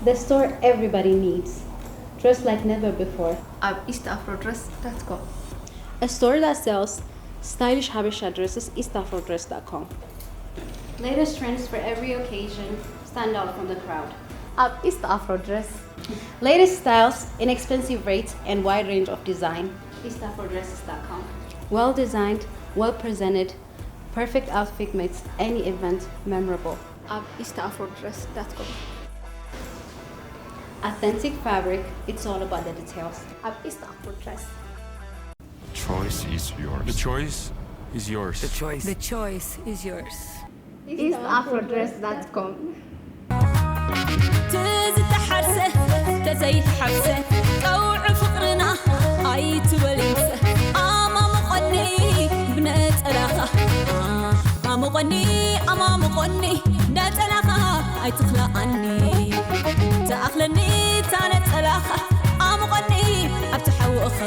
The store everybody needs. Dress like never before. ኣብ east afro dress dot com. A store that sells stylish Habesha dresses, east afro dress dot com. Latest trends for every occasion, stand out from the crowd. ኣብ east afro dress. Latest styles, inexpensive rates, and wide range of design. east afro dresses dot com. Well designed, well presented, perfect outfit makes any event memorable. ኣብ east afro dress dot com. Authentic fabric, it's all about the details. ኣብ east afro dress. Choice is yours. The choice is yours. The choice. The choice is yours. east afro dress dot com. ትዝተሓርሰ ተዘይተሓፍሰ ቀውዒ ፍቕርና ኣይትበልምሰ ኣማሙቐኒ ብነጸላኻ ኣማሙቐኒ ኣማሙቐኒ ነጸላኻ ኣይትኽልኣኒ ተኣኽለኒ እታ ነጸላኻ ኣሙቐኒ ኣብቲ ሓውእኻ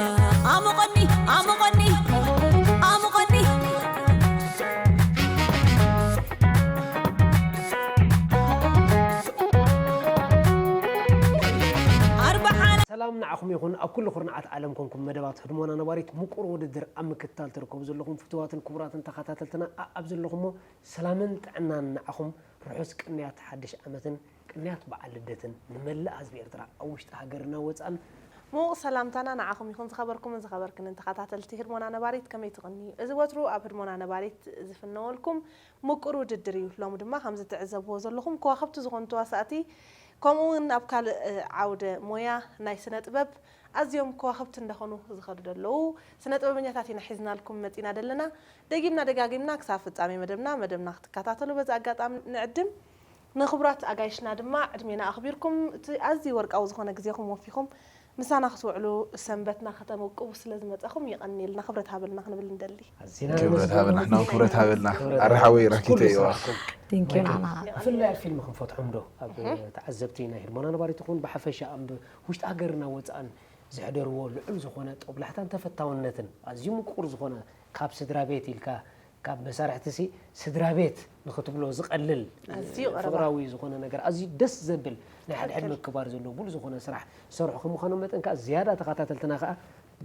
ኣሙቐኒ ኣሙቐኒ ኣሙቐኒ ኣርባዓና ሰላም ንዓኹም ይኹን ኣብ ኩሉ ኩርናዓት ዓለም ኮንኩም መደባት ህድሞና ነባሪት ምቁር ውድድር ኣብ ምክትታል ትርከቡ ዘለኹም ፍትዋትን ክቡራትን ተኸታተልትና ኣኣብ ዘለኹሞ ሰላምን ጥዕናን ንዓኹም ርሑስ ቅንያት ሓድሽ ዓመትን ቅንያት በዓል ልደትን ንመላእ ህዝቢ ኤርትራ ኣብ ውሽጢ ሃገርና ወፃን ምዉቕ ሰላምታና ንዓኹም ይኹን ዝኸበርኩምን ዝኸበርክንን ተኸታተልቲ ህድሞና ነባሪት ከመይ ትቕንዩ እዚ ወትሩ ኣብ ህድሞና ነባሪት ዝፍነወልኩም ምቁር ውድድር እዩ ሎሚ ድማ ከም ዝትዕዘብዎ ዘለኹም ከዋኽብቲ ዝኾኑ ተዋሳእቲ ከምኡ እውን ኣብ ካልእ ዓውደ ሞያ ናይ ስነ ጥበብ ኣዝዮም ከዋኽብቲ እንዳኾኑ ዝኸዱ ዘለዉ ስነ ጥበበኛታት ኢና ሒዝናልኩም መፂና ዘለና ደጊምና ደጋጊምና ክሳብ ፍፃሜ መደብና መደብና ክትከታተሉ በዚ ኣጋጣሚ ንዕድም ንኽቡራት ኣጋይሽና ድማ ዕድሜና ኣኽቢርኩም እቲ ኣዝዩ ወርቃዊ ዝኾነ ግዜኹም ወፊኹም ምሳና ክትውዕሉ ሰንበትና ከተመቅቡ ስለ ዝመጻኹም የቐንየልና ክብረት ሃበልና ክንብል ንደሊ። ኣዚና ክብረት ነመስግን። ሃበልና፣ ንሕና እውን ክብረት ሃበልና። ክብረት ኣረ ሓወይ ሃበልና። ራኪተ ኩሉ ይዋ። ስራሕኩም። Thank you፣ ማይክል። ናና። ብፍላይ ኣብ ፊልም ክንፈትሖም ዶ ኣብ ተዓዘብቲ ናይ ህድሞና ነባሪት ይኹን ብሓፈሻ ኣብ ውሽጢ ሃገርና ወፃእን ዝሕደርዎ ልዑል ዝኾነ ጦብላሕታን ተፈታውነትን ኣዝዩ ምቁር ዝኾነ ካብ ስድራ ቤት ኢልካ ካብ መሳርሕቲ ሲ ስድራ ቤት ንክትብሎ ዝቐልል ኣዝዩ ቀረባ። ፍቕራዊ ዝኾነ ነገር ኣዝዩ ደስ ዘብል ናይ ሓድሕድ እወ። ምክባር ዘለዎ ብሉ ዝኾነ ስራሕ ዝሰርሑ ከም ምዃኖም መጠን ከዓ ዝያዳ ተኸታተልትና ከዓ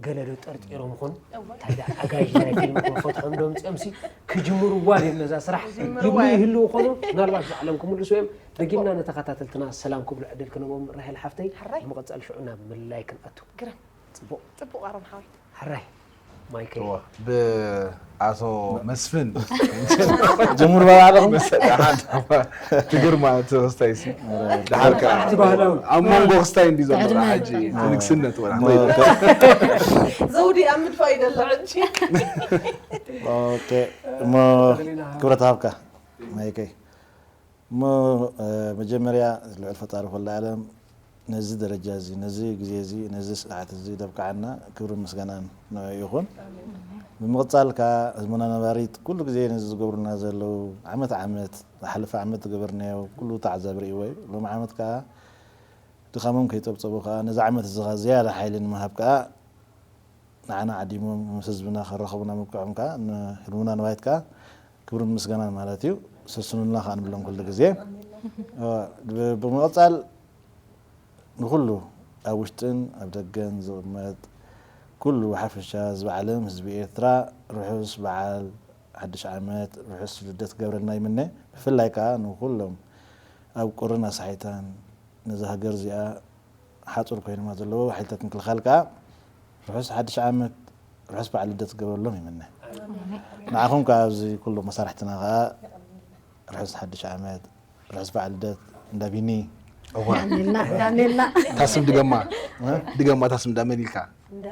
ገለ ዶ ጠርጢሮም ይኹን እወ። እንታይ ደኣ ኣጋይሽ ናይ ፊልም ክንፈትሖም ዶ ምፅኦም ሲ ክጅምርዋ ድዮም ነዛ ስራሕ ክጅምርዋ ይብሉ እዮም። ይህልዉ ይኾኑ ምናልባት ባዕሎም ክምልሱ እዮም ደጊምና ንተኸታተልትና ሰላም ክብሉ ዕድል ክንቦም ራሄል ሓፍተይ ሕራይ። ብምቕፃል ሽዑ ናብ ምልላይ ክንኣቱ ግርም ጽቡቕ ጽቡቕ ኣሮን ሓወይ ሕራይ ማይከይ ብኣቶ መስፍን ጀምሩ ባባለኹም ትግርማ ተወስታይሲ ድሓር ከዓ ኣብ መንጎ ክስታይ እንዲ ዘሎ ሕጂ ንግስነት ወላ ዘውዲ ኣብ ምድፋ ይደሎ ሕጂ እሞ ክብረት ሃብካ ማይከይ እሞ መጀመርያ ልዑል ፈጣሪ ኩሉ ዓለም ነዚ ደረጃ እዚ ነዚ ግዜ እዚ ነዚ ሰዓት እዚ ደብቅዓና ክብርን ምስጋናን ንዕኡ ይኹን። ብምቕጻል ከኣ ህዝብና ነባሪት ኩሉ ግዜ ነዚ ዝገብሩልና ዘለዉ ዓመት ዓመት ዝሓለፈ ዓመት ዝገበርናዮ ኩሉ ተዓዛቢ ርእይዎ እዩ። ሎሚ ዓመት ከኣ ድኻሞም ከይጸብጸቡ ከኣ ነዚ ዓመት እዚ ከኣ ዝያዳ ሓይሊ ንምሃብ ከኣ ንዓና ዓዲሞም ምስ ህዝብና ከራኸቡና ምብቅዖም ከኣ ንህልውና ንባይት ከኣ ክብርን ምስጋናን ማለት እዩ። ሰስኑልና ከኣ ንብሎም ኩሉ ግዜ። ብምቕጻል ንኹሉ ኣብ ውሽጥን ኣብ ደገን ዝቕመጥ ኩሉ ብሓፈሻ ህዝቢ ዓለም ህዝቢ ኤርትራ ርሑስ በዓል ሓድሽ ዓመት ርሑስ ልደት ክገብረልና ይምነ። ብፍላይ ከኣ ንኹሎም ኣብ ቁርን ኣሳሒታን ነዛ ሃገር እዚኣ ሓጹር ኮይኖማ ዘለዉ ሓይልታት ምክልኻል ከኣ ርሑስ ሓድሽ ዓመት ርሑስ በዓል ልደት ክገብረሎም ይምነ። ንዓኹም ከኣ ኣብዚ ኩሉ መሳርሕትና ከኣ ርሑስ ሓድሽ ዓመት ርሑስ በዓል ልደት እንዳ ቢኒ። እዋ። ዳሜልና ዳሜልና እታ ስም ድገማ ድገማ እታ ስም እንዳመን ኢልካ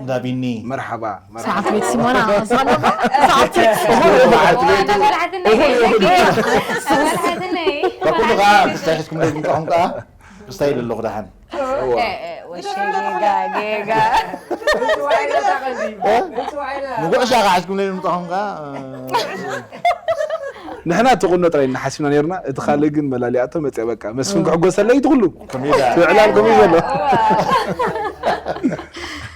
እንዳ ቢኒ መርሓባ መርሓባ። ሰዓት ቤት ሲሞና ሰዓት ቤት ሲሞና። በዓል ቤቱ እኹል እኹል። በኩሉ ከዓ ክስታይ ሒዝኩም ዶ ዝምጣኹም ከዓ ክስታይ ኢሉ ኣለኹ ደሓን። እዋ። ወሸ ጌጋ ጌጋ። ንጉዕሻ ከዓ ሒዝኩም ዶ ዝምጣኹም ከዓ ንሕና ትቑኖ ጥራይ እናሓሲብና ነርና እቲ ካልእ ግን መላሊኣቶ መፅያ በቃ መስፍን ክዕጎሰለይ እቲ ኩሉ ትዕላል ከምኡ ዘሎ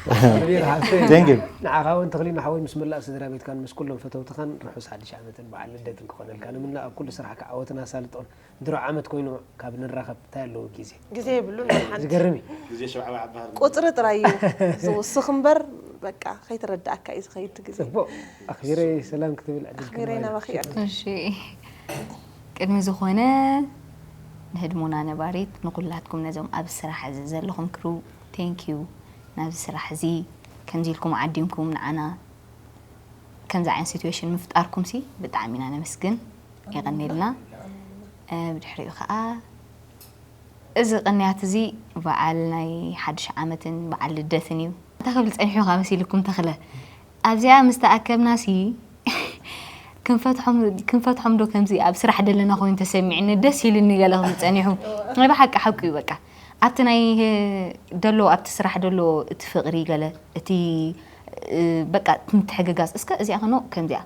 Thank you። ንዓኻ እውን ተኽሊና ሓወይ ምስ መላእ ስድራ ቤትካን ምስ ኩሎም ፈተውትኻን ርሑስ ሓድሽ ዓመትን በዓል ልደትን ክኾነልካ ንምነ ኣብ ኩሉ ስራሕካ ዓወትን ኣሳልጦን ድሮ ዓመት ኮይኑ ካብ ንራኸብ እንታይ ኣለዎ ግዜ ግዜ የብሉን ሓንቲ ዝገርም እዩ ግዜ ሸብዓብ ዓባህር ቁፅሪ ጥራይ እዩ ዝውስኽ እምበር በቃ ከይተረዳእካ እዩ ዝኸይድ ግዜ ፅቡቅ ኣኽቢረ ሰላም ክትብል ዕድል ኣኽቢረ ክህበና ናባኺ እዩ። ይዕድል እሺ ቅድሚ ዝኾነ ንህድሞና ነባሪት ንኩላትኩም ነዞም ኣብ ስራሕ እዚ ዘለኹም ክሩ ቴንኪዩ ናብዚ ስራሕ እዚ ከምዚ ኢልኩም ዓዲምኩም ንዓና ከምዚ ዓይነት ሲትዌሽን ምፍጣርኩም ሲ ብጣዕሚ ኢና ነመስግን የቐኒልና እ፣ ብድሕሪኡ ከዓ እዚ ቅንያት እዚ በዓል ናይ ሓድሽ ዓመትን በዓል ልደትን እዩ እንታይ ክብል ፀኒሑ ካብ መሲልኩም ተኽለ ኣብዚኣ ምስ ተኣከብና ሲ ክንፈትሖም ዶ ከምዚ ኣብ ስራሕ ደለና ኮይኑ ተሰሚዕኒ ደስ ኢልኒ ገለ ክብል ፀኒሑ ናይ ብሓቂ ሓቁ እዩ በቃ ኣብቲ ናይ ደሎ ኣብቲ ስራሕ ደሎ እቲ ፍቅሪ ገለ እቲ በቃ ምትሕግጋዝ እስከ እዚኣ ከኖ ከምዚኣ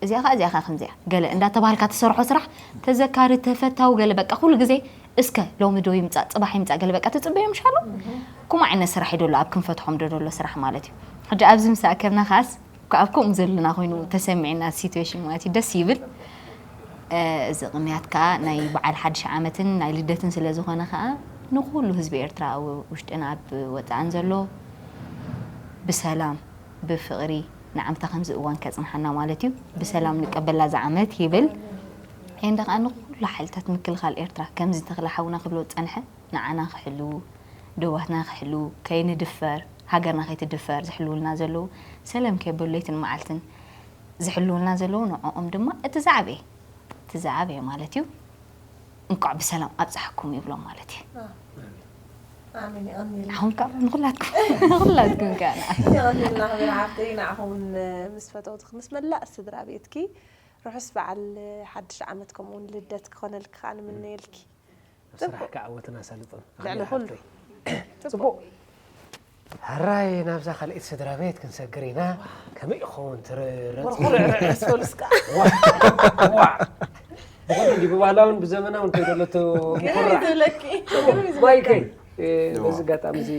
እዚኣ ከ እዚኣ ከ ከምዚኣ ገለ እንዳተባሃልካ ትሰርሖ ስራሕ ተዘካሪ ተፈታዊ ገለ በቃ ኩሉ ግዜ እስከ ሎሚ ዶ ይምፃእ ፅባሕ ይምፃእ ገለ በቃ ትፅበዮ ምሻሎ ኩማ ዓይነት ስራሕ እዩ ደሎ ኣብ ክንፈትሖም ዶ ደሎ ስራሕ ማለት እዩ ሕጂ ኣብዚ ምስ ኣከብና ከዓስ እኳ ኣብ ከምኡ ዘለና ኮይኑ ተሰሚዕና ሲትዌሽን ማለት እዩ ደስ ይብል እዚ ቅንያት ከዓ ናይ በዓል ሓድሽ ዓመትን ናይ ልደትን ስለ ዝኾነ ከዓ ንኩሉ ህዝቢ ኤርትራ ኣብ ውሽጥን ኣብ ወፃእን ዘሎ ብሰላም ብፍቕሪ ንዓምታ ከምዚ እዋን ከፅንሓና ማለት እዩ ብሰላም ንቀበላ ዝዓመት ይብል እንደ ከዓ ንኩሉ ሓይልታት ምክልኻል ኤርትራ ከምዚ ተኽለ ሓውና ክብሎ ዝፀንሐ ንዓና ክሕልዉ ደዋትና ክሕልዉ ከይንድፈር ሃገርና ከይትድፈር ዝሕልውልና ዘለዉ ሰለም ከየበሉ ለይትን መዓልትን ዝሕልውልና ዘለዉ ንዕኦም ድማ እቲ ዝዓበየ እቲ ዝዓበየ ማለት እዩ እንቋዕ ብሰላም ኣብፀሓኩም ይብሎም ማለት እዩ ኣሜን የቐንየልና ኣሁን ካብ ንኩላትኩም ንኩላትኩም ከ የቐንየልና ክብር ሓፍተይ ንዓኹም ምስ ፈተውትኽ ምስ መላእ ስድራ ቤትኪ ርሑስ በዓል ሓድሽ ዓመት ከምኡውን ልደት ክኾነልኪ ከዓ ንምነየልኪ ኣብ ስራሕካ ዓወትን ኣሳልጦን ልዕሊ ኩሉ ጽቡቅ ሕራይ ናብዛ ካልኣይቲ ስድራ ቤት ክንሰግር ኢና ከመይ ይኸውን ትርረጽ ርዕስ ፈልስካ ብኹሉ እንዲ ብባህላውን ብዘመናውን ከይደለቶ ምኩራዕ ዝብለኪ ማይከይ በዚ ኣጋጣሚ እዚ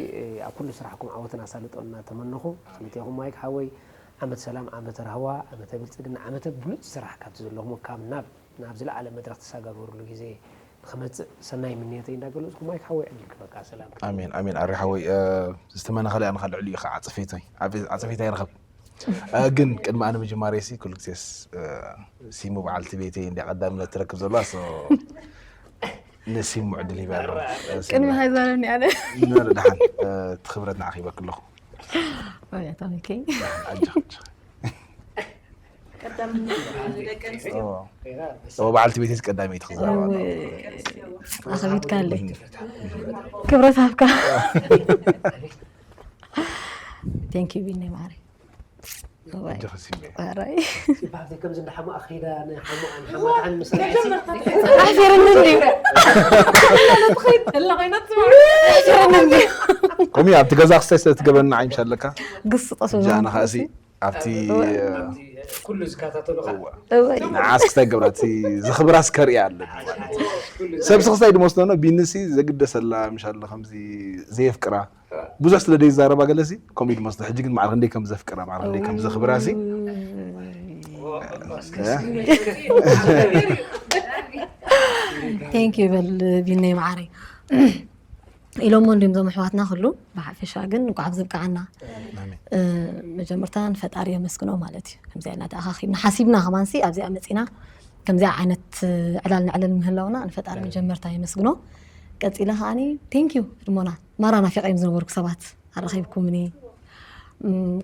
ኣብ ኩሉ ስራሕኩም ዓወትን ኣሳልጦን እናተመነኹ ክልቴኹም ማይክ ሓወይ ዓመት ሰላም ዓመተ ራህዋ ዓመተ ብልፅግና ዓመተ ብሉፅ ስራሕ ካብቲ ዘለኹም ካብ ናብ ናብ ዝለዓለ መድረክ ትሰጋገሩሉ ግዜ ንክመፅእ ሰናይ ምንየተይ እንዳገለፅኩ ማይክ ሓወይ ዕድል ክበካ ሰላም ኣሜን ኣሜን ኣሪ ሓወይ ዝተመነኸለ ኣነ ካልዕሉ እዩ ከዓ ዓፀፌተይ ዓፀፌታ ይረኸብ ግን ቅድሚ ኣነ ምጅማረይ ሲ ኩሉ ግዜስ ሲሙ በዓልቲ ቤተይ እንዲያ ቀዳምነት ትረክብ ዘለዋ ንሲሙ ዕድል ሂበ ኣለኹ ቅድሚ ሃይዛለኒ ኣነ ንበል ደሓን እቲ ክብረት ንዓኺ ይበክ ኣለኹ ኦያ ታሚከ ኣጆኺ ኣጆኺ ቀዳምነት ደቂ ኣንስትዮ እዎ በዓልቲ ቤተይ ቀዳመይቲ ክዛረባ ኣለዋ ኣኸቢድካ ኣለይ ክብረት ሃብካ ቴንክ ዩ ቢኒ ማሪ ኣጆኺ ሲሙ ራይ ሲባብ ከምዚ እንዳሓሙኣ ከይዳ ንሓሙኣን ሓማታን ምስ ኣሕፊርኒ እንድዩ ከምኡ ኣብቲ ገዛ ክስታይ ስለ ትገበና ዓይምሽ ኣለካ ግስጠሱ ጃና ከእሲ ኣብቲ ኩሉ ዝከታተሉካ እወይ ንዓስ ክስታይ ገብራ እቲ ዝኽብራስ ከርእያ ኣለኒ ማለት እዩ። ሰብ ስኽስታይ ድመስለኖ ቢንሲ ዘግደሰላ ምሻለ ከምዚ ዘየፍቅራ ብዙሕ ስለ ደይዛረባ ገለሲ ከምኡ ድመስሎ ሕጂ ግን ማዕረ ክንደይ ከም ዘፍቅራ ማዕረ ክንደይ ከም ዘኽብራ ሲ ቴንክ ዩ በል ቢነይ መዓረይ ኢሎሞ እንዲም ዞም ኣሕዋትና ኩሉ ብሓፈሻ ግን እንኳዕ ኣብዚ ብቅዓና መጀመርታ ንፈጣሪ የመስግኖ ማለት እዩ ከምዚኣ ኢልና ተኣኻኺብና ሓሲብና ከማንሲ ኣብዚኣ መፂና ከምዚኣ ዓይነት ዕላል ንዕልል ምህላውና ንፈጣሪ መጀመርታ የመስግኖ ቀፂለ ከዓኒ ቴንክ ዩ ህድሞና ማራ ናፊቀ እዮም ዝነበርኩ ሰባት ኣረኺብኩምኒ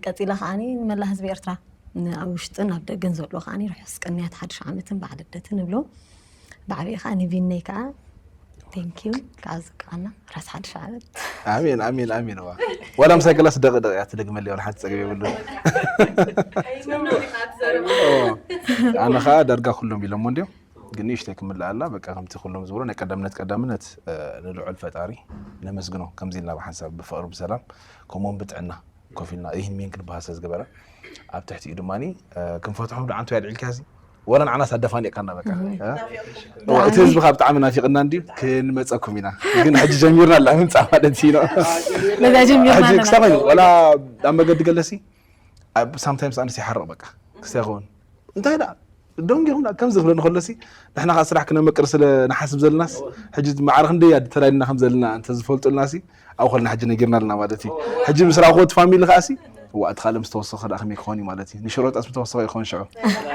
ቀፂለ ከዓኒ ንመላ ህዝቢ ኤርትራ ኣብ ውሽጥን ኣብ ደገን ዘሎ ከዓኒ ርሑስ ቅንያት ሓድሽ ዓመትን በዓል ልደትን እብሎ ብዓብኡ ከዓ ንቪነይ ከዓ ቴንኪዩ ከዓ ዝከዓና ራስ ሓድሽ ዓመት ኣሜን ኣሜን ኣሜን ዋ ዋላ ምሳይ ገላስ ደቂ ደቂ እያ ትደግመለይ ዋላ ሓንቲ ፀገም የብሉ ኣነ ከዓ ዳርጋ ኩሎም ኢሎሞ እንዲዮም ግን ንእሽተይ ክምልእ ኣላ በቃ ከምቲ ኩሎም ዝብሎ ናይ ቀዳምነት ቀዳምነት ንልዑል ፈጣሪ ነመስግኖ ከምዚ ኢልና ብሓንሳብ ብፍቅሪ ብሰላም ከምኡውን ብጥዕና ኮፍ ኢልና ይህን ሚን ክንበሃል ስለ ዝገበረ ኣብ ትሕቲኡ ድማ ክንፈትሖም ዶ ዓንቶ ያድዒልካ ሲ ወላ ንዓናስ ኣደፋኒቕካና በቃ። እ? እዋ፣ እቲ ህዝቢ ካብ ብጣዕሚ ናፊቕና እንድዩ፣ ክንመጸኩም ኢና። ግን ሕጂ ጀሚርና ኣላ ምምጻእ ማለት እዩ። ነዛ ጀሚርና ሕጂ ኣለና። ክሳብ ኮይኑ፣ ወላ ኣብ መገዲ ገለሲ፣ ኣብ ሳምታይምስ ኣነስ ይሓርቕ በቃ። ክስታይ ክኸውን። እንታይ ደኣ? ደንጊኹም ደኣ ከምዚ ክብለኒ ከሎሲ፣ ንሕና ከኣ ስራሕ ክነመቅር ስለ ንሓስብ ዘለናስ፣ ሕጂ ማዕረ ክንደይ እያ ተዳሊና ከም ዘለና እንተ ዝፈልጡልናሲ፣ ኣብኡ ከለና ሕጂ ነጊርና ኣለና ማለት እዩ። ሕጂ ምስ ረኣኹዎ እቲ ፋሚሊ ከኣሲ፣ እዋ፣ እቲ ካልእ ምስ ተወሰኸ ደኣ ከመይ ክኾን እዩ ማለት እዩ። ንሽሮጣስ ምስ ተወሰኸ ይኾን ሽዑ።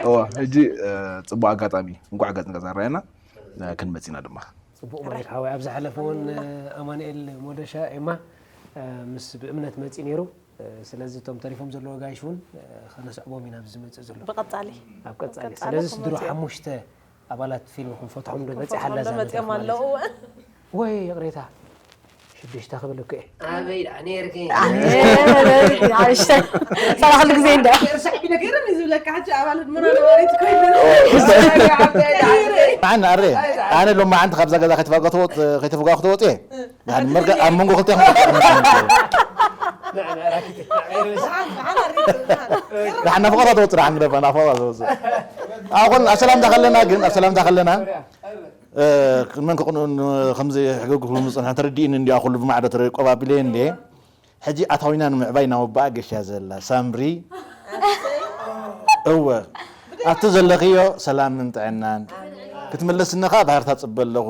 እዋ፣ ሕጂ፣ እ፣ ጽቡቕ ኣጋጣሚ እዩ። እንቋዕ ገጽ ንገጽ ኣረኣየና፣ እ፣ ክንመጽእ ኢና ድማ። ጽቡቕ ማለት ሓወይ፣ ኣብ ዝሓለፈ እውን፣ እ፣ ኣማኑኤል ሞደሻ ኤማ፣ እ፣ ምስ ብእምነት መጺኡ ነይሩ። እ፣ ስለዚ እቶም ተሪፎም ዘለዉ ኣጋይሽ እውን፣ እ፣ ከነስዕቦም ኢና ኣብዚ ዝመጽእ ዘሎ። ብቐጻሊ ኣብ ቀጻሊ። ቀጻሊ ስለዚ ክመጽኡ ድሮ እዮም። ሓሙሽተ ኣባላት ፊልምኹም ፈትሖም ዶ በጺሓ ኣላ ፈትሖም ዶ እዛ መድረኽ መጺኦም ማለት ኣለዉ? እዩ። ወይ ይቕሬታ፣ ሽዱሽተ ክብል እኮ እየ። ኣበይ ደኣ ነይርኪ? ሓሙሽተ ሰላኽሉ ግዜ እንዳ ርሳዕ ቢለ ገይረኒ ዝብለካ ሕጂ ኣባላት መና ነባሪት ኮይኑ መዓን ኣረ ኣነ ሎም መዓንቲ ካብዛ ገዛ ከይተፋጋ ተወጥ ከይተፍጋ ክትወጥ እየ። ንሓን መርገ ኣብ መንጎ ክልተ ንሓን ናፈቐታ ተወጥ ንሓን ግደፋ ናፈቐታ ተወጥ ኣኹን ኣብ ሰላምታ ከለና ግን ኣብ ሰላምታ ከለና እ፣ መን ክቕንኡን ከምዚ ሕገ ክህሉ ዝፅንሐ ተረዲእኒ እንዲያ ኩሉ ብማዕዶ ተረ ቆባቢለ እንዴ ሕጂ ኣታዊና ንምዕባይ ናብ ኣቦኣ ገሽያ ዘላ ሳምሪ እወ ኣብቲ ዘለኽዮ ሰላምን ጥዕናን ክትምለስኒ ከዓ ባህርታ ፅበ ኣለኹ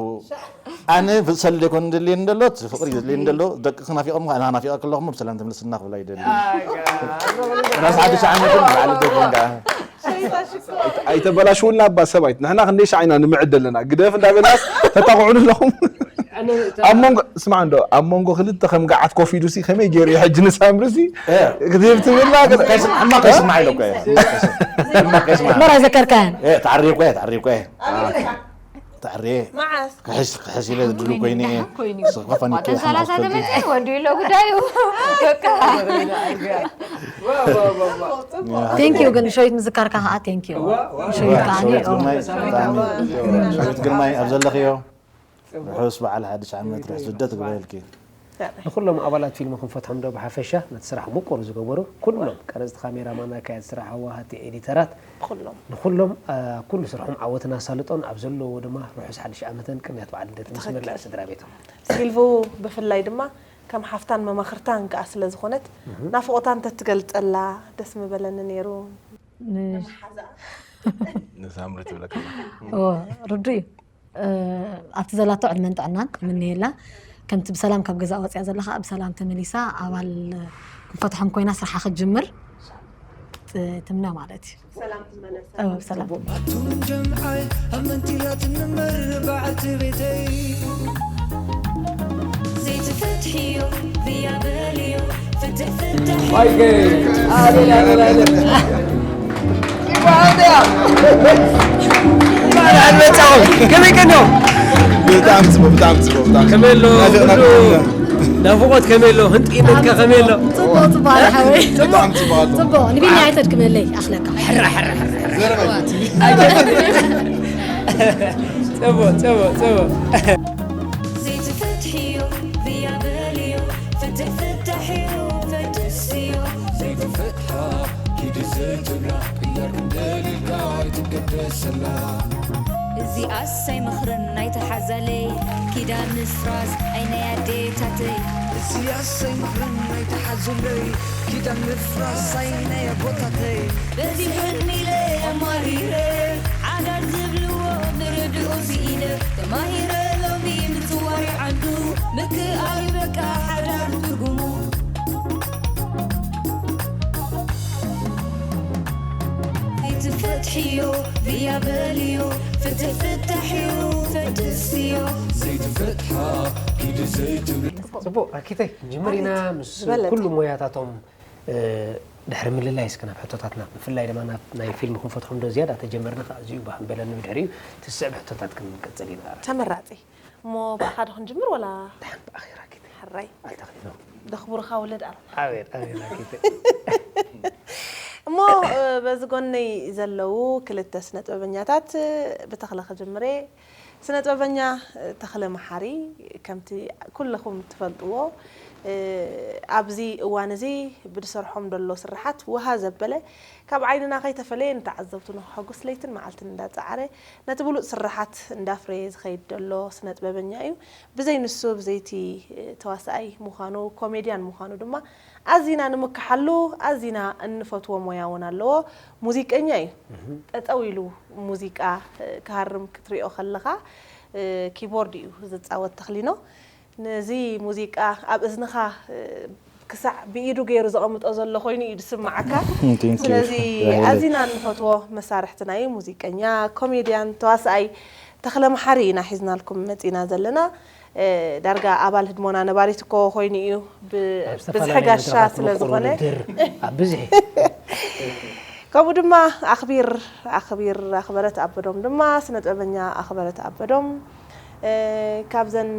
ኣነ ሰለ ዘይኮን ደልየኒ ደሎ እቲ ፍቅሪ እዩ ዘድልየኒ ደሎ ደቂ ክናፊቆም ከዓ ናፊቀ ከለኹም ብሰላም ትምለስና ክብላ ይደሊ ራስ ሓዱሽ ዓመትን በዓል ልደትን ከዓ ኣይተበላሽውና እባ ሰብኣይት ንሕና ክንደይ ሻዕ ኢና ንምዕድ ኣለና ግደፍ እንዳበልናስ ተጣቕዑን ኣለኹም ኣብ መንጎ ስማዕ እንዶ ኣብ መንጎ ክልተ ከም ገዓት ኮፍ ኢሉሲ ከመይ ገይሩ እዩ ሕጂ ንሳምሪሲ ክትህብ ትብልና ግን ሕማቅ ይስማዕ ኢለ እኮ እየ። ሕማቅ ይስማዕ መራ ዘከርካን እየ ተዓርየ እኮ እየ ተዓርየ እኮ እየ ተዓርየ መዓስ ክሕሽ ክሕሽ ኢለ ድሉ ኮይነ እየ ስቕፋ ፋኒኮ ሰላሳ ተመፀ ወንዱ የለ ጉዳዩ በቃ ቴንኪዩ ግን ሸዊት ምዝካርካ ከዓ ቴንኪዩ ሸዊት ከዓ ሸዊት ግርማይ ብጣዕሚ ሸዊት ግርማይ ኣብ ዘለኽዮ ርሑስ በዓል ሓድሽ ዓመት ርሑስ ልደት ግበረልኪ። ንኩሎም ኣባላት ፊልም ክንፈትሖም ዶ ብሓፈሻ ነቲ ስራሕ ምቁር ዝገበሩ ኩሎም ቀረፅቲ ካሜራማን ኣካየድ ስራሕ ኣዋሃድቲ ኤዲተራት ብኩሎም ንኩሎም ኣብ ኩሉ ስርሖም ዓወትን ኣሳልጦን ኣብ ዘለዎ ድማ ርሑስ ሓድሽ ዓመትን ቅንያት በዓል ልደትን ምስ መላእ ስድራ ቤቶም። ሲልቮ ብፍላይ ድማ ከም ሓፍታን መማኽርታን ከኣ ስለ ዝኾነት ናፍቖታ እንተትገልጸላ ደስ ምበለኒ ነይሩ። ንሳምሪ ትብለካ ርዱ እዩ ኣብቲ ዘላቶ ዕድመን ጥዕናን ምንየላ ከምቲ ብሰላም ካብ ገዛ ወፅያ ዘላ ከዓ ብሰላም ተመሊሳ ኣባል ክንፈትሖም ኮይና ስርሓ ክትጅምር ትምነ ማለት እዩ ሰላም ኣቱም ጀምዓይ ኣብ መንቲላት ንመር በዓልቲ ቤተይ ዘይትፈትሕዮ ብያ በልዮ ፍትሕ ፍትሕ ከመይ ቀኒዮ ብጣዕሚ ጽቡቅ ብጣዕሚ ጽቡቅ ብጣዕሚ ከመይ ኣሎ ናፍቆት ከመይ ኣሎ ህንጥይነትካ ከመይ ኣሎ ጽቡቅ ጽቡቅ ኣለ ሓወይ ብጣዕሚ ጽቡቅ ኣሎ ጽቡቅ ንቢኒ ኣይተድክመለይ ኣኽለካ ጽቡቅ ጽቡቅ ጽቡቅ ዘይትፈትሕዮ ብያ በልዮ ፍትሕ ፍታሕዮ ፈትስዮ ዘይትፈትሓ ኪዲ ዘይትብላ ቅያር ክንደልልካ ኣይትገደሰላ እዚኣስ ኣይመኽርን ናይተሓዛለይ ኪዳን ምፍራስ ኣይናይ ኣዴታተይ እዚኣስ ኣይመኽርን ናይተሓዙለይ ኪዳን ምፍራስ ኣይናይ ኣቦታተይ በዚሑኒ ኢለ ኣማሪረ ሓዳር ዝብልዎ ብርድኡ ስኢነ ተማሂረ ሎሚ ምጽዋር ዓዱ ምክኣል በቃ ሓዳር ትርጉሙ ዘይትፈትሕዮ ብያ በልዮ ፍትሕ ፍታሕዮ ፈትስዮ ዘይትፈትሓ ኪዲ ዘይትብል ፅቡቅ ኣርኪተክት ክንጅምር ኢና ምስ ዝበለጠ። ኩሉ ሞያታቶም እ፣ ድሕሪ ምልላይ እስከ ናብ ሕቶታትና ብፍላይ ድማ ናብ ናይ ፊልም ክንፈትሖም ዶ ዝያዳ ተጀመርና ከዓ እዚኡ ባህ ምበለኒ ብድሕሪኡ ትስዕብ ሕቶታት ክንቀፅል ኢና ተመራፂ እሞ ብኣኻ ዶ ክንጅምር ወላ ሓንቲ ኣኺራ ኪተ ሕራይ ኣልተኽሊኖ ደኽቡርኻ ውለድ ኣረ ኣቤት ኣቤት ኣኪተ እሞ እ፣ በዚ ጎነይ ዘለዉ ክልተ ስነ ጥበበኛታት እ፣ ብተኽለ ክጅምር እየ ስነ ጥበበኛ እ፣ ተኽለ መሓሪ ከምቲ ኩልኹም ትፈልጥዎ ኣብዚ እዋን እዚ ብድሰርሖም ደሎ ስርሓት ውሃ ዘበለ፣ ካብ ዓይንና ከይተፈለየ ንተዓዘብቱ ንክሐጉስ ለይትን መዓልትን እንዳጸዓረ፣ ነቲ ብሉጽ ስርሓት እንዳፍረየ ዝኸይድ ደሎ ስነ ጥበበኛ እዩ። ብዘይ ንሱ፣ ብዘይቲ ተዋሳኣይ ምዃኑ፣ ኮሜድያን ምዃኑ ድማ ኣዚና ንምክሓሉ፣ ኣዚና እንፈትዎ ሞያ እውን ኣለዎ። ሙዚቀኛ እዩ። ጠጠው ኢሉ ሙዚቃ ክሃርም ክትሪኦ ከለኻ፣ ኪቦርድ እዩ ዝጻወት ተኽሊኖ። ነዚ ሙዚቃ ኣብ እዝንኻ ክሳዕ ብኢዱ ገይሩ ዘቐምጦ ዘሎ ኮይኑ እዩ ዝስምዓካ። ስለዚ ኣዚና እንፈትዎ መሳርሕትና እዩ። ሙዚቀኛ፣ ኮሜድያን፣ ተዋስኣይ ተኽለ መሓሪ ኢና ሒዝናልኩም መጺና ዘለና። ዳርጋ ኣባል ህድሞና ነባሪት እኮ ኮይኑ እዩ፣ ብዝሒ ጋሻ ስለ ዝኾነ። ኣብ ብዝሒ ከምኡ ድማ ኣኽቢር ኣኽቢር ኣኽበረት ኣበዶም ድማ ስነ ጥበበኛ ኣኽበረት ኣበዶም፣ ካብዘን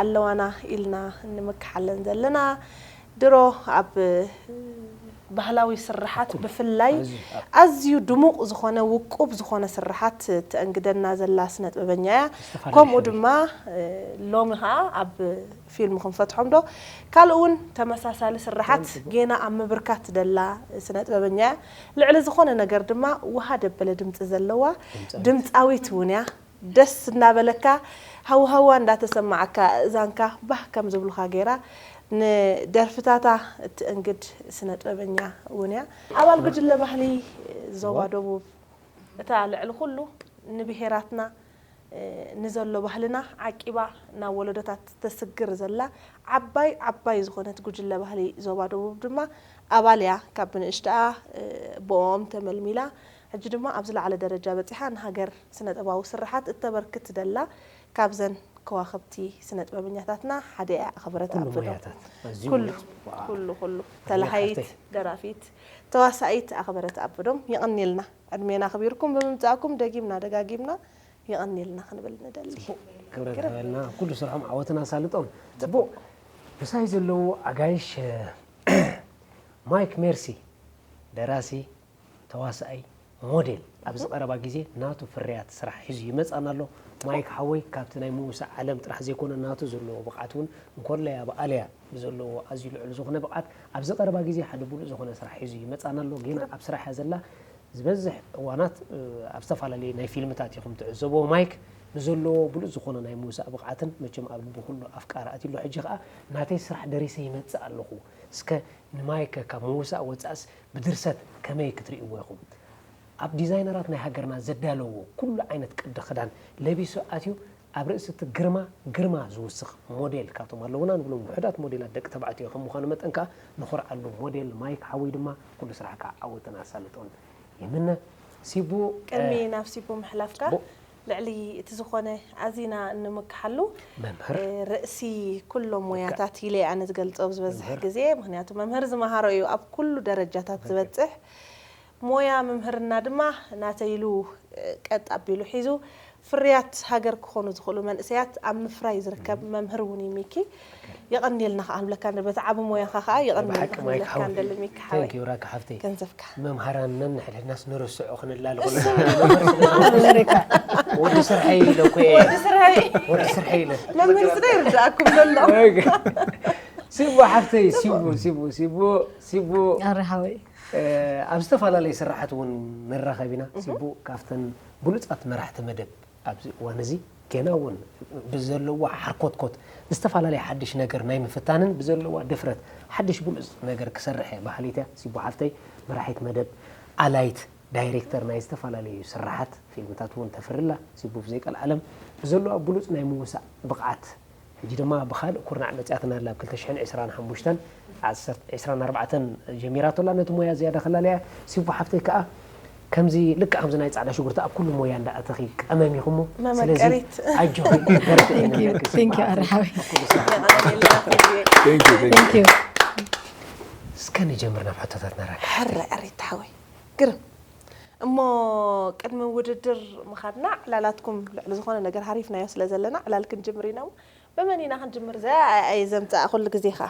ኣለዋና ኢልና እንምክሓለን ዘለና፣ ድሮ ኣብ ባህላዊ ስርሓት ብፍላይ ኣዝዩ ድሙቕ ዝኾነ ውቁብ ዝኾነ ስርሓት ተእንግደና ዘላ ስነ ጥበበኛ እያ። ከምኡ ድማ ሎሚ ኸዓ ኣብ ፊልም ክንፈትሖም ዶ ካልእ እውን ተመሳሳሊ ስርሓት ጌና ኣብ ምብርካት ደላ ስነ ጥበበኛ እያ። ልዕሊ ዝኾነ ነገር ድማ ውሃ ደበለ ድምፂ ዘለዋ ድምፃዊት እውን እያ። ደስ እናበለካ ሃውሃዋ እንዳተሰማዓካ እዛንካ ባህ ከም ዝብሉኻ ገይራ ንደርፍታታ እትእንግድ ስነ ጥበበኛ እውን እያ። ኣባል ጉጅለ ባህሊ ዞባ ደቡብ እታ ልዕሊ ኩሉ ንብሄራትና ንዘሎ ባህልና ዓቂባ ናብ ወለዶታት ተስግር ዘላ ዓባይ ዓባይ ዝኾነት ጉጅለ ባህሊ ዞባ ደቡብ ድማ ኣባል እያ። ካብ ብንእሽተኣ ብኦም ተመልሚላ ሕጂ ድማ ኣብ ዝለዓለ ደረጃ በፂሓ ንሃገር ስነ ጥበባዊ ስርሓት እተበርክት ደላ ካብዘን ከዋኽብቲ ስነ ጥበበኛታትና ሓደ እያ። ኣኽበረት ኣበዶም ኩሉ ኩሉ ኩሉ ተላሃይት ደራፊት ተዋሳኢት ኣኽበረት ኣበዶም የቐንየልና። ዕድሜና ኣኽቢርኩም ብምምጻእኩም ደጊምና ደጋጊምና የቐንየልና ክንብል ንደሊ። ክብረት ይሃበልና። ኣብ ኩሉ ስርሖም ዓወትን ኣሳልጦም። ጽቡቕ። ምሳይ ዘለዉ ኣጋይሽ ማይክ ሜርሲ ደራሲ፣ ተዋሳኣይ፣ ሞዴል ኣብዚ ቀረባ ግዜ ናቱ ፍርያት ስራሕ ሒዙ ይመጻና ኣሎ። ማይክ ሓወይ ካብቲ ናይ ምውሳእ ዓለም ጥራሕ ዘይኮነ ናቱ ዘለዎ ብቕዓት እውን እንኮላይ ኣብ ኣልያ ብዘለዎ ኣዝዩ ልዑል ዝኾነ ብቕዓት ኣብዚ ቀረባ ግዜ ሓደ ብሉጽ ዝኾነ ስራሕ ሒዙ ይመጻና ኣሎ። ጌና ኣብ ስራሕ እያ ዘላ። ዝበዝሕ እዋናት ኣብ ዝተፈላለዩ ናይ ፊልምታት ኢኹም ትዕዘብዎ። ማይክ ብዘለዎ ብሉጽ ዝኾነ ናይ ምውሳእ ብቕዓትን መቸም ኣብ ልቢ ኩሉ ኣፍቃሪ ኣትዩ ኣሎ። ሕጂ ኸኣ ናተይ ስራሕ ደሪሰ ይመጽእ ኣለኹ። እስከ ንማይክ ካብ ምውሳእ ወጻእስ ብድርሰት ከመይ ክትርእይዎ ኢኹም? ኣብ ዲዛይነራት ናይ ሃገርና ዘዳለውዎ ኩሉ ዓይነት ቅዲ ክዳን ለቢሱ ኣትዩ ኣብ ርእሲ እቲ ግርማ ግርማ ዝውስኽ ሞዴል ካብቶም ኣለውና ንብሎም ውሑዳት ሞዴላት ደቂ ተባዕትዮ ከም ምዃኑ መጠን ከኣ ንኾርዓሉ። ሞዴል ማይክ ሓወይ ድማ ኩሉ ስራሕካ ዓወትን ኣሳልጦን ይምነ። ሲቡ ቅድሚ ናብ ሲቡ ምሕላፍካ ልዕሊ እቲ ዝኾነ ኣዚና እንምክሓሉ መምህር ርእሲ ኩሎም ሞያታት ኢለ ኣነ ዝገልጾ ብዝበዝሕ ግዜ ምክንያቱ መምህር ዝመሃሮ እዩ ኣብ ኩሉ ደረጃታት ዝበጽሕ ሞያ ምምህርና ድማ ናተይ ኢሉ ቀጥ ኣቢሉ ሒዙ ፍርያት ሃገር ክኾኑ ዝኽእሉ መንእሰያት ኣብ ምፍራይ ዝርከብ መምህር እውን እዩ ሚኪ። የቐንየልና ከዓ ንብለካ ንበቲ ዓቢ ሞያኻ ከዓ የቐንየልና ክንብለካ ንደሊ ሚኪ ሓወይ። ራካ ሓፍተይ ገንዘብካ መምሃራንና ንሕድሕድናስ ንርስዖ ክንላለ ወዲ ስርሐይ ኢለ እኮ እየ ወዲ ስርሐይ ኢለ መምህር ስለ ይርድኣኩም ዘሎ ሲቡ ሓፍተይ ሲቡ ሲቡ ሲቡ ሲቡ ኣረ ሓወይ ኣብ ዝተፈላለየ ስራሓት እውን ንራኸብ ኢና። ሲቡ ካብተን ብሉፃት መራሕቲ መደብ ኣብዚ እዋን እዚ ገና እውን ብዘለዋ ሓርኮትኮት ዝተፈላለየ ሓድሽ ነገር ናይ ምፍታንን ብዘለዋ ድፍረት ሓድሽ ብሉፅ ነገር ክሰርሕ እየ በሃሊት እያ። ሲቡ ሓፍተይ መራሒት መደብ ኣላይት ዳይሬክተር ናይ ዝተፈላለዩ ስራሓት ፊልምታት እውን ተፍርላ። ሲቡ ብዘይቀልዓለም ብዘለዋ ብሉፅ ናይ ምውሳእ ብቕዓት ሕጂ ድማ ብኻልእ ኩርናዕ መጺኣትና ኣላ። ኣብ ክልተ ሽሕን ዕስራን ሓሙሽተን ዓሰርተ ዕስራን ኣርባዕተን ጀሚራቶ ኣላ። ነቲ ሞያ ዝያዳ ከላልያ እያ። ሲቡ ሓፍተይ ከኣ ከምዚ ልክዕ ከምዚ ናይ ጻዕዳ ሽጉርቲ ኣብ ኩሉ ሞያ እንዳኣተኺ ቀመም ኢኹሞ። ስለዚ መመቀሪት። ኣጆኺ በርትዒ ንብለኪ ሲቡ Thank you ሓፍተይ። ኣረ ሓወይ። ኩሉ ስራሕ Thank you። እስከ ንጀምር ናብ ሕቶታትና ራኪ። ሕረ ዕሪት ሓወይ ግርም እሞ ቅድሚ ውድድር ምኻድና ዕላላትኩም ልዕሊ ዝኾነ ነገር ሃሪፍናዮ ስለ ዘለና ዕላል ክንጅምር ኢና። ብመን ኢና ክንጅምር? እዚኣ ኣየ ዘምፅኣ ኩሉ ግዜ ኸዓ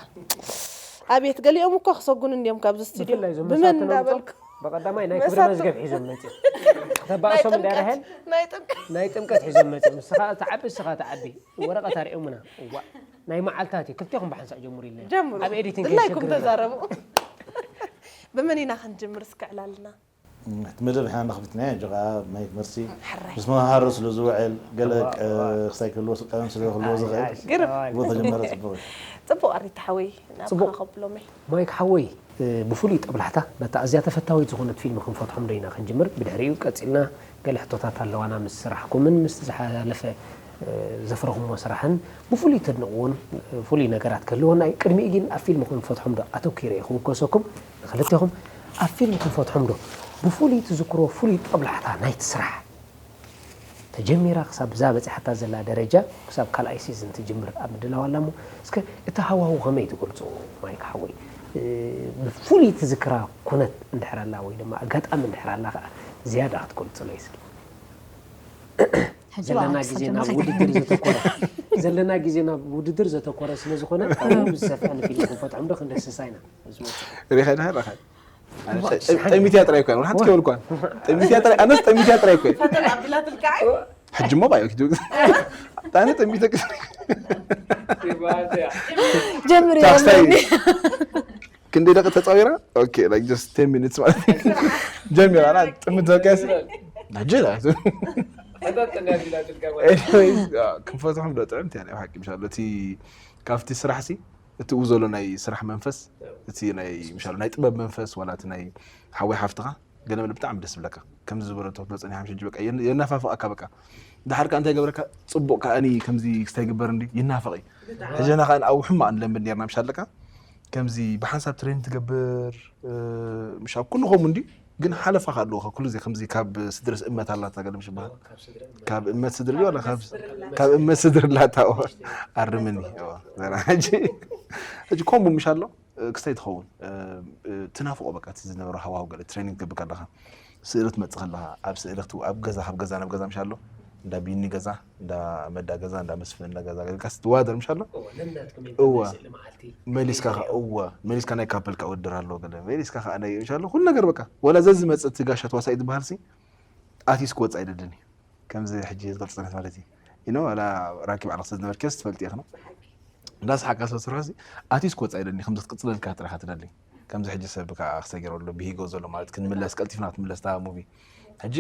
ኣቤት ገሊኦም እኮ ክሰጉኑ እንዲዮም ካብዚ ስቱዲዮ ብፍላይ እዞም ብመን መሳትኖም እንዳበልኩ በቐዳማይ ናይ ክብሪ መሳቶ- መዝገብ ሒዞም መፅኦም። ተባእሶም እንዳ ራሄል ናይ ጥምቀት ናይ ጥምቀት ሒዞም መፅኦም። ንስኻ ትዓቢ፣ ንስኻ ትዓቢ። ወረቐት ኣርእዮምና። እዋ፣ ናይ መዓልታት እዩ። ክልቴኹም ብሓንሳእ ጀምሩ ኢልና። ጀምሩ ኣብ ኤዲቲንግ ድላይኩም ከየሸግረና። ተዛረቡ። ብመን ኢና ክንጅምር እስኪ ዕላልና? እቲ መደብ ሓና ከፊትና ጆ ከዓ ማይክ መርሲ ሕራይ ምስ መሃሮ ስለ ዝውዕል ገለ እዋ፣ እዋ። ክሳይ ክህልዎ ቀለም ስለ ክህልዎ ዝኽእል ግርም ብኡ ተጀመረ ፅቡቅ እዩ። ፅቡቅ ኣሪታ ሓወይ ናብኻ ፅቡቅ። ከብሎመይ ማይክ ሓወይ፣ ብፍሉይ ጠብላሕታ ነታ ኣዝያ ተፈታዊት ዝኾነት ፊልም ክንፈትሖም ዶ ኢና ክንጅምር? ብድሕሪኡ ቀፂልና ገለ ሕቶታት ኣለዋና ምስ ስራሕኩምን ምስ ዝሓለፈ ዘፍረኹምዎ ስራሕን ብፍሉይ ተድንቕዎን ፍሉይ ነገራት ክህልወና እዩ። ቅድሚኡ ግን ኣብ ፊልም ክንፈትሖም ዶ ኣተኪረ እየ ክውከሰኩም ንክልቴኹም። ኣብ ፊልም ክንፈትሖም ዶ ብፍሉይ ትዝክሮ ፍሉይ ጠብላሕታ ናይቲ ስራሕ ተጀሚራ ክሳብ እዛ በፂሓታ ዘላ ደረጃ ክሳብ ካልኣይ ሲዝን ትጅምር ኣብ ምድላው ኣላ እሞ እስከ እቲ ሃዋሁ ከመይ ትገልፁ? ማይክ ሓወይ ብፍሉይ ትዝክራ ኩነት እንድሕር ኣላ ወይ ድማ ኣጋጣሚ እንድሕር ኣላ ከዓ ዝያዳ ክትገልፁለይ እስኪ። ዘለና ግዜ ናብ ውድድር ዘተኮረ ዘለና ግዜ ናብ ውድድር ዘተኮረ ስለ ዝኾነ ካብኡ ብዝሰፍሐ ንፊልም ክንፈትሖም ዶ ክንደስሳ ኢና። ሪኸ ድሃ ራኸ ጠሚትያ ጥራይ እኮ ወላ ሓንቲ ከይበልኳ ጠሚትያ ጥራይ ኣነስ ጠሚትያ ጥራይ እኮ ፈተን ኣቢላትልካ ሕጂ ሞ ባዮ ኪዱ ኣነ ጠሚተ ጀምር ታስታይ ክንደይ ደቂ ተፃዊራ okay like just ten minutes ማለት ጀሚራ ና ጥምት ዘልቀስ ናጀላ ክንፈትሖም ዶ ጥዕምቲ ናይ ሓቂ ምሻሎ እቲ ካብቲ ስራሕ ሲ እቲ ኡ ዘሎ ናይ ስራሕ መንፈስ እቲ ናይ ምሻሉ ናይ ጥበብ መንፈስ ዋላ እቲ ናይ ሓወይ ሓፍትኻ ገለ መለ ብጣዕሚ ደስ ዝብለካ ከምዚ ዝበለቶ ክብሎ ፀኒሓ ምሽ በቃ የናፋፍቃካ በቃ ድሓር ከዓ እንታይ ገብረካ ፅቡቅ ከዓ እኒ ከምዚ ክስታይ ግበር እንዲ ይናፈቅ እዩ ሕጀና ከዓ ኣብ ሕማቅ ንለምድ ነርና ምሽ ኣለካ ከምዚ ብሓንሳብ ትሬን ትገብር ምሽ ኣብ ኩሉ ከምኡ እንዲ ግን ሓለፋ ከዓ ኣለዎ ኩሉ ዜ ከምዚ ካብ ስድርስ እመት ኣላታ ገለ ምሽ በሃል ካብ እመት ስድሪ ድዩ ወላ ካብ እመት ስድሪ ላታ ኣርምኒ ዘራ ሕጂ ከምኡ ምሽ ኣሎ ክስታይ ትኸውን ትናፍቆ በቃ እቲ ዝነበረ ሃዋው ገለ ትሬኒንግ ትገብር ከለካ ስእሊ ትመፅእ ከለካ ኣብ ስእሊ ኣብ ገዛ ካብ ገዛ ናብ ገዛ ምሽ ኣሎ እንዳ ቢኒ ገዛ እንዳ መዳ ገዛ እንዳ መስፍን እንዳ ገዛ ገለካ ስትዋደር ምሽ ኣሎ እወ መሊስካ ከ እወ መሊስካ ናይ ካፕል ከ ውድር ኣሎ ገለ መሊስካ ከ ናይ ምሽ ኣሎ ኩሉ ነገር በቃ ወላ ዘዝመፅእ እቲ ጋሻ ተዋሳኢ ዝበሃል ሲ ኣትዩስ ክወፅእ ኣይደልን እዩ ከምዚ ሕጂ ዝገልፅ ማለት እዩ ኢኖ ዋላ ራኪብ ዓለክ ስለዝነበርክዮስ ትፈልጥ ኢኽኖ እንዳስሓቃ ሰብ ስርሖ ኣትዩስ ክወፅእ ኣይደልን እዩ ከምዚ ክትቅፅለልካ ጥራኻ ትደሊ ከምዚ ሕጂ ሰብ ከዓ ክሰገረሉ ብሂጎ ዘሎ ማለት ክንምለስ ቀልጢፍና ክትምለስ ታ ሙቪ ሕጂ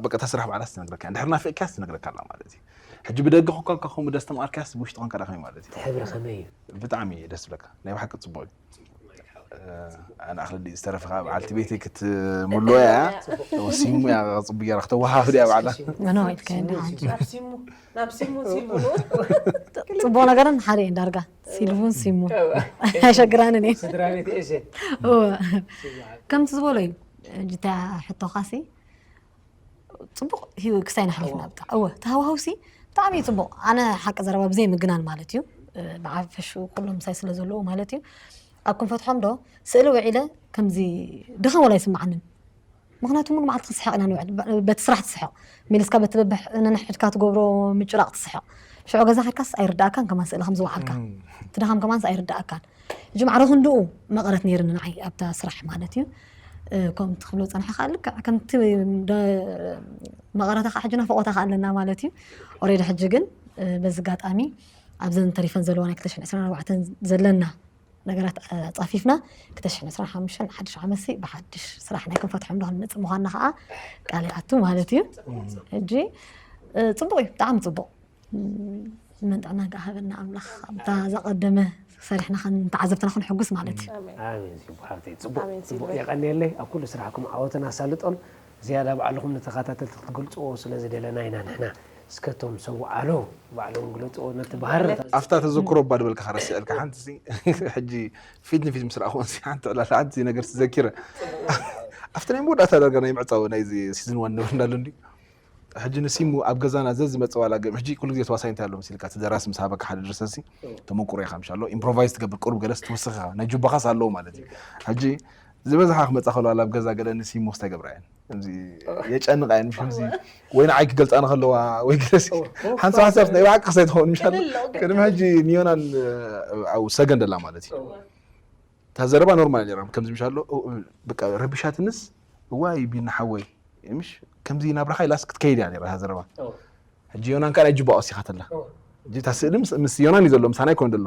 በቃ እታ ስራሕ ባዕላስ ትነግረካ እንድሕር ናፊቅካያስ ትነግረካ ኣላ ማለት እዩ ሕጂ ብደገ ኮንካ ከምኡ ደስተማኣርካያስ ብውሽጢ ኮንካ ዳኸመይ ማለት እዩ ሕብሪ ከመይ እዩ ብጣዕሚ ደስ ብለካ ናይ ብሓቂ ፅቡቅ እዩ ኣነ ኣኽልዲ ዝተረፈ ከዓ በዓልቲ ቤተይ ክትምልወያ ወሲሙ እያ ፅቡ ገይራ ክተወሃህድ እያ ባዕላ መኖ ኢልካ እንዲ ሓንቲ ናብ ሲሙ ናብ ሲሙ ሲልቡሉ ፅቡቅ ነገርን ሓደ እዩ ዳርጋ ሲልቡን ሲሙ ኣይሸግራንን እዩ ስድራ ቤት እየ እወ ከምቲ ዝበሎ እዩ ጅታ ሕቶኻሲ ፅቡቅ ህይወት ክሳይ ንሕልፍ ናብታ እወ ተሃዋህውሲ ብጣዕሚ እዩ ፅቡቅ ኣነ ሓቂ ዘረባ ብዘይ ምግናን ማለት እዩ ብዓፈሹ ኩሎም ምሳይ ስለ ዘለዉ ማለት እዩ ኣብ ክንፈትሖም ዶ ስእሊ ውዒለ ከምዚ ድኻም ወላ ይስምዓንን ምክንያቱ ሙሉ መዓልቲ ክስሕቅ ኢና ንውዕል በቲ ስራሕ ትስሕቅ ሚልስካ በቲ በብሕ ነንሕድካ ትገብሮ ምጭራቅ ትስሕቅ ሽዑ ገዛ ከድካስ ኣይርዳእካን ከማን ስእሊ ከም ዝወዓልካ እቲ ድኻም ከማንስ ኣይርዳእካን ሕጂ ማዕረ ክንድኡ መቐረት ነይርኒ ንዓይ ኣብታ ስራሕ ማለት እዩ ከምቲ ክብሎ ፀንሐ ከዓ ልክዕ ከምቲ መቐረታ ከዓ ሕጂ ናፍቆታ ከዓ ኣለና ማለት እዩ ኦሬዲ ሕጂ ግን በዚ ጋጣሚ ኣብዘን ተሪፈን ዘለዋ ናይ ክልተ ሽሕን ዕስራን ኣርባዕተን ዘለና ነገራት ኣፃፊፍና ክልተ ሽሕን ዕስራን ሓሙሽተን ሓድሽ ዓመት ሲ ብሓድሽ ስራሕ ናይ ክንፈትሖም ዶ ክንመፅእ ምኳንና ከዓ ቃል ይኣቱ ማለት እዩ ሕጂ ፅቡቅ እዩ ብጣዕሚ ፅቡቅ መን ጥዕና ከሃበና ኣምላኽ ኣብታ ዘቐደመ ሰሪሕና ተዓዘብትና ክንሕጉስ ማለት እዩ ኣሜን ሲቡ ሓብተይ ፅቡቅ ኣሜን ሲቡ። ፅቡቅ የቀንየለይ ኣብ ኩሉ ስራሕኩም ዓወትን ኣሳልጦን ዝያዳ ባዕልኹም ንተኸታተልቲ ክትገልፅዎ ስለ ዝደለና ኢና ንሕና እስከቶም ሰውዓሎ ባዕሎም ግለፅዎ ነቲ ባህርታት ኣብታ ተዘክሮ እባ ድበልካ ከረስዐልካ ሓንቲ ሲ ሕጂ ፊት ንፊት ምስ ረኣኹ ሲ ሓንቲ ዕላል ሓንቲ ነገር ትዘኪረ ኣብቲ ናይ መወዳእታ ዳርጋ ናይ ምዕፃው ናይዚ ሲዝን ዋን ንብል እንዳሎ እንዲ ሕጂ ንሲሙ ኣብ ገዛና ዘዝመፅእ ዋላ ገም ሕጂ ኩሉ ግዜ ተዋሳይ እንታይ ኣሎ መሲልካ እቲ ደራሲ ምስ ሃበካ ሓደ ድርሰት ሲ ተመኩሮ ኢኻ ምሻሎ ኢምፕሮቫይዝ ትገብር ቅሩብ ገለስ ትውስኽ ኢኻ ናይ ጁባኻስ ኣለዎ ማለት እዩ ሕጂ ዝበዝሓ ክመፃ ከለዋ ኣብ ገዛ ገለ ንሲሙ ክስታይ ገብራ እየን ከምዚ የጨንቃ እየን ምሽ ከምዚ ወይ ንዓይ ክገልፃ ንከለዋ ወይ ገለሲ ሓንሳብ ሓንሳብ ናይ ብሓቂ ክስታይ ትኸውን ምሻሎ ቅድሚ ሕጂ ንዮናን ኣብ ሰገን ደላ ማለት እዩ እታ ዘረባ ኖርማል ነይራ ከምዚ ምሻሎ በቃ ረቢሻትንስ እዋይ ቢና ሓወይ ምሽ ከምዚ ናብራኻ ኢላስ ክትከይድ እያ ነራ ዘረባ። ሕጂ ዮናን ካልኣይ ጅባ ወሲኻትላ። ሕጂ እታ ስእሊ ምስ- ምስ ዮናን እዩ ዘሎ፣ ምሳና ኣይኮን ዘሎ።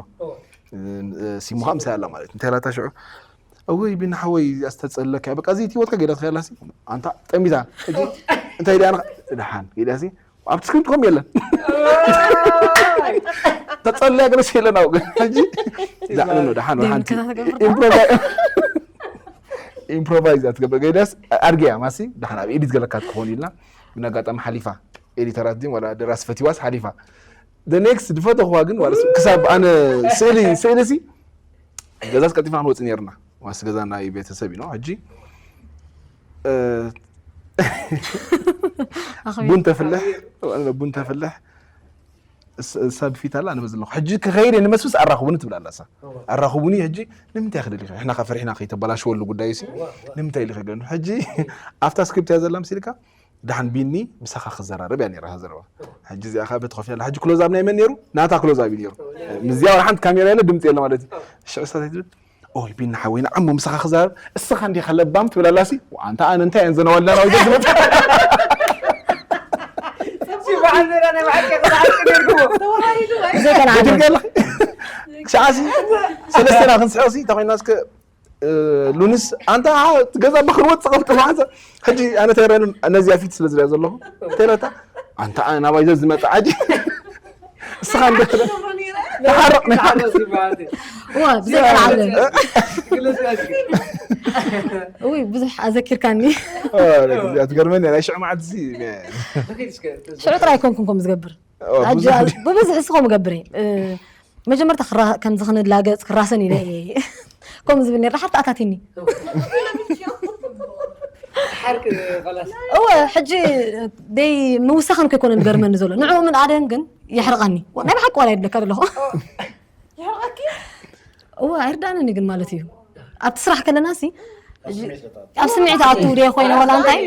ሲሙኻ ምሳይ ኣላ ማለት እንታይ ላታ ሽዑ፣ እውይ ቢና ሓወይ ኣስተጸለካ በቃ እዚ ህይወትካ ገዳት ከላሲ ኣንታ ጠሚታ። ሕጂ እንታይ ደኣ ደሓን ገዳሲ ኣብቲ ስክሪፕት ከም የለን። ተጸለያ ገለስ የለን። ኣብ ግን ሕጂ ዳዕኑ ደሓን ደም ሓንቲ ከታተገብር ኢምፕሮቫይ ኢምፕሮቫይዝ ኣትገብር ገዳስ ኣድገያ ማሲ ደሓን ኣብ ኤዲት ገለካ ትኸውን ኢልና፣ ብን ኣጋጣሚ ሓሊፋ። ኤዲተራት ድን ዋላ ደራሲ ፈቲዋስ ሓሊፋ። ኔክስት ድፈተኹዋ ግን ዋላ ክሳብ ኣነ ስእሊ ስእሊ ሲ ገዛስ ቀልጢፋ ክንወፅ ነርና። ዋስ ገዛ ናይ ቤተሰብ እዩ ነው ሕጂ። ቡን ተፍልሕ፣ ቡን ተፍልሕ። ሰብ ፊት ኣላ ንበዝ ኣለኹ ሕጂ ክኸይድ ንመስብስ ኣራኽቡኒ ትብል ኣላ እሳ። ኣራኽቡኒ ሕጂ ንምንታይ ክደሊ ንሕና ከፈሪሕና ከይተበላሽወሉ ጉዳይ ሲ ንምንታይ ኢሉ ከገኑ ሕጂ ኣብታ ስክሪፕት እያ ዘላ ምሲልካ። ደሓን ቢኒ ምሳኻ ክዘራረብ እያ ነራ ዘረባ። ሕጂ እዚኣ ኸ በቲ ኮፍ ያለ ሕጂ ክሎዝ ኣብ ናይ መን ነይሩ? ናታ ክሎዝ ኣብ እዩ ነይሩ። ምስዚኣ ወላ ሓንቲ ካሜራ የለ ድምፂ የለ ማለት እዩ። ሽዑ ሳታይ ትብል ኦይ ቢኒ ሓወይ ንዓሞ ምሳኻ ክዛረብ እስኻ እንዲኻ ለባም ትብል ኣላሲ። ኣንታ ኣነ እንታይ እየን ዘነዋልና ናው ዝመጣ ብዘይ ቀልዓለም ትብል ኣለኺ። ሰዓሲ ሰለስተና ክንስሕሲ ተኮይና እስከ ሉንስ ኣንታ ገዛ በክርወት ጸቐልጥፋ። ሕጂ ኣነ ተረን እነዚኣ ፊት ስለ ዝሪኣ ዘለኹ ተለታ ኣንታ ኣነ ናባይ ዘዝመጣ ዓዲ እስኻ እንደ ተሓረቕ ዋ ብዘይ ቀልዓለም ውይ ብዙሕ ኣዘኪርካኒ። ትገርመኒ ናይ ሽዑ መዓልቲ ሽዑ ጥራይ ኮንኩም ከም ዝገብር ብብዝሒ እስኸም ገብር እየ። መጀመርታ ከምዚ ክንላገፅ ክራሰን ኢለ እየ ከም ዝብል ነርና ሓርቲ ኣታቲኒ። እወ ሕጂ ደይ ምውሳኸን ከይኮነ ዝገርመኒ ዘሎ ንዕኡ ምን ኣደን ግን የሕርቐኒ። ናይ ብሓቂ ዋላ የድለካ ኣለኹ። እወ ኣይርዳእንኒ ግን ማለት እዩ ኣብቲ ስራሕ ከለና ሲ ኣብ ስምዒት ኣቱ ደ ኮይነ ወላ እንታይ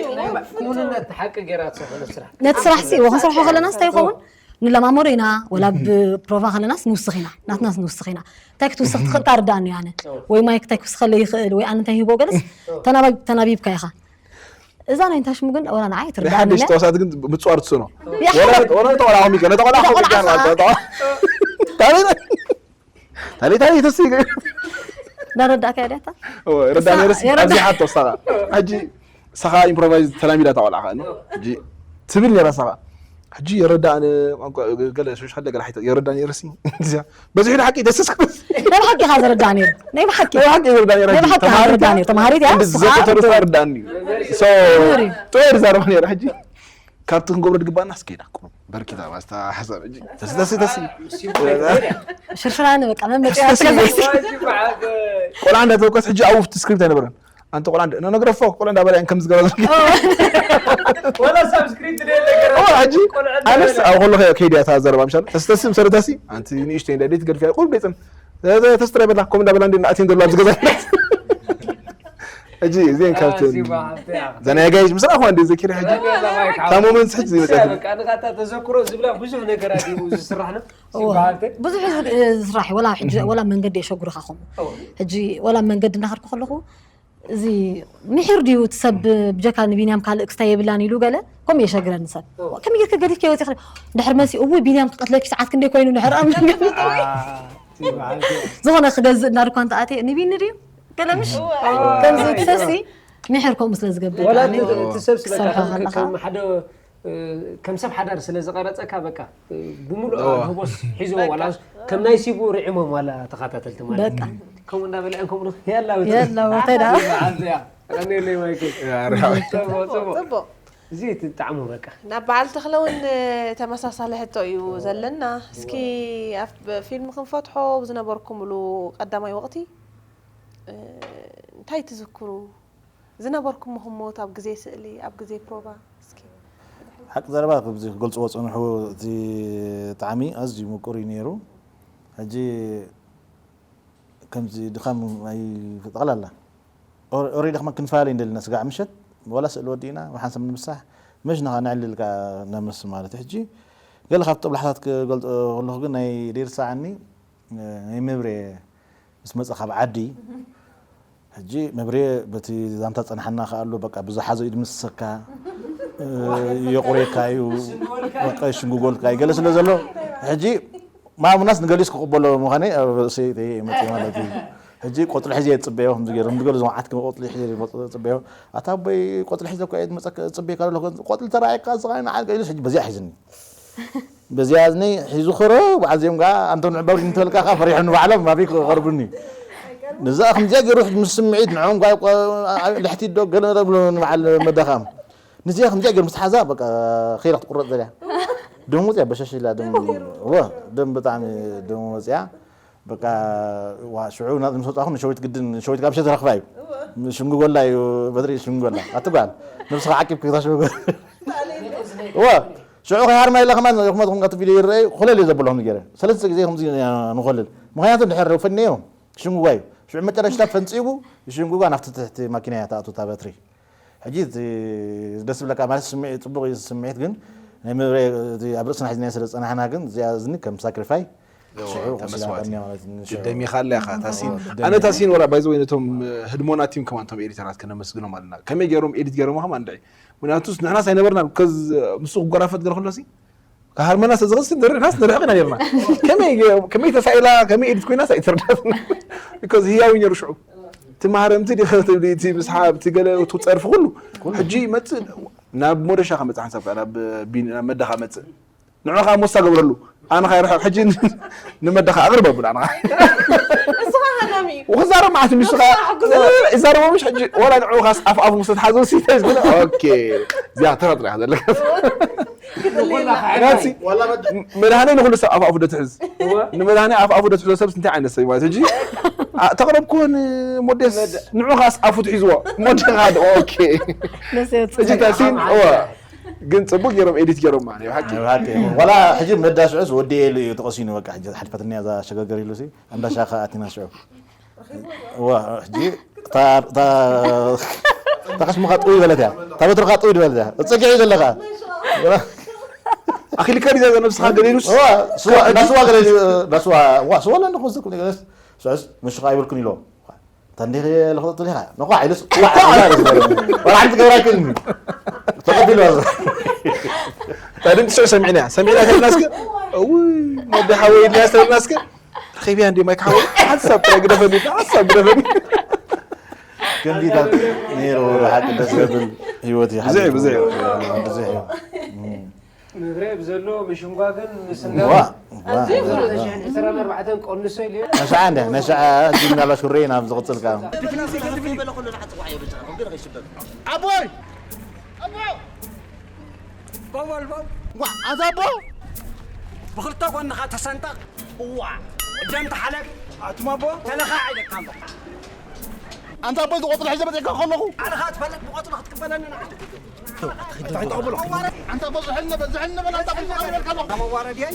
ክውንነት ሓቂ ገይራ ትሰርሐሉ ስራሕ ነቲ ስራሕ ሲ ክንሰርሖ ከለና ስታይ ይኸውን ንለማመዶ ኢና ወላ ብፕሮቫ ከለናስ ንውስኽ ኢና ናትናስ ንውስኽ ኢና እንታይ ክትውስኽ ትኽእል ካርዳእኒ ኣነ ወይ ማይ ክታይ ክውስኸለ ይኽእል ወይ ኣነ እንታይ ሂቦ ገለስ ተናቢብካ ኢኻ እዛ ናይ እንታይ ሽሙ ግን ወላ ንዓይ ትርዳእኒ ሓደሽ ተዋሳእቲ ግን ምፅዋር ትስኖ ወላ ተቆላዕኹም ይገ ነተቆላዕኹም ይገ ታሌ ታሌ ተሲ ዳረዳእካ ያዳታ ረዳ ነርስ ኣብዚ ሓቶ ሳኻ ሕጂ ሳኻ ኢምፕሮቫይዝ ተላሚዳ ታቆላዕኻ ሕጂ ትብል ነራ ሳኻ ሕጂ የረዳእነ ቋንቋ ገለ ሶሻል ገለ ሓይተ የረዳ ነርሲ እዚያ በዚ ሕደ ሓቂ ደስስ ናይ ብሓቂ ኢኻ ዝርዳእ ነይሩ ናይ ብሓቂ ናይ ሓቂ የረዳ ነራ ናይ ብሓቂ ኢኻ ዝርዳእ ነይሩ ተማሃሪት እያ ንስኻ ዘተተርፋ ርዳኒ ሶ ጥወር ዛረባ ነራ ሕጂ ካብቲ ክንገብሮ ድግባና እስኪ ኢላ ቁሩብ በርኪታ ባስታ ሓሳብ ሕጂ ተስደስ ተሲ ሽርሽራኒ በቃ መመፅያ ስለዚ ቆልዓ እንዳተወቀስ ሕጂ ኣብቲ ስክሪፕት ኣይነበረን ኣንቲ ቆልዓ እንደ ነግረፎ ቆልዓ እንዳበላ ከም ዝገባ ወላ ሳብስክሪፕት ደለ ገረ ሕጂ ኣነስ ኣብ ከሎ ከይድያ እታ ዘረባ ምሻል ተስተስም ሰረታሲ ኣንቲ ንእሽተይ እንደ ደት ገድፊያ ቁሩብ ደጽም ተስትረ በላ ኮም እንዳበላ እንደ ኣቴን ዘሎ ኣብዚ ገዛ ሕጂ እዚን ካብትን ዘናጋይሽ ምስ ኣኹ እንደ ዘኪር ሕጂ ካብ ሞመንት ሕጂ ዝመጽእ በቃ ንቃታ ተዘክሮ ዝብላ ብዙሕ ነገራት እዩ ዝስራሕ ነው ሲባልተ ብዙሕ ዝስራሕ ወላ ሕጂ ወላ መንገዲ የሸጉርኻ ከምኡ ሕጂ ወላ መንገዲ እናኸድኩ ከለኹ እዚ ምሕር ድዩ እቲ ሰብ ብጀካ ንቢንያም ካልእ ክስታይ የብላን ኢሉ ገለ ከምኡ የሸግረኒ ሰብ ከመይ ጌርካ ገዲፍካ ይወፂ ድሕር መሲ እው ቢንያም ክቀትለኪ ሰዓት ክንደይ ኮይኑ ድሕር ኣብ መንገዲ ዝኾነ ክገዝእ እናድኳ እንተኣትየ ንቢኒ ድዩ ገለ ምሽ ከምዚ እቲ ሰብሲ ምሕር ከምኡ ስለ ዝገብር ወላ እቲ ሰብ ስለ ክሰርሖ ከለኻ። ከም ሓደ ከም ሰብ ሓዳር ስለ ዝቐረፀካ በቃ ብምሉእ ኣድህቦስ ሒዞ ዋላ ከም ናይ ሲቡ ርዒሞም ዋላ ተኸታተልቲ ማለት በቃ ከምኡ እንዳበልዐን ከምኡ ያላ የላ ወተዳ ቀኒለይ ማይክል ጽቡቅ ጽቡቅ ጽቡቅ እዚ ትጣዕሙ በቃ ናብ በዓል ተኽለ እውን ተመሳሳሊ ሕቶ እዩ ዘለና። እስኪ ኣብ ፊልም ክንፈትሖ ዝነበርኩምሉ ቀዳማይ ወቕቲ እ፣ እንታይ ትዝክሩ? ዝነበርኩም ህሞት ኣብ ግዜ ስእሊ፣ ኣብ ግዜ ፕሮቫ እስኪ ሓቂ ዘረባ ከምዚ ክገልፅዎ ፀንሑ እቲ ጣዕሚ ኣዝዩ ምቁር እዩ ነይሩ። ሕጂ ከምዚ ድኻም ኣይጠቕላላ ኦሬዲ ኸማ ክንፈላለ እንደልና ስጋዕ ምሸት ወላ ስእሊ ወዲእና ብሓንሳብ ንምሳሕ መሽ ንኻ ነዕልል ከኣ ነምስ ማለት እዩ። ሕጂ ገለ ካብቲ ጦብላሕታት ክገልጾ ከለኹ ግን ናይ ደይርሳዓኒ ናይ መብሬ ምስ መጸ ካብ ዓዲ ሕጂ መብሬ በቲ ዛንታ ጸንሓና ከኣ ኣሎ በቃ ብዝሓዞ እዩ ድምስሰካ የቑሬካ እዩ፣ በቃ ይሽንጉጎልካ እዩ ገለ ስለ ዘሎ፣ ሕጂ ማሙናስ ንገሊስ ክቕበሎ ምዃነይ ኣብ ርእሰይ መፅእ ማለት እዩ። ሕጂ ቆፅሊ ሒዘ እየ ዝፅበዮ፣ ከምዚ ገይሩ ንገሉ ዝመዓት ከም ቆፅሊ ሒዘ እየ ዝመፅ-፣ ዝፅበዮ። ኣታ ኣቦይ ቆፅሊ ሒዘ እኮ እየ ዝመፀካ፣ ዝፅበየካ ዘለኹ፣ ቆፅሊ ተራእየካ ስቓይ ንዓል ኢሉ ሕጂ በዚኣ ሒዝኒ። በዚኣ እዝኒ ሒዙ ክረ በዓል ዚኦም ከዓ ኣንቶም ንዕባብ እንተበልካ ከዓ ፈሪሑ ንባዕሎም ናበይ ክቐርቡኒ። ንዛ ከምዚኣ ገይሩ ሕጂ ምስ ስምዒት ንዕኦም ጓ-፣ ጓ-፣ ልሕቲ ዶ ገለ ብሎ ንበዓል መዳኻም። ንዚኣ ከምዚኣ ገይሩ ምስ ሓዛ በቃ ኸይራ ክትቁረጥ ዘልያ። ደም ወፅያ በሸሽ ኢላ ደም፣ ወ፣ ደም ብጣዕሚ ደም ወፅያ። በቃ ዋ፣ ሽዑ ናት ምስ ወፃኹ ንሸዊት ግድን፣ ሸዊት ካብ ሸ ተረኽባ እዩ። ሽንጉጎላ እዩ፣ በትሪ ሽንጉጎላ። ኣትጓል፣ ነብስኻ ዓቂብ ክታ ሽንጉጎላ። ወ፣ ሽዑ ከይሃርማ ኢላ ከማን፣ ይኹመት ኹም ከት ቪድዮ ይረኣዩ፣ ኹለል እዩ ዘብሎም ገይረ። ሰለስተ ግዜ ከምዚ ንኾልል። ምኽንያቱ ድሕር ፈንዮ፣ ሽንጉጓ እዩ። ሽዑ መጨረሽታ ፈንፂጉ፣ ሽንጉጓ ናብቲ ትሕቲ ማኪና እያ ትኣቱ እታ በትሪ። ሕጂ እቲ ደስ ዝብለካ ማለት ስምዒት፣ ፅቡቕ እዩ ስምዒት፣ ግን ናይ መብረ-፣ እቲ ኣብ ርእስና ሒዝናዮ ስለ ዝፀናሕና ግን እዚኣ እዝኒ ከም ሳክሪፋይ ሽዑ ከም ቀሲላ መስዋእቲ። ቀንያ ማለት እዩ። ንሽዑ ግደም ኢኻ ኣለ ኢኻ፣ ታሲን። ግደም ኣነ ኢኻ። ታሲን ወላ ባይ ዘ ወይ ነቶም ህድሞና ቲም ከማን እቶም ኤዲተራት ከነመስግኖም ኣለና። ከመይ ገይሮም ኤዲት ገይሮም ከማን እንድዒ። ምክንያቱስ ንሕናስ ኣይነበርና፣ ከዝ-፣ ምስኡ ክጎራፈጥ ገለ ከሎሲ፣ ሃርመና ስለ ዝኽስ ንርሕናስ ንርሕቕ ኢና ነርና። ከመይ፣ ከመይ ተሳኢላ፣ ከመይ ኤዲት ኮይናስ ኣይተርዳእን። ቢኮዝ ህያው እዩ ነሩ ሽዑ። እቲ ማህረምቲ ዲኸ ትብሊ፣ እቲ ምስሓብ፣ እቲ ገለ፣ እቲ ጸርፊ ኩሉ። ሕጂ ይመጽእ፣ ናብ ሞደሻ ከመጽእ ሓንሳብ ከኣ፣ ናብ ቢን-፣ ናብ መዳኻ መጽእ። ንዑ ከኣ ሞሳ ገብረሉ። ኣነ ከኣ ይርሕቕ፣ ሕጂ ን-፣ ንመዳኻ ኣቕርብ ኣብሉ ኣነ ከኣ። እስኻ ሃናሚ። ወክዛረብ መዓት ንሱ ከኣ ንሱ ከኣ ሕጉስ። ይዛረቦ ምሽ ሕጂ፣ ወላ ንዑ ከኣስ ኣፍ ኣፉ ምስ ተትሓዞ ሲተ ዝብል፣ ኦኬ። እዚኣ ተራ ጥራሕ ዘለካ። ክድልየና። ናቲ፣ መድሃኔ ንኹሉ ሰብ ኣፍ ኣፉ ዶ ትሕዝ? እወ። ንመድሃኔ ኣፍ ኣፉ ዶ ትሕዞ ሰብስ እንታይ ዓይነት ሰብ እዩ ማለት? ሕጂ፣ ኣ-፣ ተቕረብኩ ንሞዴስ፣ ንዑ ከኣስ ኣፉ ትሒዝዎ። ሞዴ ከኣ ዶ፣ ኦኬ። ነሰ ሕጂ ታሲን፣ እወ። ግን ጽቡቅ ገይሮም ኤዲት ገይሮም ማለት እዩ፣ ሓቂ። ናይ ብሓቂ። ዋላ ሕጂ መዳ ሽዑስ ወዲ ኢሉ እዩ ተቐሲኑ፣ በቃ፣ ሕጂ ሓልፈትኒ እያ እዛ ሸገገር ኢሉ ሲ፣ ኣንዳ ሻኻ ኣቲና ሽዑ። እዋ፣ ሕጂ፣ እታ፣ እታ፣ እታ ከሽምኻ ጥውይ በለት እያ። እታ በትርኻ ጥውይ በለት እያ። እጽግዒ ዘለኻ። ኣኺልካ ድዩ ነብስኻ ገለ ኢሉስ? እዋ፣ ስዋ፣ እንዳ ስዋ ገለ ኢሉ፣ እንዳ ስዋ፣ እዋ፣ ስዋ ኣለኒ ክወስደኩም ገለስ። ሽዑስ፣ ምሽኻ ኣይብልኩን ኢሎ። ታንዴ ለኸጥቶ ዲኻ? ነኳ ኢሉስ፣ እኳ ኢሉ ዝበለ። ወላ ሓንቲ ክገብር ኣይክእልን እዩ። ተቐቢሉ ኣሎ። ታዲያ ንሱ ሰሚዕና፣ ሰሚዕና ተብልናስከ? እውይ፣ ወዲ ሓወይ ኢልና ተብልናስከ? ረኺብያ እንዲ ማይክ ሓወይ? ሓሳብ ጥራይ ግደፈኒ፣ ሓሳብ ግደፈኒ። ከምዚታት ነይሩ፣ ብሓቂ ደስ ዘብል ህይወት እዩ ብዙሕ እዩ፣ ሓሊፉ። ብዙሕ እዩ። ብዙሕ እዩ። እም። መብርሂ ብዘሎ ምሽንጓግን ምስንጋር ዋ፣ ዋ፣ ኣዝዩ ዋ፣ ብዙሕ ዋ። ዕስራን ኣርባዕተን ቀንሶ ኢሉ። ነሻዓ እንደ፣ ነሻዓ፣ ሕጂ ምናልባት ሽሬ ናብ ዝቕጽል ከኣ። ኣቦይ! ኣቦ! ቦቦል ቦብ! ዋ፣ ኣዛ ኣቦ! ብኽልተ ጎንኻ ተሰንጠቕ! እዋ! ደም ተሓለብ! ኣቱም ኣቦ! ተለኻ ዓይለካ ኣሎ! ኣንታ ኣቦይ ዝቆጽሎ ሒዘ መጽእካ ከለኹ። ኣንኻ ትፈልጥ ብቆጽሎ ክትቅበለኒ ንዓ። ኣንታ ኣቦ ዝሕል ነበል፣ ዝሕል ነበል፣ ኣንታ ኣቦ ዝሕል ነበል ከለኹ። ኣንታ መዋረድ እየ።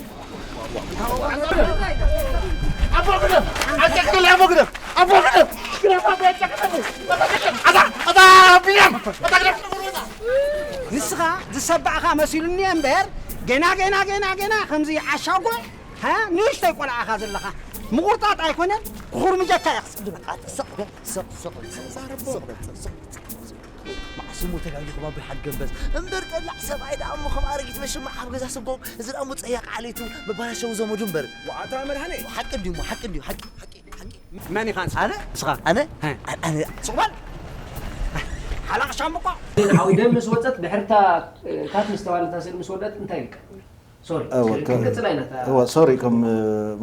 ኣቦ ግደፍ፣ ኣጨክል ኣቦ ግደፍ፣ ኣቦ ግደፍ። ግደፍ ኣቦ ኣጨክል። ኣታ፣ ኣታ ቢንያም፣ ኣታ ግደፍ። ንስኻ ዝሰባእኻ መሲሉኒ እምበር፣ ገና፣ ገና፣ ገና፣ ገና ከምዚ ዓሻ ጓዕ፣ ሃ? ንእሽተይ ቆልዓ ኢኻ ዘለኻ። ምቑርጣጥ ኣይኮነን፣ ክኹርምጀካ እየ ክስዕብ ዝበል። ኣት-፣ ስቕ በል፣ ስቕ፣ ስቕ፣ ስቕ፣ ስቕ በል፣ ስቕ፣ ስቕ፣ ስቕ፣ ስቕ። መዓስ እሞ ተጋጊኹም ኣብ ብርሃን ገንበዝ። እምበር ጠላዕ ሰብኣይ ደኣ እሞ ከም ኣረጊት መሸማዕ ኣብ ገዛ ስጎም፣ እዚ ደኣ እሞ ጸያቕ ዓሌቱ መባላሸዊ ዘመዱ እምበር። ዋታ መድሃኔ። ሓቂ እንድዩ እሞ፣ ሓቂ እንድዩ፣ ሓቂ፣ ሓቂ፣ ሓቂ። መን ኢኻ ንስኻ? ኣነ? ንስኻ? ኣነ? ሀ። ኣነ፣ ኣነ። ስቕ በል። ሓላቕ ሻምብቆ። ሓዊ ደም ምስ ወጸት ድሕርታ፣ እ፣ ካት ምስ ተባህለት እታ ስእሊ ምስ ወደት እንታይ ኢልካ? ሶሪ፣ እወ፣ ከም፣ ክንቅጽል ኣይነት፣ አ- እወ፣ ሶሪ፣ ከም፣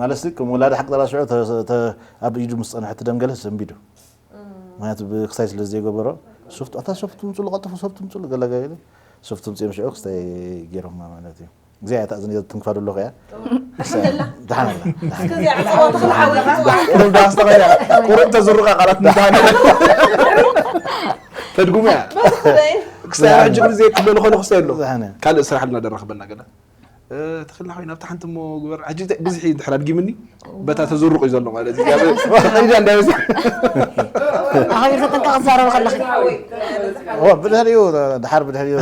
ማለት፣ ከም ወላዲ ሓቂ ጥራሕ ሽዑ ተ-፣ ተ-፣ ኣብ ኢዱ ምስ ጸንሐ እቲ ደም ገለ ሰንቢዱ። እም። ምኽንያቱ ብክሳይ ስለ ዘይገበሮ፣ ሶፍት፣ ኣታ ሶፍት ምጽሉ፣ ቀጥፉ ሶፍት ምጽሉ፣ ገለ ገለ ኢሉ፣ ሶፍት ምጽኦም ሽዑ ክስታይ ገይሮም ማለት እዩ። እግዚኣብሔር እታ እዝኒ ትንክፋ ደሎ ከያ። ኣልሓምዱሊላህ። ደሓን ኣላ። ደሓን ኣላ። እስከ እዚኣ ዕጸዋ ተኽሊ ሓዊ ዕጸዋ። ቁሩብ ዳስ ተኸያ፣ ቁሩብ ተዝርቃ ቃላት ምዳን። ተድጉሙ እያ። በዚ ክደይ። ክስታይ ሕጂ ግዜ ክበሉ ኾነ ክስታይ ኣሎ። ደሓን እያ። ካልእ ስራሕ ልና ደረኽበልና ገለ። እ፣ ተኽልና ኾይና ኣብታ ሓንቲ እሞ ግበር። ሕጂ ተ-፣ ብዝሒ እንድሕር ኣድጊምኒ፣ በታ ተዝርቕ እዩ ዘሎ ማለት እዩ። ኢዳ እንዳበዛ። ኣኸቢርካ ጥንቃቕ ትዛረብ ከለኻ። እዋ፣ ብድሕሪኡ፣ ድሓር ብድሕሪኡ፣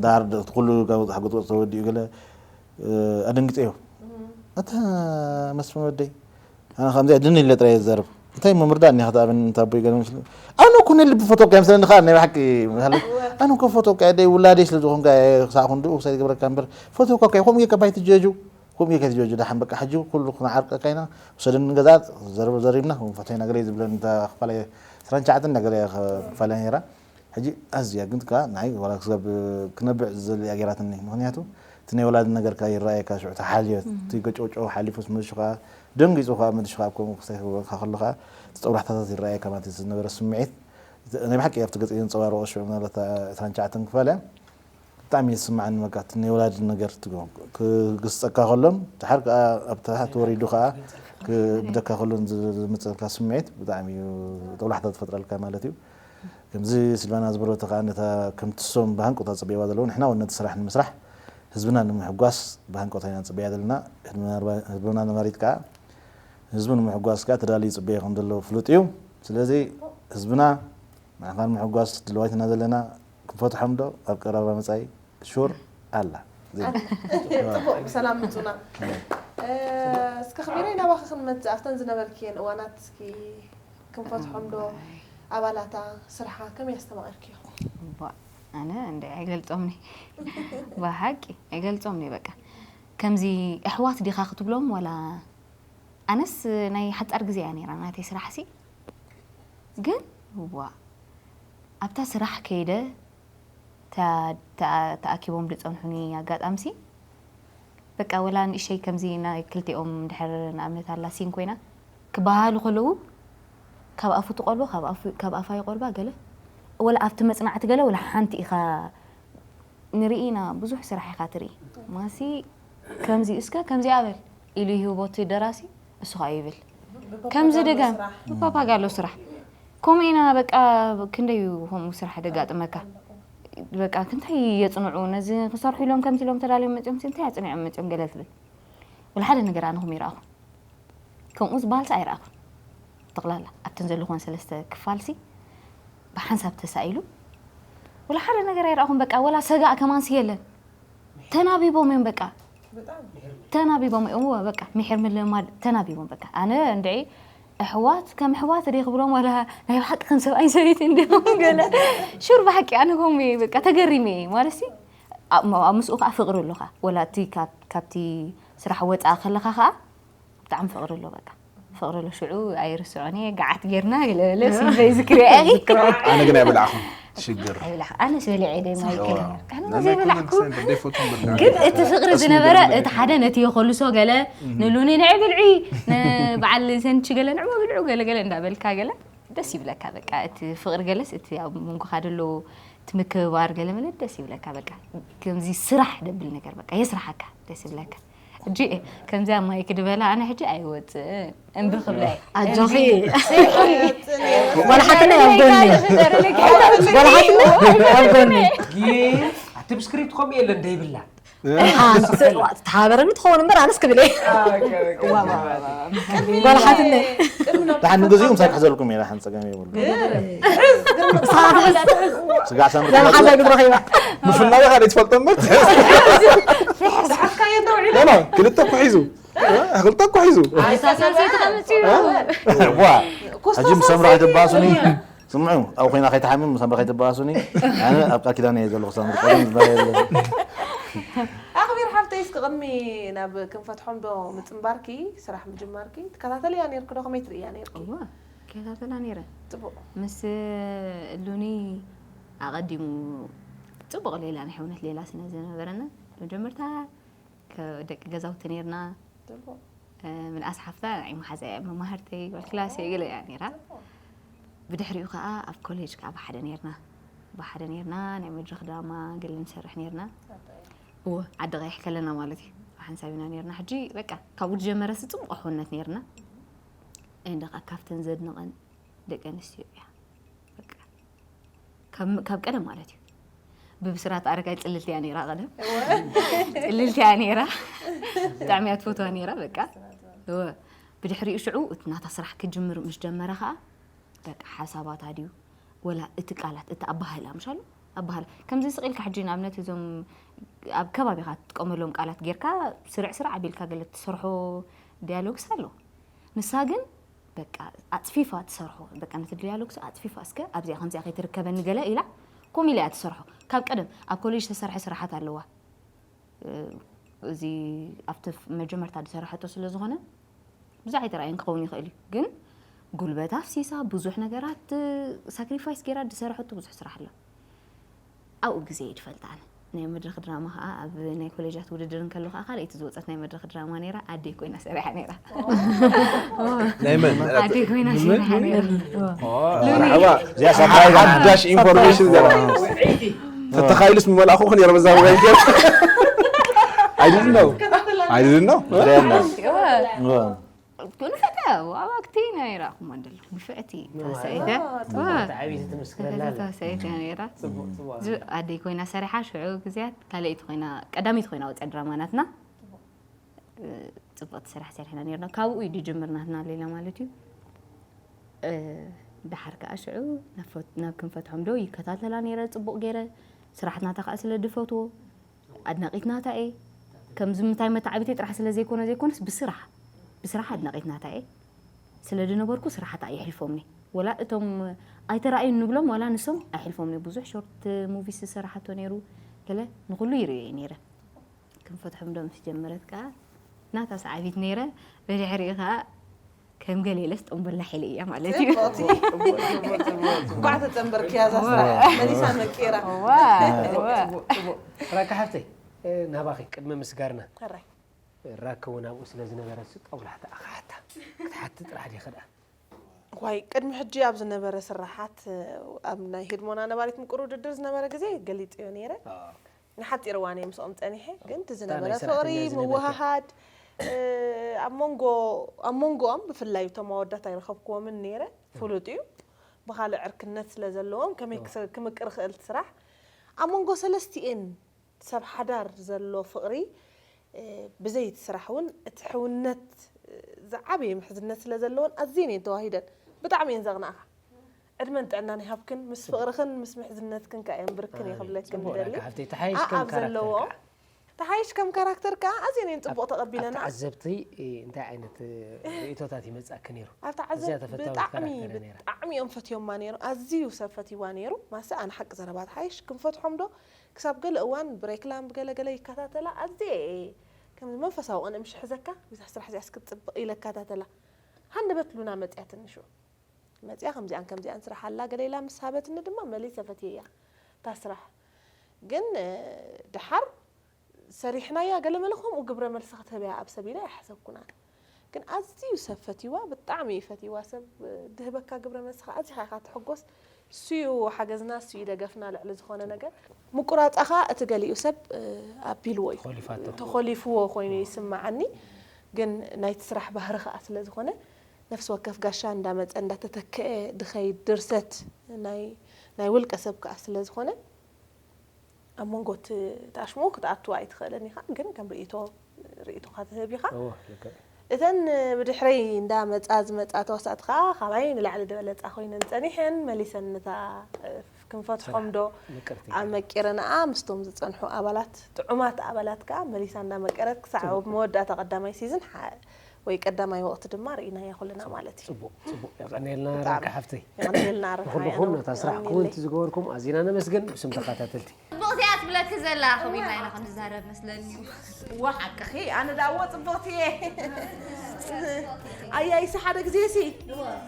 ድሓር ድ-፣ ኩሉ ካብ ሓጎት ወጽ ተወዲኡ ገለ፣ እ፣ ኣደንግጸዮ። ኣታ መስፍን ወደይ፣ ኣነ ከምዚኣ ድን ኢለ ጥራይ እየ ዝዛረብ። እንታይ እሞ ምርዳእ እኒኻ፣ ኣበን እንታ ኣቦይ ገለ መስሎ። ኣነ እኮ ናይ ልቢ ፈተውካ ይመስለኒ፣ ኸኣ ናይ ብሓቂ፣ ማለት፣ ኣነ እኮ ፈትወካ እየ፣ ደይ ውላደይ ስለ ዝኾንካ እየ፣ ክሳዕ ክንድኡ ክሳይ ዝገብረካ እምበር፣ ፈትወካ እኮ እየ፣ ከምኡ ጌርካ ባይትጀጁ፣ ከምኡ ጌርካ ኣይትጀጁ። ደሓን በቃ ሕጂ ኩሉ ክንዓርቀካ ኢና፣ ውሰደኒ ንገዛ፣ ዘረብ-፣ ዘሪብና ክንፈትሖ ኢና ገለ እዩ ዝብለኒ፣ እታ ክፋል ዕስራን ትሽዓተን ነገር እያ ክፋል እያ ነይራ። ሕጂ ኣዝያ ግን ከኣ ንዓይ ዋላ ክሳብ ክነብዕ ዝደሊ እያ ጌራትኒ። ምኽንያቱ እቲ ናይ ወላዲ ነገርካ ይረኣየካ፣ ሽዑ ተሓልዮ፣ እቲ ገጨውጨው ሓሊፉስ መልሱ ከኣ ደንጊጹ ከኣ መልሱ ከኣ ኣብ ከምኡ ክሳይ ክብለካ ከሎ ከኣ እቲ ጸጉራሕታታት ይረኣየካ ማለት እዩ፣ ዝነበረ ስምዒት ናይ ብሓቂ ኣብቲ ገጽ የንጸባርቖ። ሽዑ ምናልባት ዕስራን ትሽዓተን ክፋል እያ። ብጣዕሚ እዩ ዝስምዓኒ፣ በቃ፣ እቲ ናይ ወላዲ ነገር ትግ-፣ ክግስጸካ ከሎን፣ ድሓር ከኣ ኣብ ታሕቲ ወሪዱ ከኣ ክብደካ ከሎን ዝ-፣ ዝመጸልካ ስምዒት ብጣዕሚ እዩ ጦብላሕታ ዝፈጥረልካ ማለት እዩ። ከምዚ ሲልቫና ዝበለቶ ከኣ፣ ነታ ከምቲ እሶም ብሃንቀውታ ዝጽበይዋ ዘለዉ፣ ንሕና እውን ነቲ ስራሕ ንምስራሕ፣ ህዝብና ንምሕጓስ ብሃንቀውታ ኢና ንጽበያ ዘለና። ህዝብና ነባሪት ከኣ፣ ህዝቡ ንምሕጓስ ከኣ ተዳልዩ ይጽበዮ ከም ዘሎ ፍሉጥ እዩ። ስለዚ ህዝብና ንዓኻ ንምሕጓስ ድልዋት ኢና ዘለና። ክንፈትሖም ዶ ኣብ ቀረባ መጻኢ? ሹር ኣላ። ጽቡቕ፣ ብሰላም ምጹና። እ፣ እስከ ክቢረይ ናባኺ ክንመጽእ፣ ኣብተን ዝነበርክየን እዋናት እስኪ ክንፈትሖም ዶ? ኣባላታ፣ ስርሓ ከመይ ኣስተማቒርክዮ? እባ፣ ኣነ እንደ ኣይገልጾምኒ። ብሓቂ ኣይገልጾምኒ። በቃ ከምዚ ኣሕዋት ዲኻ ክትብሎም ዋላ፣ ኣነስ ናይ ሓጻር ግዜ እያ ነይራ ናተይ ስራሕሲ። ግን ዋ፣ ኣብታ ስራሕ ከይደ ተ-፣ ተ-፣ ተኣኪቦም ዝጸንሑኒ ኣጋጣምሲ፣ በቃ ወላ ንእሸይ ከምዚ ናይ ክልቲኦም ድሕር ንኣብነት ኣላ ሲን ኮይና ክበሃሉ ከለዉ ካብ ኣፉ ትቆልቦ፣ ካብ ኣፉ፣ ካብ ኣፋ ይቆልባ ገለ፣ ወላ ኣብቲ መጽናዕቲ ገለ ወላ ሓንቲ ኢኻ ንርኢ ኢና፣ ብዙሕ ስራሕ ኢኻ ትርኢ። ማሲ ከምዚ እስከ ከምዚ ኣበል ኢሉ ይህቦ እቲ ደራሲ፣ እሱ ኸኣ ይብል። ከምዚ ብፕሮፓጋንዳ ደገም ስራሕ። ብፓፓጋሎ ስራሕ። ከምኡ ኢና በቃ፣ ክንደይ እዩ ከምኡ ስራሕ ደጋጥመካ። በቃ ክንታይ የጽንዑ፣ ነዚ ክሰርሑ ኢሎም ከምቲ ኢሎም ተዳልዮም መጺኦም፣ እንታይ ኣጽኒዖም መጺኦም ገለ ትብል። ወላ ሓደ ነገር ኣነ ከምኡ ይረኣኹ። ከምኡ ዝበሃልሲ ኣይረኣኹን። ጠቕላላ ኣብተን ዘለኹወን ሰለስተ ክፋልሲ ብሓንሳብ ተሳኢሉ ወላ ሓደ ነገር ኣይረኣኹን። በቃ ወላ ሰጋእ ከማንሲ የለን። ተናቢቦም እዮም በቃ። ተናቢቦም እዮም፣ እወ፣ በቃ ምሒር ምልማድ ተናቢቦም በቃ። ኣነ እንድዒ ኣሕዋት ከም ኣሕዋት ድየ ክብሎም ዋላ ናይ ብሓቂ ከም ሰብኣይን ሰበይትን ድዮም ገለ። ሹር ብሓቂ ኣነ ከምኡ እየ በቃ ተገሪመ እየ ማለትሲ ኣብ፣ ኣብ ምስኡ ከኣ ፍቕሪ ኣለኻ። ወላ እቲ ካብ፣ ካብቲ ስራሕ ወጻኢ ከለኻ ከኣ ብጣዕሚ ፍቕሪ ኣሎ በቃ። ፍቕሪ ኣሎ። ሽዑ ኣይርስዖን እየ፣ ገዓት ጌርና ገለ በለ፣ ሲልቨይ ዝክሪ እየ። ኣነ ግን ኣይበላዕኹን። ሽግር። ኣይብላዕ-፣ ኣነስ በሊዐ እየ ደይ ማይክል። እዋ። ኣነ ነናይ ዘይበላዕኩ። ኮመንት ሰንተር ደይፈቱ ምብላዕ። ግን እቲ ፍቕሪ ቀስ ዝነበረ፣ ምበል እቲ ሓደ ነቲ የኸልሶ ገለ፣ እህ። ንሉኒ ንዒ ብልዒ፣ ንበዓል ሰንቺ ገለ ንዕሞ ብልዑ ገለ ገለ እንዳበልካ ገለ ደስ ይብለካ። በቃ እቲ ፍቕሪ ገለስ እቲ ኣብ መንጎኻ ደሎ እቲ ምክብባር ገለ መለ ደስ ይብለካ። በቃ ከምዚ ስራሕ ደብል ነገር በቃ የስራሓካ፣ ደስ ይብለካ። ሕጂ ከምዚኣ ማይክ ድበላ ኣነ ሕጂ ኣይወፅእን እምቢ ክብላ እየ። ኣጆኺ። እምቢ። ዋላ ሓትነ ኣብ ጎኒ። ዋላ ሓትነ ኣብ ጎኒ። ግን ኣቲ ብስክሪፕት ከምኡ የለን ደይብላ። ኣሓ፣ ተሓበረኒ ትኸውን እምበር ኣነስ ክብል እየ። ዋ፣ ዋ፣ ዋ፣ ዋ። ጓል ሓትነ። ደሓን ንግዚኡ ምሳይ ክሕዘልኩም እየ፣ ደሓን ጸገም የብሉ። ስጋዕ ሳምሪ ለምሓዛ ክትረኺባ። ምፍናው ኢኻ ዘይትፈልጦ እምበር። ዝሓዝካዮ እንዶ ውዒሉ። ኖ፣ ኖ፣ ክልተ እኮ ሒዙ። እ? ክልተ እኮ ሒዙ። ኣይ፣ ሳልሳይ ተቐመጥ እዩ። እ? ዋ፣ ኮስታስ ሕጂ ምስ ሰምራ ሳልሳይ ኣይትባእሱኒ። እዩ። ስምዑ፣ ኣብኡ ኮይና ከይትሓምም፣ ምስ ኣምራ ከይትባእሱኒ። ኣነ ኣብ ቃል ኪዳን እየ ዘለኹ፣ ሳምሪ ቀደም ዝበለ የለ። ኣኽቢር ሓፍተይ፣ እስኪ ቅድሚ ናብ ክንፈትሖም ዶ ምጽንባርኪ፣ ስራሕ ምጅማርኪ፣ ትከታተልያ ነይርኪ ዶ? ከመይ ትርእያ ነይርኪ? እወ፣ ከታተላ ነይረ። ጽቡቕ። ምስ እሉኒ ኣቐዲሙ ጽቡቕ ሌላ ናይ ሕውነት ሌላ ስነ ዝነበረና፣ መጀመርታ ከ-፣ ደቂ ገዛውቲ ነይርና። ጽቡቕ። እ፣ ምንኣስ ሓፍታ ናይ መሓዛ እያ፣ መማህርተይ፣ ጓል ክላስ እየ፣ ገለ እያ ነይራ። ጽቡቕ። ብድሕሪኡ ከኣ ኣብ ኮሌጅ ከኣ ብሓደ ነይርና። ብሓደ ነይርና፣ ናይ መድረኽ ድራማ ገለ ንሰርሕ ነይርና። እወ፣ ዓዲ ቀይሕ ከለና ማለት እዩ። ብሓንሳብ ኢና ነይርና። ሕጂ በቃ ካብኡ ዝጀመረሲ ጽቡቕ ሕውነት ነይርና። እንደ ከኣ ካብተን ዘድንቐን ደቂ ኣንስትዮ እያ። በቃ ካብ፣ ካብ ቀደም ማለት እዩ። ብብስራት ኣረጋይ ጽልልቲ እያ ነይራ ቀደም። እወ። ጽልልቲ እያ ነይራ። ብጣዕሚ እያ ትፈትዋ ነይራ በቃ። እወ። ብድሕሪኡ ሽዑ እቲ ናታ ስራሕ ክጅምር ምስ ጀመረ ከኣ በቃ ሓሳባታ ድዩ ወላ እቲ ቃላት፣ እቲ ኣባህላ፣ ምሽ ኣሎ? ኣባህላ። ከምዚ ስቕ ኢልካ ሕጂ ንኣብነት እዞም ኣብ ከባቢኻ ትጥቀመሎም ቃላት ጌርካ ስርዕ ስርዕ ኣቢልካ ገለ ትሰርሖ ዲያሎግስ ኣሎ። ንሳ ግን በቃ ኣጽፊፋ ትሰርሖ። በቃ ነቲ ዲያሎግስ ኣጽፊፋ፣ እስከ ኣብዚኣ ከምዚኣ ከይትርከበኒ ገለ ኢላ ኮሚላ እያ ትሰርሖ። ካብ ቀደም ኣብ ኮሌጅ ተሰርሐ ስራሓት ኣለዋ። እዚ ኣብቲ መጀመርታ ዝሰራሐቶ ስለ ዝኾነ ብዙሕ ኣይተረኣየን ክኸውን ይኽእል እዩ። ግን ጉልበት ኣፍሲሳ፣ ብዙሕ ነገራት ሳክሪፋይስ ገይራ ዝሰራሐቶ ብዙሕ ስራሕ ኣሎ። ኣብኡ ግዜ እየ ዝፈልጣ ኣነ። ናይ መድረኽ ድራማ ከዓ ኣብ ናይ ኮሌጃት ውድድር እንከሎ ከዓ ካልኣይቲ ዝወፀት ናይ መድረኽ ድራማ ነይራ፣ ኣደይ ኮይና ሰሪሓ ነይራ። ናይ መን? ኣደይ ኮይና ሰሪሓ ነይራ። መርሓባ። እዚኣ ሳፕራይዝ ሓዳሽ ኢንፎርሜሽን ዘላ። ተተኻይሉስ ምመላእኹ ነይረ በዛ መጋይሽ። I didn't know. I didn't know. ንፍዕቲ ኣብ ኣክቲንግ ኣይረኣኹማ እንደለኹ። ንፍዕቲ ተዋሳኢት እያ። ዓብይቲ ትምስክረና ኣላ። ተዋሳኢት እያ ነይራ። ጽቡቅ ጽቡቅ። ዝ- ኣደይ ኮይና ሰሪሓ ሽዑ ግዜያት ካልኣይቲ ኮይና ቀዳመይቲ ኮይና ወፅያ ድራማ ናትና። እ፣ ጽብቕቲ ስራሕ ሰሪሕና ነርና። ካብኡ እዩ ዝጅምር ናትና ሌላ ማለት እዩ። እ፣ ደሓር ከኣ ሽዑ ናብ ፈት- ናብ ክንፈትሖም ዶ ይከታተላ ነይረ ጽቡቕ ገይረ። ስራሕትናታ ከኣ ስለ ዝፈትዎ ኣድናቒት ናታ እየ። ከምዚ ምንታይ መተዓቢተይ ጥራሕ ስለ ዘይኮነ ዘይኮነስ ብስራሕ ብስራሕ ኣድናቒት ናታ እየ። ስለ ዝነበርኩ ስራሓታ ኣይሕልፎምኒ። ወላ እቶም ኣይተራእዩን ንብሎም ዋላ ንሶም ኣይሕልፎምኒ። ብዙሕ ሾርት ሙቪስ ዝሰራሓቶ ነይሩ። ገለ ንኹሉ ይርእዮ እየ ነይረ። ክንፈትሖም ዶ ምስ ጀመረት ከኣ ናታ ሰዓቢት ነይረ። ብድሕሪኡ ከኣ ከም ገሌለስ ጠንበላ ሒለ እያ ማለት እዩ። ጽብቕቲ። እንኳዕ ተጸንበርክያ እዛ ስራሕ መሊሳ መቂራ። እዋ፣ እዋ። ራካ ሓፍተይ፣ እ፣ ናባኺ ቅድሚ ምስጋርና ሕራይ። ራከ እውን ኣብኡ ስለ ዝነበረ ጣውላሕታ ኣኻሓታ ክትሓቲ ጥራሕ ዲኸ ደኣ? ዋይ ቅድሚ ሕጂ ኣብ ዝነበረ ስራሓት ኣብ ናይ ህድሞና ነባሪት ምቁር ውድድር ዝነበረ ግዜ ገሊፅዮ ነይረ። ንሓፂር እዋን እየ ምስኦም ፀኒሐ፣ ግን እቲ ዝነበረ ናይ ፍቕሪ ስራሕተኛ ዝነበርካ? ምውሃሃድ እ፣ ኣብ መንጎ ኣብ መንጎኦም ብፍላይ እቶም ኣወዳት ኣይረኸብክዎምን ነይረ። ፍሉጥ እዩ፣ ብኻልእ ዕርክነት ስለ ዘለዎም ከመይ ክስ- ክምቅር ክእል እቲ ስራሕ ኣብ መንጎ ሰለስቲኤን ሰብ ሓዳር ዘሎ ፍቕሪ እ፣ ብዘይ እቲ ስራሕ እውን እቲ ሕውነት እ፣ ዝዓበየ ምሕዝነት ስለ ዘለዎን ኣዝየን እየን ተዋሂደን። ብጣዕሚ እየን ዘቕናእኻ። ዕድመን ጥዕናን ይሃብክን፣ ምስ ፍቕርኽን ምስ ምሕዝነትክን ከኣ የንብርክን እየ ክብለክን ጽቡቕ ንደሊ። ዳካ ሓፍተይ፣ ተሓይሽ ኣኣ፣ ከም ኣብ ዘለዎም ካራክተር ተሓይሽ ከም ካራክተር ከኣ ኣዝየን እየን ጽቡቕ ተቐቢለና። ተዓዘብቲ እ፣ እንታይ ዓይነት እ፣ ርእቶታት ይመጻኪ ነይሩ? ኣብ ተዓዘብ እዚኣ ተፈታዊት ብጣዕሚ ካራክተር እያ ነይራ። ብጣዕሚ እዮም ፈትዮማ ነይሮም። ኣዝዩ ሰብ ፈትይዋ ነይሩ። ማሰ ኣነ ሓቂ ዘረባ ተሓይሽ ክንፈትሖም ዶ ክሳብ ገለ እዋን ብሬክላም ብገለ ገለ ይከታተላ። ኣዝየ እየ ከም መንፈሳዊ ቅንኢ ምሽ ሕዘካ ብዛ ስራሕ እዚኣ እስክትጽብቕ ኢለ እከታተላ። ሃንደበት ሉና መጽያ ትንሹ መጽያ ከምዚኣን ከምዚኣን ስራሕ ኣላ ገለ ኢላ ምስ ሃበትኒ ድማ መሊሰ ፈትየያ እታ ስራሕ። ግን እ፣ ደሓር ሰሪሕናያ ገለ መለ ከምኡ ግብረ መልሲ ክትህብያ ኣብ ሰብ ኢለ ኣይሓሰብኩን ኣነ። ግን ኣዝዩ ሰብ ፈትይዋ፣ ብጣዕሚ እዩ ፈትይዋ። ሰብ እ፣ ድህበካ ግብረ መልሲ ከዓ ኣዚኻ ኢኻ ትሕጎስ። እሱ እዩ ሓገዝና፣ እሱ እዩ ደገፍና ልዕሊ ዝኾነ ነገር። ምቁራፃ ከዓ እቲ ገሊኡ ሰብ እ፣ ኣቢልዎ እዩ ተኾሊፋቶ። ተኾሊፍዎ ኮይኑ ይስምዓኒ። ግን ናይቲ ስራሕ ባህሪ ከዓ ስለ ዝኾነ ነፍሲ ወከፍ ጋሻ እንዳመፀ እንዳተተከአ ድኸይድ ድርሰት ናይ ናይ ውልቀ ሰብ ከዓ ስለ ዝኾነ ኣብ መንጎ እቲ ተኣሽሙ ክትኣትዋ ኣይትኽእልን ኢኻ። ግን ከም ርእይቶ ርእይቶኻ ትህብ ኢኻ። እዎ፣ ልክዕ። እተን ብድሕረይ እንዳመፃ ዝመፃ ተዋሳእቲ ከዓ ካባይ ንላዕሊ ዝበለፃ ኮይነን ፀኒሐን መሊሰን ነታ እ፣ ክንፈትሖም ዶ ምቅርቲ። ኣመቂረንኣ ምስቶም ዝፀንሑ ኣባላት ጥዑማት ኣባላት ከዓ መሊሳ እንዳመቀረት ክሳዕ ኣብ መወዳእታ ቀዳማይ ሲዝን ሓ- ወይ ቀዳማይ ወቕቲ ድማ ርኢናያ ኩልና ማለት እዩ። ጽቡቅ ጽቡቅ፣ የቐንየልና ብጣዕሚ። ራካ ሓፍተይ። የቐንየልና ርፋ ንኹልኹም ያኖ። ነታ ስራሕ የቐንየለይ። ክውንቲ ዝገበርኩም ኣዝና ነመስግን። ብስም ተኸታተልቲ ጽቡቕቲ እያ ትብለኪ ዘላ። ከመይ ኢልና ኢና ክንዛረብ መስለኒ እዩ። ዋ ሓቅኺ ኣነ ዳዎ ጽቡቕቲ እየ። ኣያይሲ ሓደ ግዜ ሲ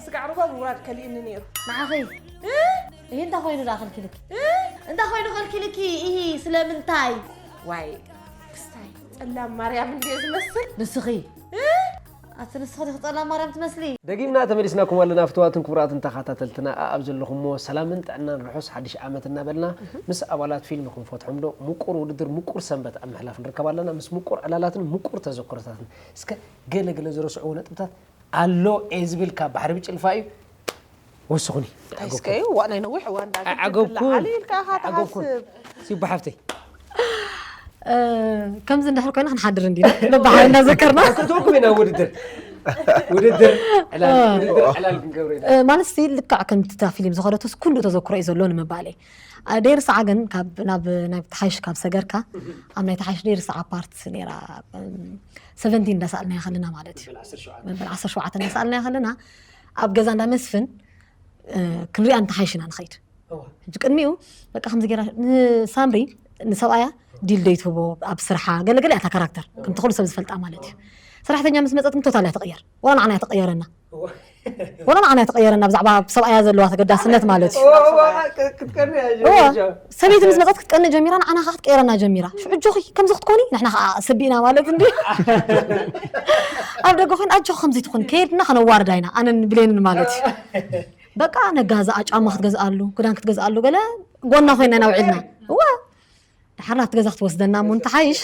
ስጋዕ ሩባ ምውራድ ከሊእኒ ነይሩ። ንዓኺ ይህ እንታይ ኮይኑ ደኣ ከልኪልኪ? እንታይ ኮይኑ ከልኪልኪ? ይህ ስለምንታይ? ዋይ ክስታይ ጸላም ማርያም እንድየ ዝመስል። ንስኺ ኣቲ ንስኺ ዲኺ ጸላም ማርያም ትመስሊ? ደጊምና ተመሊስናኩም ኣለና ፍትዋትን ክቡራትን ተኸታተልትና፣ ኣብ ዘለኹሞ ሰላምን ጥዕናን ርሑስ ሓድሽ ዓመት እናበልና ምስ ኣባላት ፊልም ክንፈትሖም ዶ ምቁር ውድድር ምቁር ሰንበት ኣብ ምሕላፍ ንርከብ ኣለና። ምስ ምቁር ዕላላትን ምቁር ተዘክሮታትን እስከ ገለ ገለ ዝረስዕዎ ነጥብታት ኣሎ እየ ዝብል ካብ ባሕሪ ብጭልፋ እዩ። ወስኹኒ። እንታይ እስከ እዩ ዋእ ናይ ነዊሕ እዋን ዳ ኣዓገብኩ። ትልዓሊ ኢልካ ኢኻ ኣዓገብኩ። ትሓስብ። ሲቡ ሓፍተይ። እ፣ ከምዚ እንድሕር ኮይና ክንሓድር እንዲና በባሓ እናዘከርና ከተወኩም ኢና ውድድር ውድድር ዕላል ውድድር ዕላል ክንገብር ኢና። እ፣ ማለት ሲ ልክዕ ከምቲ እታ ፊልም ዝኸደቶስ ኩሉ ተዘክሮ እዩ ዘሎ ንምባል እየ። እ፣ ደይርስዓ ግን ካብ ናብ ናይ ተሓይሽ ካብ ሰገርካ ኣብ ናይ ተሓይሽ ደይርስዓ ፓርት ነይራ። እ፣ ሰቨንቲን እንዳሰኣልናዮ ከለና ማለት እዩ። መበል ዓሰርተ ሸውዓተ እንዳሰኣልናዮ ከለና ኣብ ገዛ እንዳ መስፍን እ፣ ክንሪኣ እንተሓይሽ ኢና ንኸይድ። ሕጂ ቅድሚኡ በቃ ከምዚ ገይራ ንሳምሪ ንሰብኣያ ዲል ደይትህቦ ኣብ ስርሓ ገለገለ እያ እታ ካራክተር ከምቲ ኩሉ ሰብ ዝፈልጣ ማለት እዩ። ሰራሕተኛ ምስ መፀት ግን ቶታል እያ ትቕየር። ወላ ንዓና እያ ትቕየረና። ወላ ንዓና እያ ትቕየረና ብዛዕባ ሰብኣያ ዘለዋ ተገዳስነት ማለት እዩ። ሰበይቲ ምስ መፀት ክትቀንእ ጀሚራ ንዓና ከዓ ክትቀየረና ጀሚራ። ሽዑ ኣጆኺ ከምዚ ክትኮኒ ንሕና ከዓ ሰቢእና ማለት እንዲ ኣብ ደገ ኮይን ኣጆኺ ከምዚ ትኾኒ ከየድና ከነዋርዳ ኢና ኣነን ብሌንን ማለት እዩ። በቃ ነጋዛኣ ጫማ ክትገዝኣሉ ክዳን ክትገዝኣሉ ገለ ጎና ኮይና ኢና ውዒልና። እዋ ድሓር ናብቲ ገዛ ክትወስደና እሞ እንተሓይሽ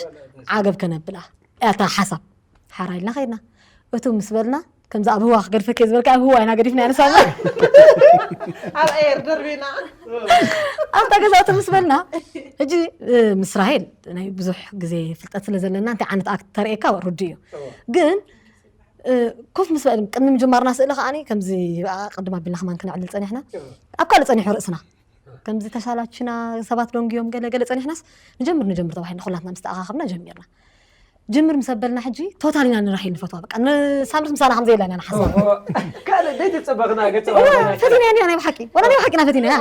ዓገብ ከነብላ እያ እታ ሓሳብ። ሓራ ኢልና ከይድና እቱ ምስ በልና ከምዚ ኣብ ህዋ ክገድፈኪ ዝበልካ ኣብ ህዋ ኢና ገዲፍና ንሳማ ኣብ ኣየር ደርቢና ኣብታ ገዛ እቱ ምስ በልና ሕጂ ምስ ራሄል ናይ ብዙሕ ግዜ ፍልጠት ስለ ዘለና እንታይ ዓይነት ኣክት ተርእየካ ርዱ እዩ ግን ኮፍ ምስ በል ቅድሚ ምጅማርና ስእሊ ከዓኒ ከምዚ ቅድም ኣቢልና ከማን ክነዕልል ፀኒሕና ኣብ ካልእ ፀኒሑ ርእስና ከምዚ ተሻላችና ሰባት ደንጉዮም ገለ ገለ ፀኒሕናስ ንጀምር ንጀምር ተባሂልና ኩላትና ምስ ተኣኻኸብና ጀሚርና ጅምር ምስ ኣበልና ሕጂ ቶታል ኢና ንራሄል ንፈትዋ በቃ ንሳምርት ምሳና ከም ዘየላ ኢና ንሓስባ ካልእ ደይ ተጸበኽና ገጸ ፈቲና ያ ናይ ብሓቂ ወላ ናይ ብሓቂና ፈቲና ያ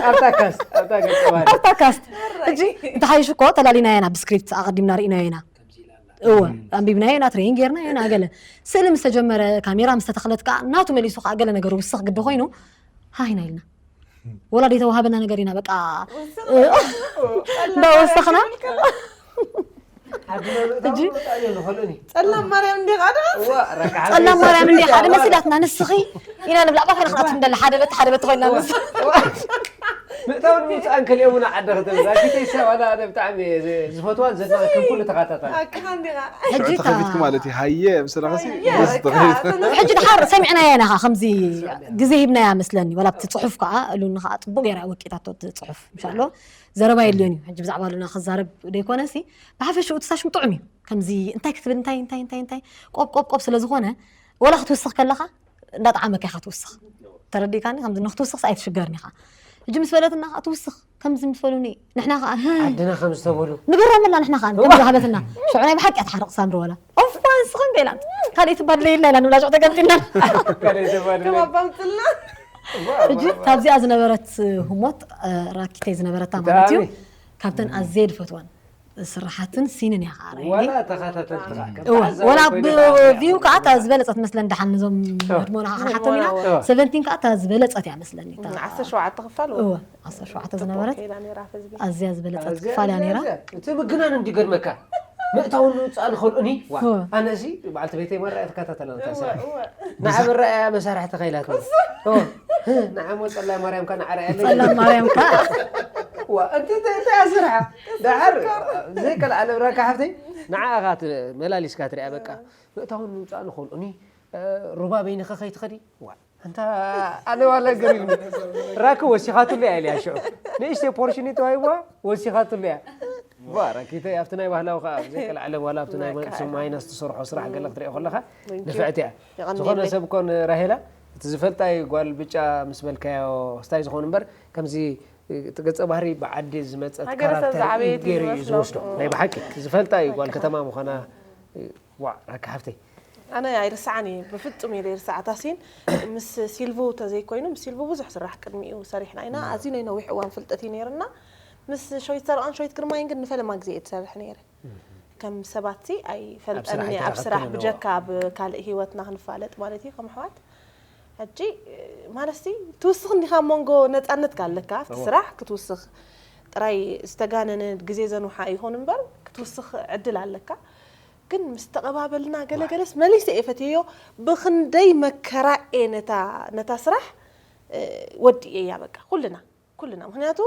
ኣብታ ካስት ኣብታ ገጸ ባህሪ ኣብታ ካስት ሕጂ እንተሓይሽ እኮ ተላሊና ኢና ብስክሪፕት ኣቐዲምና ርኢናዮ ኢና እወ ኣንቢብናዮ ኢና ትሬኒንግ ጌርና ኢና ገለ ስእሊ ምስ ተጀመረ ካሜራ ምስ ተተኽለት ከዓ ናቱ መሊሱ ከዓ ገለ ነገር ውስኽ ግዲ ኮይኑ ሃይና ኢልና ወላ ደይተዋሃበና ነገር ኢና በቃ እንዳወሰኽና ጸላም ማርያም እንዲኻ ዶ ጸላም ማርያም እንዲኻ ዶ መሲላትና ንስኺ ኢና ንብላ ባካ ንኽኣት እንደለ ሓደ በት ሓደ በት ኮይና ንስ ምእታውን ምውፅኣን ከሊኦምና ዓዲ ክትብል ራኪተይ ሰብ ኣነ ኣነ ብጣዕሚ ዝፈትዋን ዘድናቐክን ኩሉ ተኸታታሊ ኣካ እንዲኻ ሕጂ ሽዑ ተኸፊትኩ ማለት እዩ ሃየ ምስላኸሲ ሕጂ ድሓር ሰሚዕናያ ኢና ከምዚ ግዜ ሂብናያ መስለኒ ወላ ኣብቲ ፅሑፍ ከዓ እሉኒ ከዓ ፅቡቅ ገይራ ወቂጣቶ እቲ ፅሑፍ ምሻሎ ዘረባ የድልዮን እዩ ሕጂ ብዛዕባ ሉና ክዛረብ ደይኮነ ሲ ብሓፈሽኡ እቲ ሳሽም ጥዑም እዩ ከምዚ እንታይ ክትብል እንታይ እንታይ እንታይ እንታይ ቆብ ቆብ ቆብ ስለ ዝኾነ ወላ ክትውስኽ ከለኻ እንዳጣዓመካ ኢኻ ትውስኽ ተረዲእካኒ ከምዚ ንክትውስኽስ ኣይትሽገርን ኢኻ ሕጂ ምስ በለትና ከዓ ትውስኽ ከምዚ ምስ በሉኒ ንሕና ከዓ ዓድና ከም ዝተበሉ ንገሮም ኣላ ንሕና ከዓ ከም ዝሃበትና ሽዑ ናይ ብሓቂ ትሓርቕ ሳምሪ ወላ ኦፋ ንስኽን ገይላ ካልእ ትባል ለይልና ኢላ ንብላ ሽዑ ተገምጢልና ከም ኣባምፅልና ሕጂ ካብዚኣ ዝነበረት ህሞት ራኪተይ ዝነበረታ ማለት እዩ ካብተን ኣዘየ ዝፈትዋን ስራሓትን ሲንን እያ ከዓ ራእየኒ። ወላ ተኸታተልቲ ከዓ ከም እወ፣ ተዓዛቢ ወላ ኮይነ ብ- ከዓ ቪው ከዓ እታ ዝበለፀት መስለን ደሓን ነዞም ህድሞና ከዓ ክንሓቶም ኢና እወ። ሰቨንቲን ከዓ እታ ዝበለፀት እያ መስለኒ እታ- ዓሰርተ ሸውዓተ ክፋል እወ ዓሰርተ ሸውዓተ ዝነበረት ከይዳ ነራ ህዝቢ ኣዝያ ዝበለፀት ኣዝያ- ክፋል እያ ነይራ ኣዝያ- እቲ ምግናን እንዲ ገርመካ ምእታውን ምውፃእን ኸልኡኒ እወ። ኣነዚ በዓልቲ ቤተይ መራ ተከታተላ እወ፣ እወ። ንዓ ብረኣያ መሳርሒ ተኸይላት ንዓ ሞ ፀላይ ማርያም ካ ንዓርኣያ ፀላም ማርያም ከዓ ዋ እቲ እንታይ ስርሓ ደሓር ዘይከልኣለ ብራካ ሓፍተይ ንዓኻ መላሊስካ ትሪኣ በቃ ምእታውን ምውፃእን ኸልኡኒ ሩባ በይንኸ ከይትኸዲ ዋ ኣንታ ኣነ ዋላ ገሪም ራኪ ወሲኻትሉ እያ ኢልያ ሽዑ ንእሽተይ ፖርሽን ተዋሂብዋ ወሲኻትሉ እያ ዋ ራኪተይ ኣብቲ ናይ ባህላዊ ከዓ ዘይከልኣለ ዋላ ኣብቲ ናይ ስም ማይነስ ትሰርሖ ስራሕ ገለ ክትሪኦ ከለካ ንፍዕቲ እያ ዝኾነ ሰብ ኮን ራሄላ እቲ ዝፈልጣ እዩ ጓል ብጫ ምስ በልካዮ ስታይ ዝኾኑ እምበር ከምዚ እቲ ገፀ ባህሪ ብዓዲ ዝመፀት ሃገረሰብ ካራክተር ዝዓበየት እዩ ገይሩ እዩ ዝመስሎ። ዝወስዶ ናይ ብሓቂ እቲ ዝፈልጣ እዩ ጓል ከተማ ምዃና ዋ ራኪ ሓፍተይ ኣነ ኣይርስዓን እየ ብፍጹም እየ ዘይርስዓ ታሲን ምስ ሲልቮ ተዘይኮይኑ ምስ ሲልቮ ብዙሕ ስራሕ ቅድሚኡ ሰሪሕና ኢና ኣዝዩ ናይ ነዊሕ እዋን ፍልጠት እዩ ነይርና ምስ ሸዊት ሰርቓን ሸዊት ግርማይን ግን ንፈለማ ግዜ እየ ትሰርሕ ነይረ ከም ሰባት ሲ ኣይፈልጠን ስራሕ እየ ኣብ ኣይተራኸብክን ስራሕ ኣለዎ። ብጀካ ኣብ ካልእ ህይወትና ክንፋለጥ ማለት እዩ ከም ኣሕዋት ሕጂ ማለት ሲ ትውስኽ እንዲኻ ኣብ መንጎ ነፃነት ኣለካ ኣብቲ ስራሕ ክትውስኽ ጥራይ ዝተጋነነ ግዜ ዘንውሓ ይኹን እምበር ክትውስኽ ዕድል ኣለካ ግን ምስ ተቐባበልና ገለገለስ መሊሰ እየ ፈትየዮ ብኽንደይ መከራ እየ ነታ ነታ ስራሕ ወዲኤያ በቃ ኩልና ኩልና ምክንያቱ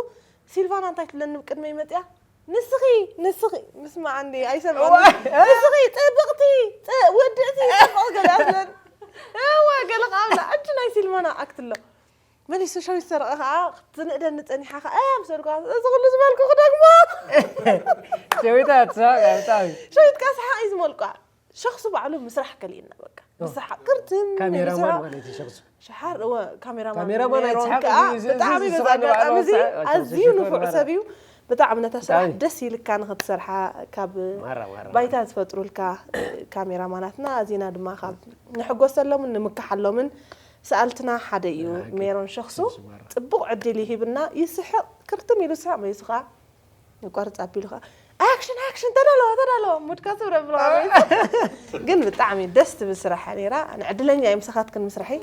ሲልቫና እንታይ ትብለኒ ቅድመይ መፅያ ንስኺ ንስኺ ምስማዕ እንዲ ኣይሰምዐኒ ንስኺ ፅብቕቲ ውድእቲ ፅብቕ ገለ ኣስለን እወ ገለ ከዓብላ እጅ ናይ ሲልቫና ኣክትሎ መሊሱ ሸዊት ሰረቐ ከዓ ትንእደኒ ፀኒሓ ከዓ እያ ምሰልኳ እዚ ኩሉ ዝበልኩ ክደግሞ ሸዊታ ትስሓቅ ብጣዕሚ ሸዊት ከዓ ሰሓቕ እዩ ዝመልቋ ሸኽሱ ባዕሉ ምስራሕ ከሊእና በቃ ብሰሓቕ ክርትም ካሜራማን ማለት እዩ ሸኽሱ ሸሓር እወ ካሜራማን ካሜራማን ሜሮን ኣይትስሓቅ ከዓ እዚ- ብጣዕሚ እዚ በዛ ዝስኣን ኣጋጣሚ ባዕሉ እዚ ኣይትስሓቅ ኣዝዩ ሽኮር ንፉዕ ባዕሉ። ሰብ እዩ ብጣዕሚ ነታ ስራሕ ደስ ኢልካ ንኽትሰርሓ ካብ ባይታ ዝፈጥሩልካ ካሜራማናትና ኣዚና ድማ ካብ ንሕጎሰሎምን ንምክሓሎምን ሰኣልትና ሓደ እዩ። ሜሮን ሸኽሱ ጽቡቕ ዕድል ይሂብና። ይስሕቕ፣ ክርትም ኢሉ ስሕቕ መይሱ ኸዓ ይቋርጽ ኣቢሉ ኸዓ ኣክሽን ኣክሽን ተዳለዋ ተዳለዋ ሙድካ ስብረ ብሎ ግን ብጣዕሚ ደስ ትብል ስራሕ ነይራ። ንዕድለኛ እየ ምሳኻትክን ምስራሐይ።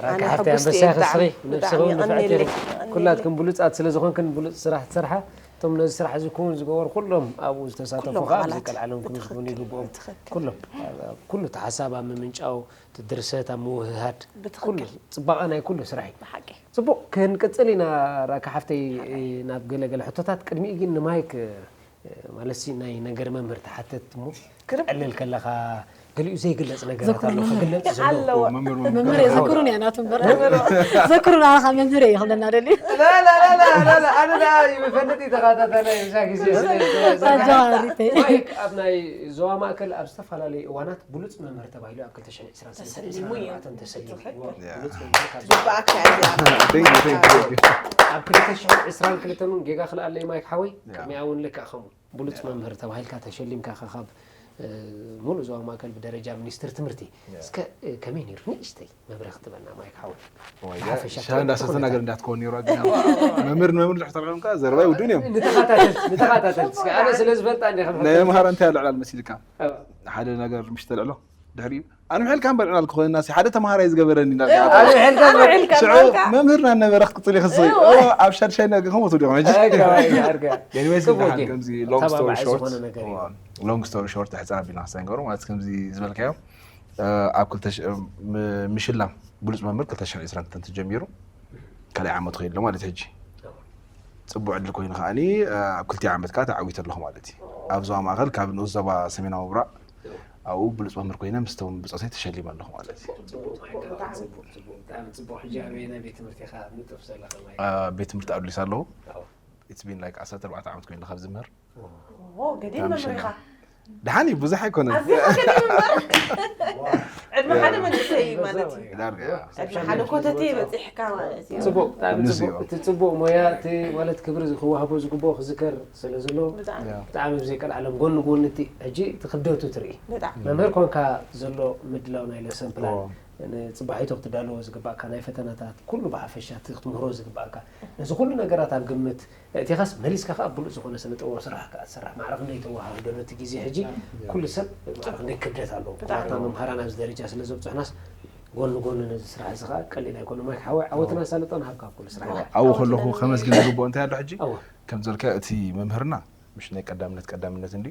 ኣነ ሓፍቲ ሓጎስቲ እየ ብጣዕሚ። ብጣዕሚ የቐንየለይ። ኩላትክን ብሉጻት ስለ ዝኾንክን ብሉጽ ስራሕ ትሰርሓ። እቶም ነዚ ስራሕ እዚ ክውን ዝገበሩ ኩሎም ኣብኡ ዝተሳተፉ ኩሎም ከዓ ኣባላት። ብዘይቀልዓሎም ክምስግኑ ይግብኦም። ብትኽክል። ኩሎም ኩሉ እቲ ሓሳብ ኣብ ምምንጫው፣ እቲ ድርሰት ኣብ ምውህሃድ፣ ኩሉ ጽባቐ ናይ ኩሉ ስራሕ እዩ። ብሓቂ። ጽቡቕ፣ ክንቅጽል ኢና ራካ ሓፍተይ ናብ ገለ ገለ ሕቶታት። ቅድሚኡ ግን ንማይክ ማለት ሲ ናይ ነገር መምህር ተሓተት እሞ ክትዕልል ከለኻ ገሊኡ ዘይግለጽ ነገራት ኣሎ ክግለጽ ዘለዎ። መምህር የዘክሩን እያ ናቱ እምበር ዘክሩን ኣኻ መምህር እየ ክብለና ደልዩ። ኣነ ይፈለጥ ተኸታተለ እዛ ግዜ ማይክ ኣብ ናይ ዞባ ማእከል ኣብ ዝተፈላለዩ እዋናት ብሉጽ መምህር ተባሂሉ ኣብ ክልተ ሽሕን ዕስራን ሰለስተን ተሰሊሙ እዩ። ተሰሊሙ እዩ። ብሉጽ መምህር ካብ ዞባ ማእከል። ኣብ ክልተ ሽሕን ዕስራን ክልተን እውን ጌጋ ክልኣለይ ማይክ ሓወይ ቅድሚኣ እውን ልክዕ ከምኡ ብሉጽ መምህር ተባሂልካ ተሸሊምካ ኢኻ ካብ ሙሉእ ዞባ ማእከል ብደረጃ ሚኒስትር ትምህርቲ። እስከ ከመይ ነይሩ ንእሽተይ መብርሂ ክትበና ማይክ ሓወይ? ሻሂ እንዳሰተና ገለ እንዳትከውን ነይሩ። ግን መምህር ንመምህር ዝሕተልኩም ከ ዘረባ ይውድን እዮም። ንተኸታተልቲ ንተኸታተልቲ እስከ ኣነ ስለ ዝፈልጣ እንደ ከም ናይ መሃራ እንታይ ኣልዕላል መሲልካ ሓደ ነገር ምሽ ተልዕሎ ድሕሪኡ ኣነ ምሕልካ እምበር ዕላል ክኾንና ሓደ ተማሃራይ ዝገበረኒ መምህርና ነበረ ክትፅል ይኽስይ ኣብ ሻድሻይ ነገር ከምኡ ትብሊ ኾነ Anyways ግን ከምዚ long story short long story short ሕፃን ኣቢልና ክሳይ ንገብሮ ማለት ከምዚ ዝበልካዮ ኣብ ክልተ ምሽላም ብሉፅ መምህር ክልተ ሽሕን ዕስራን ክልተን ተጀሚሩ ካልኣይ ዓመት ኮይኑ ኣሎ ማለት ሕጂ ፅቡቅ ዕድል ኮይኑ ከዓኒ ኣብ ክልቲኡ ዓመት ከዓ ተዓዊተ ኣለኹ ማለት እዩ ኣብ ዞባ ማእከል ካብ ንኡስ ዞባ ሰሜናዊ ምብራቅ ኣብኡ ብሉፅ መምህር ኮይነ ምስቶም ብፆተይ ተሸሊመ ኣለኹ ማለት እዩ ቤት ትምህርቲ ኣድሊስ ኣለኹ it's been like ዓሰርተ ኣርባዕተ ዓመት ኮይኑ ካብ ዝምህር ገዲም መምህር ኢኻ ደሓን እዩ ብዙሕ ኣይኮነን ዕድመ ሓደ መንእሰይ እዩ ማለት እዩ ዕድመ ሓደ ኮተቴ በፂሕካ ማለት እዩ እቲ ፅቡቅ ሞያ እቲ ማለት ክብሪ ክወሃቦ ዝግብኦ ክዝከር ስለ ዘሎ ብጣዕሚ ብዘይቀልዓለም ጎኒ ጎኒ እቲ ሕጂ እቲ ክብደቱ ትርኢ መምህር ኮንካ ዘሎ ምድላው ናይ ለሰን ፕላን ንፅባሒቶ ክትዳለዎ ዝግባእካ ናይ ፈተናታት ኩሉ ብሓፈሻ እቲ ክትምህሮ ዝግባእካ ነዚ ኩሉ ነገራት ኣብ ግምት እቲኻስ መሊስካ ከዓ ብሉፅ ዝኾነ ስነ ጥበብ ስራሕ ከዓ ትሰርሕ ማዕረ ክንደይ ተወሃቡ ዶ ነቲ ግዜ ሕጂ ኩሉ ሰብ ማዕረ ክንደይ ክብደት ኣለዎ ኩባትና መምሃራን ኣብዚ ደረጃ ስለ ዘብፅሑናስ ጎኒ ጎኒ ነዚ ስራሕ እዚ ከዓ ቀሊል ኣይኮነ ማይክ ሓወይ ዓወትና ሳልጦ ንሃብካ ኩሉ ስራሕ ኣብኡ ከለኹ ከመስግን ዝግብኦ እንታይ ኣሎ ሕጂ ከም ዝበልካ እቲ መምህርና ምሽ ናይ ቀዳምነት ቀዳምነት እንዲ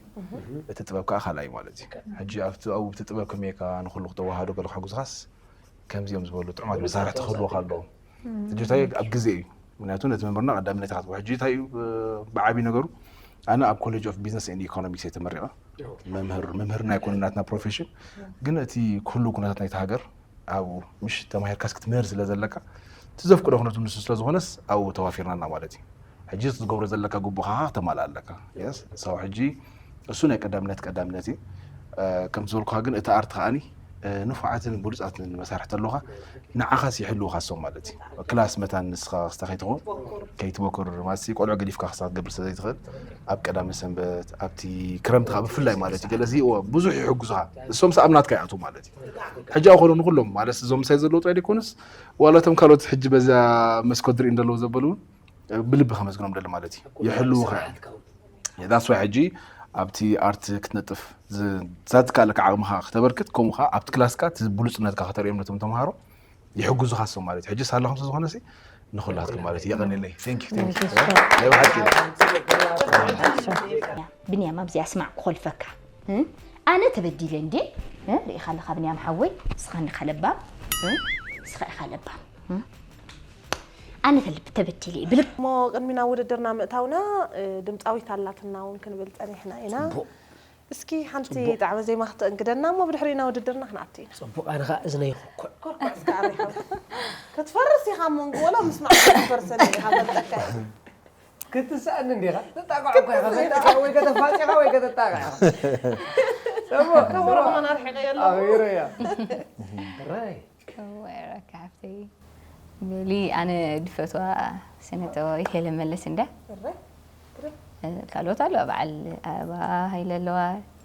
እቲ ጥበብ ከዓ ካልኣይ ማለት እዩ ሕጂ ኣብቲ ኣብቲ ጥበብ ከመይካ ንኩሉ ክተዋሃዶ ገለ ክሕጉዝኻስ ከምዚኦም ዝበሉ ጥዑማት መሳርሕቲ ክህልወካ ኣለዎም ሕጂ እንታይ ኣብ ግዜ እዩ ምክንያቱ ነቲ መምህርና ቀዳምነት ኢኻ ትብሎ ሕጂ እንታይ እዩ ብዓብይ ነገሩ ኣነ ኣብ ኮሌጅ ኦፍ ቢዝነስ ኤንድ ኢኮኖሚክስ እየ ተመሪቐ መምህር መምህርና ኣይኮነ ናትና ፕሮፌሽን ግን እቲ ኩሉ ኩነታት ናይቲ ሃገር ኣብኡ ምሽ ተማሂርካስ ክትምህር ስለ ዘለካ እቲ ዘፍቅዶ ኩነቱ ንሱ ስለ ዝኾነስ ኣብኡ ተዋፊርናና ማለት እዩ ሕጂ ዝገብሮ ዘለካ ግቡኻ ከተማልኣ ኣለካ ሰው ሕጂ እሱ ናይ ቀዳምነት ቀዳምነት እዩ ከም ዝበልኩኻ ግን እቲ ኣርት ከዓኒ ንፉዓትን ብሉፃትን መሳርሕቲ ኣለኻ ንዓኻስ ይሕልውኻ ሶም ማለት እዩ ክላስ መታን ንስኻ ክስታ ከይትኸውን ከይትበኩር ማለት ቆልዑ ገዲፍካ ክስታ ክትገብር ስለ ዘይትኽእል ኣብ ቀዳመ ሰንበት ኣብቲ ክረምቲ ከዓ ብፍላይ ማለት እዩ ገለሲ ብዙሕ ይሕጉዝኻ እሶም ሰኣብ ናትካ ይኣትዉ ማለት እዩ ሕጂ ኣኸሉ ንኩሎም ማለት እዞም ምሳይ ዘለዉ ጥራይ ዘይኮኑስ ዋላቶም ካልኦት ሕጂ በዛ መስኮት ዝርኢ እንደለዉ ዘበሉ እውን ብልቢ ከመስግኖም ደሊ ማለት እዩ ይሕልውኻ እዮም ዳስ ዋይ ሕጂ ኣብቲ ኣርት ክትነጥፍ ዘትካለካ ዓቕምኻ ክተበርክት ከምኡ ከዓ ኣብቲ ክላስካ እቲ ብሉፅነትካ ከተርእዮም ነቶም ተምሃሮ ይሕግዙኻ ሶም ማለት እዩ ሕጂ ሳላኹም ስለዝኾነ ንኹላትኩም ማለት እዩ የቐንለይ ናይ ብሓቂ ብንያም ኣብዚ ኣስማዕ ክኾልፈካ ኣነ ተበዲለ እንዴ ርኢኻ ኣለኻ ብንያም ሓወይ እስኻ እንዲኻ ለባም እስኻ ኢኻ ለባም ኣነ ተበዲለ ብልብ እሞ ቅድሚ ናብ ውድድርና ምእታውና ድምፃዊት ኣላትና እውን ክንብል ፀኒሕና ኢና እስኪ ሓንቲ ጣዕመ ዜማ ክተእንግደና እሞ ብድሕሪኡ ናብ ውድድርና ክንኣቱ ኢና ፅቡቅ ኣነ ከዓ እዝነይ ኩኩዕ ኮርኮዕ እስካ ኣበይ ሓው ክትፈርስ ኢኻ እሞ እንግወላ ምስማዕ ክትፈርሰኒ ኢኻ ፈልጠካ ክትስኣኒ እንዲኻ ትጣቃዕ እኮ ኢኻ ፈልጠካ ወይ ከተፋጭኻ ወይ ከተጣቃዕ ኢኻ ከበሮ ከማን ኣርሒቐ የለ ኣኺሩ እያ ራይ እወ ረካ ሓፍተይ በሊ ኣነ ድፈትዋ ስነ ጥበባዊት ሄለን መለስ እንዳ ካልኦት ኣለዋ፣ በዓል ኣበባ ሃይለ ኣለዋ፣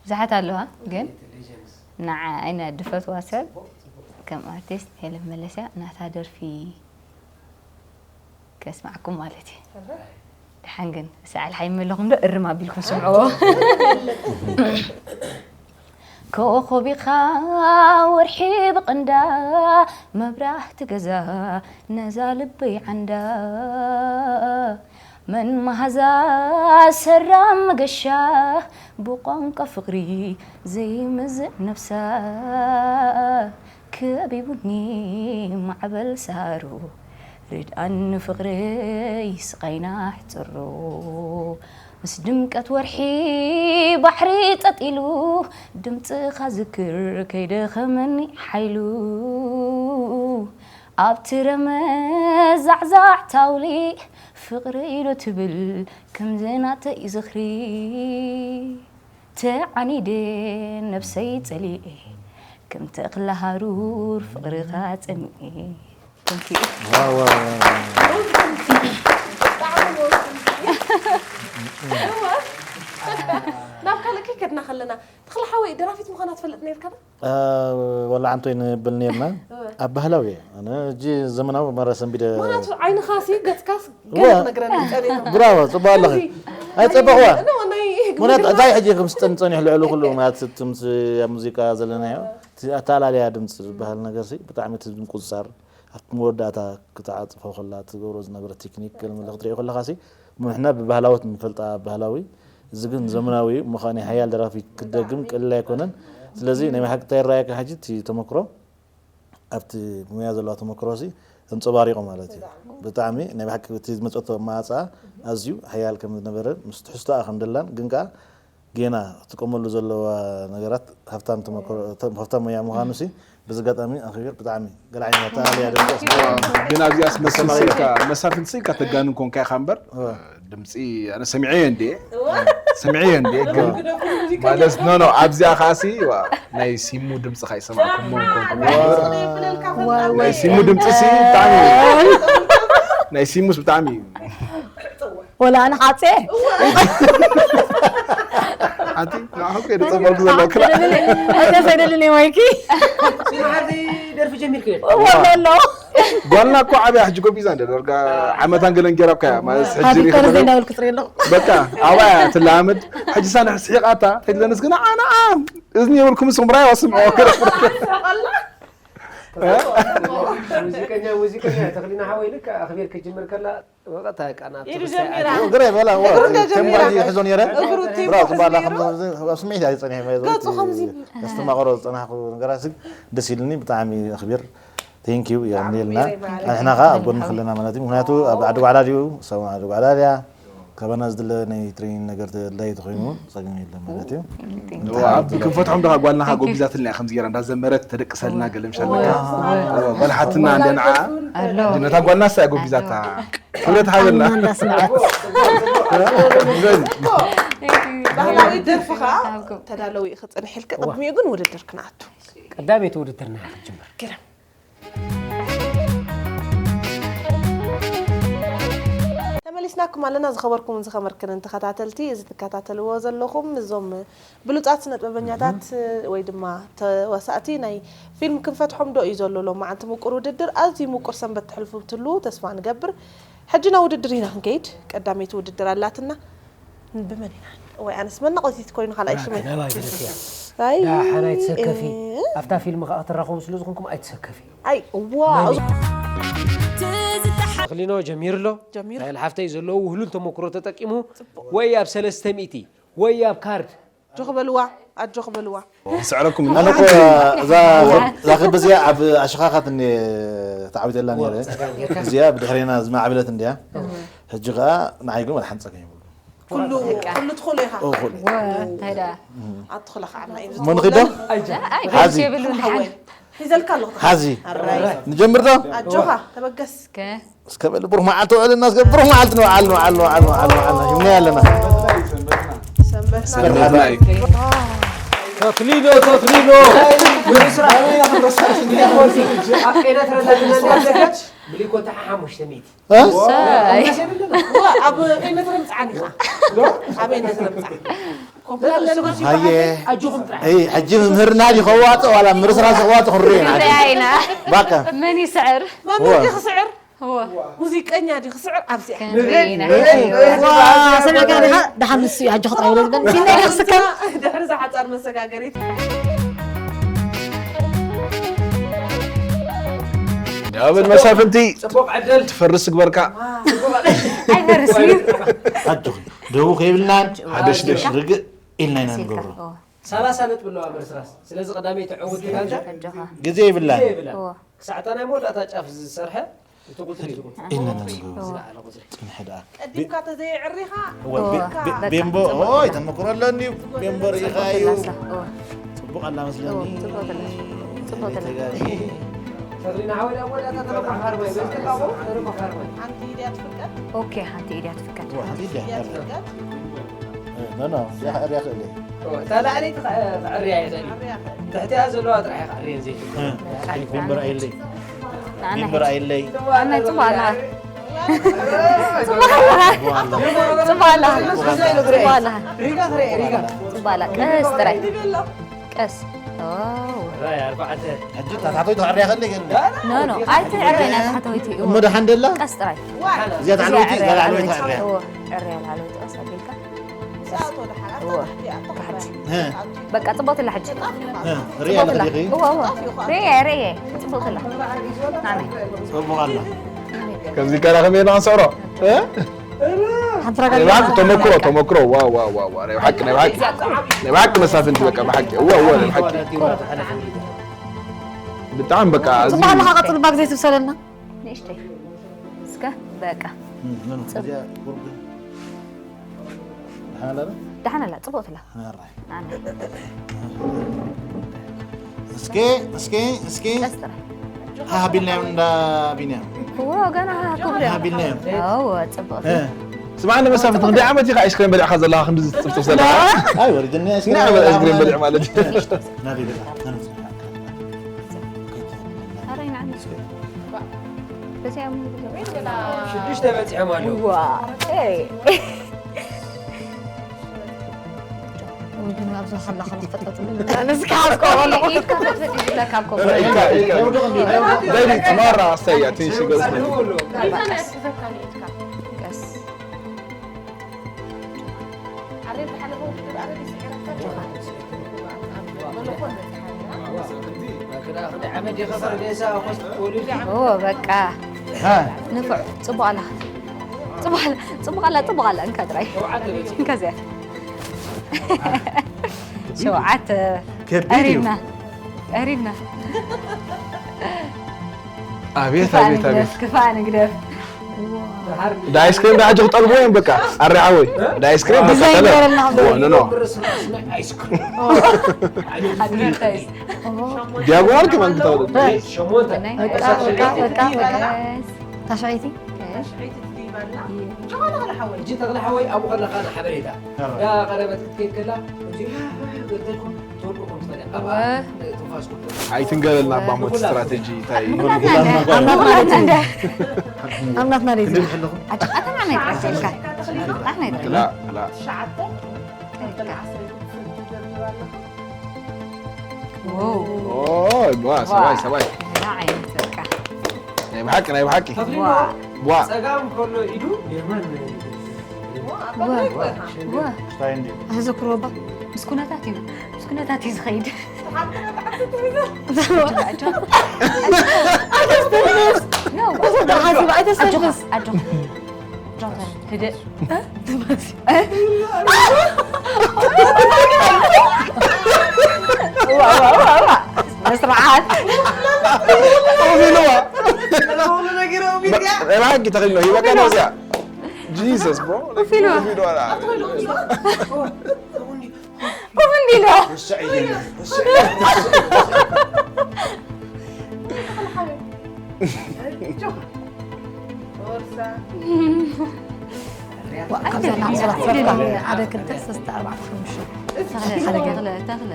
ብዙሓት ኣለዋ። ግን ንዓ ኣይነ ድፈትዋ ሰብ ከም ኣርቲስት ሄለን መለስያ ናታ ደርፊ ከስማዕኩም ማለት እዩ። ደሓን ግን ሰዓል ሓይመለኹም ዶ እርም ኣቢልኩም ስምዕዎ። ኮኾቢኻ ወርሒ ብቕንዳ መብራህቲ ገዛ ነዛ ልበይ ዓንዳ መን መሃዛ ሰራም መገሻ ብቋንቋ ፍቕሪ ዘይምዝን ነብሳ ከቢቡኒ ማዕበል ሳሩ ርድኣኒ ፍቕረይ ስቓይና ኣሕፅሩ ምስ ድምቀት ወርሒ ባሕሪ ጠጢሉ ድምፅኻ ዝክር ከይደኸመኒ ሓይሉ ኣብቲ ረመዛዕዛዕ ታውሊ ፍቕረይ ዶ ትብል ከምዚ ናተይ ዝኽሪ ተዓኒደ ነብሰይ ጸሊኤ ከም ተኽለ ሃሩር ፍቕርኻ ጸሚኤ። Thank you። ዋው፣ ዋው፣ ዋው። ናብ ካልእ ከይከድና ከለና ተኽለ ሓወይ ደራፊት ምዃና ትፈልጥ ነርካ ዶ? ወላ ዓንቶይ ንብል ነርና ኣብ ባህላዊ እየ ኣነ እጂ ዘመናዊ መረ ሰንቢደ ምክንያቱ ዓይንኻሲ ገፅካስ እዋ። ገለ ነግረኒ ፀኒሑ ብራቮ ፅቡቅ ኣለኺ ኣይፀበቅዋ እነሆ ናይ ምክንያቱ እንታይ ሕጂ ከም ስጠን ፀኒሑ ልዕሊ ኩሉ ማለት ትምስ ኣብ ሙዚቃ ዘለናዮ እቲ ኣተኣላለያ ድምፂ ዝበሃል ነገር ሲ ብጣዕሚ እቲ ምቁፅፃር ኣብቲ መወዳእታ ክትዓፅፎ ከላ ትገብሮ ዝነበረ ቴክኒክ ገለ መለ ክትሪኦ ከለካ ሲ ንሕና ብባህላዎት ንፈልጣ ባህላዊ እዚ ግን ዘመናዊ እዩ ምዃን ሓያል ደራፊ ክደግም ቀሊል ኣይኮነን ስለዚ ናይ ብሓቂ እንታይ ይረኣየካ ሕጂ እቲ ተመክሮ ኣብቲ ሙያ ዘለዋ ተመክሮ ሲ ተንፀባሪቑ ማለት እዩ ብጣዕሚ ናይ ብሓቂ እቲ ዝመፀቶ ኣማፃ ኣዝዩ ሓያል ከም ዝነበረ ምስ ትሕዝቶኣ ከም ደላን ግን ከዓ ጌና ክትጥቀመሉ ዘለዋ ነገራት ሃብታም ተመክሮ ሃብታም ሙያ ምዃኑ ሲ በዚ ኣጋጣሚ ኣኽቢር ብጣዕሚ ገለ ዓይነት ኣተኣለያ ደምቀ ግን ኣብዚኣ ስመስል ስኢልካ መሳፍንቲ ስኢልካ ተጋንን ኮንካ ኢኻ እምበር ድምፂ ኣነ ሰሚዐዮ እንዴ ሰሚዐዮ እንዴ ግን ማለት ኖ ኖ ኣብዚኣ ከዓ ሲ ዋ፣ ናይ ሲሙ ድምፂ ከዓ ይሰማዕኩሞ ኮንኩም ናይ ሲሙ ድምፂ ሲ ብጣዕሚ ናይ ሲሙስ ብጣዕሚ እዩ ወላ ኣነ ሓፅየ ኣንቲ ንዓኹም ከይደ ፀበልኩ ዘለኩ ኣይተፈይደልን ማይኪ ሲማሓዚ ደርፊ ጀሚርክ ወሎ ኣሎ ጓልና እኮ ዓብያ ሕጂ ጎቢዛ እንደ ደርጋ ዓመታን ገለን ገይራ እኮ እያ ማለት ሕጂ ሃቢ ሪኢኻ ተርዘ ዶ? እንዳበልኩ ትሪኦ ኣለኹ በቃ ኣብኣ እያ ትለማመድ ሕጂ ሳና ስሒቓታ ተድለንስ ግና ኣነ ኣም እዝኒ የብልኩምስ እምራይ ኣስምዖ ሙዚቀኛ ሙዚቀኛ ተኽሊና ሓወይ ልክ ኣኽቢር ክጅምር ከላ ወቀታ ቃና ኢሉ ጀሚራ ግረ በላ እግሩ እንደ ጀሚራ ቴምባጂ ይሕዞ ነረ እግሩ ብራው ቴምባጂ ትባላ ገይሩ ኣብ ስምዒት ኣይፀኒሐ ገፁ ከምዚ ኣስተማቕሮ ዝፀናሕኩ ነገራት ሲ ደስ ኢልኒ ብጣዕሚ ኣኽቢር ቴንኪዩ የቐንየልና ይበል። ንሕና ከዓ ኣብ ጎኒ ከለና ማለት እዩ ምክንያቱ ኣብ ዓዲ ጓዕላ ድዩ ሰብ ዓዲ ጓዕላ ድያ ካባና ዝድለ ናይ ትሬኒንግ ነገር ተድላይ ተኮይኑ እውን ፀገም የለን ማለት እዩ ክንፈትሖም ደኻ ጓልና ካ ጎቢዛትልና እያ ከምዚ ገይራ እንዳዘመረት ተደቅሰልና ገለ ምሻል በቃ ጓል ሓትና እንደ ንዓ ኣሎ ነታ ጓልና ሳ ጎቢዛታ ክብረት ሃበልና እንዳስምዐት ባህላዊ ደርፊ ከዓ ተዳለዊ ክፅንሕ ኢልካ ቅድሚኡ ግን ውድድር ክንኣቱ ቀዳመይቲ ውድድርና ክትጅምር ግርም ተመሊስናኩም ኣለና ዝኸበርኩምን ዝኸበርክንን ተኸታተልቲ እዚ ትከታተልዎ ዘለኹም እዞም ብሉፃት ስነጥበበኛታት ወይ ድማ ተዋሳእቲ ናይ ፊልም ክንፈትሖም ዶ እዩ ዘሎ ሎማዓንቲ ምቁር ውድድር ኣዝዩ ምቁር ሰንበት ተሕልፉ ትሉ ተስፋ ንገብር ሕጂ ናብ ውድድር ኢና ክንከይድ ቀዳመይቲ ውድድር ኣላትና ብመን ኢና ወይ ኣነስ መናቆቲት ኮይኑ ካልኣይ ሽመይ ናባይ ደረስያ ኣይ ዳሓን ኣይትሰከፊ እ፣ ኣብታ ፊልም ከዓ ክትራኸቡ ስለ ዝኾንኩም ኣይትሰከፊ ኣይ እዋ ተኽሊኖ ጀሚሩ ኣሎ ጀሚሩ ናይል ሓፍተይ ዘለዎ ውህሉል ተመክሮ ተጠቂሙ ወይ ኣብ ሰለስተ ሚእቲ ወይ ኣብ ካርድ ኣጆ ክበልዋ ኣጆ ክበልዋ ስዕረኩም ኣነ እኮ እዛ እዛ ክቢ እዚኣ ኣብ ኣሽኻኻት እኒ ተዓዊተላ ነረ እዚኣ ብድሕሬና ዝማዕብለት እንድያ ሕጂ ከዓ ንዓይ ግን ወላ ሓንቲ ፀገም ይብሉ ኩሉ ኩሉ ትኽእሎ ኢኻ እኹል ወ እንታይ ደኣ ኣትኽእሎ ከዓ ናይ መን ኺዶ ሓዚ የብሉን ሓን ሒዘልካ ኣለኹ ሓዚ ኣራይ ንጀምር ዶ ኣጆኻ ተበገስ ከ እስከ በል ብሩህ መዓልቲ ውዕልና እስከ ብሩህ መዓልቲ ንውዓል ንውዓል ንውዓል ንውዓል ንውዓል ሂብና ኣለና ሰንበትና ሰንበትና እዩ። ተክሊሎ ተክሊሎ ምርስራስ ኣበይ ኢና ክንረሳስ? ኣብ ቀይነት ረዳትና እንዳዘጋጅ ብሊኮ ተሓሓሙሽተ ሚእቲ። እ? እሰይ። ኣብ ቀይነት ረምፅዓኒ ኢኻ። ኣብ ቀይነት ረምፅዓ። ኮምፕላን ለልጎስ ሃየ። ይበሃል። ኣጆኹም ጥራሕ። እይ፣ ሕጂ መምህርና ድዩ ከዋፅእ ዋላ ምርስራስ ከዋፅእ ክንሪኦ ኢና። ክንሪኣ ኢና። ባካ። መን ይስዕር? መምህር እወ። ድዩ ክስዕር? እወ። ሙዚቀኛ ድዩ ክስዕር? ኣብዚኣ። ክንሪኣ ኢና። ዋ፣ ሰሚዕካ ዲኻ? ደሓን ንሱ እዩ፣ ኣጆኻ ጥራይ ይበል። ግን ዲና ኢለ ክስከም። ድሕሪ እዛ ሓጻር መሰጋገሪት። ዳብል መሳፍንቲ ጽቡቕ ዕድል። ትፈርስ ግበርካ። ጽቡቕ ዕድል። ኣይፈርስን እዩ። ኣጆኺ፣ ደቡ ከይብልናን ሓደሽደሽ ርግእ ኢልና ኢና ንገብሮ። እወ። ሰላሳ ነጥቢ ኣለዋ ምርስራስ። ስለዚ ቀዳመይቲ ዕውት ኣጆኻ። ጋንታ ኣጆኻ። ግዜ ይብላን። ግዜ ይብላን። እወ። ክሳዕ እታ ናይ መወዳእታ ጫፍ ዝሰርሐ እቲ ቁጽሪ እዩ ዝጎድል። ኢልና ኢና ንገብሮ። ዝለዓለ ቁጽሪ። ጽንሒ ደኣ። ቀዲምካ ተዘየዕሪኻ፣ እወ፣ ቤ-፣ ቀዲምካ ቤ-፣ በቃ፣ ቤምቦ፣ ጽቡቕ ኦይ፣ ትብላ። ተመክሮ ኣለኒ። ቤምቦ ርኢኻ እዩ። ጽቡቕ ትብላ። እወ። ጽቡቕ ኣላ መስለኒ። እወ፣ ጽቡቕ ትብላ። ጽቡቕ ትብላ። ቤተጋሪ። ተኽሊና ሓወይ፣ ኣብ መወዳእታ ተረኮ ሃርባይ፣ በልተካቦ፣ ተረኮ ሃርባይ። ሓንቲ ኢድያ ትፍቀድ። ኦኬ፣ ሓንቲ ኢድያ ትፍቀድ። እወ፣ ሓንቲ ኢድያ ኢድያ ትፍቀድ። ትፍቀድ። እ፣ ኖ፣ ኖ፣ እዚኣ ክዕርያ ክእል እየ። እወ፣ እታ ላዕለይቲ ክዕ-፣ ክዕርያ ይኽእል እዩ። ትሕቲኣ ዘለዋ ጥራሕ እየ ክዕርየን ዘይክእል። እ፣ እስኪ ቢምብር ኣይለይ። ንዓና ቢምብር ኣይለይ። ኣነ ጽቡቕ ኣለኻ። ጽቡቕ ኣለኻ። ጽቡቕ ኣለኻ። ጽቡቕ ኣለኻ። ሪጋ ክርኢ፣ ሪጋ። ጽቡቕ ኣላ። ቀስ ጥራይ። ቀስ። ኦ። ራይ ኣርባዕተ። ሕጂ እታ ታሕተወይቲ ክዕርያ ከለይ ግን። ኖ፣ ኖ፣ ኣይትዕረ፣ ናይ ታሕተወይቲ፣ እሞ እወ። ደሓን ደላ? ቀስ ጥራይ። እዚኣ እዚኣ ላዕለወይቲ፣ ዕረ፣ እዛ ላዕለወይቲ ላዕለወይቲ፣ ክዕርያ። እወ፣ ዕረ፣ ላዕለወይቲ ቀስ ኣቢልካ። እወ፣ ታሕቲ። እ። በቃ፣ ጽቡቕ ትላ ሕጂ። እ፣ ሪያ ጽቡቕ ትላ። ለኽልኺ? እወ፣ እወ። ሪያ፣ ሪያ። ጽቡቕ ትላ። ናመይ። ጽቡቕ ኣላ። ከምዚ ከራ ከመይ ኢና ክንስዕሮ? እ? ሓንቲ ረጋ ናይ ብሓቂ ተመክሮ፣ ተመክሮ። ዋው፣ ዋው፣ ዋው፣ ዋው። ናይ ብሓቂ፣ ናይ ብሓቂ። ናይ ብሓቂ መሳፍንቲ በቃ፣ ብሓቂ። እወ፣ እወ፣ ናይ ብሓቂ። ብጣዕሚ በቃ፣ ኣዝዩ ጽቡቕ ኣለኻ፣ ቀጽል፣ ባግ ዘይትብሰለልና። ንእሽተይ። እስከ፣ በቃ። እም፣ ኖ፣ ኖ፣ ጽብ-፣ እዚኣ ቁርብ። ደሓን ኣላ ዶ? ደሓን ኣላ፣ ጽቡቕ ትላ። ኣራይ። ኣነ። እስኪ፣ እስኪ፣ እስኪ። ቀስ ጥራይ። ሃሃ ቢልናዮም እንዳ ቢንያም። እዎ፣ ገና ሃሃ ክብሉ እዮም። ሃሃ ቢልናዮም። እዎ፣ ጽቡቕ። እ። ስማዕ፣ ንመሳፍንቲ ክንደይ ዓመት ኢኻ ኣይስክሬም በሊዕካ ዘለኻ፣ ክንድዚ ትጽፍጽፍ ዘለኻ? ኣይ፣ ወሪድኒ ክንደይ ዓመት ኣይስክሬም በሊዕ ማለት እዩ? ናበይ በሊዕካ? ኣረይ ንዓኒ። በዚኣ እዮም ዝብሉ። ሽዱሽተ በጺሖም ኣለዉ። ዋ፣ ኤይ። ወይ ግን ኣብዚ ሓላ ከላ ክፈጠጡ። ኣነስ ክሓዝኮ ኣለኹ። ኢድካ ክትፈጥ እዩ ዝብለካ እኮ። ኢድካ፣ ኢድካ። ዳይሬክት ማራ ኣስተያ፣ ትንሽ ይገልጽ። ቀስ። ኦ፣ በቃ። ሃ። ንፉዕ። ጽቡቕ ኣላ። ጽቡቕ ኣላ፣ ጽቡቕ ኣላ። እንካ ጥራይ። እንካ እዚኣ። ሸውዓተ። ከቢድ እዩ። ቀሪብና። ቀሪብና። ኣቤት፣ ክፋእ ኣቤት፣ ንግደፍ፣ ኣቤት። ክፋእ ንግደፍ። ዳ ኣይስክሬም ዳ ሕጂ ክጠልብዎ እዮም በቃ። ኣረ ሓወይ፣ ዳ ኣይስክሬም በቃ ዲዛይን ተለ-፣ ገይረልና ክንብሎ። ኖ፣ ኖ፣ ኖ። ኣድቨርታይዝ። ዲያጎናል ከማን ክተውል። ሸሞንተ። በቃ፣ በቃ፣ በቃ፣ በቃ። ታሽዐይቲ? ታሽዐይቲ ትድይባልና። ጀማል ተኽለ ሓወይ። ሕጂ ተኽለ ሓወይ ኣብኡ ከለኻ ንሓበሬታ። ዳ ቀረበት ክትከይድ ከላ፣ እዚ ገደልኩም ትወድቁ ትፈልጥ። ኣብኣ ወ- ትንፋስኩም ትወድቁ። ኣይትንገረልና እባ ሞት ስትራቴጂ እንታይ እዩ? ምኽንያትና እንደ-፣ ምኽንያትና እንደ-፣ ኣምላኽና ደይ ክንደይ ዝብል። ኣለኹም? ኣታ-፣ ኣታ ንዓና ይጥራሕ ኢልካ። ንዓና ይጥራሕ። ክላ፣ ክላ። ትሽዓተ፣ ክላ። ዓሰርተ ትደርድር ኣለኹም። ዎው። ኦይ፣ ዋ፣ ሰባይ፣ ዋ። ሰባይ። ገና ዓይነት በቃ። ናይ ብሓቂ፣ ናይ ብሓቂ። ተኽሊሎ ዋ። ዋ። ጸጋም ከሎ ኢዱ የማን ናይ ኢዱ። ዋ፣ ዋ፣ ዋ። ዋ። ክስታይ እንዲ። ኣዘክሮ ባ። ምስ ኩነታት እዩ፣ ምስ ኩነታት እዩ ዝኸይድ። ሓንቲ ዓዲ ትሕዞ። ኣጆ፣ ኣጆ። ኣይተስተንፍስ። ኖ። ኣይተስተንፍስ። ኣጆኻ፣ ኣጆኻ። ጆተር፣ ህድእ። ዋ፣ ዋ፣ ዋ፣ ዋ። ስርዓት። ኦፊልዋ። ናይ ብሓቂ ተኽሊሎ፣ ሂበካ ነው እዚኣ። Jesus, bro. ኦፊልዋ። ኦፊልዋ። ኮፍ እንዲሉ። ዋ፣ ካብዛ ናብ ስራሕ ሰርካ ሓደ፣ ክልተ፣ ሰለስተ፣ ኣርባዕተ፣ ሓሙሽተ። ተኽለ፣ ተኽለ፣ ተኽለ።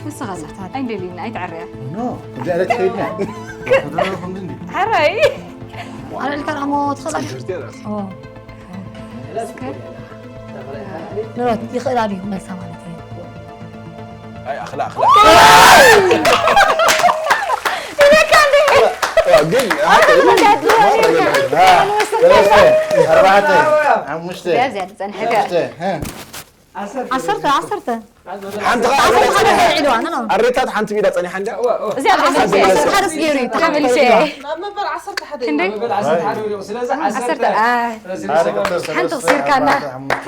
ንስኻ ዛሕታት ኣይንደልይና ኣይትዕረያ። ኖ፣ ከምዚ ዓይነት ከይድና። ፈተና ከምዚ እንዲ። ሕራይ። ኣልዕልካ ደሞ ትኽእል። ኦ። እስከ። ንረት ይኽእል ኣድዩ መልሳ ማለት እዩ። ኣይ ኣኽላ ኣኽላ። ግን ሰለስተ ኣርባዕተ ሓሙሽተ ያዝ ያዝ ጸንሐካ። ሓሙሽተ ዓሰርተ ዓሰርተ ሓንቲ ዓሰርተ ሓደ ኢልዋ ኖ ኖ ኣሬታት ሓንቲ ቢዳ ጸኒሓ እንዳ እዚኣ ሓደ ገይሩ እዩ ተሓመልሸ ኣብ መበል ዓሰርተ ሓደ ክንደይ መበል ዓሰርተ ሓደ ወዲቑ ስለዚ ዓሰርተ ዓሰርተ ኣይ ረሲርሰ ሓንቲ ክሲርካና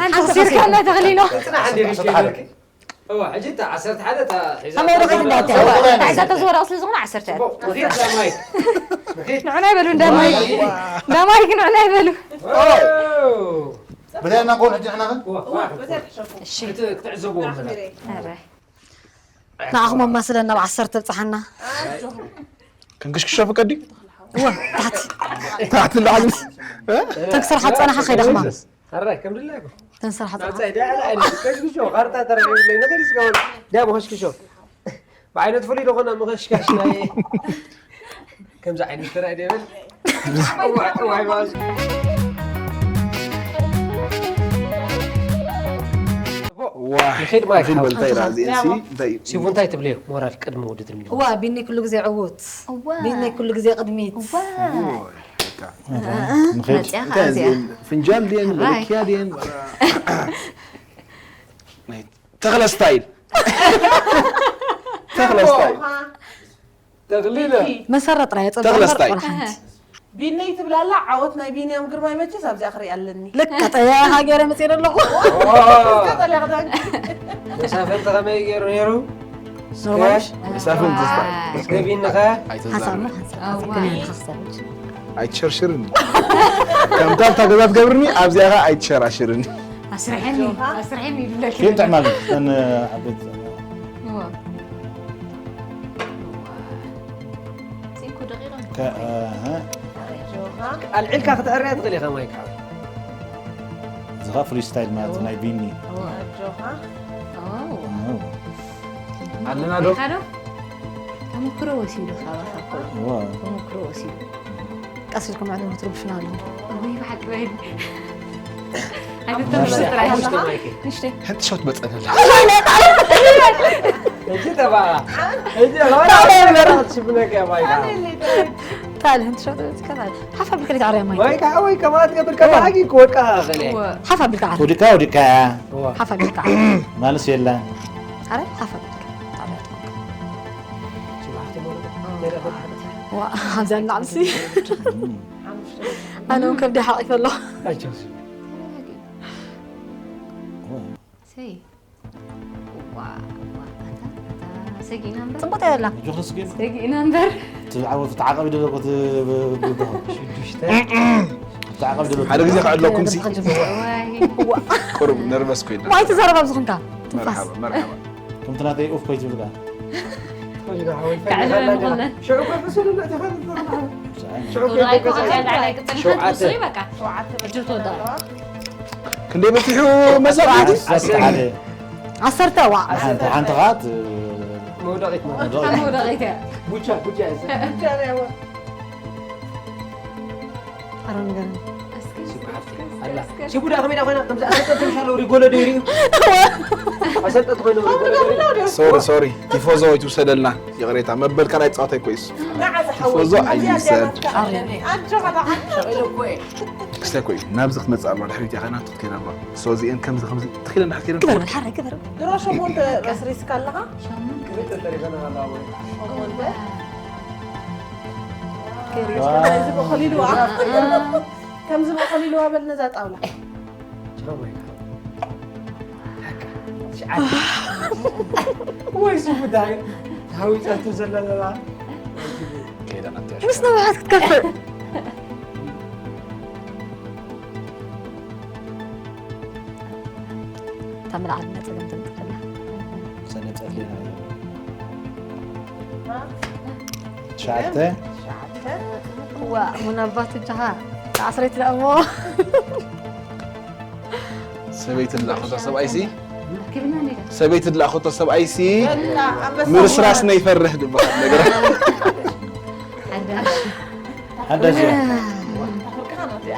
ሓንቲ ክሲርካና ተኽሊኖ ጽናሕ እንዴ ሪሽ ይበልክ እዋ ሕጂ እታ ዓሰርተ ሓደ እታ ሒዛ ከመይ ወረቐት እንዳተ ዓሰርተ ዝወረቕ ስለ ዝኾነ ዓሰርተ ጽቡቕ ንኺድ ዳማይ ንኺድ ንዕና ይበሉ እንዳማይ እንዳማይ ግን ንዕና ይበሉ ብታይና ንኸውን ሕጂ ንሕና ኸ እዋ እዋ ክትዕዘብዎ ማለት ኧረ ንዓኹም ኣማስለን ናብ ዓሰርተ ብፅሓና ክንክሽክሾ ፍቀዲ እወ ታሕቲ ታሕቲ ላዕሊ ተክስርሓ ፀናሓ ከይደኽማ ኣራይ ከም ድላይኩም ተንስርሓ ናብፃይ ዳዕላ ኣይነ ከሽክሾ ካርታ ተረኺብለይ ንኸዲ ስጋውን ዳብ ኸሽክሾ ብዓይነት ፍሉይ ዝኾነ ምኸሽካሽ ናይ ከምዚ ዓይነት ተራይ ደብል ንኺድ ማይ ንኺድ በልታ ኢላ እዚኤን ሲ እንታይ እዩ ሲቡ እንታይ ትብልዮ ሞራል ቅድሚ ውድድር ሚኒማ እዋ ቢኒ ኩሉ ግዜ ዕዉት እዋ ቢኒ ኩሉ ግዜ ቅድሚት እዋ ንኺድ መፅያ ከዓ እዚኣ ፍንጃል ድየን መለኪያ ድየን ተኽለ ስታይል ተኽለ ስታይል ተኽሊለ መሰረት ጥራይ ተኽለ የፀበበር ስታይ። ቆልሓንቲ ቢነይ ትብላ ኣላ ዓወት ናይ ቢንያም ግርማይ መቸስ ኣብዚኣ ክሪኣ ኣለኒ ልክዕ ጠያ ሃገረ መፅእ ኣለኹ ቀጠልያ ክዳን መሳፍንቲ ከመይ ገይሩ ነይሩ ኖርማል መሳፍንቲ ስታይ እስከ ቢንኸ ሓሳብ ኣይተዛረብን ሓሳብ ግን ንኽሰብ ኣይትሸርሽርኒ ከምታ እታ ገዛ ትገብርኒ ኣብዚኣ ኸ ኣይትሸራሽርኒ ኣስርሐኒ ኣስርሐኒ ይብለኪ ኬን ጥዕማል እተን ዓበይቲ እዋ። ዘይኮ ደቂቕ ከ- ኣሀ። ኣልዒልካ ክትዕርያ ትኽእል ኢኻ ማይክ ሓወይ እዚ ኸ ፍሪ ስታይል ማለት ናይ ቢኒ ኣጆኻ ኦ። ኣለና ዶ ኢኻ ዶ ተመክሮ ወሲዱ ካባኻ እኮ እዋ። ተመክሮ ወሲዱ ቀስ ኢልኩም ዕድም ክትርብሹና ኣለኹም ወይ ብሓቂ ወይ ኣይተተምሽ ጥራይ ሓሙሽተ ማይክ ንሽተይ ሕንቲ ሾት መፀለላ እጂ ተባዓ እጂ ሽብነከ ማይክ ታል ህንቲ ሸው ትከታል ሓፍ ኣቢልካ ዲት ዓርያ ማይ ማይክ ሓወይ ከማት ገብር ከማሓጊ ክወድቃ ኸለ ሓፍ ኣቢልካ ዓር ወዲካ ወዲካ ሓፍ ኣቢልካ ማለስ የላ ዓረ ሓፍ ኣቢልካ ጣብያ ትኾንካ ዋ ኣብዛ ንላዕልሲ ኣነ እውን ከብዲ ሓቂፈ ኣለኹ ሰይ ዋ ዋ ኣታ ኣታ ሰጊእና እምበር ፅቡቅ የላ ጆክስ ግን ሰጊእና እምበር ትዓወት ተዓቀብ ደለኮ ተዓቀብ ደለኮ ሓደ ግዜ ክዕለኩም ሲ ዋይ ቁሩብ ነርቨስ ኮይና ማይ ትዛረብ ኣብዚ ኮንካ ትንፋስ መርሓባ መርሓባ ከምቲ ናተይ ኡፍ ኮይትብል ከኣ ከዕልበ ምኾነ ሽዑ ከፍስሉ ለእተኸ ሸውዓተ ክንደይ በፂሑ መሰራት ዓሰርተ ሓደ ዓሰርተ ዋ ሓንቲ ሓንቲ ኻት መውደቂት መውደቂት እያ ቡቻ ቡቻ ኣረ ንገረኒ ኣላ ሽቡዳ ከመይ ዳ ኮይና ከምዚ ኣሰልጠንቲ ምሻ ኣለዉ ሪጎሎ ደይሩ እዩ ኣሰልጠንቲ ኮይኖም ሪጎሎ ደይሩ እዩ ሶሪ ሶሪ ቲፎዞ ይትውሰደልና ይቕሬታ መበል ካልኣይ ጸዋታ ይኮይስ ቲፎዞ ኣይምሰል ኣጆኻ ደሓን ክስተ ኮይ ናብዚ ክትመጽእ ኣለዋ ድሕሪት ያኸና ትኽክል ኣለዋ ሶ እዚኤን ከምዚ ከምዚ ትኽክል እንዳ ክትከይደን ግበር በል ሓራይ ግበር ድሮ ሸሞንተ መስሪስካ ኣለኻ ክልተ ተሪፈና ኣለዋ ወይ ሸሞንተ እዚ በኸሊልዋ ከምዚ በኸሊልዋ በል ነዛ ጣውላ ወይ ስሙዳይ ሃዊፀቱ ዘለና ምስ ነውሓት ክትከፍእ እታ መልዓልና ፀገም ተምፅለና ሰለጸልና ትሽዓተ ዋ ምናልባት እጃኻ ተዓስረይት ደኣሞ ሰበይቲ ላኾታ ሰብኣይሲ ሰበይቲ ድላ ኸቶ ሰብኣይሲ ምርስራስ ነይፈርህ ድበሃል ነገር። ሓዳሽ እያ።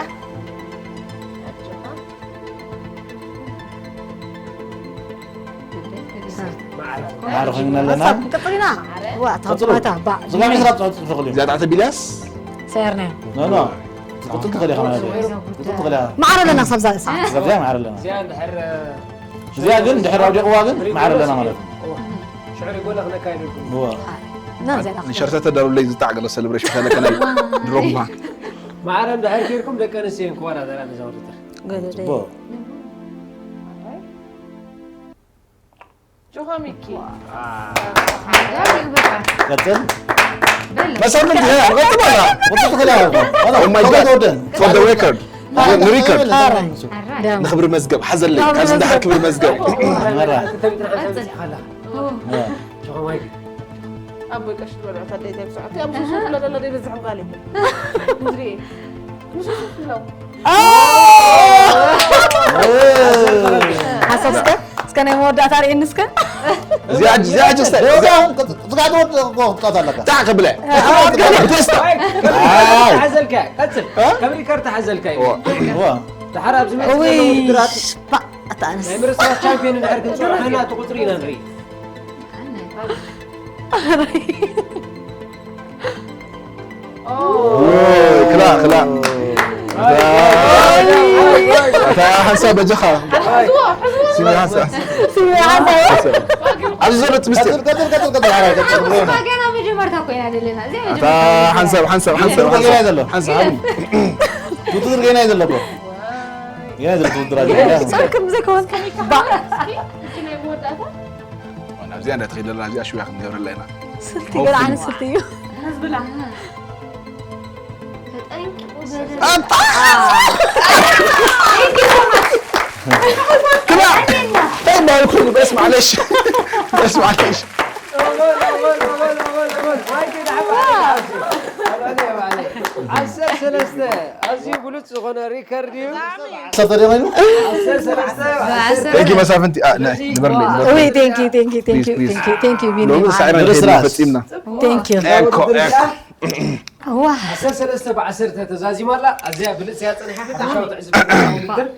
ማዕረ ኮይንና ኣለና። ቀጥልና ዋ ታውቁማታ ባ ዝጋሚ ስራ ትሕጽ ትኽእል እዩ። እዚኣ ተዓተ ቢልያስ ሰይርና ኖ ኖ ትቕጽል ትኽእል ኢኻ ማለት እዩ። ትቕጽል ትኽእል ኢኻ። ማዕረ ኣለና ክሳብ ዛ ሰዓት እዛ ብዛይ ማዕረ ኣለና። እዚኣ እንድሕር እዚኣ ግን ድሕር ኣውዲቕዋ ግን ማዕረ ኣለና ማለት እዩ። ሽዕሪ ጎላ ክነካይደልኩም እዋ። ናብዚኣ ንሸርተ ተዳሉለይ ዝጣዕ ገለ ሰለብሬሽን ካለ ከናይ ድሮማ ማዕረ እንድሕር ጌርኩም ደቂ ኣንስትዮ እየን ክወዳደራ ነዛ ውድድር ገለደ ጽቡቕ። ጆሃሚኪ ቀጽል። መሳፍንቲ ቀጥል ኣላ ወጥቶ ትኽእል ኢኻ። Oh my God. ተወደን For the record ንሪከርድ ደም ንክብሪ መዝገብ ሓዘለይ ካብዚ ድሓር ክብሪ መዝገብ መራ ተቢትና ሓንሳብ ሓላ ጆሃማይ ኣቦይ ቀሽ ዝበልዑ ታደይ እንታይ ብስዓት ኣብ ሱሱ ፍለ ደለ ደይ በዝሕም ጋሊ ምድሪ ምሱሱ ፍለው ሓሳብ እስከ እስከ ናይ መወዳእታ ርእየኒ እስከ እዚኣ እዚኣ ጀስተ ዝጋድ ወድ ክትቃወት ኣለካ። ጣዕ ክብለ ብቴስታ ተሓዘልካ ቀጽል ከም ሪከርድ ተሓዘልካ እዩ እዋ። ድሓር ኣብዚ መጽእ እውይ ውድድራት ባ ኣታ ኣነስ ናይ ምርስራት ቻምፒዮን እንድሕር ክንፅርሖ ኢና እቲ ቁፅሪ ኢና ንርኢ ክላ ክላ ኣታ ሓንሳብ በጃኻ ስሚ ሓንሳብ ኣብዚ ዘሎ ትምስጢር ቀጥል ቀጥል ቀጥል ቀጥል ሓራይ ቀጥል ብሎ ነው። ገና መጀመርታ ኮይና ዘለና እዚኣ ኣታ ሓንሳብ ሓንሳብ ሓንሳብ ውድድር ገና እዩ ዘሎ። ሓንሳብ ሓንሳብ ውድድር ገና እዩ ዘሎ። ገና እዩ ዘሎ ውድድር ኣሎ። ጸርክም ዘይኮን ኣብዚኣ እንዳተኸይደ ኣለና ኣብዚኣ ሽውያ ክንገብረላ ኢና ስልቲ ገለ ዓይነት ስልቲ እዩ። ክላ እንታይ ማለት ኮይኑ በስ ማለሽ በስ ማለሽ ዓሰርተ ሰለስተ ኣዝዩ ብሉፅ ዝኾነ ሪከርድ እዩ ሰፈር ኮይኑ Thank you መሳፍንቲ ንበርለይ ኦይ thank you thank you thank you Please, please. thank you thank you ቢኒ ሎሚ ማዓረይ። ሳዕና ንብስራት። ፈፂምና Thank you ኤኮ ኤኮ ዋ ዓሰርተ ሰለስተ ብዓሰርተ ተዛዚማ ኣላ። ኣዝያ ብልፅያ ፀኒሓ ሓፈሻዊ ትዕዝብቲ ውድድር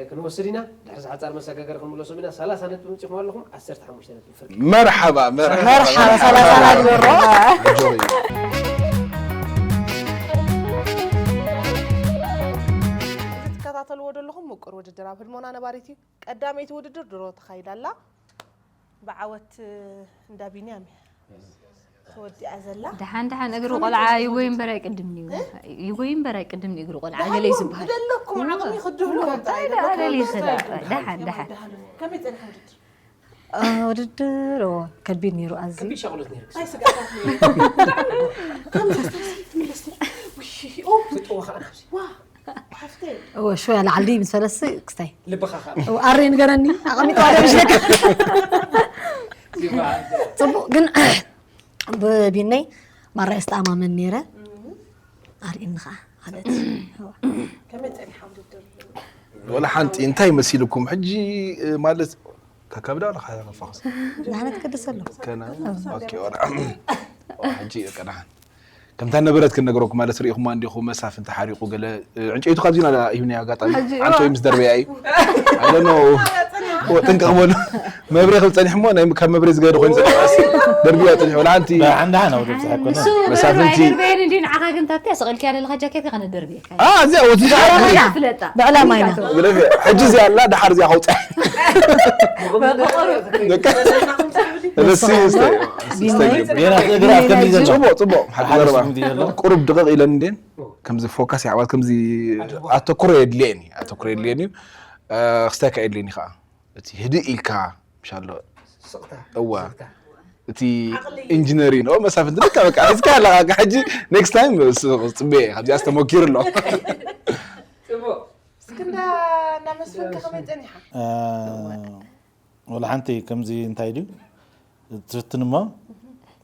ክንወስድ ኢና። ድሕሪ ሓፃር መሰጋገሪ ክንምለሶም ኢና። ሰላሳ ነጥቢ ምፂኹም ኣለኹም ዓሰርተ ሓሙሽተ ነጥቢ ፍርቂ መርሓባ መርሓባ መርሓባ ሰላሳ ናግበሮ እዚ ትከታተልዎ ዘለኹም ምቁር ውድድር ኣብ ህድሞና ነባሪት እዩ። ቀዳመይቲ ውድድር ድሮ ተኻይዳ ኣላ። ብዓወት እንዳ ቢንያም እያ ተወዲኣ ዘላ። ደሓን ደሓን እግሪ ቆልዓ ይጎይ እምበር ኣይቅድምን እዩ። ይጎይ እምበር ኣይቅድምን እዩ እግሪ ቆልዓ ገለ እዩ ዝበሃል። ደለኩም ዓቕሚ ክድህሉ እንታይ ደኣ ደሊኺ ደኣ? ደሓን ደሓን ከመይ ጸኒሐ ውድድር? ውድድር ኦ፣ ከቢድ ነይሩ ኣዝዩ። ከቢድ ሻቕሎት ነይሩ። እንታይ ስጋታት ነይሩ? ከምዚ ኣስታውሲ ትምለስ። ውይ፣ ኦ፣ ትጥወ ከዓ ናብዚ ዋ፣ ሓፍተይ። እወ ሽወያ ላዕሊ ምስ ፈለሲ ክስታይ ልብኻ ከዓ እወ ኣሬ ንገረኒ ኣቐሚጥዋ ደምሽለካ ጽቡቕ ግን ብቢነይ ማራ እየ ዝተኣማመን ነይረ ኣርእኒ ከዓ ሓለት ከመይ ጸኒሓ ውድድር? ወላ ሓንቲ እንታይ መሲልኩም ሕጂ ማለት ከከብዳ ወላ ካያ መፋኽስ ንሕና ትገድስ ኣሎ ከና ኦኬ ወላ ሕጂ ቀዳሓን ከምታ ነበረት ክነግረኩም ማለት ርኢኹማ እንዲኹም መሳፍንቲ ሓሪቑ ገለ ዕንጨይቱ ካብዚና ሂብናዮ ኣጋጣሚ ሕጂ፣ ዓንቶይ ምስ ደርበያ እዩ ኣለ ኖ ጥንቀቕ በሉ መብሬ ክብል ጸኒሕ እሞ ናይ ካብ መብሬ ዝገደ ኮይኑ ጸኒሕ ደርብያ ጸኒሕ ወላ ሓንቲ ደሓን ደሓን ኣብ ደብፅሐ ኮነ ንሱ መሳፍንቲ። መሳፍንቲ በየን እንዲ ንዓኻ ግን ታብቲ ኣስቐልክያ ዘለኻ ጃኬት ኢኻ ነደርብየካ ኣ እዚኣ ወዲ ፍለጣ ብዕላማ ኢና ብለፊ ሕጂ እዚኣ ኣላ ደሓር እዚኣ ከውፅያ ደቂ ረሲ ገና እግሪ ኣብ ከምዚ ዘሎ ጽቡቕ ጽቡቕ ሓቂ ሓደ ዘረባ ስምዲ ዘሎ ቁሩብ ድቕቕ ኢለን እንዴን ከምዚ ፎካስ ይዓባት ከምዚ ኣተኩሮ የድልየኒ ኣተኩሮ የድልየኒ እዩ ክስተካ የድልየኒ ከዓ እቲ ህድእ ኢልካ ምሻሎ ስቕታ እዋ እቲ ኢንጂነሪን ኦ መሳፍንቲ ልካ በቃ ሕዝካ ኣለካ ሕጂ ኔክስት ታይም ፅቤ ካብዚኣ ዝተመኪሩ ኣሎ ጽቡቕ እስክንዳ እናመስፍንካ ከመይ ጸኒሓ? ወላ ሓንቲ ከምዚ እንታይ ድዩ ትፍትን እሞ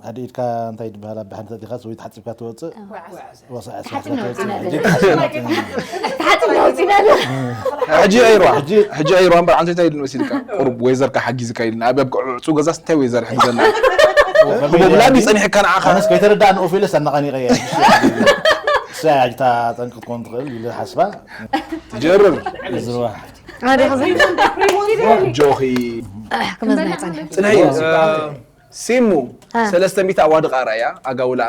ሓደ ኢድካ እንታይ ድበሃል ኣብ ባሕሪ ተዲኻስ ወይ ተሓፂብካ ትወፅእ ወሰዐ ተሓፂብና ወፂና ኣለና ተሓፂብና ወፂና ኣለና ሕጂ ኣይርዋ ሕጂ ኣይርዋ እምበር፣ ኣንተ እንታይ ኢሉ መሲልካ? ቁሩብ ወይዘርካ ሓጊዝካ ኢልና ኣብ ኣብ ዕፁ ገዛስ እንታይ ወይዘር ሕግዘና? ህቦብላዲ ጸኒሕካ ንዓኻ። ኣነስ ከይተረዳእ ንኦፌለስ ኣናቓኒቐ እየ። እሳ እያ እታ ጠንቂ ክትኮን ትኽእል ኢለ ሓስባ። ትጀርር። ዝርዋ ሓፍቲ። ኣደ ኸዘይ ጆኺ። ክመዝና ይጸንሕ። ጽንሒ። ሲሙ። ሰለስተ ሚእቲ ኣዋድቕ ኣርኣያ ኣጋውላ።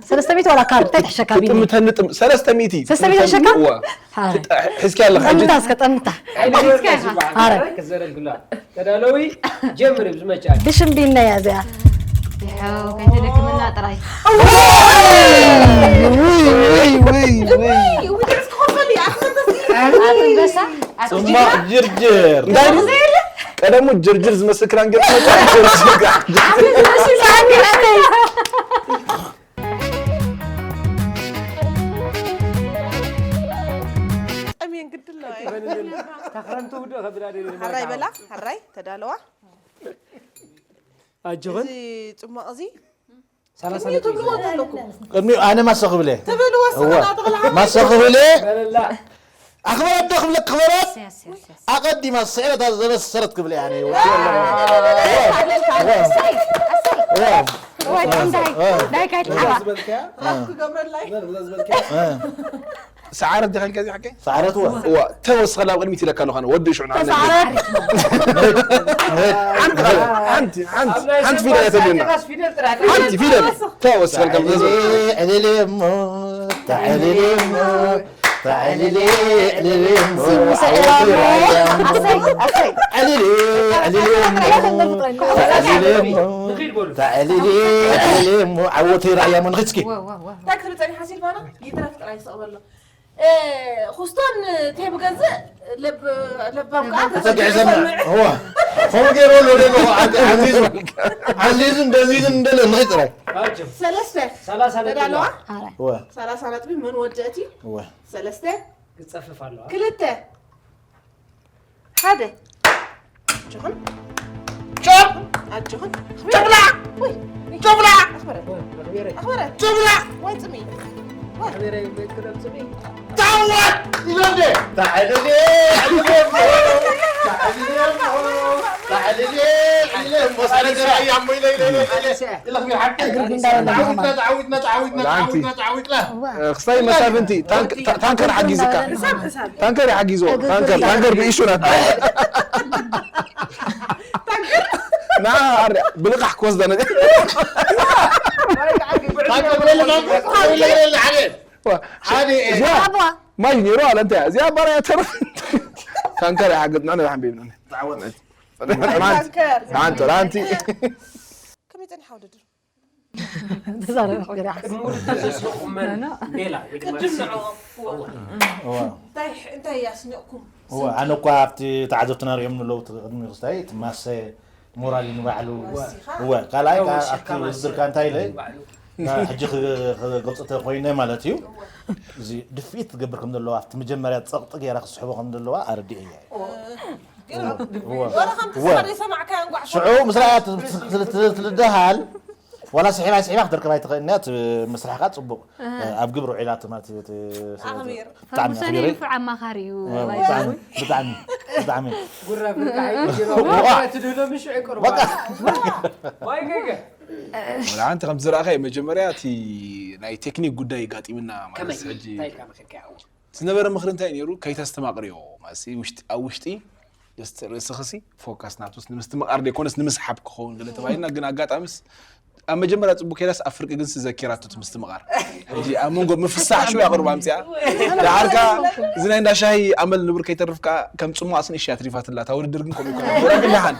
ሰለስተ ሚእቲ ዋላ ካርድ እንታይ ትሕሸካ ቢኒ? ትጥምተኒ ጥም ሰለስተ ሚእቲ። ሰለስተ ሚእቲ ትሕሸካ? እዋ። ሓረ። ሕዝኪ ኣለኻ ሕጂ። ጠምታ እስከ ጠምታ። ሓይለ ጊዮርጊስ ይበሃል። ኣረ። ክዘረግላ ተዳለዊ ጀምር ብዝመቻ። ብሽም ቢኒ እያ እዚኣ። ይሐው ከይተደክመና ጥራይ። ውይ ውይ ውይ ውይ። ኣትንበሳ ጽማቕ ጅርጅር። እንታይ ድዩ? ቀደሙ ጅርጅር ዝመስል ክዳን ገይሩ መጣ። ጅርጅር ጋር። ጠምየን ግድላ ታኽረምቲ ውድእ ከብላ ደለ ሓራይ በላ ሓራይ ተዳለዋ። ኣጆኽን እዚ ጽማቕ እዚ ሰላሳ ቅድሚኡ ትብልዎ ዘለኩም። ቅድሚ ኣነ ማሰ ክብለ ትብልዎ ስና ተኽላ ማሰ ክብለ በለላ ኣኽበረት ዶ ክብለ ክበረት ኣቐዲማ ስዕረት ዘበሰረት ክብለ ኣነ ወዲ ዋይ እንታይ ዳይ ካይ ትሓባ። ራፍ ክገብረላይ ሰዓረት ዲኻ ከዚ ሓቀይ? ሰዓረት ወ እዋ ተወስኸላ ኣብ ቅድሚት ኢለካ ኣለኹ ኣነ ወዲ ሽዑ ንዓና ሓንቲ ሓንቲ ሓንቲ ሓንቲ ፊደል እያ ተብለና። ሓንቲ ፊደል ተወስኸልካ ዕልል እሞ ተዕልል እሞ ተዕልል ዕልል እሞ ስሙ ሰዒራ እሞ። ኣሰይ ኣሰይ። ዕልል ዕልል እሞ ተዕልል እሞ ተዕልል ዕልል እሞ ዓወተይ ራእያ እሞ ንኽስኪ ዋው ዋው ዋው። እንታይ ክትብል ጸኒሓ ሲልቫና ይትረፍ ጥራይ ይስቕበሎ። ኩስቶን ቴብ ገዝእ ለብ ለባም ከዓ ተጸግዐ ሰምዕ እዋ ከምኡ ገይሩ ኣሎ ደሎ ዓዚዙ ዓዚዙ እንደዚዙ እንደለ ንኽጥራይ ሰለስተ ሰላሳ ተዳለዋ ኣረ። ሰላሳ ነጥቢ መን ወደእቲ እዋ ሰለስተ ክጸፍፍ ኣለዋ ክልተ ሓደ ኣጆኽን ጨብ ኣጆኽን ጨብላ ጨብላ ኣኽበረ ኣኽበረ ጨብላ ወይ ጽሚ ኣኽበረ ቤት ክደም ጽሚ ታወት ይሎንደ ታዕልል ታዕልል ታዕልል ታዕልል ክስታይ መሳፍንቲ ታንከር ሓጊዝካ። ታንከር ይሓጊዞ። ታንከር ታንከር ብኢሹ ናት። ና ኣረ ብልቃሕ ክወስዳ ነዚ። ማይ ነይሩ ኣለ እንታይ እዚኣ ባራ ተረፍ። ታንከር ይሓግዝ ንሕና ሓንቢብና። ሓንቲ ሓንቲ ከመይ ጸኒሓ ውድድር ተዛረበ ኮይራ። ቅድሚ ውድድር ዘስንቑመን ሜላ ወይ ድማ ቅድም ስልቲ። ንዕኦም እንታይ እንታይ ያስንቕኩም እወ ኣነ እኳ ኣብቲ ተዓዘብትና ሪኦም ንለው ቅድሚ ክስታይ እቲ ማሰ ሞራል ንባዕሉ ወሲኻ እወ ካልኣይ እወ፣ ከኣ ወሲኻ ኣብቲ ማለት ውድድርካ እንታይ ኢለ ሕጂ ክገልጾ ተኮይነ ማለት እዩ። እዚ ድፍኢት ትገብር ከም ዘለዋ ኣብቲ መጀመርያ ጸቕጢ ገይራ ክስሕቦ ከም ዘለዋ ኣረዲኤያ እየ። ግን እወ። ወረ ከምቲ እወ። ስኻ ዘይሰማዕካዮ እንቋዕ ሽዑ ምስራያ ትልደሃል ዋላ ስሒባ ስሒባ ክደርክባ ኣይትኽእልን እያ። እቲ መስርሕካ ጽቡቕ ኣብ ግብሪ ውዒላ ማለት እዩ። እቲ ኣኽቢር ብጣዕሚ ፈርጉሰን ኣኽቢረ። ንፉዕ ኣማኻሪ እዩ እወ፣ ባይ ብጣዕሚ ብጣዕሚ ብጣዕሚ ጉራ ፍርቃ ትድህሎ ምሽ ዕቅርባ በቃ ዋይ ገገ ወላ ሓንቲ ከም ዝረኣኸ መጀመርያ እቲ ናይ ቴክኒክ ጉዳይ ጋጢምና ማለት ከመይ ሕጂ እንታይ ኢልካ መኺርካ ያው ዝነበረ ምኽሪ እንታይ ነይሩ? ከይተስተማቕርዮ ማለት ውሽጢ ኣብ ውሽጢ just ርእስኽሲ ፎካስ ናቱስ ንምስትምቓር ዘይኮነስ ንምስሓብ ክኸውን ገለ ተባሂልና፣ ግን ኣጋጣሚስ ኣብ መጀመርያ ጽቡቅ ከይዳስ ኣብ ፍርቂ ግን ዘኪራቶ እቲ ምስትምቓር። ሕጂ ኣብ መንጎ ምፍሳሕ ሽው ያቕርባ ኣምጽኣ። ደሓርካ እዚ ናይ እንዳ ሻሂ ኣመል ንብር ከይተርፍካ ከም ጽሙቕ ኣስን እሺ ኣትሪፋትላ። እታ ውድድር ግን ከምኡ ይኮነ። ወላ ግን ደሓን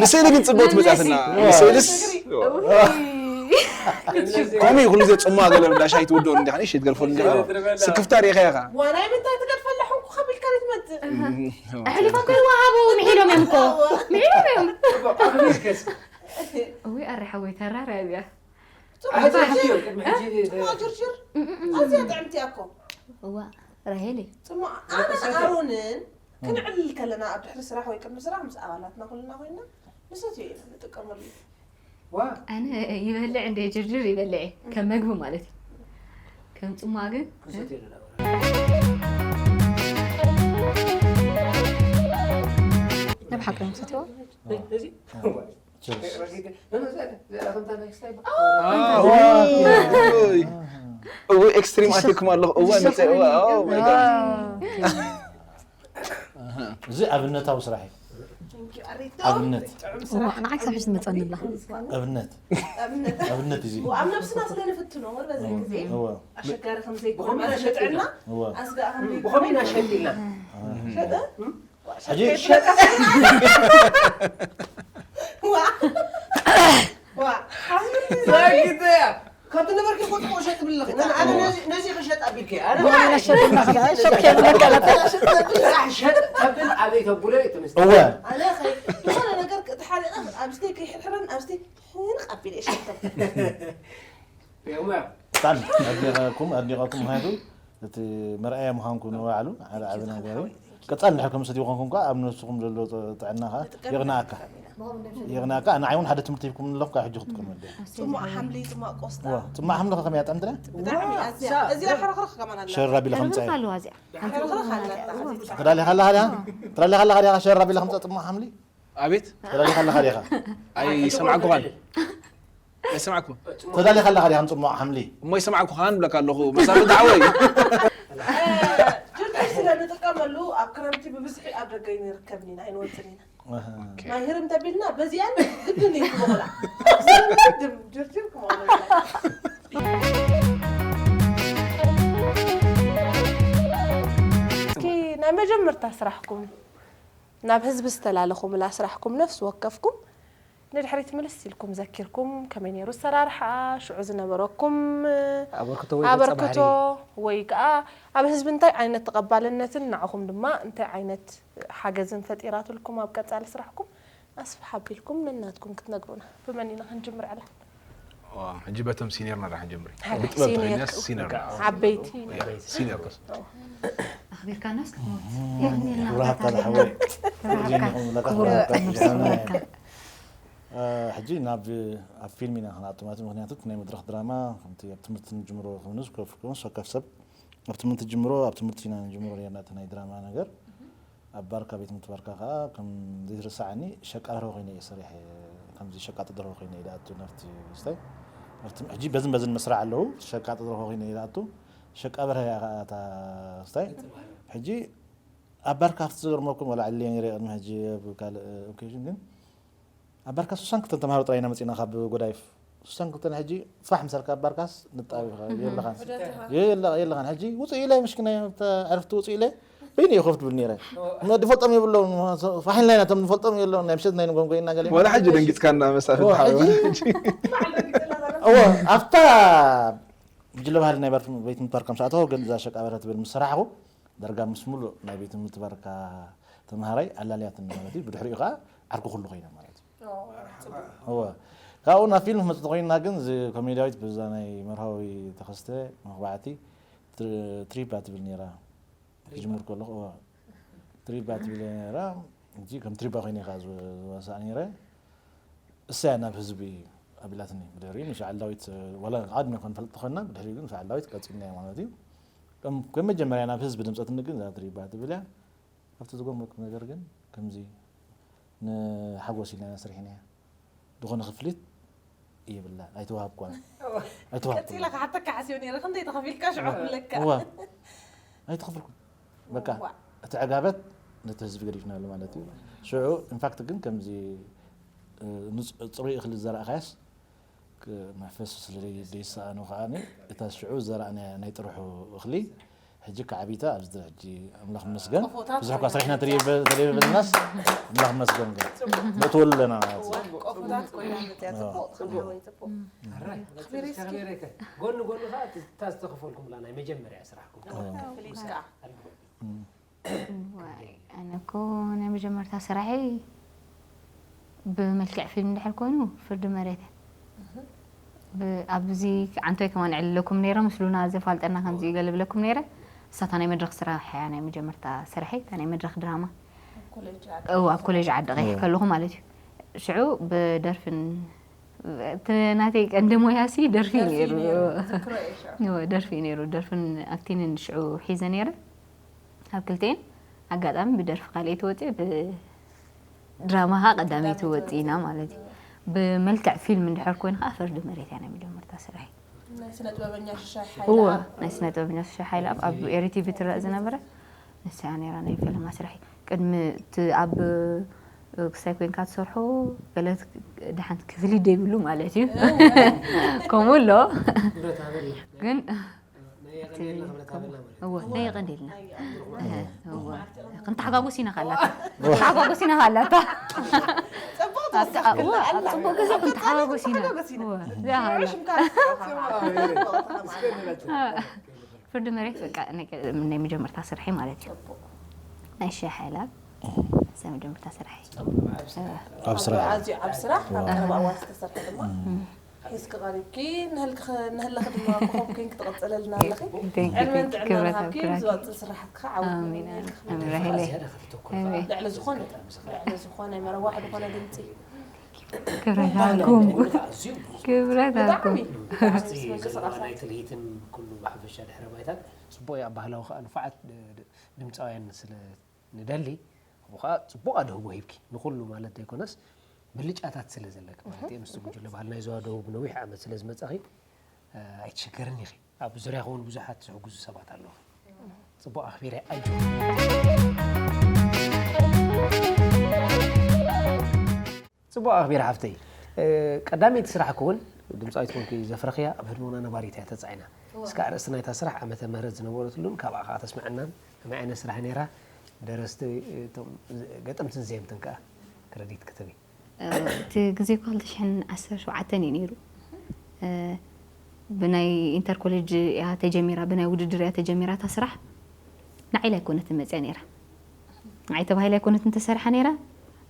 ንስእሊ ግን ጽቡቅ ትመጽኣትና። ንስእልስ ከምኡ እዩ ኩሉ ግዜ ጽሙቕ ገለ እንዳ ሻሂ ትውድኦ እንዲኻ እሺ ትገርፎ እንዲኻ። ስክፍታ ርኢኻ ኢኻ። ዋናይ ምንታይ ትገድፈላ ሕንኩ ከቢልካ ዘይትመጽእ ኣሕሊፎም ከይወሃቡ ምሒሎም እዮም እኮ ምሒሎም እዮም ኣኽቢርከስ እዊ ኣረ ሓወይ ተራርያ እዚኣ ኣሕሊፍዮ ቅድሚ ሕጂ ጽቡቕ ጅርጅር ኣዝያ ጥዕምቲ እያ እኮ እዋ ራሄለይ ጽሙቕ ኣነ ኣሮንን ክንዕልል ከለና ኣብ ድሕሪ ስራሕ ወይ ቅድሚ ስራሕ ምስ ኣባላትና ኩልና ኮይና ንሰትዮ ኢና ንጥቀመሉ ዋ ኣነ ይበልዕ እንደ ጅርጅር ይበልዕ እየ ከም መግቢ ማለት እዩ ከም ጽማ ግን ክሰትዮ ኣለና ሓቀኛ ሰትዋ እዚ ችርስ ረጊድ መመዘነ ዘረኸምታ ናይ ስታይ እው ኤክስትሪም ኣትኩም ኣለኹ እዋ መፀ እዋ oh my God እዚ ኣብነታዊ ስራሕ እዩ ኣብነት ንዓይ ሳብሒ ዝመፀኒ ኣላ ኣብነት ኣብነት እዚ ኣብ ነብስና ስለ ንፍትኖ እምበር በዚ ግዜ እዋ ኣሸጋሪ ከም ዘይኮነ ማለት ንጥዕና እዋ ኣስጋእ ከም ዘይኮነ ብኸመይ ኢና ሸጢልና ሸጠ ሕጂ ዋ ዋ ዛጊተያ ካብቲ ነበርኪ ቁጥቁ ሸጥ ብለኺ ኣነ ነዚ- ነዚ ክሸጥ ኣቢልኪ ኣነ ሸጥ ሸጥ ተብል ኣበይ ተቡለ ትምስ እወ ኣነ ኸይ ዝኾነ ነገር ተሓሪቐ ኣብ ስቴ ከይሕርሕረን ኣብ ስቴ ህንቕ ኣቢለ እየ ሸጠ የሙያ ብጣዕሚ ኣድኒቐኩም ኣድኒቐኩም ምክንያቱ እቲ መርኣያ ምዃንኩም ንባዕሉ ሓደ ዓቢ ነገር እዩ ቀጻሊ እንድሕር ከም ሰትዩ ኮንኩም ከዓ ኣብ ነብስኹም ዘሎ ጥ- ጥዕና ከዓ ይቕንኣካ ይቕንኣካ ንዓይ እውን ሓደ ትምህርቲ ሂብኩም ኣለኹም ካብ ሕጂ ክትጥቀመሉ ጽማቕ ሓምሊ ጽማቕ ቆስጣ እዋ ጽማቕ ሓምሊ ከ ከመይ ኣጥዕምትና ብጣዕሚ ኣዝያ እዚኣ ሕርኽርኽ ከማን ኣላ ሸር ኣቢለ ከምጻ ሕርኽርኽ ኣለዋ እዚኣ ሕርኽርኽ ኣላታ ተዳሊኻ ኣለኻ ዲኻ ተዳሊኻ ኣለኻ ዲኻ ሸር ኣቢለ ከምጻ ጽማቕ ሓምሊ ኣቤት ተዳሊኻ ኣለኻ ዲኻ ኣይሰማዕኩኻን ኣይሰማዕኩ ተዳሊኻ ኣለኻ ዲኻ ንጽማቕ ሓምሊ እሞ ይሰማዕኩኻን ብለካ ኣለኹ መሳፍንቲ ሓወይ ጅርጅር ስለ ንጥቀመሉ ኣብ ክረምቲ ብብዝሒ ኣብ ደገ ይንርከብን ኢና ኣይንወፅን ኢና ናይ ህርም ተቢልና በዚኣን ግድን እዩ ክመቑላ ስለንድም ጅርጅር ክመቑላ እስኪ ናይ መጀመርታ ስራሕኩም ናብ ህዝቢ ዝተላለኹምላ ስራሕኩም ነፍሲ ወከፍኩም ንድሕሪት ምልስ ኢልኩም ዘኪርኩም ከመይ ነይሩ ኣሰራርሓ ሽዑ ዝነበረኩም ኣበርክቶ ወይ ኣበርክቶ ወይ ከዓ ኣብ ህዝቢ እንታይ ዓይነት ተቐባልነትን ንዓኹም ድማ እንታይ ዓይነት ሓገዝን ፈጢራትልኩም ኣብ ቀፃሊ ስራሕኩም ኣስፍሕ ኣቢልኩም ነናትኩም ክትነግሩና ብመን ኢና ክንጅምር ዕላ ሕጂ በቶም ሲኒየርና ዳ ክንጀምር ብጥበብ ተኸይድና ሲኒየር ዓበይቲ ሲኒየር ኣኽቢርካናስ ክትሞት ክብራካ ዝሓወይ ዜኒኹም ለካ ክብራካ ሕጂ ናብ ኣብ ፊልም ኢና ክንኣቱ ማለት ምክንያቱ ናይ መድረክ ድራማ ከምቲ ኣብ ትምህርቲ ንጅምሮ ከምንስ ኮፍ ኮንስ ወከፍ ሰብ ኣብ ትምህርቲ ጅምሮ ኣብ ትምህርቲ ኢና ንጅምሮ ነርና እቲ ናይ ድራማ ነገር ኣብ ባርካ ቤት ምትባርካ ከዓ ከም ዘይትረሳዓኒ ሸቃ ደርሆ ኮይነ እየ ሰሪሐ ከምዚ ሸቃጢ ደርሆ ኮይነ እየ ዝኣቱ ናብቲ ስታይ ናብቲ ሕጂ በዝን በዝን መስርዕ ኣለዉ ሸቃጢ ደርሆ ኮይነ እየ ዝኣቱ ሸቃ በርሀ እያ ከዓ እታ ስታይ ሕጂ ኣብ ባርካ ኣብቲ ዝገርመኩም ወላ ዕልየ ነይረ ቅድሚ ሕጂ ኣብ ካልእ ኦኬሽን ግን ኣብ ባርካ ስሳን ክልተን ተምሃሮ ጥራይ ኢና መፂና ካብ ጎዳይፍ ስሳን ክልተን ሕጂ ፋሕ ምሰልካ ኣብ ባርካስ ንጣብ የለኻን የለኻን ሕጂ ውፅእ ኢለ ምሽኪና ዕርፍቲ ውፅእ ኢለ በይነ እየ ኮፍ ድብል ነይረ ድፈልጦም የብሎም ፋሒልና ኢና ቶም ንፈልጦም የብሎም ናይ ምሸት ናይ ንጎንጎ ኢና ገለ ወላ ሕጂ ደንጊፅካና መሳፍንቲ ሓወይ እዎ ኣብታ ጉጅለ ባህሊ ናይ ቤት ምትባር ከም ሰኣተው ግን እዛ ሸቃበረ ትብል ምስ ሰራሕኹ ዳርጋ ምስ ሙሉእ ናይ ቤት ምትባርካ ተምሃራይ ኣላልያትኒ ማለት እዩ ብድሕሪኡ ከዓ ዓርኩ ኩሉ ኮይነ ማለት እዩ እወ ካብኡ ናብ ፊልም ክመፅእ ተኮይንና ግን እዚ ኮሜድያዊት ብዛ ናይ መርሃዊ ተኸስተ መኽባዕቲ ትሪባ ትብል ነይራ ክጅምር ከለኹ እወ ትሪባ ትብል ነይራ እዚ ከም ትሪባ ኮይነ ከዓ ዝወሳእ ነይረ እሳያ ናብ ህዝቢ ኣቢላትኒ ብድሕሪኡ ንሻዕል ዳዊት ዋላ ዓድና ኮን ፈልጥ ተኮንና ብድሕሪኡ ግን ንሻዕል ዳዊት ቀፂልናዮ ማለት እዩ ከም ከም መጀመርያ ናብ ህዝቢ ድምፀትኒ ግን እዛ ትሪባ ትብል እያ ኣብቲ ዝገርመኩም ነገር ግን ከምዚ ንሓጎስ ኢልና ኢና ሰሪሕናያ ዝኾነ ክፍሊት የብላን ኣይተዋሃብኳን ኣይተዋሃብኩን ቀፂለ ክሓተካ ሓሲበ ነይረ ክንደይ ተኸፊልካ ሽዑ ክብለካ እዋ ኣይተኸፈልኩን በቃ እቲ ዕጋበት ነቲ ህዝቢ ገዲፍናሉ ማለት እዩ ሽዑ ኢንፋክት ግን ከምዚ ጽሩይ እኽሊ ዝዘራእካያስ መሕፈሲ ስለ ዘይሰኣኑ ከዓ እታ ሽዑ ዝዘራእናያ ናይ ጥርሑ እኽሊ ሕጂ ከዓቢታ ኣብዚ ሕጂ ኣምላኽ መስገን ብዙሕ እኳ ስራሕና ተለየበልናስ ኣምላኽ መስገን ግን ነእትወሉ ኣለና ማለት እዩ ቆፎታት ኮይና መፅያ ፅቡቕ ትኽንወይ ፅቡቕ ጎኒ ጎኒ ከዓ እታ ዝተኸፈልኩምላ ናይ መጀመርያ ስራሕኩም ፍሊስ ከዓ ኣነ እኮ ናይ መጀመርታ ስራሐይ ብመልክዕ ፊልም እንድሕር ኮይኑ ፍርዲ መሬት ኣብዚ ዓንቶይ ከማን ዕልለኩም ነይረ ምስሉና ዘፋልጠና ከምዚ ገለ ብለኩም ነይረ እሳታ ናይ መድረክ ስራሕ እያ ናይ መጀመርታ ስራሐይ እታ ናይ መድረክ ድራማ እው ኣብ ኮሌጅ ዓዲ ቀይሕ ከለኹ ማለት እዩ ሽዑ ብደርፍን እቲ ናተይ ቀንዲ ሞያሲ ደርፊ ነይሩ ደርፊ ነይሩ ደርፍን ኣክቲንን ሽዑ ሒዘ ነይረ ኣብ ክልተን ኣጋጣሚ ብደርፊ ካልኤ ተወፂ ድራማ ኸዓ ቀዳመይቲ ወፂና ማለት እዩ። ብመልክዕ ፊልም እንድሕር ኮይኑ ከዓ ፍርዲ መሬት እያ ናይ መጀመርታ ስራሐይ። ናይ ስነ ጥበበኛ ሽሻይ እወ ሓይላ ናይ ስነ ጥበበኛ ሽሻይ ሓይላ ኣብ ኤሪቲቪ ትረአ ዝነበረ ንሳ እያ ነይራ ናይ ፈለማ ስራሐይ። ቅድሚ እቲ ኣብ ክስታይ ኮይንካ ትሰርሖ ገለ ደሓን ክፍሊት ዘይብሉ ማለት እዩ። ከምኡ ኣሎ ግን እወ ነየቐንዴልና። ክንተሓጋጎስ ኢና ካላታ ክንተሓጋጎስ ኢና ካላታ ጽቡቅ ተወሳኺ ጽቡቅ ግዜ ክንተሓጋጎስ ኢና። እወ፣ እዚኣ ሃላ። ሽምካ ፍርዲ መሬት በቃ ናይ መጀመርታ ስርሒ ማለት እዩ። ናይ ሸ ሓይላ ናይ መጀመርታ ስርሒ ኣብ ስራሕ ኣዝዩ ኣብ ስራሕ ኣብ ቀረባ እዋን ዝተሰርሐ ድማ ሒዝኪ ቀሪብኪ ንህልክ ንህልኽ ድማ ኮኾብ ኮይንኪ ትቕጽለልና ኣለኺ። Thank you, ዕድመን thank you። ጥዕናን ክብረት ሃብኪ ክብረት ዝወጽእ ስራሕትካ ዓውት ኣሜን ይግበርልኪ። ኣሜን ራሄለይ ኣሜን። ልዕሊ ዝኾነ ልዕሊ ዝኾነ መረዋሕ ዝኾነ ድምፂ ክብረት ሃብኩም ክብረት ሃብኩም ብጣዕሚ ናይ ትልሂትን ኩሉ ብሓፈሻ ድሕረ ባይታን ጽቡቅ እያ። ባህላዊ ከዓ ንፉዓት ድምፃውያን ስለ ንደሊ ከምኡ ከዓ ጽቡቅ ኣድህቦ ሂብኪ ንኩሉ ማለት ዘይኮነስ ብልጫታት ስለ ዘለክ ማለት እየ ምስቲ ጉጅለ ባህልና ይዘዋ ደቡብ ነዊሕ ዓመት ስለ ዝመጻኺ ኣይትሽገርን ኢኺ። ኣብ ዙርያኺ እውን ብዙሓት ዝሕግዙ ሰባት ኣለዉ። ጽቡቕ ኣኽቢረ ኣጆ። ጽቡቕ ኣኽቢረ ሓፍተይ። ቀዳመይቲ ስራሕ ክውን ድምፃዊት ኮንኪ ዘፍረኽያ ኣብ ህድሞና ነባሪት እያ ተጻዒና። እስከ ኣርእስቲ ናይታ ስራሕ ዓመተ ምህረት ዝነበረትሉን ካብኣ ከዓ ተስምዐናን ከመይ ዓይነት ስራሕ ነይራ ደረስቲ እቶም ገጠምትን ዘየምትን ከዓ ክረዲት ክትህቢ። እቲ ግዜ እኮ ክልተ ሽሕን ዓሰርተ ሸውዓተን እዩ ነይሩ። ብናይ ኢንተር ኮሌጅ እያ ተጀሚራ፣ ብናይ ውድድር እያ ተጀሚራ እታ ስራሕ። ንዓይ ኣይኮነትን መፅያ ነይራ። ንዓይ ተባሂላ ኣይኮነትን ተሰሪሓ ነይራ።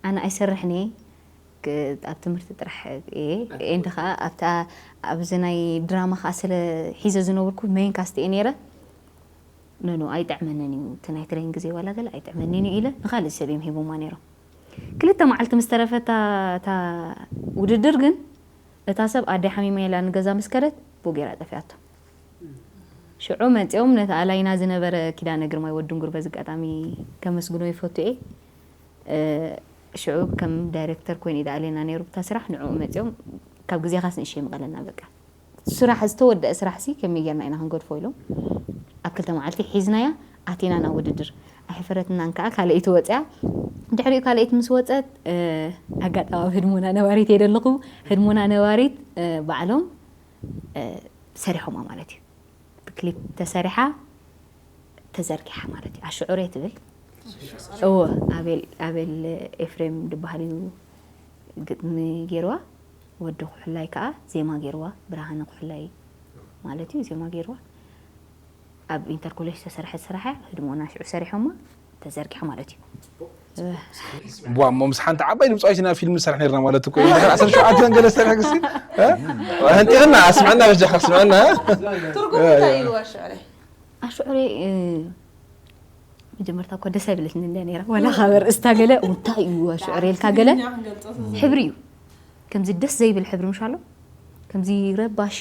ኣነ ኣይሰርሕን እየ፣ ክ- ኣብ ትምህርቲ ጥራሕ እየ። ኤንድ ከዓ ኣብታ ኣብዚ ናይ ድራማ ከዓ ስለ ሒዘ ዝነበርኩ ሜን ካስት እየ ነይረ። ኖ ኖ ኣይጥዕመንን እዩ፣ እቲ ናይ ትሬን ግዜ ዋላ ገለ ኣይጥዕመንን እዩ ኢለ ንኻልእ ሰብ እዮም ሂቦማ ነይሮም። ክልተ መዓልቲ ምስ ተረፈ እታ እታ ውድድር ግን እታ ሰብ ኣደይ ሓሚማ ኢላ ንገዛ ምስ ከደት ብኡ ገይራ ጠፊኣቶ። ሽዑ መፂኦም ነቲ ኣላይና ዝነበረ ኪዳነ ግርማይ ወዲ እንጉር በዚ ኣጋጣሚ ከመስግኖ ይፈቱ እየ። ሽዑ ከም ዳይሬክተር ኮይኑ እዩ ኣላይና ነይሩ ብታ ስራሕ። ንዕኡ መፂኦም ካብ ግዜኻስ ንእሽተይ ምቐለና በቃ ስራሕ ዝተወደአ ስራሕ ሲ ከመይ ጌርና ኢና ክንገድፎ ኢሎም ኣብ ክልተ መዓልቲ ሒዝናያ ኣቲና ናብ ውድድር። ኣይሕፈረትናን ከዓ ካልኣይቲ ወፅያ። ድሕሪኡ ካልኣይቲ ምስ ወፀት ኣጋጣሚ ኣብ ህድሞና ነባሪት እየ ደለኹ። ህድሞና ነባሪት ባዕሎም ሰሪሖማ ማለት እዩ። ክሊፕ ተሰሪሓ ተዘርጊሓ ማለት እዩ። ኣሽዑሬ ትብል እወ ኣቤል ኣቤል ኤፍሬም ዝበሃል እዩ ግጥሚ ገይርዋ። ወዲ ኩሕላይ ከዓ ዜማ ገይርዋ። ብርሃነ ኩሕላይ ማለት እዩ ዜማ ገይርዋ። ኣብ ኢንተርኮሌጅ ዝተሰርሐት ስራሕ እያ። ህድሞና ሽዑ ሰሪሖማ ተዘርጊሓ ማለት እዩ። ዋ እሞ ምስ ሓንቲ ዓባይ ድምፃዊት ኢና ፊልም ንሰርሕ ነርና ማለት እኮ እዩ። ድሕሪ ዓሰርተ ሸውዓተ ገለ ዝሰርሐ ግሲ ህንጢቕና ኣስምዐና በጃኻ ኣስምዐና። ትርጉም እንታይ እዩ ኣሽዑሬ? ኣሽዑሬ መጀመርታ እኮ ደስ ኣይብለትኒ እንደ ነይራ ዋላ ካብ ኣርእስታ ገለ እንታይ እዩ ኣሽዑሬ ኢልካ ገለ ሕብሪ እዩ። ከምዚ ደስ ዘይብል ሕብሪ ምሽ ኣሎ ከምዚ ረባሺ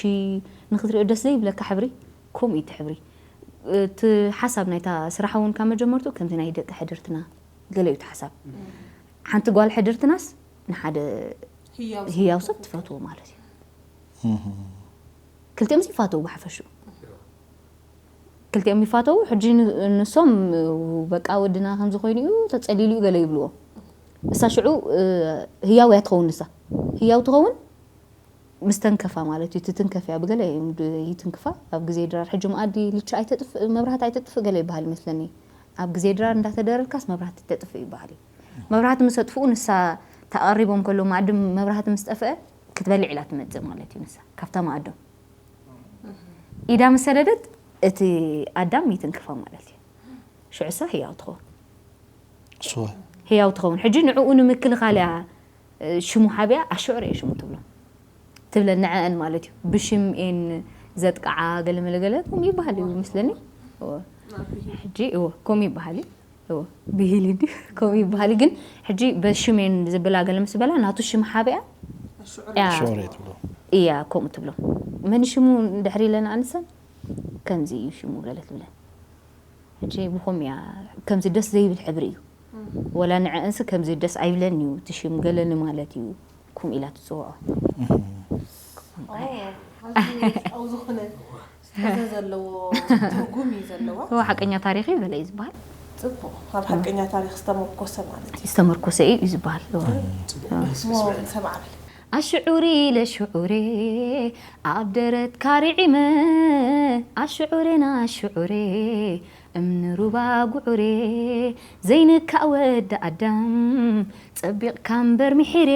ንክትሪኦ ደስ ዘይብለካ ሕብሪ ከምኡ እዩ እቲ ሕብሪ። እቲ ሓሳብ ናይታ ስራሕ እውን ካብ መጀመርቱ ከምዚ ናይ ደቂ ሕድርትና ገለ እዩ እቲ ሓሳብ። ሓንቲ ጓል ሕድርትናስ ንሓደ ህያው ሰብ ትፈትዎ ማለት እዩ። ክልቲኦም ይፋተው ብሓፈሽኡ ክልቲኦም ይፋተው። ሕጂ ንሶም በቃ ወድና ከምዚ ኮይኑ እዩ ተፀሊሉ እዩ ገለ ይብልዎ። እሳ ሽዑ ህያው እያ ትኸውን። ንሳ ህያው ትኸውን ምስ ተንከፋ ማለት እዩ። ትትንከፍ እያ ብገለ እዮም ይትንክፋ። ኣብ ግዜ ድራር ሕጂ መኣዲ ልቻ ኣይተጥፍእ መብራህቲ ኣይተጥፍእ ገለ ይበሃል ይመስለኒ። ኣብ ግዜ ድራር እንዳተደረርካስ መብራህቲ ተጥፍእ ይበሃል እዩ። መብራህቲ ምስ ኣጥፍኡ ንሳ ተቐሪቦም ከሎ መኣዲ መብራህቲ ምስ ጠፍአ ክትበልዕ ኢላ ትመፅእ ማለት እዩ። ንሳ ካብታ መኣዶም ኢዳ ምስ ሰደደት እቲ ኣዳም ይትንክፋ ማለት እዩ። ሽዑ እሳ ህያው ትኸውን ስወ ህያው ትኸውን። ሕጂ ንዕኡ ንምክልኻል እያ ሽሙ ሓቢኣ ኣሽዑር እየ ሽሙ ትብሎ ትብለን ንዐአን ማለት እዩ። ብሽም ኤን ዘጥቅዓ ገለመለገለ ከም ይበሃል እዩ ምስለኒ። ሕጂ እዎ ከም ይበሃል እዩ። እዎ ብሂል እንዲ ከም ይበሃል እዩ። ግን ሕጂ በሽም ኤን ዝብላ ገለ ምስ በላ ናቱ ሽም ሓቢኣ እያ ሽዑር እየ ትብሎ እያ ከምኡ ትብሎ። መን ሽሙ ድሕሪ ኢለን ኣንሰን ከምዚ እዩ ሽሙ ገለ ትብለን። ሕጂ ብኸም እያ ከምዚ ደስ ዘይብል ሕብሪ እዩ። ወላ ንዕእንስ ከምዚ ደስ ኣይብለን እዩ፣ እቲ ሽም ገለ ንማለት እዩ፣ ኩም ኢላ ትጽውዖ። ኣዝዩ ውሽጣዊ ዝኾነ ዝተዘ ዘለዎ ትርጉም እዩ ዘለዎ። እዋ ሓቀኛ ታሪኽ እዩ በለ እዩ ዝበሃል። ጽቡቕ፣ ኣብ ሓቀኛ ታሪኽ ዝተመርኮሰ ማለት እዩ። ዝተመርኮሰ እዩ እዩ ዝበሃል። እዋ። ጽቡቕ፣ ደስ እሞ በስመ። ሰብ ዓብል ኣሽዑሪ ለሽዑሬ ኣብ ደረትካ ርዒመ ኣሽዑሬና ኣሽዑሬ እምኒ ሩባ ጉዑሬ ዘይንካእ ወዲ ኣዳም ጸቢቕካ እምበር ምሒሬ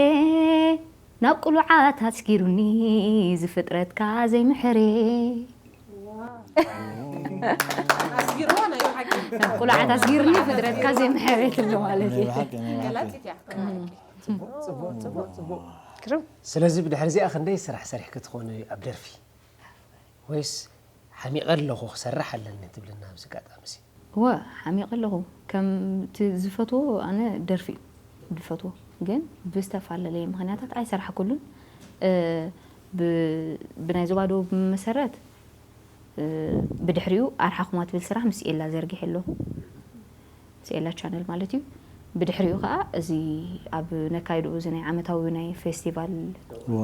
ናብ ቅሉዓት ኣስጊሩኒ ዝፍጥረትካ ዘይምሕሬ ኣስጊርዎ ናይ ብሓቂ ናብ ቅሉዓት ኣስጊሩኒ ፍጥረትካ ዘይምሕሬ ትብሎ ማለት እዩ። ናይ ብሓቂ ናይ ብሓቂ ገላጺት እያ። ጽቡቅ ጽቡቅ ጽቡቅ። ግርም። ስለዚ ብድሕሪ እዚኣ ክንደይ ስራሕ ሰሪሕኪ ትኾኒ ኣብ ደርፊ? ወይስ ሓሚቐ ኣለኹ ክሰርሕ ኣለኒ ትብልና ኣብዚ ኣጋጣሚ እዚ? እወ ሓሚቐ ኣለኹ። ከም እቲ ዝፈትዎ ኣነ ደርፊ እዩ ዝፈትዎ፣ ግን ብዝተፈላለየ ምኽንያታት ኣይሰራሕኩሉን። እ፣ ብ- ብናይ ዞባ ደቡብ መሰረት እ፣ ብድሕሪኡ ኣርሓኹማ ትብል ስራሕ ምስ ኤላ ዘርጊሐ ኣለኹ፣ ምስ ኤላ ቻነል ማለት እዩ። ብድሕሪኡ ከዓ እዚ ኣብ ነካይድኡ እዚ ናይ ዓመታዊ ናይ ፌስቲቫል ዋ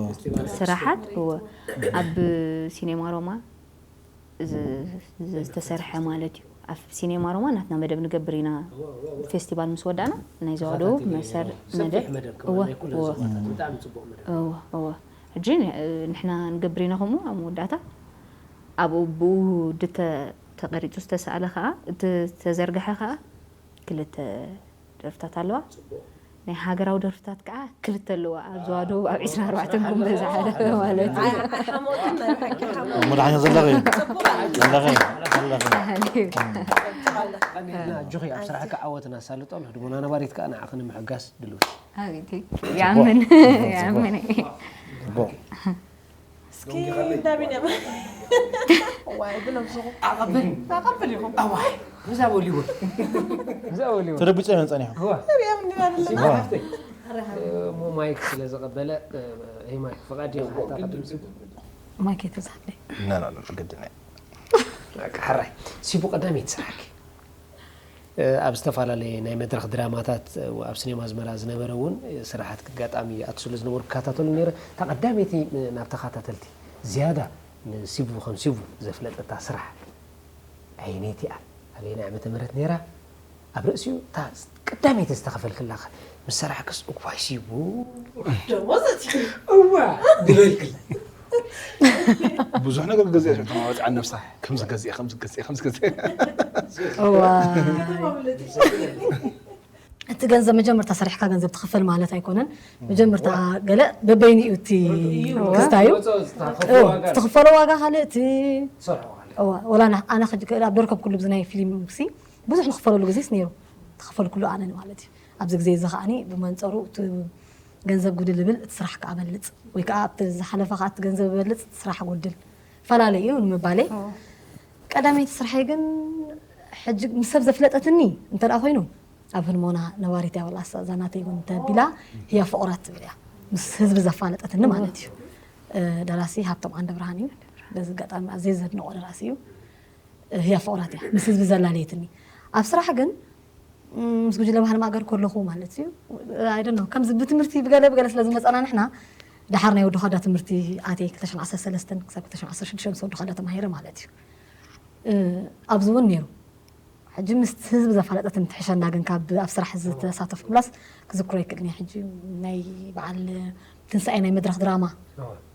ስራሓት እወ ኣብ ሲኔማ ሮማ ዝ- ዝ- ዝተሰርሐ ማለት እዩ። ኣብ ሲኔማ ሮማ ናትና መደብ ንገብር ኢና፣ ፌስቲቫል ምስ ወዳእና ናይ ዞባ ደቡብ መሰር መደብ መደብ እወ ከማን ናይ ኩለን እወ ዞባታት ብጣዕሚ ጽቡቕ መደብ። እወ እወ ሕጂ ን- ንሕና ንገብር ኢና ከምኡ ኣብ መወዳእታ ኣብኡ ብኡ ድተ ተቐሪጹ ዝተሰኣለ ከዓ እቲ ዝተዘርግሐ ከዓ ክልተ ደርፍታት ኣለዋ። ናይ ሃገራዊ ደርፍታት ከዓ ክልተ ኣለዋ። ኣብ ዞባ ደቡብ ኣብ ዕስራን ኣርባዕተን ጉንበ ዝሓለፈ ማለት እዩ። ሓሞትን ናይ ብሓቂ ሓሞት መድሓኛ ዘለኺ ዘለኺ ዘለኺ ባህሊ እዩ። ኣጆኺ ኣብ ስራሕካ ዓወት እናሳልጦ ንህድሞና ነባሪት ከዓ ንዓኺ ንምሕጋዝ ድልውቲ። ኣቤት ይኣምን ይኣምን እየ። ጽቡቕ እስኪ እንዳ ቢንያም ዋይ ብነብስኹ ኣቐብል ኣቐብል ኢኹም ኣዋይ ምዛ ወሊዎ ምዛ ወሊዎ ተረቢፀ መን ፀኒሑ እዋ ቢንያም እንዲና ደለ እዋ ሃፍተይ እሞ ማይክ ስለ ዘቐበለ ይ ማይክ ፍቓድ ዲኻ ሓታ ቀድም ማይክ የተዛለ እናናሎ ግድና በቃ ሕራይ ሲቡ ቀዳመይቲ ስራሕኪ ኣብ ዝተፈላለየ ናይ መድረኽ ድራማታት ኣብ ሲኔማ ኣዝመራ ዝነበረ እውን ስራሓት ኣጋጣሚ ይኣቱ ስለ ዝነበሩ ክከታተሉ ነይረ። እታ ቀዳመይቲ ናብ ተኸታተልቲ ዝያዳ ንሲቡ ከም ሲቡ ዘፍለጠታ ስራሕ ኣየነይቲ እያ? ኣበየናይ ዓመተ ምህረት ነይራ? ኣብ ርእሲኡ እታ ቀዳመይቲ ዝተኸፈልክላ ምስ ሰራሕክስ እኳይ ሲቡ ደሞዝ እቲ እዋ ዝበልክላ ብዙሕ ነገር ገዚኣ ሽዑ ተማወፅዓ ነብሳ ከምዚ ገዚኣ ከምዚ ገዚኣ ከምዚ ገዚኣ እዋ እቲ ገንዘብ መጀመርታ ሰሪሕካ ገንዘብ ትኽፈል ማለት ኣይኮነን። መጀመርታ ገለ በበይኑ እዩ እቲ ክስታዩ ወፅኦ ዝተኸፍሎ ዋጋ ትኽፈሎ ዋጋ ካልእ እቲ ትሰርሖ ዋጋ እዋ፣ ወላ ንሕ- ኣነ ሕጂ ከ- ኣብ ደርከብ ኩሉ ብዚ ናይ ፊልም ሲ ብዙሕ ንኽፈለሉ ግዜስ ነይሩ። ተኸፈልኩሉ ኣነ ማለት እዩ። ኣብዚ ግዜ እዚ ከዓኒ ብመንፀሩ እቲ ገንዘብ ጉድል ዝብል እቲ ስራሕ ከዓ በልፅ ወይ ከዓ ኣብቲ ዝሓለፈ ከዓ እቲ ገንዘብ በልፅ እቲ ስራሕ ጎድል ፈላለዩ እዩ ንምባለይ። ቀዳመይቲ ስርሐይ ግን ሕጂ ምስ ሰብ ዘፍለጠትኒ እንተ ደኣ ኮይኑ ኣብ ህልሞና ነባሪት እያ ወላ እዛ ናተይ እውን እንተቢላ ህያ ፍቑራት ትብል እያ ምስ ህዝቢ ዘፋለጠትኒ ማለት እዩ። እ፣ ደራሲ ሃብቶም ዓንደ ብርሃን እዩ። በዚ ኣጋጣሚ ኣዝየ ዘድንቖ ደራሲ እዩ። እ፣ ህያ ፍቑራት እያ ምስ ህዝቢ ዘላለየትኒ። ኣብ ስራሕ ግን ም፣ ምስ ጉጅለ ባህሊ ማእገር ከለኹ ማለት እዩ ኣይደኖ ከምዚ ብትምህርቲ ብገለ ብገለ ስለ ዝመፀና ንሕና ደሓር ናይ ወዲ ኳዳ ትምህርቲ ኣትየ ክልተ ሽሕን ዓሰርተ ሰለስተን ክሳብ ክልተ ሽሕን ዓሰርተ ሽዱሽተ ምስ ወዲ ኳዳ ተማሂረ ማለት እዩ። እ፣ ኣብዚ እውን ነይሩ ሕጂ ምስ ህዝቢ ዘፋለጠት እንትሕሸና ግን ካብ ኣብ ስራሕ ዝተሳተፍኩላስ ክዝክሮ ይክእልኒ። ሕጂ ናይ በዓል ትንሳኤ ናይ መድረኽ ድራማ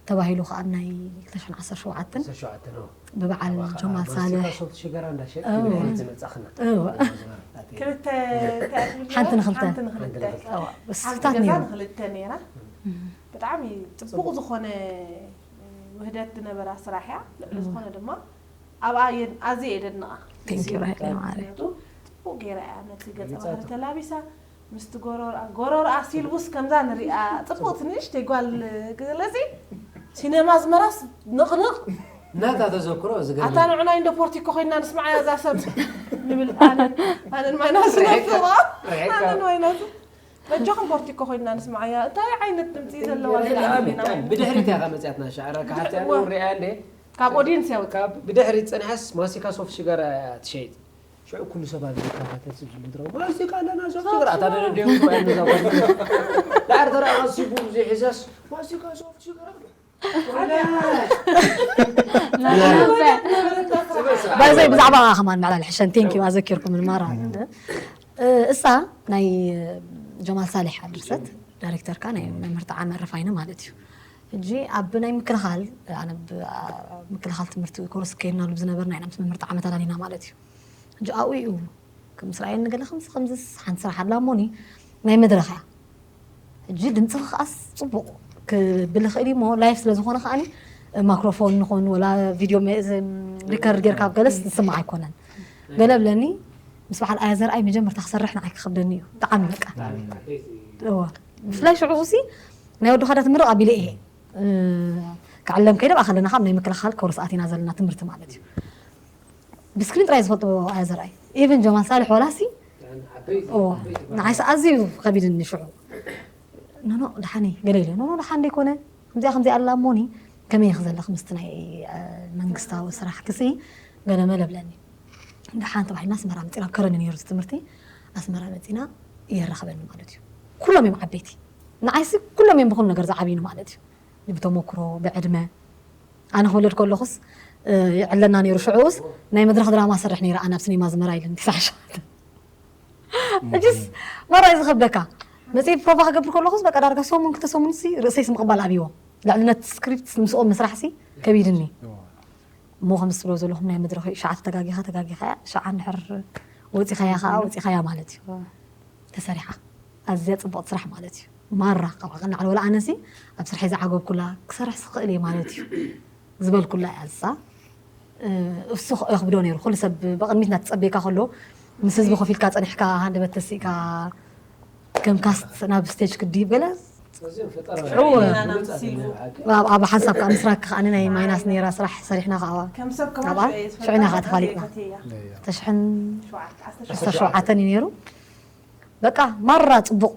ተባሂሉ ከዓ ናይ ክልተ ሽሕን ዓሰርተ ሸውዓተን ብበዓል ጀማል ሳልሕ ሶፍት ሽገራ እንዳሸጥ እዎ። ብድሕሪት ዝመጻኽና እዎ። ክልተ እንታይ ትብልዎ? ሓንቲ ንኽልተ። ሓንቲ ንኽልተ እዋ፣ ሓንቲ ብስፍታት ገዛ ነይሩ። ንኽልተ ነይራ። ብጣዕሚ ፅቡቕ ዝኾነ ውህደት ዝነበራ ስራሕ እያ። ልዕሊ ዝኾነ ድማ ኣብኣ የድ- ኣዝየ የደንቓ። Thank you፣ ራሄል ማሪ። ምክንያቱ ፅቡቕ ገይራ እያ ነቲ ገፀ ባህሪ ተላቢሳ። ምስቲ ጎረርኣ ጎረርኣ ሲልቡስ ከምዛ ንሪኣ ፅቡቕቲ ንእሽተይ ጓል ግለፂ። ሲነማ ኣዝመራስ ንቕንቕ። ናታ ተዘክሮ ዝገርም ኣታ ንዑናይ እንዶ ፖርቲኮ ኮይና ንስማዓያ እዛ ሰብ ንብል ኣነን ኣነን ማይናስ ነፍዋ ርሒቕካ። ኣነን ማይናስ በጃኹም ፖርቲኮ ኮይና ንስማዓያ እንታይ ዓይነት ድምፂ ዘለዋ ብጣዕሚ፣ ብጣዕሚ። ብድሕሪት እያ ካብ መፅያትና ሻዕራ ክሓትያ እዋ። ንሪኣ እንዴ ካብ ኦዲየንስ ያውጣ ካብ ብድሕሪት ፀኒሓስ ማሲካ ሶፍት ሽገር እያ ትሸይጥ። ኩሉ ሰብ ኣብ ዝከታተል ስብ ዝምድረው ማስቲካ ኣለና ሶፍት ሽገር ኣታ ደደደው ባይሉ ዛጓል ዳር ተራ ረሲቡ ብዙ ሕሰስ ማስቲካ ሶፍት ሽገር ኣሎ። ባይዘይ ብዛዕባ ከማን ምዕላል ሕሸን ቴንኪ ኣዘኪርኩም ማራ። እሳ ናይ ጀማል ሳሌሕ ድርሰት ዳይሬክተርካ ናይ መምህር ጣዓመ ረፋይነ ማለት እዩ። ሕጂ ኣብ ናይ ምክልኻል ኣነ ምክልኻል ትምህርቲ ኮርስ ከይድናሉ ዝነበርና ኢና ምስ መምህር ጣዓመ ተላሊና ማለት እዩ። ሕጂ ኣብኡ እዩ ምስ ረኣየኒ ገለ ከምዚ ከምዚ ሓንቲ ስራሕ ኣላ እሞኒ ናይ መድረኽ እያ። ሕጂ ድምፅኺ ከዓስ ፅቡቕ ክብል ይኽእል እዩ እሞ ላይፍ ስለ ዝኾነ ከዓኒ ማክሮፎን ንኹን ወላ ቪድዮ ሪከርድ ጌርካ ኣብ ገለስ ዝስማዕ ኣይኮነን። ገለ ብለኒ ምስ በዓል ኣያ ዘርኣይ መጀመርታ ክሰርሕ ንዓይ ክኸብደኒ እዩ ብጣዕሚ በቃ እወ። ብፍላይ ሽዑ ሲ ናይ ወዲ ኻዳ ትምርቕ ኣቢለ እየ ክዕለም ከይደ ብኣ ከለና ካብ ናይ ምክልኻል ኮርስ ኣቲና ዘለና ትምህርቲ ማለት እዩ። ብስክሪን ጥራይ ዝፈልጦ ኣያ ዘርኣይ ኢቨን ጀማል ሳልሕ ወላሲ ንዓይስ ኣዝዩ ከቢድኒ ሽዑ ኖኖ ደሓነይ ገለ ኢለ ኖኖ ደሓን ደይኮነ ከምዚኣ ከምዚኣ ኣላ እሞኒ ከመይ ኢኺ ዘለኺ ምስቲ ናይ መንግስታዊ ስራሕኪሲ ገለ መለ ብለኒ። ደሓን ተባሂልና ኣስመራ መፂና ኣብ ከረን እዩ ነይሩ እቲ ትምህርቲ ኣስመራ መፂና የራኽበኒ ማለት እዩ። ኩሎም እዮም ዓበይቲ ንዓይሲ ኩሎም እዮም ብኩሉ ነገር ዝዓብዩኒ ማለት እዩ። ብተመክሮ ብዕድመ ኣነ ክወለድ ከለኹስ ይዕለና ነይሩ ሽዑስ ናይ መድረኽ ድራማ ሰርሕ ነይረ ኣነ ኣብ ሲኒማ ኣስመራ ኢለን ክሳዕ ሸውዓተ እጅስ መራይ ዝኸብደካ መፅእ ፕሮቫ ክገብር ከለኹስ በቃ ዳርጋ ሰሙን ክልተ ሰሙን ሲ ርእሰይ ስምቕባል ኣብይዎ ልዕሊ ነቲ ስክሪፕት ምስኦም ምስራሕ ሲ ከቢድኒ እሞ ከምስ ትብሎ ዘለኹም ናይ መድረኽ ሸዓ ተጋጊኻ ተጋጊኻ እያ ሸዓ እንድሕር ወፂኻያ ከዓ ወፂኻያ ማለት እዩ ተሰሪሓ ኣዝያ ፅቡቕቲ ስራሕ ማለት እዩ ማራ ካብ ዓቐን ንዓል ወላ ኣነሲ ኣብ ስርሐይ ዝዓገብኩላ ክሰርሕ ዝኽእል እየ ማለት እዩ ዝበልኩላ እያ እሳ እሱ የኽብዶ ነይሩ ኩሉ ሰብ ብቕድሚት እናተፀበየካ ከሎ ምስ ህዝቢ ኮፍ ኢልካ ፀኒሕካ ሃንደበት ተሲእካ ከም ካስት ናብ ስቴጅ ክድይብ ገለ ኣብ ሓንሳብ ከዓ ምስራክ ከዓ ናይ ማይናስ ነይራ ስራሕ ሰሪሕና ከዓ ኣብኣ ሽዕና ከዓ ተፋሊጥና ተሽሕን ሸውዓተን እዩ ነይሩ በቃ ማራ ፅቡቕ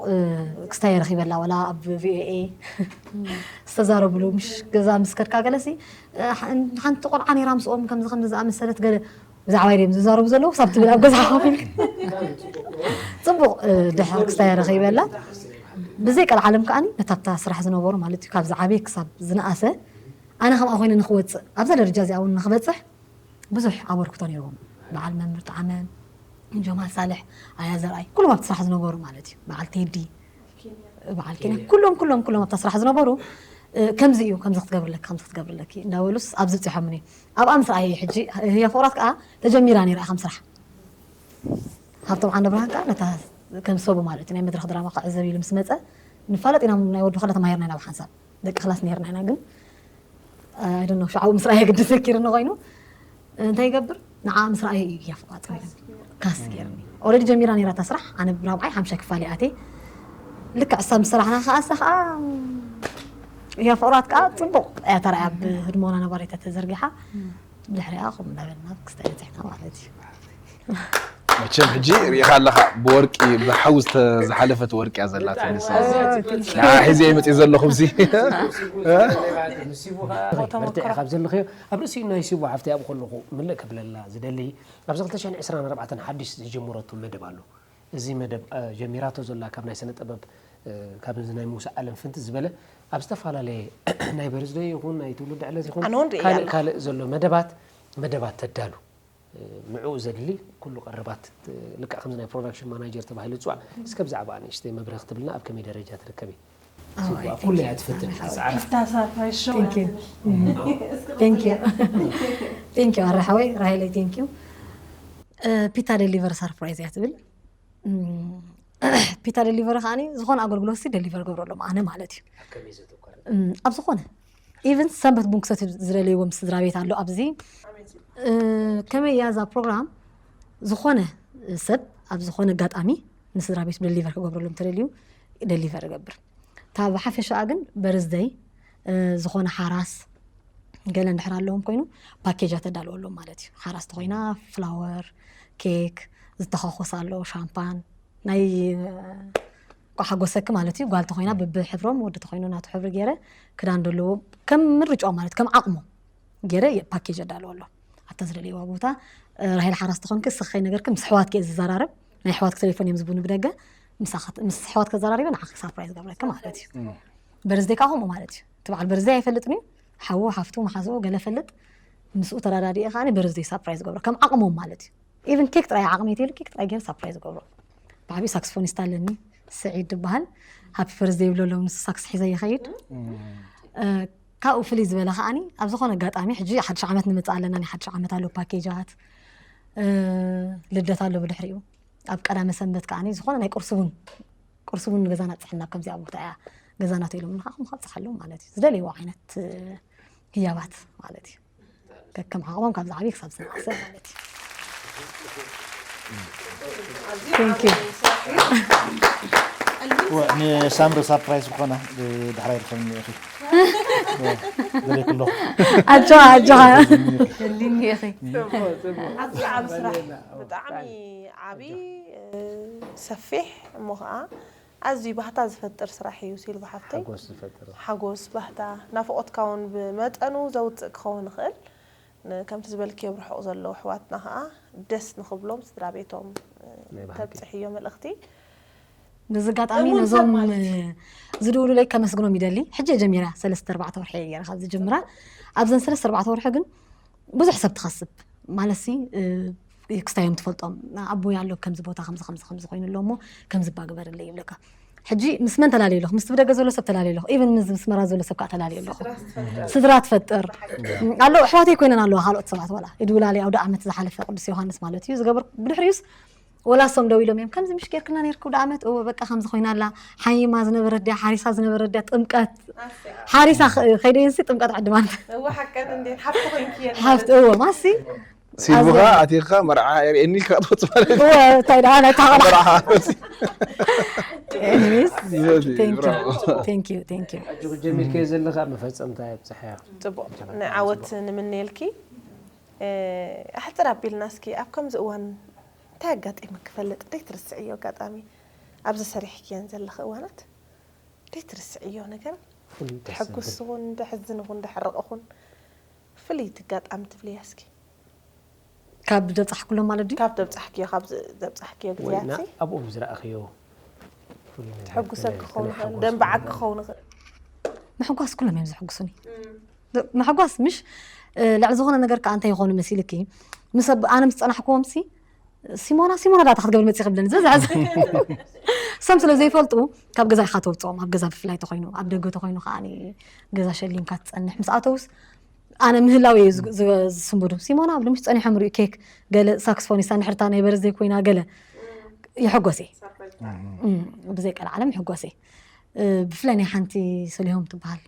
ክስታይ ረኺበላ ወላ ኣብ ቪኦኤ ዝተዛረብሉ ምሽ ገዛ ምስ ከድካ ገለሲ ሓንቲ ቆልዓ ነይራ ምስኦም ከምዚ ከምዚ ዝኣመሰለት ገለ ብዛዕባ ኢደም ዝዛረቡ ዘለዉ ክሳብ ትብል ኣብ ገዛ ኮፍ ኢልካ ፅቡቕ ድሕር ክስታይ ረኺበላ ብዘይ ቀልዓለም ከዓኒ ነታብታ ስራሕ ዝነበሩ ማለት እዩ ካብ ዝዓበየ ክሳብ ዝነኣሰ ኣነ ከምኣ ኮይነ ንክወፅእ ኣብዛ ደረጃ እዚኣ እውን ንክበፅሕ ብዙሕ ኣበርክቶ ነይርዎም በዓል መምህር ጣዕመ ጀማል ሳልሕ ኣያ ዘርኣይ ኩሎም ኣብቲ ስራሕ ዝነበሩ ማለት እዩ በዓል ቴዲ በዓል ኬንያ ኩሎም ኩሎም ኩሎም ኣብታ ስራሕ ዝነበሩ ከምዚ እዩ ከምዚ ክትገብርለኪ ከምዚ ክትገብርለኪ እንዳበሉስ ኣብዚ ብፅሖምኒ ኣብኣ ምስ ረኣየ ሕጂ ህያ ፍቕራት ከዓ ተጀሚራ ነይራ ከም ስራሕ ሃብቶም ዓንደ ብርሃን ከዓ ነታ ከም ሰቡ ማለት እዩ ናይ መድረክ ድራማ ክዕዘብ ኢሉ ምስ መፀ ንፋለጥ ኢና ናይ ወዲ ከላ ተማሂርና ኢና ብሓንሳብ ደቂ ክላስ ነይርና ኢና ግን ኣይደኖ ሽዓኡ ምስ ረኣየ ግዲ ዘኪርኒ ኮይኑ እንታይ ይገብር ንዓ ምስ ረኣየ እዩ ያፍቋጥ ካስ ገይርኒ ኦረዲ ጀሚራ ነይራ እታ ስራሕ ኣነ ብራብዓይ ሓምሻይ ክፋል ኣቴ ልክዕ እሳ ምስ ሰራሕና ከዓ እሳ ከዓ እያ ፍቕራት ከዓ ፅቡቕ እያ ተረኣያ ብህድሞና ነባሪታ ተዘርጊሓ ድሕሪኣ ከም እንዳበልና ክስታይ በፂሕና ማለት እዩ መቸም ሕጂ ርኢኻ ኣለኻ ብወርቂ ብሓዊ ዝሓለፈት ወርቂ እያ ዘላትኒ ንዓ ሒዘ ይመፅእ ዘለኹ ዚ መርትዕ ካብ ዘለኽዮ ኣብ ርእሲኡ ናይ ሲቡ ሓፍቲ ኣብኡ ከለኹ ምልእ ክብለላ ዝደሊ ኣብዚ ክልተ ሽሕን ዕስራን ኣርባዕተን ሓድሽ ዝጀመረቶ መደብ ኣሎ እዚ መደብ ጀሚራቶ ዘላ ካብ ናይ ስነ ጥበብ ካብ ናይ ምውሳእ ዓለም ፍንቲ ዝበለ ኣብ ዝተፈላለየ ናይ በርዝደይ ይኹን ናይ ትውልዲ ዕለት ይኹን ካልእ ካልእ ዘሎ መደባት መደባት ተዳሉ ንዕኡ ዘድሊ ኩሉ ቀረባት ልክዕ ከምዚ ናይ production manager ተባሂሉ ዝፅዋዕ እስከ ብዛዕባ ንእሽተይ መብርህ ክትብልና ኣብ ከመይ ደረጃ ትርከቢ ኩሉ እያ ትፍትን thank you ኣራሓወይ ራሄለይ thank you pizza deliver surprise እያ ትብል pizza deliver ከዓኒ ዝኾነ ኣገልግሎት deliver ገብረሎም ኣነ ማለት እዩ ኣብ ዝኾነ even ሰንበት ቡን ክሰትዩ ዝደለይዎ ምስ ስድራ ቤት ኣሎ ኣብዚ ከመይ እያ እዛ ፕሮግራም ዝኾነ ሰብ ኣብ ዝኾነ ኣጋጣሚ ንስድራ ቤት deliver ክገብረሎም ተደልዩ deliver እገብር እታ ብሓፈሻኣ ግን በርዝደይ ዝኾነ ሓራስ ገለ እንድሕር ኣለዎም ኮይኑ ፓኬጃ ተዳልወሎም ማለት እዩ ሓራስ ተኮይና ፍላወር ኬክ ዝተኸኮስ ኣሎ ሻምፓን ናይ ቋሓጎሰኪ ማለት እዩ ጓል ተኮይና ብብሕብሮም ወዲ ተኮይኑ ናቱ ሕብሪ ገይረ ክዳን ዘለዎ ከም ምርጫ ማለት ከም ዓቅሙ ገይረ ፓኬጅ ኣዳለወሎም ኣብታ ዝደለይዋ ቦታ ራሄል ሓራስ ተኾንኪ እስኺ ከይነገርኪ ምስ ኣሕዋትኪ እየ ዝዘራረብ። ናይ ኣሕዋትኪ ቴሌፎን እዮም ዝቡኒ ብደገ። ምስ ኣሕዋትኪ ዘራሪበ ንዓኺ ሳፕራይዝ ገብረኪ ማለት እዩ። በርዝደይ ከዓ ከምኡ ማለት እዩ። እቲ በዓል በርዝደይ ኣይፈልጥን እዩ። ሓዉ ሓፍቱ መሓዝኡ ገለ ፈልጥ ምስኡ ተረዳዲኤ ከዓ በርዝደይ ሳፕራይዝ ገብሮ ከም ዓቕሞም ማለት እዩ። ኢቭን ኬክ ጥራይ ዓቕሚ የትየሉ ኬክ ጥራይ ገይረ ሳፕራይዝ ገብሮ። ብዓብዩ ሳክስፎኒስት ኣለኒ ስዒድ ዝበሃል። ሃፒ በርዝደይ ይብሎ ኣለዉ ንሱ ሳክስ ሒዘ ይኸይድ። ካብኡ ፍልይ ዝበለ ከዓኒ ኣብ ዝኾነ ኣጋጣሚ ሕጂ ሓድሽ ዓመት ንምፅእ ኣለና ናይ ሓድሽ ዓመት ኣሎ ፓኬጃት ልደት ኣሎ ብድሕሪኡ ኣብ ቀዳመ ሰንበት ከዓኒ ዝኾነ ናይ ቁርሲ ቡን ቁርሲ ቡን ንገዛና ፅሕና ከምዚኣ ቦታ እያ ገዛና ተኢሎም ንካ ከም ካብፅሓሎም ማለት እዩ ዝደለይዎ ዓይነት ህያባት ማለት እዩ ከከም ዓቕሞም ካብ ዝዓብይ ክሳብ ዝነኣሰ ማለት እዩ ንሳምሪ ሳፕራይዝ ዝኾና ዳሕራይ ርኸብኒ ኢኺ ደለይኩ ኣለኹ ኣጆኻ ኣጆኻ ህሊኒ ኢኺ ኣዝዩ ዓብ ስራሕ ብጣዕሚ ዓብዪ ሰፊሕ እሞ ከዓ ኣዝዩ ባህታ ዝፈጥር ስራሕ እዩ ሲልባ ሓፍተይ ሓጎስ ዝፈጥር ሓጎስ ባህታ ናፍቆትካ እውን ብመጠኑ ዘውፅእ ክኸውን ይኽእል ከምቲ ዝበልክዮም ርሑቕ ዘለዉ ኣሕዋትና ከዓ ደስ ንኽብሎም ስድራ ቤቶም ተብፅሕዮ መልእኽቲ በዚ ኣጋጣሚ ነዞም ዝድውሉለይ ከመስግኖም ይደሊ ሕጂ ጀሚራ ሰለስተ ኣርባዕተ ወርሒ ገይረ ካብ ዝጅምራ ኣብዘን ሰለስተ ኣርባዕተ ወርሒ ግን ብዙሕ ሰብ ትኸስብ ማለት ሲ ክስታዮም ትፈልጦም ኣቦይ ኣሎ ከምዚ ቦታ ከምዚ ከምዚ ከምዚ ኮይኑ ኣሎ እሞ ከምዚ ባግበርለይ ይብለካ ሕጂ ምስ መን ተላለዩ ኣለኹ ምስቲ ብደገ ዘሎ ሰብ ተላለዩ ኣለኹ ኢቨን ምስ ምስመራ ዘሎ ሰብ ከዓ ተላለዩ ኣለኹ ስድራ ትፈጥር ኣሎ ኣሕዋተይ ኮይነን ኣለዋ ካልኦት ሰባት ዋላ ይድውላለይ ኣውደ ዓመት ዝሓለፈ ቅዱስ ዮሃንስ ማለት እዩ ዝገበር ብድሕሪዩስ ወላ እሶም ደው ኢሎም እዮም ከምዚ ምሽ ጌርክና ነርኩ ዳ ዓመት እወ በቃ ከምዚ ኮይና ኣላ ሓይማ ዝነበረት ድያ ሓሪሳ ዝነበረት ድያ ጥምቀት ሓሪሳ ከይደይንሲ ጥምቀት ዓዲ ማለት እወ ሓቀን እንዴ ሓፍቲ ኮይንኪ የለ ሓፍቲ እወ ማሲ ሲልቡኻ ኣቲኻ መርዓ የርእየኒ ኢልካ ክትወፅ ማለት እዩ እወ እንታይ ደኣ ናይ ታቐላ መርዓ መሲ anyways thank you thank you thank you ሕጂ ጀሚርካዮ ዘለኻ መፈፀምታ የብፅሓያ ፅቡቅ ንዓወት ንምነየልኪ ኣሕፅር ኣቢልና እስኪ ኣብ ከምዚ እዋን እንታይ ኣጋጢሙ ክፈልጥ ደይ ትርስዕዮ ኣጋጣሚ ኣብዚ ሰሪሕክየን ዘለኺ እዋናት ደይ ትርስዕዮ ነገር ተሐጉስ ኹን ደሕዝን ኹን ደሕርቕ ኹን ፍልይቲ ኣጋጣሚ ትብልያ እስኪ ካብ ደብፃሕኩሎም ማለት ድዩ ካብ ደብፃሕክዮ ካብ ዘብፃሕክዮ ግዜያት ኣብኦም ዝረእኽዮ ተሐጉሰ ክኸውን ይኽእል ደንበዓክ ክኸውን ይኽእል ምሕጓስ ኩሎም እዮም ዘሐጉሱኒ ምሕጓስ ምሽ ልዕሊ ዝኾነ ነገር ከዓ እንታይ ይኾኑ መሲልኪ ምስ ኣነ ምስ ፀናሕክዎም ሲ ሲሞና ሲሞና ዳታ ክትገብር መፂ ክብለኒ ዘዝሕዝ እሶም ስለ ዘይፈልጡ ካብ ገዛ ኢካ ተውፅኦም ኣብ ገዛ ብፍላይ ተኮይኑ ኣብ ደገ ተኮይኑ ከዓ ገዛ ሸሊምካ ትፀንሕ ምስ ኣተውስ ኣነ ምህላው እዩ ዝስንብዱ ሲሞና ኣብ ልምሽ ፀኒሖም ሪኡ ኬክ ገለ ሳክስፎኒስታ ንሕርታ ናይ በርዝደይ ኮይና ገለ ይሕጎስ እየ ብዘይ ቀልዓለም ይሕጎስ እየ ብፍላይ ናይ ሓንቲ ሰሊሆም ትበሃል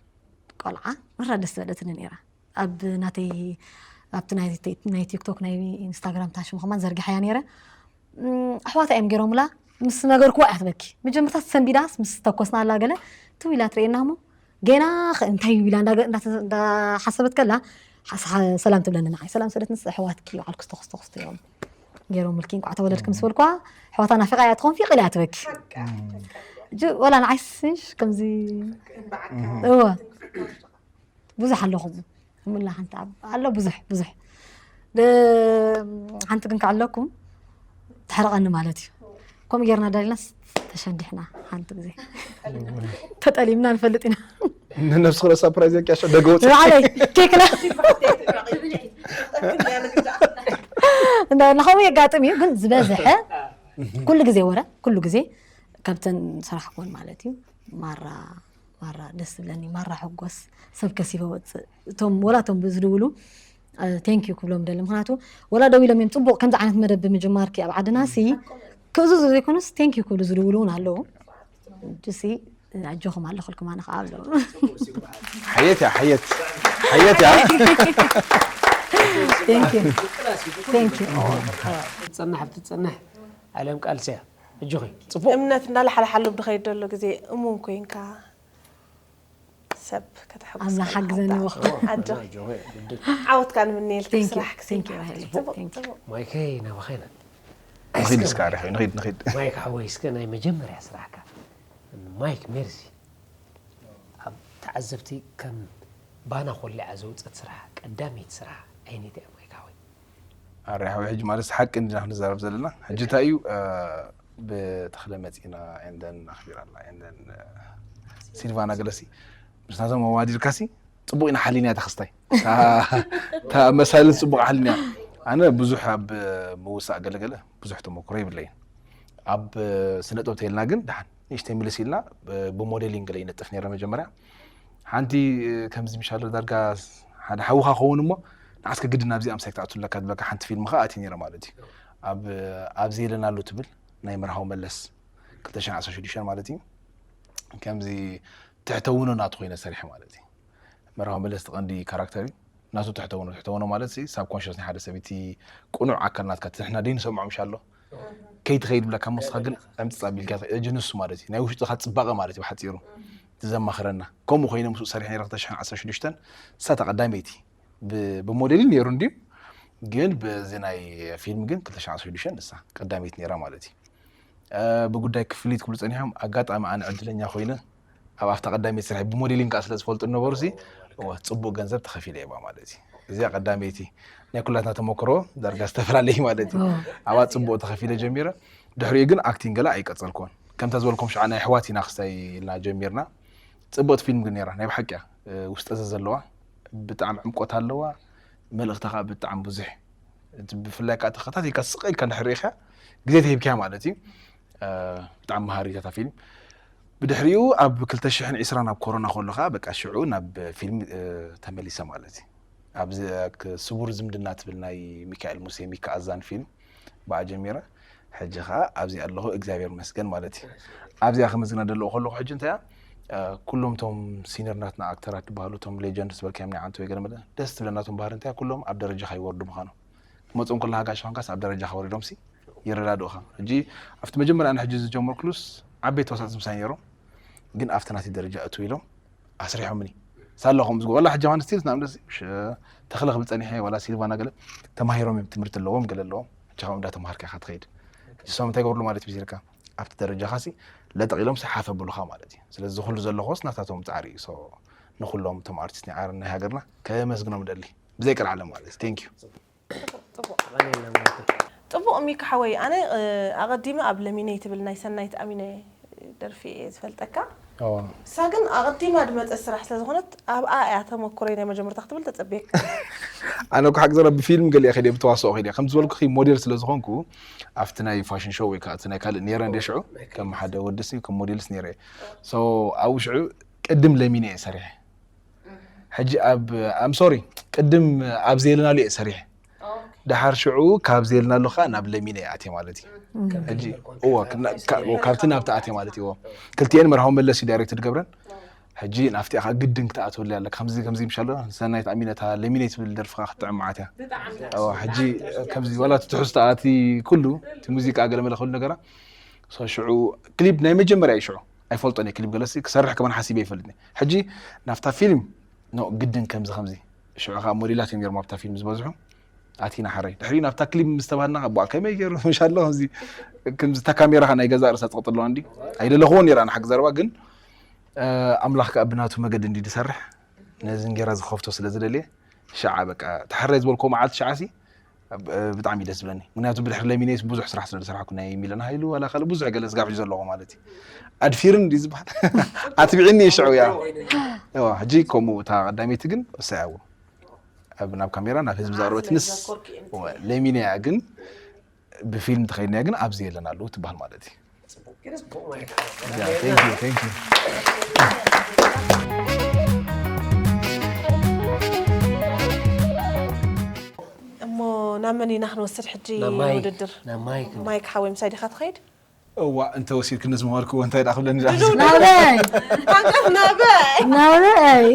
ቆልዓ መራ ደስ ዝበለትኒ ነይራ ኣብ ናተይ ኣብቲ ናይ ቲክቶክ ናይ ኢንስታግራም ታሽሙ ከማን ዘርጊሓያ ነይረ ኣሕዋታ እዮም ገይሮምላ ምስ ነገርኩዋ እያ ትበኪ መጀመርታ ሰንቢዳስ ምስ ተኮስና ኣላ ገለ ትው ኢላ ትርእየና እሞ ገና እንታይ ኢላ እንዳሓሰበት ከላ ሰላም ትብለኒ ንዓይ ሰላም ሰደት ምስ ኣሕዋትኪ ይባዓልኩ ዝተኹስተኹስተ እዮም ገይሮም ምልኪ እንኳዕ ተወለድኪ ምስ በልኳ ኣሕዋታ ናፊቓ እያ ትኾን ፊቕ ኢላ እያ ትበኪ ወላ ንዓይስ ከምዚ እወ ብዙሕ ኣለኹም ምላ ሓንቲ ኣሎ ብዙሕ ብዙሕ ሓንቲ ግን ከዓለኩም ተሕርቐኒ ማለት እዩ ከምኡ ጌርና ዳሊና ተሸንዲሕና ሓንቲ ግዜ ተጠሊምና ንፈልጥ ኢና ንነብስኺ ዶ ሳፕራይዝ የኪ ኣሻ ደገ ወፂ ባዕለይ ኬክና እንዳ ናኸው የጋጥም እዩ ግን ዝበዝሐ ኩሉ ግዜ ወረ ኩሉ ግዜ ካብተን ስራሕ ኮን ማለት እዩ ማራ ማራ ደስ ዝብለኒ ማራ ሕጎስ ሰብ ከሲበ ወፅእ እቶም ወላ እቶም ዝድውሉ thank you ክብሎም ደሊ ምክንያቱ ወላ ደው ኢሎም እዮም ፅቡቅ ከምዚ ዓይነት መደብ ብምጅማርኪ ኣብ ዓድና ሲ ክእዙዙ ዘይኮኑስ thank you ክብሉ ዝድውሉ እውን ኣለዉ ሲ ኣጆኹም ኣለኹልኩም ኣነ ከዓ ኣለዉ ሓየት እያ ሓየት ሓየት እያ thank you thank you ትፀናሕ ብትፀናሕ ዓለም ቃልሲ እያ እጆኺ ፅቡቅ እምነት እናለሓለሓሉ ብድኸይድ ዘሎ ግዜ እሙን ኮይንካ ሰብ ከተሐጉስ ኣላ ሓግዘኒ ወኽቱ ኣጆ ዓወትካ ንምንየልካ ስራሕ ክስራሕ ማይከይ ናባኸይና ንኺድ እስካ ርሒ ንኺድ ንኺድ ማይክ ሓወይ እስከ ናይ መጀመርያ ስራሕካ ማይክ ሜርሲ ኣብ ተዓዘብቲ ከም ባና ኮሊዓ ዘውፀት ስራሕ ቀዳመይቲ ስራሕ ዓይነት እያ ማይክ ሓወይ ኣረ ሓወይ፣ ሕጂ ማለት ሓቂ እንዲና ክንዛረብ ዘለና። ሕጂ እንታይ እዩ፣ እ፣ ብተኽለ መፂና፣ ኤንደን ኣኽቢራና፣ ኤንደን፣ እ፣ ሲልቫና ገለሲ ምስናቶም ኣዋዲርካሲ ጽቡቕ ኢና ሓሊና እያ ተኽስታይ። እታ መሳልል ጽቡቕ ሓሊና። ኣነ ብዙሕ ኣብ ምውሳእ ገለገለ ብዙሕ ተመክሮ የብለይን። ኣብ ስነ ጥበብ ተይልና ግን ደሓን ንእሽተይ ምልስ ኢልና፣ ብ-፣ ብሞዴሊንግ ገለ ይነጥፍ ነይረ መጀመርያ። ሓንቲ ከምዚ ምሻሎ ዳርጋ ሓደ ሓውኻ ኸውን እሞ ንዓስከ ግድን ኣብዚ ኣምሳይ ክትኣቱ ኣለካ ዝብለካ ሓንቲ ፊልም ኸኣ ኣትየ ነይረ ማለት እዩ። ኣብ፣ ኣብ ዘየለናሉ ትብል ናይ መርሃዊ መለስ ክልተ ሽሕን ዓሰርተ ሽዱሽተን ማለት እዩ። ከምዚ ትሕተ ውኖ ናቱ ኮይነ ሰሪሐ ማለት እዩ። መርሃዊ መለስ እቲ ቀንዲ ካራክተር እዩ። ናቱ ትሕተ ውኖ፣ ትሕተ ውኖ ማለት ሲ ሳብኮንሽስ ናይ ሓደ ሰብ እቲ ቅኑዕ ኣካል ናትካ እቲ ንሕና ደይንሰምዖ ምሻሎ ከይትኸይድ ብለካ እሞ ንስኻ ግን ዕምጽጽ ኣቢልካ ትኸይድ። ሕጂ ንሱ ማለት እዩ ናይ ውሽጥኻ ጽባቐ ማለት እዩ ብሓጺሩ እቲ ዘማኽረና። ከምኡ ኮይነ ምስኡ ሰሪሐ ነይረ ክልተ ሽሕን ዓሰርተ ሽዱሽተን ንሳ እታ ቀዳመይቲ ብ-፣ ብሞዴሊን ነይሩ እንድዩ ግን በዚ ናይ ፊልም ግን ክልተ ሽሕን ዓሰርተ ሽዱሽተን ንሳ ቀዳመይቲ ነይራ ማለት እዩ። እ፣ ብጉዳይ ክፍሊት ክብሉ ጸኒሖም። ኣጋጣሚ ኣነ ዕድለኛ ኮይነ ኣብ ኣፍታ ቀዳመይቲ ስርሐይ ብሞዴሊን ከኣ ስለ ዝፈልጡ ነበሩ ሲ፣ እወ፣ ጽቡቕ ገንዘብ ተኸፊለ እየ ማለት እዩ። እዚኣ ቀዳመይቲ ናይ ኩላትና ተመክሮ ዳርጋ ዝተፈላለየ ማለት እዩ። ኦ። ኣብኣ ጽቡቕ ተኸፊለ ጀሚረ። ድሕሪኡ ግን ኣክቲንግ ገለ ኣይቀጸልኩዎን። ከምታ ዝበልኩም ሽዓ ናይ ኣሕዋት ኢና ክስታይ ኢልና ጀሚርና። ጽብቕቲ ፊልም ግን ነይራ፣ ናይ ብሓቂ እያ። እ፣ ውስጠ ዘ ዘለዋ ብጣዕሚ ዕምቆት ኣለዋ። መልእኽታ ከኣ ብጣዕሚ ብዙሕ። እቲ ብፍላይ ከኣ ተኸታቲልካ ስቕ ኢልካ እንድሕር ርኢኻ ግዜ ተሂብካያ ማለት እዩ። እ፣ ብጣዕሚ መሃሪት እያ እታ ፊልም። ብድሕሪኡ ኣብ ክልተ ሽሕን ዕስራን ኣብ ኮሮና ከሎ ከኣ በቃ ሽዑ ናብ ፊልም፣ እ፣ ተመሊሰ ማለት እዩ። ኣብዚ ክ-፣ ስቡር ዝምድና ትብል ናይ ሚካኤል ሙሴ ሚካ ኣዛን ፊልም ብኣ ጀሚረ። ሕጂ ከኣ ኣብዚ ኣለኹ እግዚኣብሔር ይመስገን ማለት እዩ። ኣብዚኣ ከመስግና ደለኹ ከለኹ ሕጂ እንታይ እያ፣ እ፣ ኩሎም እቶም ሲነር ናትና ኣክተራት ዝበሃሉ እቶም ሌጀንድ ዝበልካዮም ናይ ዓንቶ ወይ ገለ መለ ደስ ትብለና እቶም ባህሪ እንታይ እያ፣ ኩሎም ኣብ ደረጃኻ ይወርዱ ምዃኖም። ክመጽኦም ከለኻ ጋሽ ኾንካስ ኣብ ደረጃኻ ወሪዶምሲ ይረዳድኡኻ። ሕጂ ኣብቲ መጀመርያ ኣነ ሕጂ ዝጀመርኩሉስ ዓበይቲ ተዋሳእቲ ምሳይ ነይሮም፣ ግን ኣብቲ ናተይ ደረጃ እትው ኢሎም ኣስሪሖምኒ። ሳላ ከምኡ ዝገ-፣ ዋላ ሕጂ ዮሃንስ ስቲልስ ንኣብነት ሽ-፣ ተኽለ ክብል ጸኒሐ፣ ዋላ ሲልቫና ገለ ተማሂሮም እዮም፣ ትምህርቲ ኣለዎም፣ ገለ ኣለዎም። ሕጂ ካብኦም እንዳተማሃርካ ኢኻ ትኸይድ። ንሶም እንታይ ይገብርሉ ማለት እዩ መሲልካ? ኣብቲ ደረጃኻሲ ለጠቕ ኢሎም ሰሓፍ ኣብሉኻ ማለት እዩ። ስለዚ እዚ ኩሉ ዘለዎስ ናታቶም ጻዕሪ እዩ። ሶ ንኹሎም እቶም ኣርቲስት ናይ ዓረን ናይ ሃገርና ከመስግኖም እደሊ። ብዘይ ቀልዓለም ማለት እዩ። ቴንክ ዩ። ጽቡቕ። ኣሜን፣ ኣሜን። ጽቡቕ ሚካ ሓወይ፣ ኣነ፣ እ፣ ኣቐዲመ ኣብ ለሚነይ ትብል ናይ ሰናይት ኣሚነ ደርፊ እየ ዝፈልጠካ። እዋ። ንሳ ግን ኣቐዲማ ዝመጸት ስራሕ ስለ ዝኾነት ኣብኣ እያ ተመኩረይ ናይ መጀመርታ ክትብል ተጸብየካ። ኣነ እኮ ሓቂ ዘረባ ብፊልም ገሊኣ ከይደ፣ ብተዋስኦ ከይደ። ከም ዝበልኩኺ ሞዴል ስለ ዝኾንኩ ኣብቲ ናይ ፋሽን ሾው ወይ ከዓ እቲ ናይ ካልእ ነይረ እንደ ሽዑ ከም ሓደ ወዲ ሲ ከም ሞዴልስ ነይረ እየ። ሶ ኣብኡ ሽዑ ቅድም ለሚነ እየ ሰሪሐ። ሕጂ ኣብ፣ ኣም ሶሪ፣ ቅድም ኣብ ዘየለናሉ እየ ሰሪሐ። ደሓር ሽዑ ካብ ዘየለናሉ ከኣ ናብ ለሚነ እየ ኣትየ ማለት እዩ። ሕጂ፣ እዎ፣ ክና-፣ ካ-፣ እዎ፣ ካብቲ ናብቲ ኣትየ ማለት እዩ። እዎ። ክልቲኤን መርሃዊ መለስ እዩ ዳይሬክት ዝገብረን። ሕጂ ናፍቲ ኢኻ ግድን ክትኣትወሉ ኣለካ። ከምዚ፣ ከምዚ ምሻሎ፣ ሰናይት ኣሚነ እታ ለሚነ ትብል ደርፍኻ ክትጥዕም መዓት እያ። እዎ፣ ሕጂ ከምዚ ዋላ እቲ ትሕዝቶ ኣቲ ኩሉ፣ እቲ ሙዚቃ ገለ መለ ኩሉ ነገራ። ሶ ሽዑ ክሊፕ ናይ መጀመርያ እዩ ሽዑ። ኣይፈልጦን እየ ክሊፕ ገለሲ ክሰርሕ ከማን ሓሲበ ኣይፈልጥን እየ። ሕጂ ናብታ ፊልም ኖ ግድን ከምዚ ከምዚ። ሽዑ ከዓ ሞዴላት እዮም ነይሮም ኣብታ ፊልም ዝበዝሑ። ኣቲና ሓረይ። ድሕሪኡ ናብታ ክሊፕ ምስ ተባህልና፣ "ኣቦኣ ከመይ ገይሩ?" ምሻሎ ከምዚ፣ ከምዚ እታ ካሜራ ኸዓ ናይ ገዛእ ርእሳ ትቕጥሎ እንዲ። ኣይደለኽዎን ነይረ ኣነ ሓቂ ዘረባ፣ ግን፣ እ፣ ኣምላኽ ከኣ ብናቱ መገዲ እንዲ ዝሰርሕ። ነዚ እንጌራ ዝኸፍቶ ስለ ዝደልየ፣ ሸዓ በቃ፣ እቲ ሓረይ ዝበልክዎ መዓልቲ ሸዓ ሲ፣ ብ-፣ ብጣዕሚ እዩ ደስ ዝብለኒ። ምክንያቱ ብድሕሪ ለሚነይስ ብዙሕ ስራሕ ስለ ዝሰራሕኩ፣ ናይ ሚለን ሃይሉ ዋላ ካልእ ብዙሕ ገለ ስጋብ ሕጂ ዘለዎ ማለት እዩ። ኣድፊርን ድዩ ዝበሃል? ኣትቢዕኒ እዩ ሽዑ፣ ያ። እዋ፣ ሕጂ ከምኡ እታ ቀዳመይቲ ግን እሳይ ኣዎ። ኣብ፣ ናብ ካሜራ፣ ናብ ህዝቢ ዘቕረበትንስ፣ እዋ፣ ለሚነያ ግን ብፊልም ተኸይድናያ ግን ኣብዚ የለን ኣለዉ ትበሃል ማለት እዩ። ያ፣ thank you፣ thank you። እሞ ናብ መን ኢና ክንወስድ ሕጂ ናብ ማይክ፣ ውድድር? ናብ ማይክ። ማይክ ሓወይ ምሳይ ዲኻ ትኸይድ? እዋ፣ እንተ ወሲድክኒ ዝመሃርክዎ እንታይ ደኣ ክብለኒ ደኣ? ናበይ? ሃንቀፍ ናበይ? ናበይ?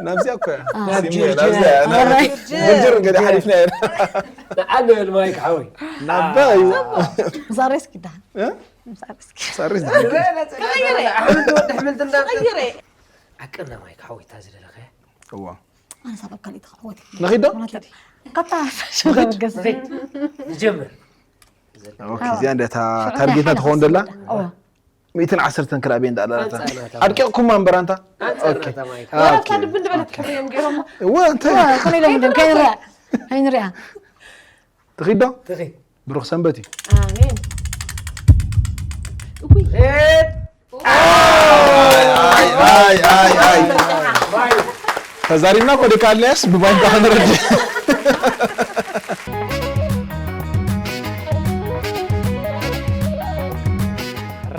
ናብዚኣ እኮ እያ። ናብ ሲሙ እያ፣ ጅርጅር። ናብዚኣ እያ። ናብ ኣረ። ጅርጅር እንግዲህ ሓሊፍና እያ። ንዓበል ማይክ ሓወይ። ናበይ? ምሳሬ እስኪ ደሓን። እ? ምሳሬ እስኪ። ሳሪስ። ተቐይረ። ኣሕምልቲ ወዲ ኣሕምልቲ እንዳ ቀይረ። ዓቀና ማይክ ሓወይ እታ ዝደለኸ። እዋ። ኣነ ሳብ ኣብ ካልእ ተኸወት። ንኺድ ዶ? ማለት ካብታ ንኺድ? ንጀምር። ኦኬ፣ እዚኣ እንደ እታ ታርጌትና ትኸውን ደላ? እዋ። ሚእትን ዓሰርተን ክላብ እንዳ ኣላታ። ኣድቂቕኩማ እምበር ኣንታ። ኦኬ። ኦኬ። ወላ እታ ድብ እንዳበለት ሕብሪ እዮም ገይሮሞ። እዋ፣ እንታይ? እዋ፣ ከመይ ኢሎም እንዲዮም? ከይንሪኣ። ከይንሪኣ። ትኺዶ? ትኺድ። ብሩኽ ሰንበት እዩ። ኣሜን። እኩይ ሄድ ኣይ ኣይ ኣይ ኣይ ተዛሪብና እኮ ደቂ ኣልያስ ብባይንካ ከነረድእ።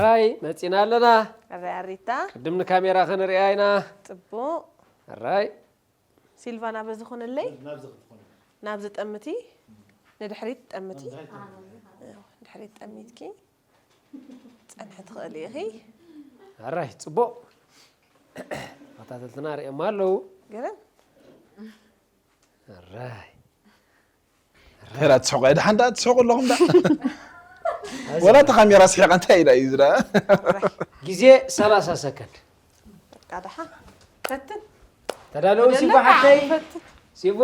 ራይ መፂና ኣለና። ኣረ ኣሪታ ቅድም ንካሜራ ክንሪኣ ኢና። ጽቡቅ ራይ ሲልቫና በዚ ኾነለይ ናብዚ ጠምቲ ንድሕሪት ጠምቲ ድሕሪት ጠሚትኪ ጸንሒ ትኽእሊ ኢኺ። ኣራይ ጽቡቕ ተኸታተልትና ርእዮም ኣለዉ። ገረን ኣራይ ሄራ ትስሕቁ እያ ደሓን ደኣ ትስሕቁ ኣለኹም ደኣ ወላ እቲ ካሜራ ስሒቐ እንታይ ኢላ እዩ ዝዳ ግዜ ሰላሳ ሰከንድ። በቃ ደሓ ፈትን ተዳለዉ ሲቦ ሓተይ ሲቦ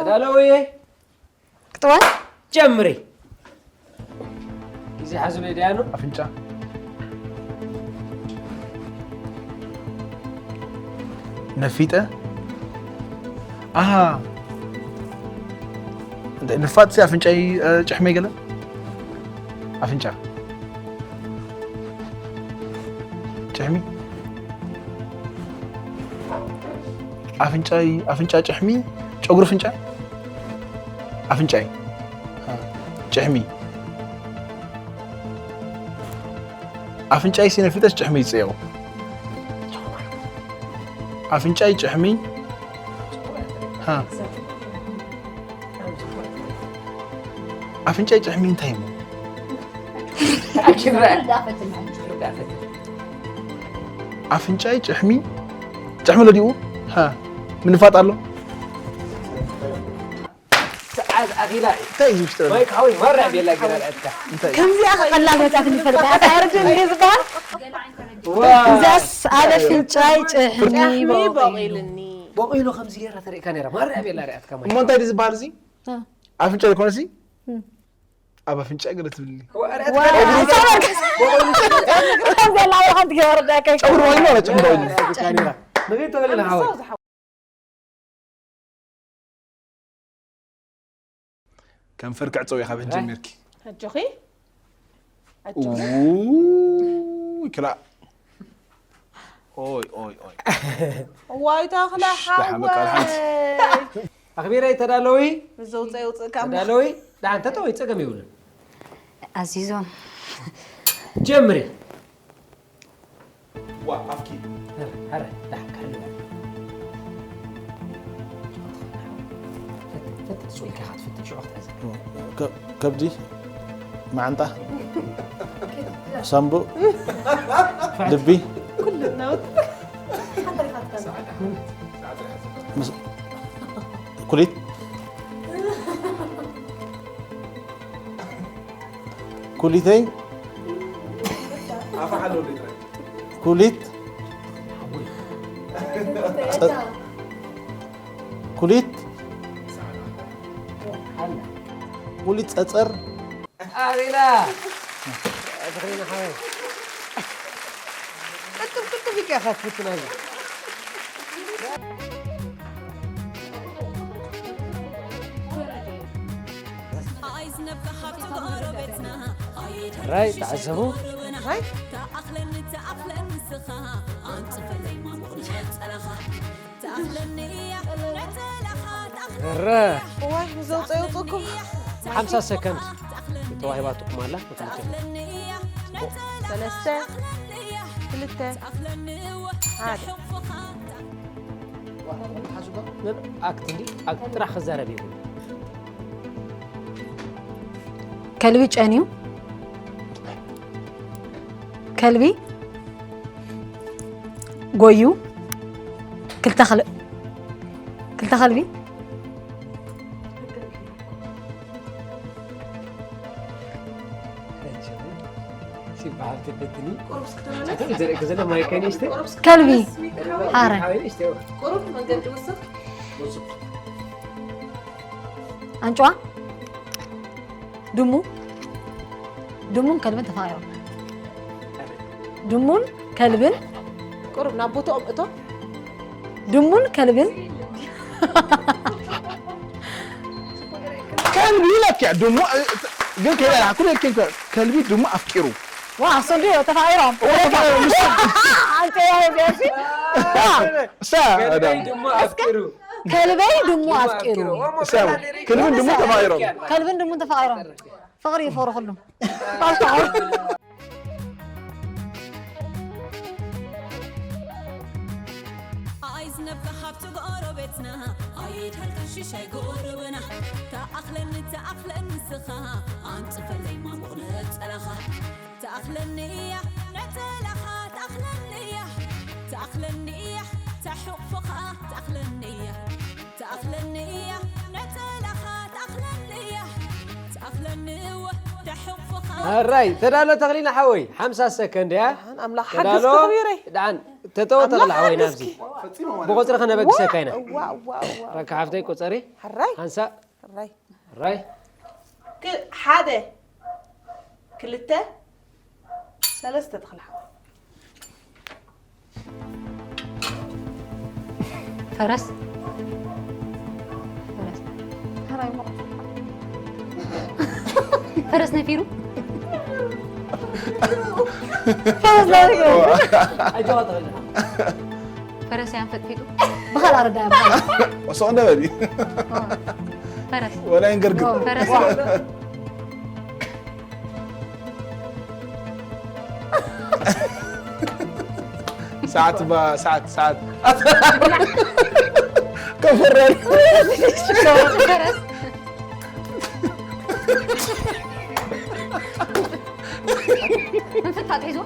ተዳለዉ እየ ክትወን ጀምሪ። ግዜ ሓዙለይ ደያኑ ኣፍንጫ ነፊጠ ኣሃ እንታይ ንፋጥ ሲ ኣፍንጫይ እ፣ ጭሕመይ ገለ ኣፍንጫ ጭሕሚ ኣፍንጫይ ኣፍንጫ ጭሕሚ ጨጉሪ ፍንጫ ኣፍንጫይ እ፣ ጭሕሚ ኣፍንጫይ ሲነፊጠስ ጭሕሚ ይጸየቑ ኣፍንጫይ ጭሕሚ ሃ ኣፍንጫይ ጭሕሚ እንታይ እሞ ኣፍንጫይ ጭሕሚ ጭሕሚ ለዲኡ ሃ ምንፋጥ ኣሎ ሰዓት ኣኺላ እዩ። እንታይ እዩ ዝሽጥረ ማይክ ሓወይ ማራ ቤላ ገና ልኣትካ እንታይ እዩ ከምዚኣ ከቐላገታ ክንፈልጣ እታ ኣርድን እዩ ዝበሃል ዋው እዛስ ኣብ ኣፍንጫይ ጭሕሚ በቑሉ በቂልኒ በቂሉ ከምዚ ገይራ ተርእካ ነይራ ማራ ቤላ ርኣትካ ማይክ እሞ እንታይ ድዩ ዝበሃል እዚ እ። ኣፍንጫ ይኮነሲ ኣብ ኣፍንጫ ገለ ትብልኒ ከምዚኣ እናበልካ ትገበርዳ ጨጉሪ በቂሉ ማለት ጭሕሚ በቂሉ ንገይተበልና ሓወይ ከንፈር ክዕፀው ኢኻ ብሕጂ ጀሚርኪ ሕጆኺ ውይ ክላእ ኦይ ኦይ ኦይ ዋይታ ክላ ደሓን በቃ ደሓን ሓወይ ኣኽቢረይ ተዳለዊ ምስ ዘውፀ የውፅእካ ተዳለዊ ደሓን ተጠወይ ፀገም የብሉን ኣዚዞም ጀምሪ ዋ ኣፍኪ ሀረ ዳሕካ ልበል ፈትሽ ኢልካ ኢኻ ትፍትን ሽዑ ክትሕዝ ከብዲ መዓንጣ ሳምቡእ ልቢ ኩሊት ኩሊተይ ኩሊት ኩሊት ኩሊት ፀፀር ኣቤላ ተኽሊና ሓወይ ቅጥም ቅጥም ኢልካ ኢኻ ትፍትና ራይ ተዓዘቡ ረ እዋይ ንዘውፀ የውፅእኩም ሓምሳ ሰከንድ ተዋሂባትኩም ኣላ ንክልተ ሰለስተ ክልተ ሓደ ኣክት እንዲ ኣክት ጥራሕ ክዛረብ ይብሉ ከልቢ ጨንዩ ከልቢ ጎዩ ክልተ ከል- ክልተ ከልቢ ሲበሃል ትፈትኒ ዘርኢ ክዘለ ማይከ ንሽተ ከልቢ ሃረ ቁሩብ መንገዲ ውስኽ ኣንጭዋ ድሙ ድሙን ከልብን ተፋቒሮም ድሙን ከልብን ቁሩብ ናብ ቦታኦም እቶም ድሙን ከልብን ከልቢ ኢለኪ ድሙ ግን ከይበላዕኩ ኢለኪ ከልቢ ድሙ ኣፍቂሩ ዋ ሰንድዮ ተፋቂሮም ተፋቂሮም። ኣንተ ያው ቢያሲ እሳ ከልበይ ድሙ ኣፍቂሩ ከልበይ ድሙ ኣፍቂሩ እሳ ከልብን ድሙ ተፋቂሮም ከልብን ድሙን ተፋቂሮም ፍቅሪ ይፈሩ ኩሉም ኣይዝነብካ ሃብቲ ጎረቤትና ኣይድሃልካ ሽሻይ ጎረብና ተኣኽለኒ ተኣኽለኒ ንስኻ ኣንጽፈለይ ማሙቕ ነጸላኻ ተኣኽለኒ እያ ነጸላኻ ተኣኽለኒ እያ ተኣኽለኒ እያ ተሕቑፍኻ ተኣኽለኒ እያ ተኣኽለኒ እያ ነጸላኻ ተኣኽለኒ እያ ተኣኽለኒ እወ ተሕቑፍኻ ኣራይ ተዳሎ ተኽሊና ሓወይ ሓምሳ ሰከንድ እያ ኣምላኽ ተዳሎ ሓግዝኪ ክቢረይ ድዓን ተጠወ ተኽሊ ሓወይ ናብዚ ብቆፅሪ ከነበግሰካ ኢና እዋ እዋ እዋ ረካ ሓፍተይ ቆፀሪ ሕራይ ሓንሳ ሕራይ ራይ ክ- ሓደ ክልተ ሰለስተ ተኽሊ ሓወይ ፈረስ ፈረስ ፈረስ ነፊሩ ፈረስ ላሪጎ ኣጀዋ ተኽሊ ፈረስ ያን ፈጥፊጡ ብኻል ኣረዳያ ወሰቕ እንደበሊ ፈረስ ወላ ይንገርግር ፈረስ ሰዓት ባ ሰዓት ሰዓት ከፈረል ፈረስ እንፍታ ሒዞ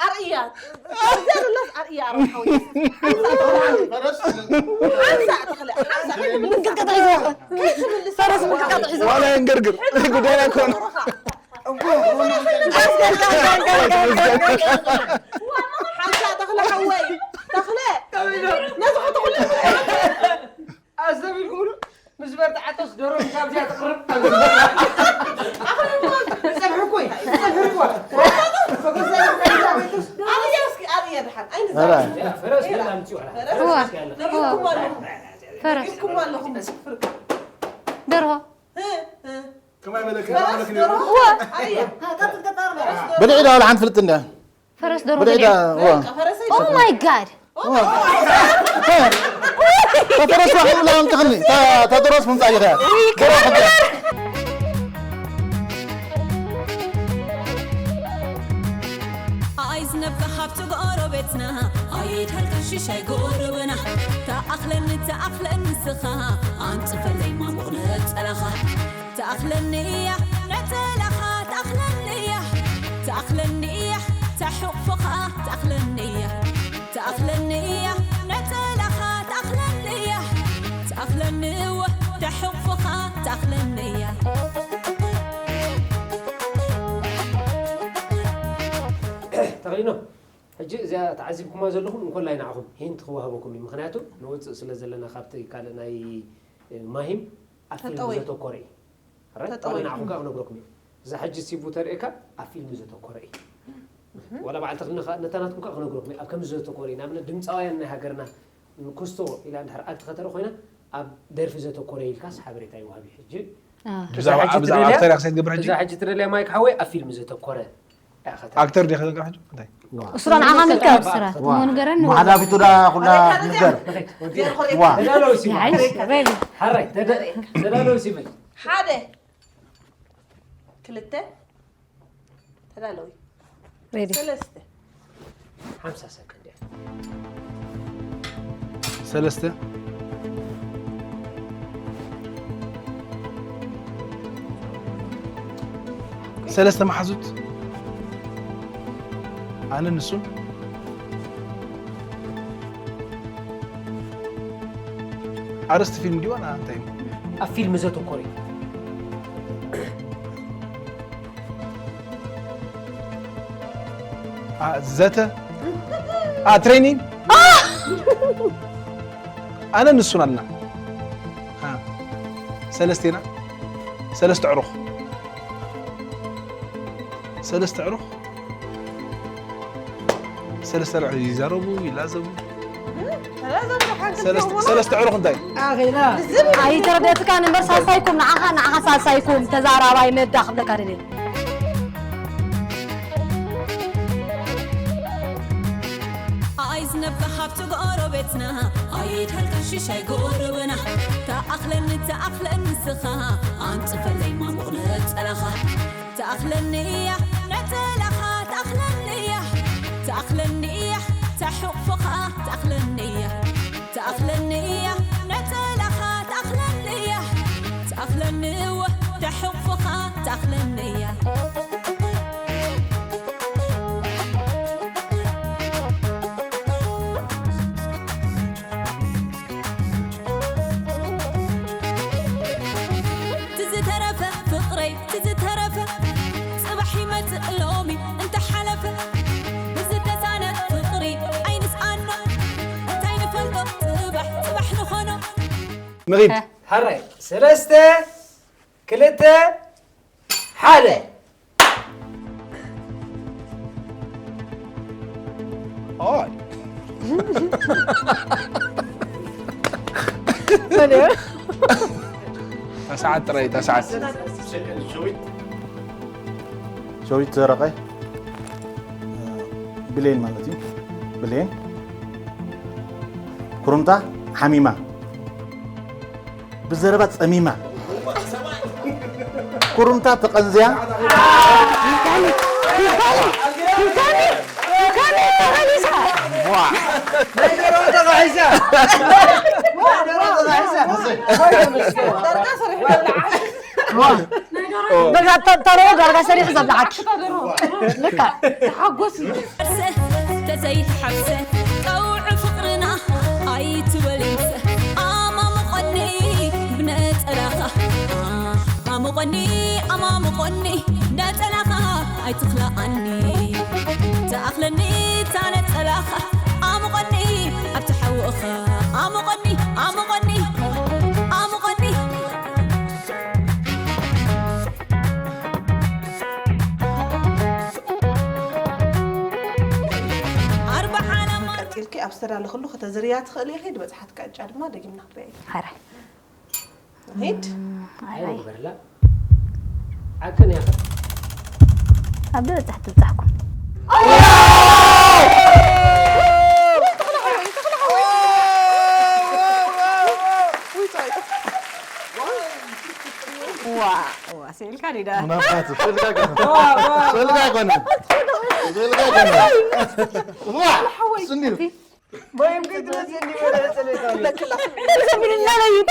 ኣርእያ እዚኣ ዘላስ ኣርእያ ኣረሓዊ ሓንሳ ተኽለ ሓንሳ ከይትምልስ ፈረስ ምንቅጥቃጥ ሒዙ ዋላ ይንገርግር ጉዳይ ኣይኮነ ሓንሳ ተኽለ ሓወይ ተኽለ ነዚ ክትኹሉ ኣዘቢልኩምሉ ምስ በርትዓቶስ ደሮ ካብዚኣ ትቕርብ ጸብሕኩይ ጸብሕኩ ኣርእያ እስኪ ኣርእያ ድሓን ኣይንዛ ፈረስ ግን ኣምፅኡ ነቢልኩም ኣለኹም ፈረስ ነቢልኩም ኣለኹም ፍርቂ ደርሆ ህ ህ ከማይ መለክ ፈረስ ደርሆ ኣርእያ ብልዒ ዳ ሓንቲ ፍልጥ እንዳ ፈረስ ደርሆ ብልዒ ዳ ዋ ፈረሰይ Oh my god ተፈረስ ዋ ብላ ምትኽኒ ተደረስ ምምጻእ ይኸ ኣይዝነብካ ሃብቲ ጎረቤትና ኣይድሃልካ ሽሻይ ጎረብና ተኣኽለኒ ተኣኽለኒ ንስኻ ኣንጽፈለይ ማሙቕ ነጸላኻ ተኣኽለኒ እያ ነጸላኻ ተኣኽለኒ እያ ተኣኽለኒ እያ ተሕቑፍኻ ተኣኽለኒ እያ ተኣኽለኒ እያ ነጸላኻ ተኣኽለኒ እያ ተኣኽለኒ እወ ተሕቑፍኻ ተኣኽለኒ እያ ተኽሊኖ ሕጂ እዚኣ ተዓዚብኩማ ዘለኹም እንኮላይ ንዓኹም ሂንት ክወሃበኩም እዩ ምክንያቱ ንወፅእ ስለ ዘለና ካብቲ ካልእ ናይ ማሂም ኣብ ፊልም ተጠወይ። ዘተኮረ እዩ ራይት? ተጠወይ። ንዓኹም ከዓ ክነግረኩም እዩ እዛ ሕጂ ሲቡ ተርእየካ ኣብ ፊልም ዘተኮረ እዩ ዋላ በዓል ተኽሊ ነታናትኩም ከዓ ክነግረኩም እዩ ኣብ ከምዚ ዘተኮረ እዩ ንኣብነት ድምፃውያን ናይ ሃገርና ንኩስቶ ኢላ እንድሕር ኣክት ከተርኢ ኮይና ኣብ ደርፊ ዘተኮረ ኢልካስ ሓበሬታ ይወሃብ እዩ ሕጂ ብዛዕባ ብዛዕባ ኣክተር ያክሳይ ትገብር ሕጂ እዛ ሕጂ ትደልያ ማይክ ሓወይ ኣብ ፊልም ዘተኮረ እያ ከተርኢ ኣክተር ዲኻ ትገብር ሕጂ እንታይ እሱራን ዓኻ ምልከ ኣብ ስራት መንገረን ማዕዳ ቢቱዳ ኩላ ንገር ዋ ተዳለዊ ሲማ ይዓይሽ ሬዲ ሓራይ ተዳለዊ ሲማ ሓደ ክልተ ተዳለዊ ሬዲ ሰለስተ ሓምሳ ሰከንድ እያ ሰለስተ ሰለስተ መሓዙት ኣነ ንሱን ኣርስቲ ፊልም ድዩ ዋላ እንታይ እዩ ኣብ ፊልም ዘተኮረ እዩ አ- ዘተ አ ትሬኒንግ ኣነ ንሱን ኣልና አ፣ ሰለስቴና ሰለስተ ዕሩኽ ሰለስተ ዕሩኽ ሰለስተ ዕሩኽ ይዛረቡ ይላዘቡ። ሰለስተ ዕሩኽ እንታይ? ኣይተረደትካን እምበር ሳልሳይኩም ንዓኻ ንዓኻ ሳልሳይኩም ተዛራባይ መዳ ክብለካ ደልየ። ኣይዝነብካ ሃብቲ ጎረቤትና ኣይድሃልካ ሽሻይ ጎረብና። ተኣኽለኒ ተኣኽለኒ ንስኻ ኣንጽፈለይ ማሙቕ ነጸላኻ። ተኣኽለኒ እያ ነጸላኻ ተኣኽለኒ እያ ተኣኽለኒ እያ ተሕቑፍኻ ተኣኽለኒ እያ ተኣኽለኒ እያ ነጸላኻ ተኣኽለኒ እያ ተኣኽለኒ እወ ተሕቑፍኻ ተኣኽለኒ እያ። ትዝተረፈ ፍቕረይ ትዝተረፈ ጽባሕ ይመጽእ ሎሚ እንተሓለፈ ብዝተሳነ ፍቕሪ ኣይንስኣኖ እንታይ ንፈልጦ ጽባሕ ጽባሕ ንኾኖ። ንኺድ። ሕራይ ሰለስተ ክልተ ሓደ። እታ ሰዓት ጥራይ እታ ሰዓት። ሸዊት ዘረቐ ብሌን ማለት እዩ። ብሌን ኩርምታ ሓሚማ ብዘረባ ጸሚማ ኩርምታ ተቐንዝያ በቃ ተ- ተረው ዳርጋ ሰሪሑ ዘብልዓኪ ልካ ተዘይትሓፍሰ ቀውዒ ፍቕርና ኣይትበልምሰ ኣማሙቐኒ ብነጸላኻ ኣሙቐኒ ኣማሙቐኒ ነጸላኻ ኣይትኽልኣኒ ተኣኽለኒ እታ ነጸላኻ ኣሙቐኒ ኣብቲ ሓውእኻ ኣሙቐኒ ኣሙቐኒ ኣሙቐኒ ኣርባዓ ዓለማ ቀጺልኪ ኣብ ዝተዳለኽሉ ከተዝርያ ትኽእሊ ኢኺ። ዝበጽሓትኪ ዕጫ ድማ ደጊምና ክንሪኣ ኢና። ሓራይ ሂድ። ኣይ ግበርላ ዓቅን ያኸ ኣብ ዝበጻሕ ትብጻሕኩም ዋ ዋ ስኢልካ ዲዳ ምናልባት ስልካ ኣይኮነን። ስልካ ኣይኮነን። ስልካ ኣይኮነን። ዋ! ስኒ እዩ። ዘሚንና ለይታ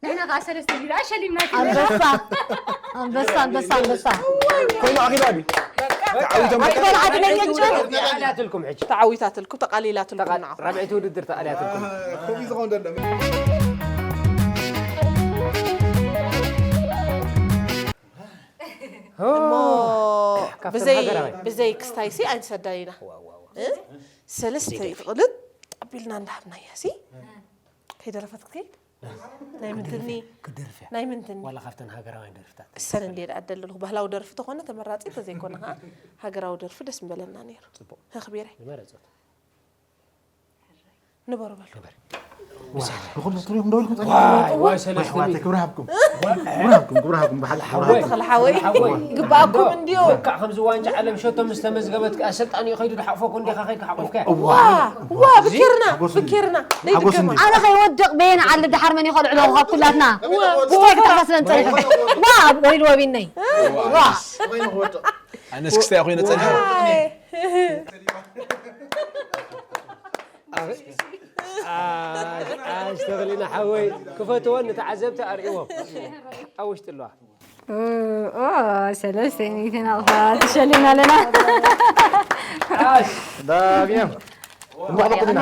ንሕና ከዓ ሰለስተ ቢራ ሸሊምና ኣንበሳ ኣንበሳ ኣንበሳ ኣንበሳ ኮይኑ ኣኺላ ድዩ? ተዓዊቶም በቃ። ኣትበልዓ ትመኘች ተኣልያትልኩም ሕጂ ተዓዊታትልኩም ተቓሊላትልኩም ንዓኹም። ራብዐይቲ ውድድር ተኣልያትልኩም ከምኡ ዝኸውን ዘሎ እሞ ብዘይ ብዘይ ክስታይሲ ኣይንሰዳን ኢና እ? ሰለስተ ጥቕልጥ ኣቢልና እንዳሃብናያ ሲ ከይደረፈት ክትከይድ ናይ ምንትኒ ክደርፍ እያ ናይ ምንትኒ ዋላ ካብተን ሃገራውያን ደርፍታት እሰን እንድየ ደኣ ደለልኹ ባህላዊ ደርፊ ተኾነ ተመራፂ ተዘይኮነ ከዓ ሃገራዊ ደርፊ ደስ ምበለና ነይሩ ፅቡቕ ህኽቢረ ዝመረፆት ንበሩ በሉ ንኹሉ ትሪኦም ደው ኢልኩም ዋይ ዋይ ሰለስተ ኣሕዋተይ ሚእቲ ክብሪ ሃብኩም ክብሪ ሃብኩም ክብሪ ሃብኩም ብሓቂ ክብሪ ሃብኩም ተኽለ ሓወይ ግባኣኩም እንድዮ በቃ ከምዚ ዋንጫ ዓለም ሸቶ ምስ ተመዝገበት ኣሰልጣኒኡ ከይዱ ድሓቕፎ ኮን ዲኻ ከይድካ ሓቑፍካ ዋ ዋ ብኪርና ብኪርና ሓጎስ ዘይድገማ እንዲ- ኣነ ከይወድቕ በየን ዓሊ ድሓር መን ይኸልዕሎ ካብ ኩላትና ስታይ ክትሓፈስለን ፀኒሑ ዋ ወይሉ ወቢነይ ዋ ኣነስ ክስታይ ኮይነ ጸኒሐ ኣሽ ተኽሊና ሓወይ ክፈትወን ንተዓዘብቲ ኣርእዎም ኣብ ውሽጢ ኣለዋ ሰለስተ ሚእቲ ናቕፋ ተሸሊምና ኣለና ዳግም እንኳዕ በቁልና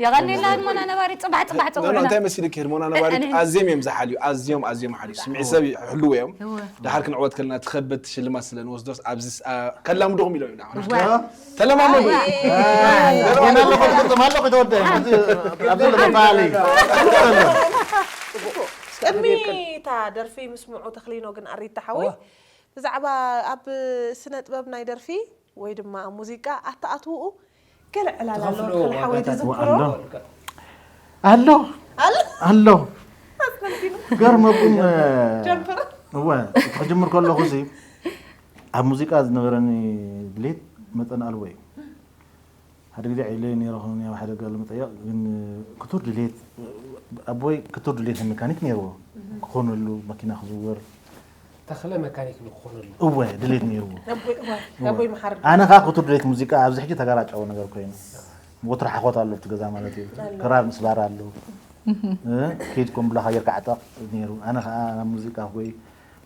የቐኒልና ህድሞና ነባሪት፣ ጽባሕ ጽባሕ ኖ፣ ኖ፣ ጽውዑና። እንታይ መሲልኪ? ህድሞና ነባሪት ኣነ ኣዝዮም እዮም ዝሓልዩ፣ ኣዝዮም፣ ኣዝዮም ሓልዩ። ስምዒት ሰብ ይሕልው እዮም። እወ። ድሓር ክንዕወት ከለና ትኸበድ ሽልማት ስለ ንወስዶስ ኣብዚ ስ-፣ ኣ፣ ከላምዶኹም ኢሎም እዮም ንዓና። እወ። ተለማመዱ። ኣይ፣ ኣይ፣ ኣይ። ገና ኣለኹ፣ ክግጥም ኣለኹ፣ ተወደ። ኣብዚ፣ ኣብዚ ለመፋሊ። ቅድሚ እታ ደርፊ ምስምዑ ተኽሊኖ ግን ኣሪታ ሓወይ፣ እወ። ብዛዕባ ኣብ ስነ ጥበብ ናይ ደርፊ ወይ ድማ ኣብ ሙዚቃ ኣተኣትውኡ ገለ ዕላል ኣሎ ተኸፍሎ ከም ሓወይ ዋጋታት ትዝክሮ? ኣሎ። ኣሎ። ኣሎ። ኣሎ። ኣስመልኪኑ። ገርመኩም፣ ጀምር። እወ፣ ክጅምር ከለኹ ሲ ኣብ ሙዚቃ ዝነበረኒ ድሌት መጠን ኣልቦ እዩ። ሓደ ግዜ ዒለ ነይረ ኾን ኣብ ሓደ ገለ መጠየቕ፣ ግን ክቱር ድሌት፣ ኣቦይ ክቱር ድሌት መካኒክ ነይርዎ። ክኾነሉ፣ መኪና ክዝውር። ተኽለ መካኒክ ንክኾነሉ። እወ፣ ድሌት ነይርዎ። ኣቦይ፣ እወ፣ እወ። ኣቦይ መሓሪ። ኣነ ኸኣ ክቱር ድሌት ሙዚቃ ኣብዚ ሕጂ ተጋራጫዊ ነገር ኮይኑ። ወትሩ ሓኾት ኣሎ ኣብቲ ገዛ ማለት እዩ። ኣሎ። ክራር ምስ ባር ኣሎ። እህ፣ ከይድኩም ብላኻ ጌርካ ዓጠቕ ነይሩ። ኣነ ኸኣ ናብ ሙዚቃ ወይ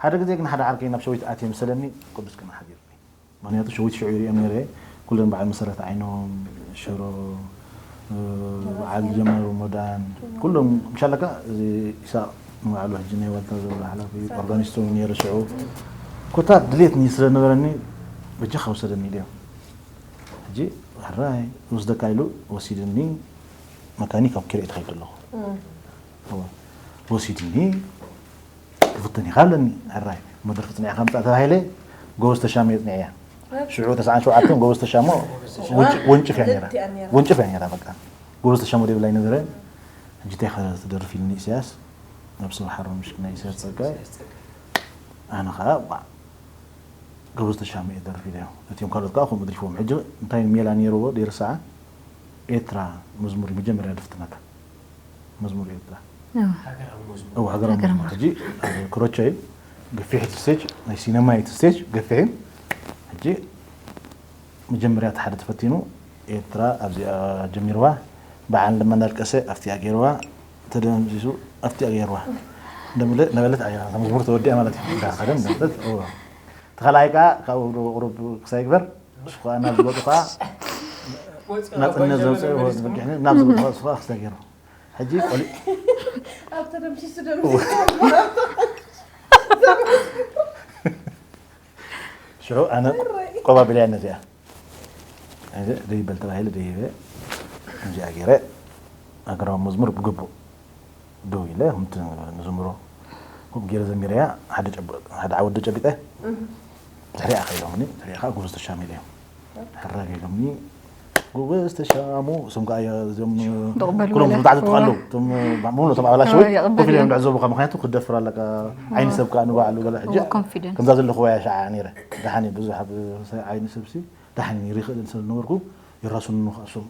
ሓደ ግዜ ግን ሓደ ዓርከይ ናብ ሸዊት ኣትየ መሰለኒ፣ ቅዱስ ቅነ ሓዲርኒ። ምኽንያቱ ሸዊት ሽዑ ይሪኦም ነይረ። ኩለን በዓል መሰረት ዓይኖም፣ ሽሮ፣ እ፣ በዓል ጀማሩ ሞዳን፣ ኩሎም ምሻለካ እዚ ኢሳቕ ንባዕሉ ሕጂ ናይ ዋልታ ዘሎ ሓላፊ ኦርጋኒስት እውን ነይሩ ሽዑ። ኮታ ድሌት ስለ ነበረኒ በጃኻ ውሰደኒ ኢለዮ። ሕጂ ሕራይ ዝወስደካ ኢሉ ወሲድኒ መካኒክ ኣብ ኪርኤ ትኸይድ ኣለኹ። እም። እወ። ወሲድኒ ክፍትን ኢኻ ኣለኒ። ሕራይ መድረኽ ጽኒዕካ ምጻእ ተባሂለ ጎበዝ ተሻሚ የጽንዐያ። ሽዑ ተስዓን ሸውዓተን ጎበዝ ተሻሞ ወንጭ-፣ ወንጭፍ እያ ነይራ። ክልቲኣ ነይራ። ወንጭፍ እያ ነይራ በቃ። ጎበዝ ተሻሞ ደብላይ ነበረ። ሕጂ እንታይ ኢኻ ትደርፍ ኢልኒ ኢሳያስ። ነብሲ ወሓሮ ምሽ ናይ ኢሳያስ ጸጋይ። ኣነ ኸኣ ዋ፣ ጎበዝ ተሻሚ እየ ደርፍ ኢለዮ። እቲኦም ካልኦት ከኣ ከምኡ ደሪፎም። ሕጂ እንታይ ሜላ ነይርዎ ደይርስዓ ኤርትራ መዝሙር መጀመርያ ድፍትነካ። መዝሙር ኤርትራ። እዎ። ሃገራዊ መዝሙር። እዎ፣ ሃገራዊ ሃገራዊ መዝሙር። መዝሙር። ሕጂ ኣብ ክሮቸ እዩ። ገፊሕ እቲ ስቴጅ፣ ናይ ሲነማ እዩ እቲ ስቴጅ፣ ገፊሕ እዩ። ሕጂ መጀመርያ እቲ ሓደ ተፈቲኑ፣ ኤርትራ ኣብዚኣ ጀሚርዋ፣ በዓል ድማ እናልቀሰ ኣብቲኣ ገይርዋ፣ ተደምሲሱ ኣብቲኣ ገይርዋ። እንደምለ-፣ ነበለት ኣያ፣ እታ መዝሙር ተወዲኣ ማለት እዩ። እንዳ ኸደ እንደምለት፣ እዎ። እቲ ካልኣይ ከኣ ካብኡ ዶ ቁሩብ ክሳይ ይግበር፣ እሱ ከኣ ናብ ዝበጡ ከኣ ወጽኦ ናጽነት ዘውፅእ መጀመርያ ወ-፣ በጊሕኒ፣ ናብ ዝበጡ ከኣ እሱ ከኣ ክሳይ ገይሩ። ሕጂ ቆሊ-፣ ኣብ ተደምሲሱ ደምሲሱ ሽዑ ኣነ ቆባቢለያ ነዚኣ። እዚ ደይበል ተባሂለ ደይበ። እዚኣ ገይረ ሃገራዊ መዝሙር ብግቡእ ደው ኢለ፣ ከምቲ ንዝምሮ ከምኡ ገይረ ዘሚረያ። ሓደ ጨብ-፣ ሓደ ዓወደ ጨቢጠ። እህ። ድሕሪኣ ከኢሎምኒ፣ ድሕሪኣ ከኣ ጎበዝ ተሻሚ ኢለዮም። ሕራይ ኢሎምኒ፣ ጎበዝ ተሻሙ፣ እሶም ከኣ እዚኦም ተቐበሉ ኩሎም በለ። ብጣዕሚ ተቐበሉ። እቶም፣ ሙሉ እቶም ኣባላት እዎ፣ ሰብኣይ ይቐበል ኮፍ ኢሎም እዮም። ዝዕዘቡኻ፣ ምኽንያቱ ክትደፍር ኣለካ። ዓይኒ ሰብ ከኣ ንባዕሉ በለ። ሕጂ እዎ፣ ኮንፊደንስ። ከምዛ ዘለኹ እያ ሻዓ ነይረ። ደሓን እዩ፣ ብዙሕ ኣብ ዓይኒ ሰብሲ ደሓን እዩ፣ ይኽእል ስለ ዝነበርኩ ይራሱኑ ከኣ እሶም።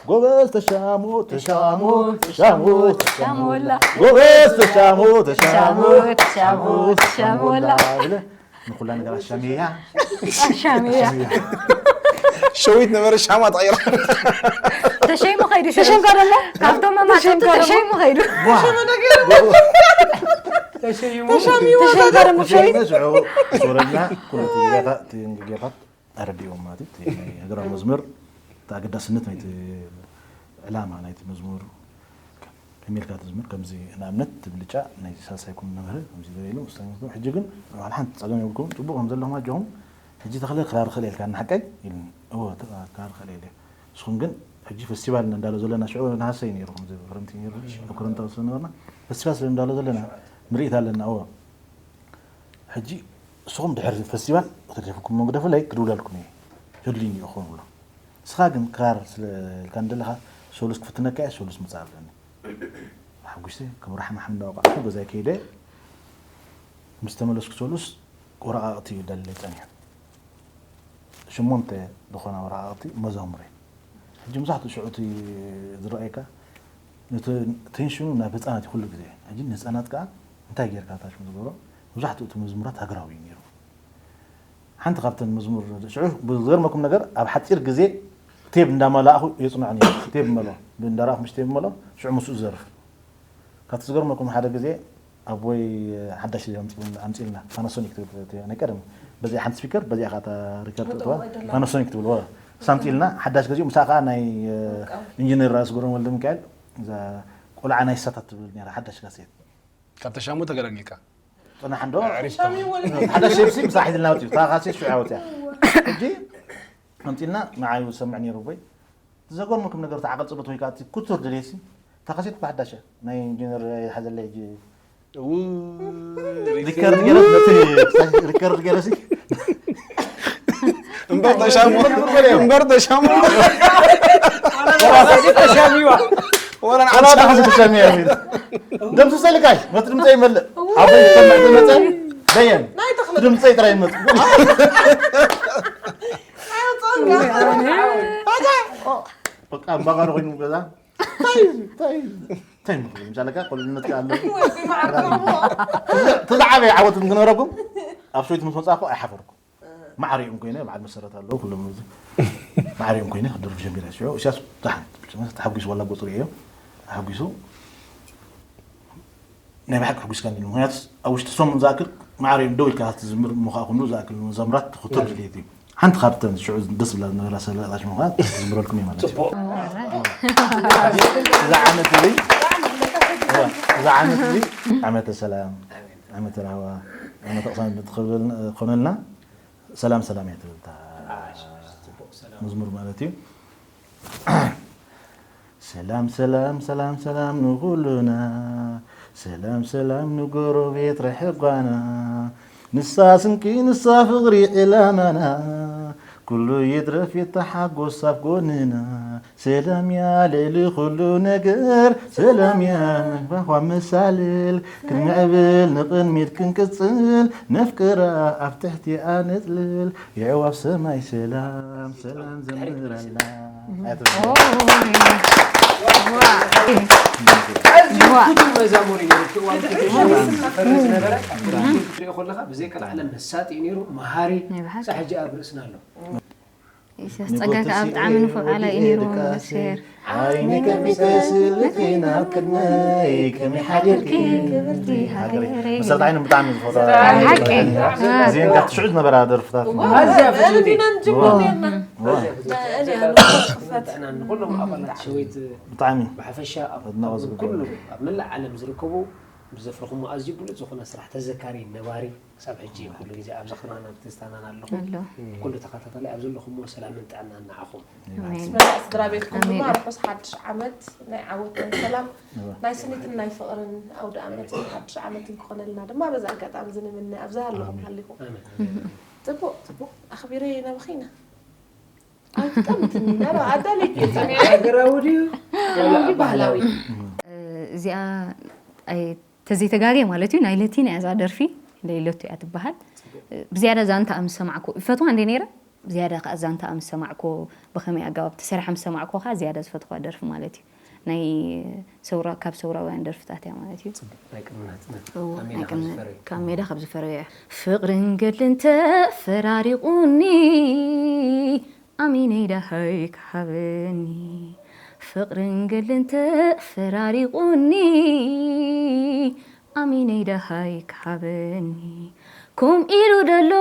ጎበዝ ተሻሙ፣ ተሻሙ፣ ተሻሙ፣ ተሻሙ ወላ። ጎበዝ ተሻሙ፣ ተሻሙ፣ ተሻሙ፣ ተሻሙ፣ ተሻሙ ተሻሙ ወላ። ወላ። ኢለ ንኹላ ነገር ኣሻሚያ። ኣሻሚያ። ሸዊት ነበረ ሻማ ተቐይራ። ተሸይሙ ኸይዱ፣ ሸዊት። ተሸይሙ ኸይዱ። ካብቶም መማሰንቲ ተሸይሙ ኸይዱ። ዋ። ተሸይሙ። ተሸይሙ። ተሸይሙ ኸይዱ፣ ሸዊት። ተሸይሙ ሽዑ፣ ዞረልና፣ ኩሉ ትንግጌታት፣ ትንግጌታት ኣረዲእዎም ማለት እዩ። እቲ ናይ ሃገራዊ መዝሙር፣ እቲ ኣገዳስነት ናይቲ ዕላማ ናይቲ መዝሙር፣ ከመይ ኢልካ ትዝምር፣ ከምዚ ንኣብነት እቲ ብልጫ ናይ ሳልሳይ ኩን መምህር ከምዚ ገለ ኢሉ፣ ምስታ መዝሙር፣ ሕጂ ግን ዋላ ሓንቲ ጸገም የብልኩም፣ ጽቡቕ ከም ዘለኹም ኣጆኹም፣ ሕጂ ተኽለ ክራር ክኽእል ኢልካ ንሓቀይ? ኢሉኒ። እወ፣ ተ-፣ ክራር ክኽእል ኢለ። ንስኹም ግን ሕጂ ፈስቲቫል እንዳሎ ዘለና፣ ሽዑ ነሃሰ እዩ ነይሩ፣ ከምዚ ክረምቲ ነይሩ፣ ኣብ ክረምቲ ስለ ነበርና፣ ፈስቲቫል ስለ እንዳሎ ዘለና፣ ምርኢት ኣለና፣ እወ። ሕጂ ንስኹም ድሕሪ ፈስቲቫል፣ ተደፊርኩም ግደፉለይ፣ ክድውለልኩም እየ፣ የድልዩኒ እዩ ክኸውን ብሎ። ንስኻ ግን ክራር ስለ ኢልካ እንደለኻ፣ ሶሉስ ክፍትነካ እየ፣ ሶሉስ ምጻእ ኣለኒ። ሓጒሰ፣ ከም ራሕማ ሓምዳ ወቃዕኩ፣ ገዛይ ከይደ፣ ምስ ተመለስኩ ሶሉስ፣ ወረቓቕቲ እዩ ደልለይ ጸኒሑ። ሸሞንተ ዝኾና ወረቓቕቲ መዛሙረይ። ሕጂ መብዛሕትኡ ሽዑ እቲ ዝረኣየካ፣ ነቲ ቴንሽኑ ናብ ህጻናት እዩ ኩሉ ግዜ። ሕጂ ንህጻናት ከኣ እንታይ ጌርካ ታሽ ዝገብሮ? መብዛሕትኡ እቲ መዝሙራት ሃገራዊ እዩ ነይሩ። ሓንቲ ካብተን መዝሙር፣ ሽዑ ብዝገርመኩም ነገር፣ ኣብ ሓጺር ግዜ ቴብ እንዳመላእኹ የጽንዖ ነይሩ። ቴብ መሎ፣ እንዳረኣኹ ምሽ ቴብ መሎ፣ ሽዑ ምስኡ ዝዘርፍ። ካብቲ ዝገርመኩም ሓደ ግዜ ኣቦይ ሓዳሽ ኣምጺኡልና፣ ኣምጺኡልና፣ ፓናሶኒክ ትብል፣ እቲ ናይ ቀደም፣ በዚኣ ሓንቲ ስፒከር፣ በዚኣ ከኣ እታ ሪከርድ መጠወቒ ትእትዋ፣ ደላ። ፓናሶኒክ ትብል፣ ወ-፣ ሳምቲ ኢልና ሓዳሽ ገዚኡ፣ ምስኣ ከዓ ናይ፣ እ፣ ኢንጂነር ራእሲ ጉረን ወልደ ሚካኤል፣ እዛ ቆልዓ ናይ ሳታት ትብል ነይራ፣ ሓዳሽ ካሴት። ካብ ተሻሙ ተገላጊልካ? ጽናሕ እንዶ። ኣዕሪፍካ። ሓዳሽ ሴፕሲ ምስኣ ሒዝልና ወጺኡ፣ እታ ካሴት ሽዑ ወጺኣ። ሕጂ ኣምጺልና ንዓዩ ዝሰምዕ ነይሩ ቦይ። ዘገርመኩም ነገር፣ እቲ ዓቐል ጽበት ወይ ከዓ እቲ ኩቱር ድሌሲ፣ እታ ካሴት ብሓዳሽ እያ። ናይ ኢንጂነር ሓዘለይ ሕጂ እው፣ ሪከርድ ገይረስ ነቲ ሪከርድ ገይረሲ እምበር ተሻሙ፣ እምበር ተሻሙ። ተሻሚዋ። ወላ ንዓምሳ። ተሻሚዋ። ደምስሰልካይ፣ ነቲ ድምፀ ይመልእ። ሓቦይ ዝሰምዕ ዝመፀ በየን። ናይ ተኽለ። ድምፀ ጥራይ ይመፅእ። በቃ፣ እምባጋር ኮይኑ ገዛ። እንታይ እዩ? እንታይ እዩ? እንታይ እዩ? ምሳሌ፣ ከ፣ ቁልዕነት ከ ኣሎ? ወይ፣ ብማዕረ እኮ። እቲ ዝዓበየ ዓወት ክንነግረኩም፣ ኣብ ሰበይቲ ምስ መጻእኩ ኣይሓፈርኩ። ማዕሪኦም ኮይነ፣ በዓል መሰረት ኣለዉ፣ ኩሎም እዚ። ማዕሪኦም ኮይነ፣ ክደርፍ ጀሚረ። ሽዑ፣ እሳስ፣ ደሓን፣ ተሓጒሱ፣ ዋላ ገጹ ርእዮ፣ ተሓጒሱ። ናይ ብሓቂ ሕጒስካ እንዲሉ። ምኽንያቱ፣ ኣብ ውሽጢ ሰሙን ዝኣክል፣ ማዕሪኦም ደው ኢልካ ክትዝምር፣ እሞ ከዓ፣ ኩሉ ዝኣክል መዘምራት፣ ክቱር ድሌት እዩ። ሓንቲ ካብተን ሽዑ ደስ ዝብላ ዝነበራ ሰለጣሽ ምዃን ክዝምረልኩም እየ ማለት እዩ። ጽቡቕ። እዛ ዓመት እዚ፣ እዋ፣ እዛ ዓመት እዚ ዓመተ ሰላም፣ ዓመተ ራህዋ፣ ዓመተ ቅሳነት ትኽብለልና፣ ትኾነልና፣ ሰላም ሰላም እያ ትብል እታ ጽቡቕ፣ ሰላም። መዝሙር ማለት እዩ። ሰላም ሰላም ሰላም ሰላም ንኹሉና፣ ሰላም ሰላም ንጎረቤት ርሕቕ ጓና፣ ንሳ ስንቂ ንሳ ፍቕሪ ዕላማና፣ ኩሉ ይትረፍ ይተሓጎስ ኣብ ጎንና፣ ሰላም እያ ልዕሊ ኩሉ ነገር፣ ሰላም እያ ምንባኳ መሳልል፣ ክንምዕብል ንቕድሚት ክንቅጽል፣ ነፍቅራ ኣብ ትሕቲኣ ነጽልል፣ የዕዋፍ ሰማይ ሰላም ሰላም ዘምረላ። ኣዝዩ ዋ። ፍቱው መዛሙር እዩ ነይሩ። እቲ እዋን ፍቱው መዛሙር ዝፈርስ ነበረ። ክትሪኦ ከለኻ ብዘይ ቀልዓለም መሳጢ እዩ ነይሩ፣ መሃሪ። ናይ ብሓቂ። ሳብ ሕጂ ኣብ ርእስና ኣሎ። ኢሳያስ ጸጋካ ኣብ ጣዕሚ ንፉዕ ዓላ እዩ ነይሩ። መሸር። ዓይኒ ከፊተ ስልኺ ናብ ቅድመይ ከመይ ሓዲርኪ ክብርቲ ሃገረይ። መሰረት ዓይኒ ብጣዕሚ ዝፈትዋ። ሓቂ። እዚኤን ካብቲ ሽዑ ዝነበራ ደርፍታት። ኣዝያ ፍትውቲ። ኣዝያ ፍትውቲ። ጥዕና ንኹሎም ኣባላት ሸዊት ብጣዕሚ። ብሓፈሻ ኣብ ኣድናቖት ዝግብኦ። ኩሉ ኣብ መላእ ዓለም ዝርከቡ ብዘፍረኹሞ ኣዝዩ ብሉጽ ዝኾነ ስራሕ ተዘካሪ ነባሪ ክሳብ ሕጂ ኩሉ ግዜ ኣብ ዝኽርናን ኣብ ትዝታናን ኣለኹም። ኣሎ። ኩሉ ተኸታታሊ ኣብ ዘለኹሞ ሰላምን ጥዕናን ንዓኹም። ኣሜን። ስድራ ቤትኩም ድማ ኣሜን። ርሑስ ሓድሽ ዓመት ናይ ዓወት ናይ ሰላም እዋ። ናይ ስኒትን ናይ ፍቕርን ኣውደ ዓመትን ሓድሽ ዓመትን ክኾነልና ድማ በዚ ኣጋጣሚ ዝንምነ ኣብዛ ኣለኹም ኣሜን። ሃሊኹም። ኣሜን። ጽቡቕ ጽቡቕ ኣኽቢረ ነብኺና። ኣይትጠምትኒ፣ ናብኣ ኣዳሊኪ። ሃገራዊ ድዩ? ሃገራዊ ድዩ ባህላዊ? እዚኣ ኣይ-፣ ተዘይተጋግየ ማለት እዩ፣ ናይ ለቲና እያ እዛ ደርፊ፣ ናይ ለቱ እያ ትበሃል። ብዝያዳ ዛንታ ምስ ሰማዕኩ፣ እፈትዋ እንደ ነይረ፣ ብዝያዳ ከኣ ዛንታ ምስ ሰማዕኩ፣ ብኸመይ ኣገባብ ተሰሪሓ ምስ ሰማዕኩ ከኣ ዝያዳ ዝፈትዋ ደርፊ ማለት እዩ። ናይ ሰውራ-፣ ካብ ሰውራውያን ደርፍታት እያ ማለት እዩ። ናይ ቅድሚ ናጽነት እዎ፣ ካብ ሜዳ ናይ ካብ ቅድሚ ዝፈረዩ። ካብ ሜዳ ካብ ዝፈረዩ እያ። ፍቕርን ገድልን ተፈራሪቑኒ፣ ኣሚነይ ደሃይ ክሃበኒ። ፍቕርን ገድልን ተፈራሪቑኒ፣ ኣሚነይ ደሃይ ክሃበኒ። ኮም ኢሉ ደሎ፣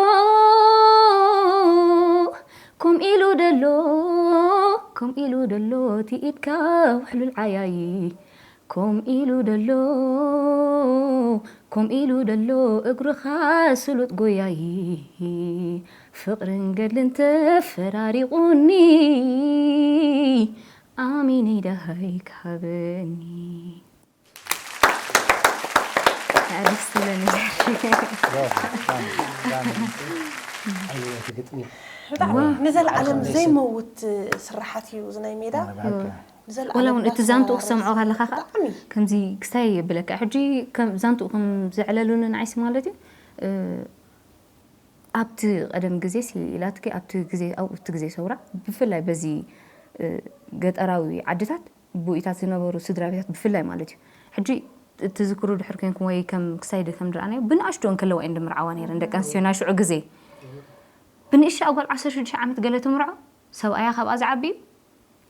ኮም ኢሉ ደሎ፣ ኮም ኢሉ ደሎ፣ እቲ ኢድካ ውሕሉል ዓያዪ። ኮም ኢሉ ደሎ፣ ኮም ኢሉ ደሎ፣ እግርኻ ስሉጥ ጎያዪ። ፍቕርን ገድልን ተፈራሪቑኒ፣ ኣሚነይ ደሃይ ክሃበኒ። ኣሪፍ ስለኒ። ብጣዕሚ ንዘለዓለም ዘይመውት ስርሓት እዩ እዚ ናይ ሜዳ። ንዘለዓለም ወላ እውን እቲ ዛንትኡ ክሰምዖ ከለኻ ኸዓ ብጣዕሚ። ከምዚ ክስታይ የብለካ። ሕጂ ከም ዛንትኡ ከም ዘዕለሉኒ ንዓይሲ ማለት እዩ። እ፣ ኣብቲ ቀደም ግዜ ሲ ኢላትኪ ኣብቲ ግዜ፣ ኣብኡ እቲ ግዜ ሰውራ ብፍላይ በዚ፣ እ፣ ገጠራዊ ዓድታት ብኢታት ዝነበሩ ስድራ ቤታት ብፍላይ ማለት እዩ። ሕጂ ትዝክሩ ድሕር ኮንኩም ወይ ከም ክሳይድ ከም ዝረኣናዮ ብንኣሽቱ እንከለዋ እየን ድምርዓዋ ነይረን ደቂ ኣንስትዮ ናይ ሽዑ ግዜ። ብንእሽተይ ጓል ዓሰርተ ሽዱሽተ ዓመት ገለ ትምርዖ፣ ሰብኣያ ካብኣ ዝዓቢ እዩ።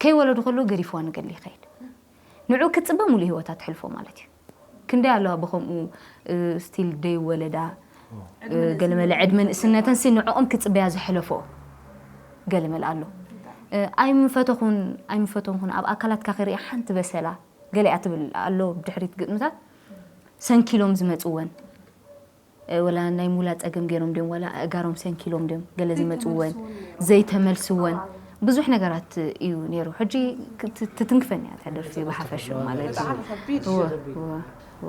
ከይወለዱ ከለዉ ገዲፍዋ ንገድሊ ይኸይድ። ንዑ ክትጽበ ሙሉእ ህይወታ ትሕልፎ ማለት እዩ። ክንደይ ኣለዋ ብኸምኡ፣ እ፣ ስቲል ደይወለዳ፣ እ፣ ገለመለ ዕድመ ንእስነተን ሲ ንዕኦም ክጽበያ ዝሕለፎ ገለመለ ኣሎ። ኣይምፈተኹን ኣይምፈተኹን ኣብ ኣካላትካ ክሪኣ ሓንቲ በሰላ ገሊኣ ትብል ኣሎ ብድሕሪት ግጥምታት ሰንኪሎም ዝመፅወን ወላ ናይ ሙላ ፀገም ገይሮም ድዮም ዋላ ኣእጋሮም ሰንኪሎም ድዮም ገለ ዝመፅወን ዘይተመልስወን ብዙሕ ነገራት እዩ ነይሩ። ሕጂ ትትንክፈኒ እያ እታ ደርፊ ብሓፈሽኡ ማለት እዩ።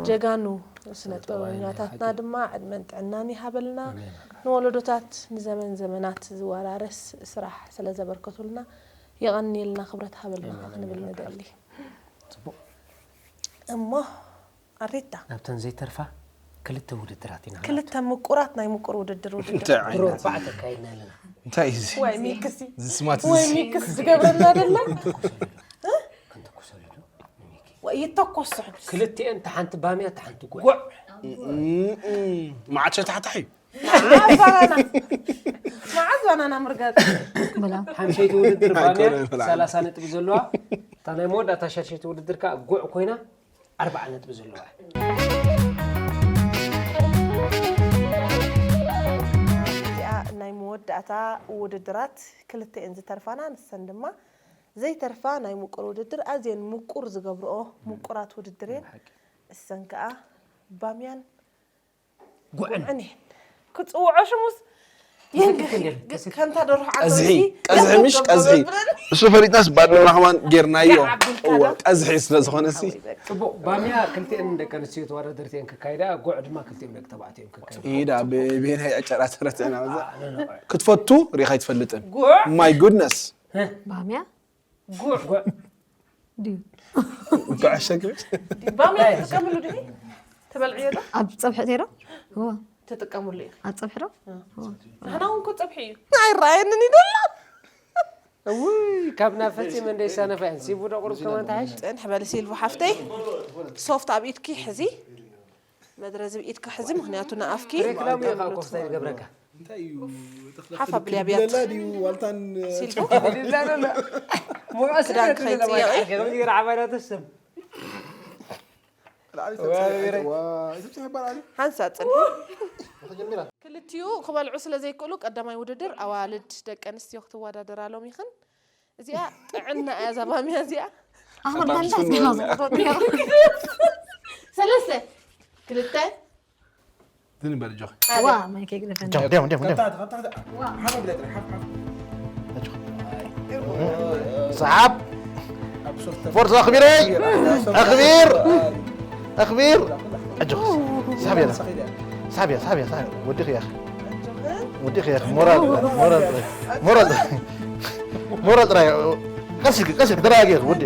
ጀጋኑ ስነ ጥበበኛታትና ድማ ዕድመን ጥዕናን ይሃበልና። ንወለዶታት ንዘመን ዘመናት ዝወራረስ ስራሕ ስለ ዘበርከቱልና የቐንየልና ክብረት ሃበልና ክንብል ንደሊ። ፅቡቕ እሞ ኣሪታ ናብተን ዘይተርፋ ክልተ ውድድራት ኢና ክልተ ምቁራት ናይ ምቁር ውድድር ውድድር እንታይ ድሮ ዓይነት ኣርባዕተ ኣካይድና ኣለና እንታይ እዩ እዚ ወይ ሚክሲ እዚ ስማት ወይ እዚ ሚክስ ዝገብረና ደላ ክንተኩሰሉ ዶ ሚኪ ወይ ይተኮስ ሕጂ ክልቲኤን ተሓንቲ ባምያ ተሓንቲ ጉዕ ጉዕ መዓት ሸታሕታሕ እዩ መዓዝ ባናና መዓዝ ባናና ምርጋጥ ብላ ሓምሸይቲ ውድድር ባምያ ኣይኮነን ብላ። ሰላሳ ነጥቢ ዘለዋ እታ ናይ መወዳእታ ሻድሸይቲ ውድድር ከዓ ጉዕ ኮይና ኣርባዓ ነጥቢ ዘለዋ እዚኣ ናይ መወዳእታ ውድድራት ክልተ እየን ዝተርፋና ንሰን ድማ ዘይተርፋ ናይ ምቁር ውድድር ኣዝየን ምቁር ዝገብርኦ ምቁራት ውድድር እየን እሰን ከዓ ባምያን ጉዕን ጉዕን እየን ክፅውዖ ሽሙስ የንግህ ከምታ ደርሖ ዓንተወሲ ቀዝሒ ቀዝሒ ምሽ ቀዝሒ እሱ ፈሊጥናስ ባድመና ከማን ጌርናዮ እወ ቀዝሒ ስለ ዝኾነ ሲ ፅቡቅ ባምያ ክልቲኤን ደቂ ኣንስትዮ ተወዳደርቲ እየን ክካይዳ ጉዕ ድማ ክልቲኦም ደቂ ተባዕትዮ እዮም ክካይዳ ኢዳ ብቤናይ ኣጨራተረት ኢና ክትፈቱ ሪኻ ኣይትፈልጥን ጉዕ my goodness ባምያ ጉዕ ጉዕ ድዩ ጉዕ ሸግር ባምያ ትጥቀምሉ ድኺ ትበልዕዮ ዶ ኣብ ፀብሒ ቴሮ እዋ ትጥቀምሉ ኢኺ ኣብ ፀብሒ ዶ ንሕና እውን እኮ ፀብሒ እዩ ኣይረኣየንን እዩ ደሎ እውይ ካብ ናብ ፈፂመ እንደይሳነፋ እየን ሲቡ ዶ ቁሩብ ከማን ትሓይሽ ፅንሕ በሊ ሲልቡ ሓፍተይ ሶፍት ኣብ ኢድኪ ሕዚ መድረዚ ብኢድካ ሕዚ ምክንያቱ ንኣፍኪ ሬክላም እዩ ከዓ ኮፍታ ይገብረካ ሓፍ ኣብሊ ኣብያት ድዩ ዋልታን ሲልቡ ሙቐስ ክዳን ክኸይድ ፅየቕ እዩ። ገይር ዓባዳ ተስም ሓንሳ ፅንሒ ክልቲኡ ክበልዑ ስለ ዘይክእሉ ቀዳማይ ውድድር ኣዋልድ ደቂ ኣንስትዮ ክትወዳደራ ሎሚኽን እዚኣ ጥዕና እያ እዛ ባምያ እዚኣ ኣሁን ባንዳ ዝገባዘ ሰለስተ ክልተ ዝንበል ጆክ ዋ ማይክ የግደፈን ዲም ዲም ዲም ካብታ ካብታ ሓፍ ብለ ጥራሕ ሓፍ ሓፍ ሰሓብ ፎርስ ኣኽቢረይ ኣኽቢር ኣኽቢር ኣጆኽ ሰሓብ እያ ሰሓብ እያ ሰሓብ እያ ሰሓብ ወዲኽ እያ ወዲኽ እያ ሞራል ሞራል ሞራል ሞራል ጥራይ ቀስ ኢልክ ቀስ ኢልክ ተረጋጊ ወዲ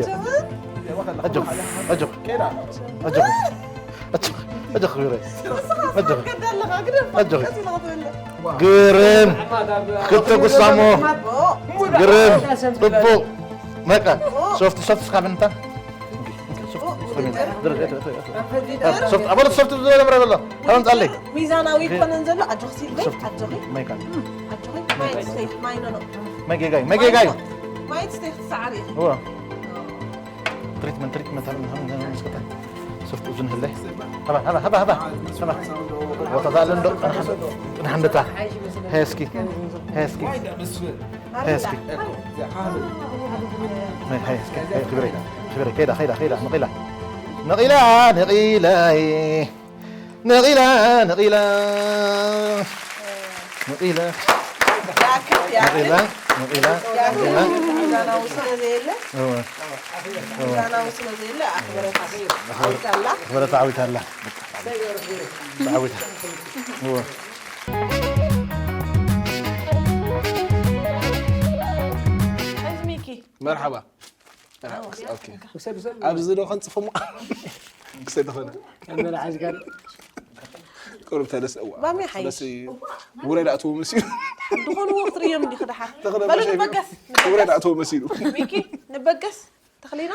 ኣጆኽ ኣጆኽ ኣጆኽ ኣጆኽ ኣጆኽ ኣጆኽ ክብረ ኣጆኽ ኣጆኽ ግርም ክልተ ጉሳሞ ግርም ጽቡቕ በቃ ሶፍት ሶፍት እስካብ እንታ ሶፍት ኣበለ ሶፍት ዝነበረ ዘሎ ኣምጻለይ ሚዛናዊ ይኮነን ዘሎ ኣጆኺ ሲልበይ ኣጆኺ ማይካ ኣጆኺ ማይ ስተይ ማይ ኖ ኖ መጌጋይ መጌጋይ ማይ ስተይ ክትሰዓሪ ኢኺ እዋ ትሪትመንት ትሪትመንት ሃብ ሃብ ሃብ መስከታ ሶፍት እዝን ህለይ ሃባ ሃባ ሃባ ሃባ ሃባ ቦታ ዛለ እንዶ ቅንሓ እንደታ ሄስኪ ሄስኪ ሄስኪ ሄስኪ ክብረ ክብረ ከይዳ ከይዳ ከይዳ መቂላ ነቒላ ነቒላ ነቒላ ነቒላ ነቒላ ነቒላ ነቒላ ሚዛናዊ ስለ ዘየለ እወ ሚዛናዊ ስለ ዘየለ ኣኽበረት ዓዊታ ኣላ ኣኽበረት ዓዊታ ኣላ ዓዊታ እወ ሕዚ ሚኪ መርሓባ ኦኬ ኣብዚ ዶ ከንጽፎ ክሰይ ተኾነ ኣመላ ሓዝካ ቁሩብ ተደስ እዋ ባሚ ሓይሽ ውረድ ኣትዎ መሲሉ ድኾኑ ክትርእዮም እንዲኺ ደሓር ተኽለ በሉ መሸ ንበገስ ውረድ ኣትዎ መሲሉ ሚኪ ንበገስ ተኽሊና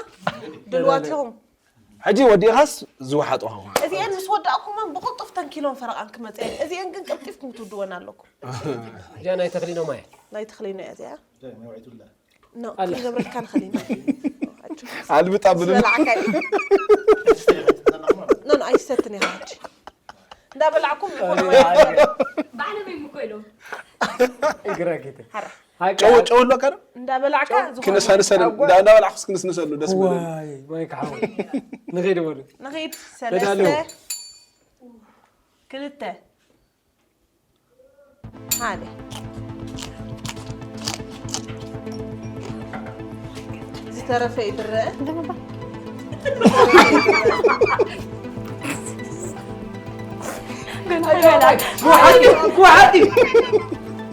ድልዋት ኢኹም ሕጂ ወዲኻስ ዝወሓጡ ኸዋ እዚአን ምስ ወዳእኩመን ብቕልጡፍ ተንኪሎም ፈረቓን ክመፅእ እዚአን ግን ቀልጢፍኩም ትውድወን ኣለኩም እዚኣ ናይ ተኽሊኖ ማየ ናይ ተኽሊኖ እያ እዚኣ ኖ ክንገብረልካ ንኽእል ኢና ኣልብጣ ብልን ዝበላዕካ እዩ ኖ ኖ ኣይሰትን ኢኻ ሕጂ እንዳበላዕኩም ዝኾነ ባዕሎም እዮም እኮ ኢሎም እግራጌተ ሓራ ጨው ጨው ኣሎ ካረ እንዳበላዕካ ዝኾነ ክነሳንሰሉ ኣጓ- እንዳበላዕኩስ ክነስንሰሉ ደስ ይብለኒ። ዋይ ማይክ ሓወይ ንኸይድ በሉ ንኺድ ተዳለዉ። ሰለስተ ክልተ ሓደ ዝተረፈ ይድረአ ጉሓቲ ጉሓቲ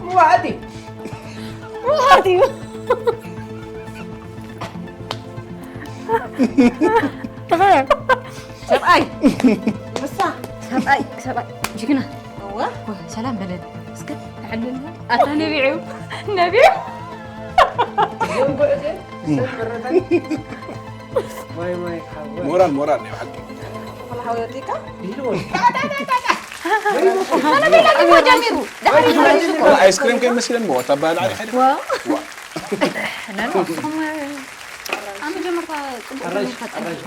ጉሓቲ ምውሓድ እዩ። ሰብኣይ ምሳ ሰብኣይ ሰብኣይ ጅግና እወ ሰላም በለኒ እስከ ተዕልልና ኣታ ነቢዑ ነቢዑ ሞራል ሞራል ናይ ብሓቂ ተፈላሓዊ ወዲካ ጀሚሩ ኣይስክሪም ከይመስለን ሞ ታባል ዓዲ ሓደ ኣብ መጀመርታ ጽቡቅ ጀሚርካ ጸኒሕካ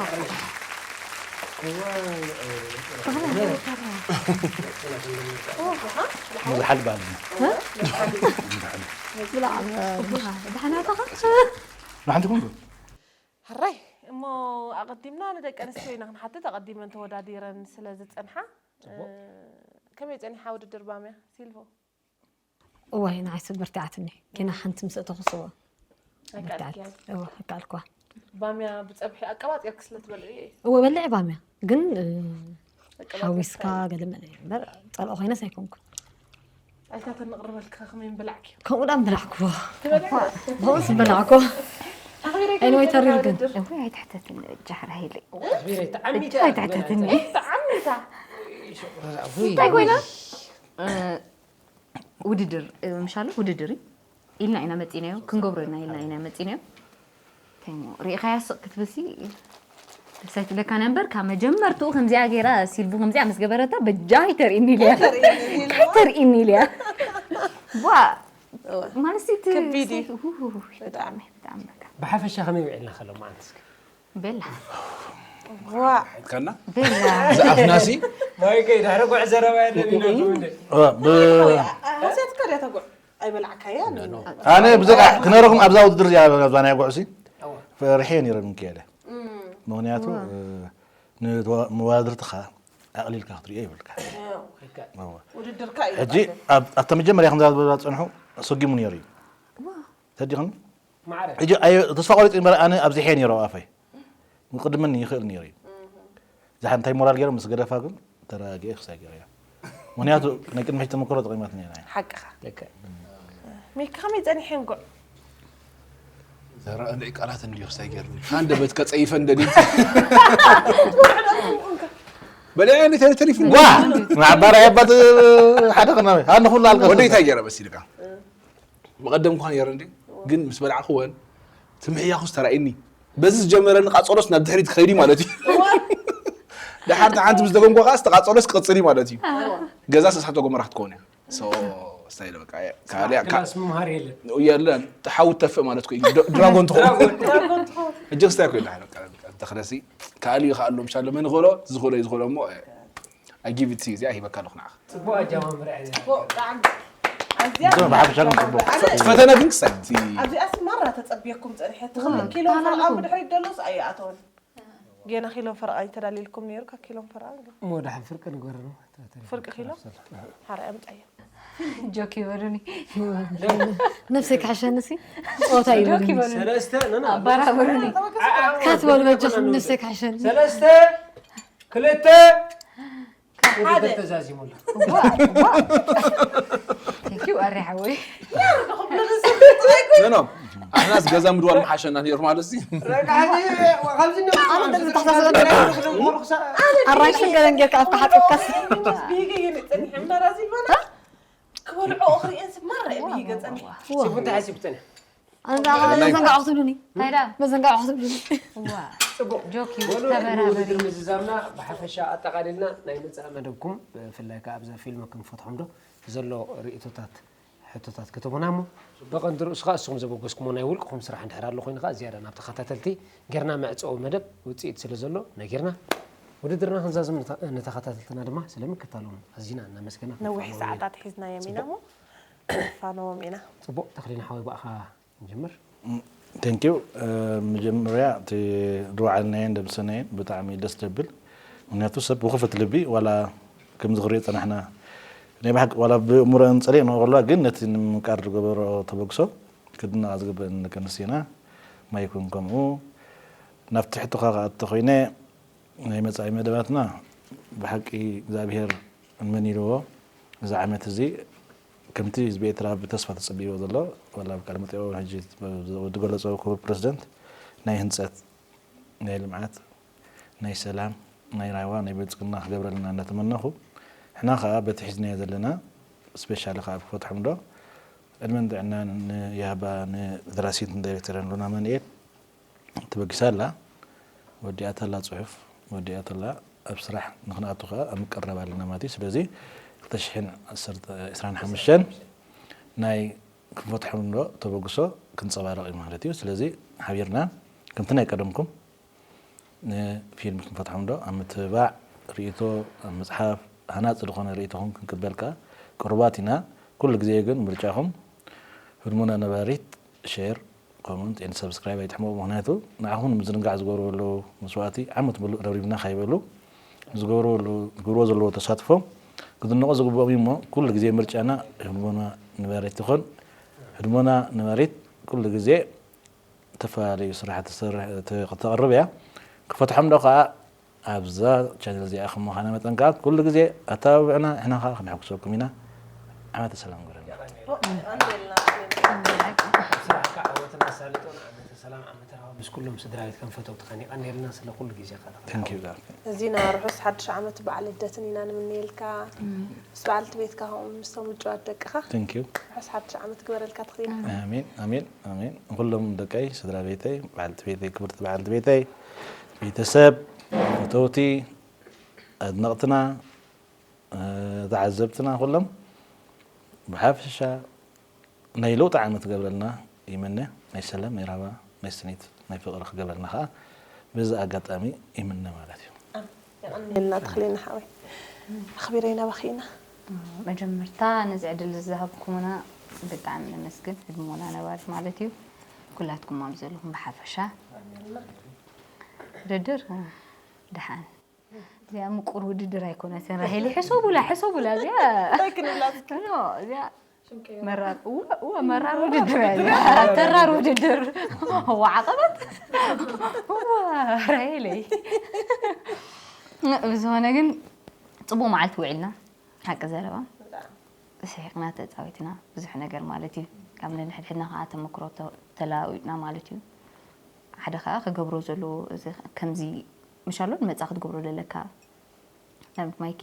ዝሓል ባል ብላዕ ጽቡቅ ደሓናታኻ ንሓንቲ ኩን ሕራይ እሞ ኣቐዲምና ንደቂ ኣንስትዮ ኢና ክንሓትት ኣቐዲመን ተወዳዲረን ስለ ዝጸንሓ ከመይ ጸኒሓ ውድድር ባምያ ሲልቮ እዋይ ንዓይስ በርቲዓትኒ ኪና ሓንቲ ምስ እተኹስዎ በርቲዓት ኣይከኣልክያን እዋ ኣካልኳ ባምያ ብጸብሒ ኣቀባጢርክ ስለ ትበልዕ እየ እወ በልዕ ባምያ ግን ሓዊስካ ገለ መለ እምበር ጸልኦ ኮይነስ ኣይኮንኩን ኣይታ ተንቕርበልካ ከመይ ምብላዕኪ ከምኡ ዳ ምብላዕክዎ ብኡስ ምበላዕኮ Anyway ተሪር ግን እወ ኣይትሕተትኒ እጃ ሕራሂለይ ኣኽቢረይ ተዓሚተ ኣይትሕተትኒ ተዓሚታ እንታይ ኮይና ውድድር ምሻሉ ውድድር እዩ ኢልና ኢና መፂናዮ ክንገብሮ ኢና ኢልና ኢና መፂናዮ እንታይ እሞ ሪኢኻያ ስቕ ክትብልሲ ደስ ኣይትብለካን እምበር ካብ መጀመርትኡ ከምዚኣ ገይራ ሲልቡ ከምዚኣ ምስ ገበረታ በጃ ኣይተርእኒ ኢልያ ኣይተርእኒ ኢልያ ቧ ማለት ሲ እቲ ከቢድ እዩ። ሰይፍ- ሁ- ሁ- ሁ- ብጣዕሚ። ብጣዕሚ በቃ ብሓፈሻ ከመይ ውዒልና ከሎ መዓልቲ እስከ ቤላ ዋ ከና ቤላ ዝኣፍናሲ ማይከይ ድሕሪ ጉዕ ዘረባ የለን ኢልኩም እንደ ሃውስያትካ ድያ ተጉዕ ኣይበላዕካያ ኣነ ብዛዕባ ክነረኩም ኣብዛ ውድድር እዚኣ ኣብዛ ናይ ጉዕሲ ፈሪሐ ነይረ ምክያለ ምክንያቱ ንመዋድርትኻ ኣቕሊልካ ክትሪኦ ይብልካ ውድድርካ እዩ ሕጂ ኣብታ መጀመርያ ከምዛ ዝበላ ዝፀንሑ ሰጊሙ ነይሩ እዩ ተዲኹም ማዕረ ሕጂ ኣየ- ተስፋ ቆሪፅ እምበር ኣነ ኣብዚሐ ነይረ ኣፈይ ቅድመኒ ይኽእል ነይሩ እዩ ዝሓ እንታይ ሞራል ገይረ ምስ ገደፋ ግን ተረጋጊአ ክሳይ ገይረ እያ ምክንያቱ ናይ ቅድሚ ሕጂ ተመክሮ ጠቂማትኒ እያ ንዓይ። ሓቅኻ ልክዕ ሚካ ከመይ ጸኒሐ እንጉዕ ዘረአለይ ቃላት እንዲሁ ክሳይ ገይርኒ ሃንደበት ከፀይፈ እንደሊት በሊያ እንዴት ተሪፍኒ ዋ ንዓባራ ያባት ሓደ ቅናዊ ሃንደ ኩሉ ኣልቀ ወደ እንታይ ገይረ መሲልካ ብቐደም እኳ ነይረ እንዲ ግን ምስ በላዕክወን ትምሕያኹስ ተራእኒ በዚ ዝጀመረኒ ቃፀሎስ ናብ ድሕሪት ክኸይድ እዩ ማለት እዩ ድሓር ሓንቲ ምስ ደገምኳ ከዓ ዝተቃፀሎስ ክቕፅል እዩ ማለት እዩ ገዛ እሳተ ጎመራ ክትከውን እያ So ስታይል በቃ ካልያ ክላስ ምምሃር የለን የለን ሓዊ ተፍእ ማለት ኮ ድራጎን ትኸውን እጅግ ስታይ ኮይና ተኽለሲ ካልእ ይኽኣሎ ምሻሎ መን ይኽእሎ ዝኽእሎ እዩ ዝኽእሎ እሞ ኣጊቪት እዚኣ ሂበካ ኣለኹ ንዓኻ ፅቡቅ ኣጀማምራ እያ ብጣዕሚ ኣዝያ ብሓፈሻ ግን ፅቡቅ ፈተነ ግን ክሳይ እቲ ኣብዚኣስ ማራ ተጸብየኩም ጸኒሐ ትኽእል ኪሎ ፈርቓን ብድሕሪት ደሎስ ኣይኣተወን ጌና ኪሎ ፈርቓ ተዳሊልኩም ነይሩ ካብ ኪሎ ፈርቓ ግን እሞ ድሓን ፍርቂ ንግበር ነው ፍርቂ ኪሎ ሓረ ኣምጻዮ ጆክ ይበሉኒ ነብሰይ ክሕሸኒ ሲ ፆታ ይበሉኒ ሰለስተ ነና ኣባራበሩኒ ካትበሉ በጃኹም ነብሰይ ክሕሸኒ ሰለስተ ክልተ ውድድር ተዛዚሙ ኣሎ ቴንኪው ኣሪ ሓወይ ኖ ኣሕናስ ገዛ ምድዋል ምሓሸና ነይሩ ማለት ሲ ኣራንሽን ገለን ጌርካ ኣብካ ሓፂብካስ ብሂገ እዩ ንፅንሕ እምበራ ዝይበላ ክበልዖ ክርእየን ስማራ እዩ ብሂገ ፀንሕ ሲቡ እንታይ ሓሲቡ ፀኒሕ መዘንጋዕ ክትብሉኒ ታይዳ መዘንጋዕ ክትብሉኒ ዋ ጆክ እዩ ወሉ ተበራበሪ ውድድር ምዝዛምና ብሓፈሻ ኣጠቃሊልና ናይ መፅኣ መደብኩም ብፍላይ ከዓ ኣብዛ ፊልም ክንፈትሖም ዶ ዘሎ ርእቶታት ሕቶታት ክትቡና እሞ ብቐንዲ ርእሱ ከዓ እስኹም ዘበገስኩሞ ናይ ውልቅኹም ስራሕ እንድሕር ኣሎ ኮይኑ ከዓ ዝያዳ ናብ ተኸታተልቲ ጌርና መዕፀዊ መደብ ውፅኢት ስለ ዘሎ ነጊርና ውድድርና ክንዛዝም ንተ- ንተኸታተልትና ድማ ስለምክታሎም ኣዚና እናመስገና ነዊሕ ክንፋነዎም ኢና። ሰዓታት ሒዝናዮም ኢና እሞ ንፋነዎም ኢና ፅቡቅ ተኽሊና ሓወይ ብኣኻ ንጀምር Thank you። መጀመርያ እቲ ዝወዓልናየን ደምሰናየን ብጣዕሚ ደስ ደብል። ምክንያቱ ሰብ ብክፍት ልቢ ዋላ ከምዚ ክሪኦ ጸናሕና፣ ናይ ብሓቂ ዋላ ብእምሮአን ጸሊእንኦ ከለዋ ግን ነቲ ንምንቃር ዝገበሮ ተበግሶ ክድነቓ ዝግበአን ደቂ ኣንስትዮና። ማይኩን ከምኡ። ናብቲ ሕቶኻ ክኣቱ ኮይነ፣ ናይ መጻኢ መደባትና ብሓቂ እግዚኣብሔር መን ኢልዎ፣ እዚ ዓመት እዚ ከምቲ ህዝቢ ኤርትራ ብተስፋ ተጸቢዎ ዘሎ፣ ዋላ ኣብ ቃለ መጠይቕ ሕጂ ዝገለጾ ክቡር ፕረዚደንት፣ ናይ ህንጸት፣ ናይ ልምዓት፣ ናይ ሰላም፣ ናይ ራህዋ፣ ናይ ብልጽግና ክገብረልና እናተመነኹ፣ ሕና ኸኣ በቲ ሒዝናዮ ዘለና፣ ስፔሻሊ ኸኣ ኣብ ክፈትሖም ዶ ዕድመን ጥዕናን ንያህባ ንደራሲትን ዳይሬክተርን ሉና ኣማኑኤል፣ ተበጊሳ ኣላ፣ ወዲኣታ ኣላ ጽሑፍ፣ ወዲኣታ ኣላ ኣብ ስራሕ ንኽንኣቱ ከኣ ኣብ ምቅርራብ ኣለና ማለት እዩ። ስለዚ ክልተ ሽሕን ዕስራን ሓሙሽተን ናይ ክንፈትሖም ዶ ተበግሶ ክንጸባረቕ እዩ ማለት እዩ። ስለዚ ሓቢርና ከምቲ ናይ ቀደምኩም ንፊልም ክንፈትሖም ዶ ኣብ ምትብባዕ ርእይቶ ኣብ ምጽሓፍ ሃናጺ ዝኾነ ርእይቶኹም ክንቅበል ከኣ ቅሩባት ኢና። ኩሉ ግዜ ግን ምርጫኹም ህድሞና ነባሪት ሼር ኮመንት ኤንድ ሰብስክራይብ ኣይትሕመቑ። ምኽንያቱ ንዓኹም ንምዝንጋዕ ዝገብሩ ዘለዉ መስዋእቲ ዓመት ምሉእ ረብሪብና ካይበሉ ዝገብሩ ዘለዉ ተሳትፎ ክድነቑ ዝግብኦም እዩ። እሞ ኩሉ ግዜ ምርጫና ህድሞና ነባሪት ይኹን። ህድሞና ነባሪት ኩሉ ግዜ ዝተፈላለዩ ስራሕቲ ትሰርሕ ተቕርብ እያ። ክፈትሖም ዶ ከዓ ኣብዛ ቻነል እዚኣ ከም ምዃና መጠን ከዓ ኩሉ ግዜ ኣተባብዑና፣ ንሕና ከዓ ክንሕጉሰኩም ኢና። ዓመተ ሰላም ግበረልና። ስራሕካ ዓወትን ኣሳልጦን ዓመተ ሰላም ዓመተ ራህዋ ምስ ኩሎም ስድራ ቤትካን ፈተውትኻን የቐንየልና ስለ ኩሉ ግዜኻ። Thank you። እዚና ርሑስ ሓድሽ ዓመት በዓል ልደትን ኢና ንምነየልካ። ምስ በዓልቲ ቤትካ ከምኡ ምስቶም ምጭዋት ደቅኻ። Thank you። ርሑስ ሓድሽ ዓመት ግበረልካ ትኽእል። ኣሜን ኣሜን ኣሜን። ንኩሎም ደቀይ፣ ስድራ ቤተይ፣ በዓልቲ ቤተይ፣ ክብርቲ በዓልቲ ቤተይ፣ ቤተሰብ፣ ፈተውቲ፣ ኣድነቕትና፣ ተዓዘብትና ኩሎም ብሓፈሻ ናይ ለውጢ ዓመት ክገብረልና ይምነ። ናይ ሰላም፣ ናይ ራህዋ፣ ናይ ስኒት፣ ናይ ፍቕሪ ክገብረልና ከዓ በዚ ኣጋጣሚ ይምነ ማለት እዩ። የቐንየልና ተኽሌና ሓወይ ኣኽቢረይ ናባኺ ኢና። መጀመርታ ነዚ ዕድል ዝሃብኩምና ብጣዕሚ ነመስግን። ህድሞና ነባሪት ማለት እዩ። ኩላትኩም ኣብ ዘለኹም ብሓፈሻ ውድድር ደሓን እዚኣ ምቁር ውድድር ኣይኮነትን ራሄሊ ሕሰቡላ ሕሰቡላ እዚኣ እንታይ ክንብላ እዚኣ መራር እወ እወ መራር ውድድር እያ እዚኣ ተራር ውድድር እዋ ዓቐበት እዋ ራሄለይ ብዝኾነ ግን ፅቡቅ መዓልቲ ውዒልና ሓቂ ዘረባ ስሒቅና ተፃዊትና ብዙሕ ነገር ማለት እዩ ካብ ነንሕድሕድና ከዓ ተመክሮ ተለዋዊጥና ማለት እዩ ሓደ ከዓ ክገብሮ ዘለዎ ከምዚ ምሻሎ ንመፃ ክትገብሮ ዘለካ ንኣብነት ማይኪ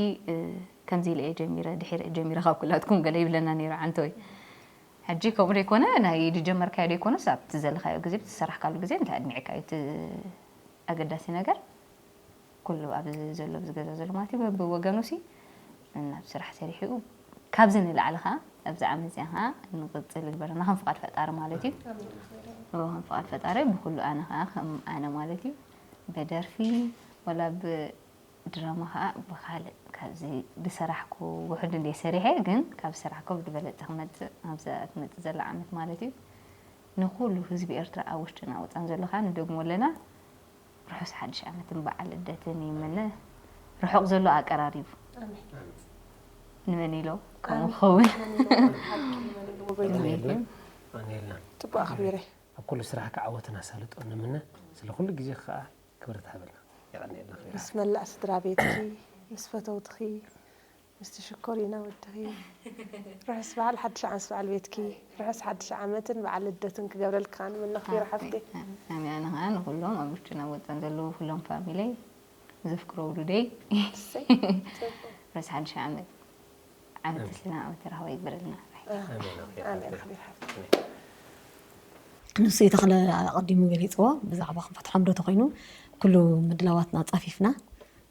ከምዚ ኢለ እየ ጀሚረ ድሒረ እየ ጀሚረ ካብ ኩላትኩም ገለ ይብለና ነይሩ ዓንተወይ ሕጂ ከምኡ ደይኮነ ናይ ዝጀመርካዮ ደይኮነስ ኣብቲ ዘለካዮ ግዜ ብዝሰራሕካሉ ግዜ እንታይ ኣድሚዕካ እዩ እቲ ኣገዳሲ ነገር ኩሉ ኣብዚ ዘሎ ኣብዚ ገዛ ዘሎ ማለት እዩ በብወገኑ ሲ ናብ ስራሕ ሰሪሑ ካብዚ ንላዕሊ ከዓ ኣብዚ ዓመት እዚኣ ከዓ ንቅፅል ይግበረና ከም ፍቃድ ፈጣሪ ማለት እዩ ከም ፍቃድ ፈጣሪ ብኩሉ ኣነ ከዓ ከም ኣነ ማለት እዩ ብደርፊ ወላ ብድራማ ከዓ ብካልእ ካብዚ ዝሰራሕኩ ውሕድ እንደ ሰሪሐ ግን ካብ ዝሰራሕኩ ብዝበለፀ ክመፅእ ኣብዛ ትመፅእ ዘላ ዓመት ማለት እዩ ንኩሉ ህዝቢ ኤርትራ ኣብ ውሽጥና ወፃን ዘሎ ከዓ ንደግሞ ኣለና ርሑስ ሓድሽ ዓመትን በዓል ልደትን ይምነ። ርሑቕ ዘሎ ኣቀራሪቡ። ንመን ኢሎ ከምኡ ክኸውን። ጽቡቅ ኣኽቢረ። ኣብ ኩሉ ስራሕካ ዓወትን ኣሳልጦን ንምነ። ስለ ኩሉ ግዜኺ ከኣ ክብረት ይሃበልና። የቐንየልና ክብረት። ምስ መላእ ስድራ ቤትኪ፣ ምስ ፈተውትኺ፣ ምስቲ ሽኮሪና ወድኺ ርሑስ በዓል ሓድሽ ዓመት በዓል ቤትኪ ርሑስ ሓድሽ ዓመትን በዓል ልደትን ክገብረልኪ ከዓ ንምነ ክቢራ ሓፍተይ። ኣሜን። ኣነ ከዓ ንኩሎም ኣብ ውሽጥን ኣብ ወፃን ዘለዉ ኩሎም ፋሚለይ ዘፍቅሮ ውሉደይ እሰይ፣ ፅቡቅ። ርሑስ ሓድሽ ዓመት ዓመት ተስልና ዓመት ተራህዋ ይግበረልና። ኣሜን፣ ኣሜን። ኣሜን፣ ኣሜን። ክቢር ሓፍተይ። ንሱ ተኽለ ኣቐዲሙ ገሊፅዎ ብዛዕባ ክንፈትሖም ዶ ተኾይኑ ኩሉ ምድላዋትና ኣፃፊፍና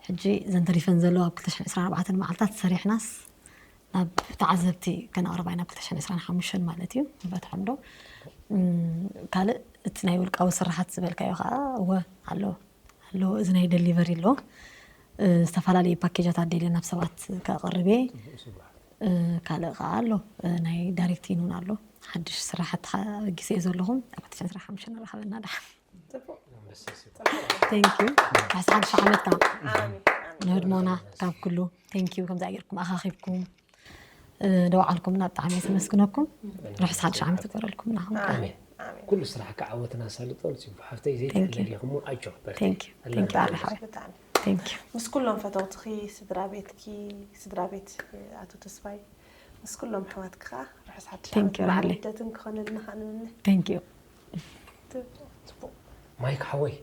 ሕጂ እዘን ተሪፈን ዘለዋ ኣብ ክልተ ሽሕን ዕስራን ኣርባዕተን መዓልታት ሰሪሕናስ ናብ ተዓዘብቲ ከነቕርባ ኢና ኣብ ክልተ ሽሕን ዕስራን ሓሙሽተን ማለት እዩ ንፈትሖም ዶ ካልእ እቲ ናይ ውልቃዊ ስራሓት ዝበልካዮ ከዓ እወ ኣሎ ኣሎ እዚ ናይ ደሊቨሪ ኣሎ ዝተፈላለዩ ፓኬጃት ኣዴለ ናብ ሰባት ከቕርብ እየ ካልእ ከዓ ኣሎ ናይ ዳይሬክቲን እውን ኣሎ ሓድሽ ስራሕቲ በጊሰ እየ ዘለኹም። ኣብ ክልተ ሽሕን ዕስራን ሓሙሽተን ንራኸበና ደሓን። Thank you። ርሑስ ሓድሽ ዓመት ካብ ንህድሞና ካብ ኩሉ። Thank you ከምዚ ጌርኩም ኣኻኺብኩም ደውዓልኩምና ብጣዕሚ የመስግነኩም። ርሑስ ሓድሽ ዓመት ይግበረልኩም ናኹም። ኩሉ ስራሕካ ዓወትን ኣሳልጦን ጽቡ ሓፍተይ። ዘይትሕለል ኢኹም። ኣጆ በርትዒ። Thank you ኣረ ሓወይ። Thank you። ምስ ኩሎም ፈተውትኺ፣ ስድራ ቤትኪ፣ ስድራ ቤት ኣቶ ተስፋይ፣ ምስ ኩሎም ኣሕዋትኪ ከዓ ርሑስ ሓድሽ ዓመት በዓል ልደትን ክኾነልና ከዓ ንምነ። Thank you። ጽቡቕ። ማይክ ሓወይ፣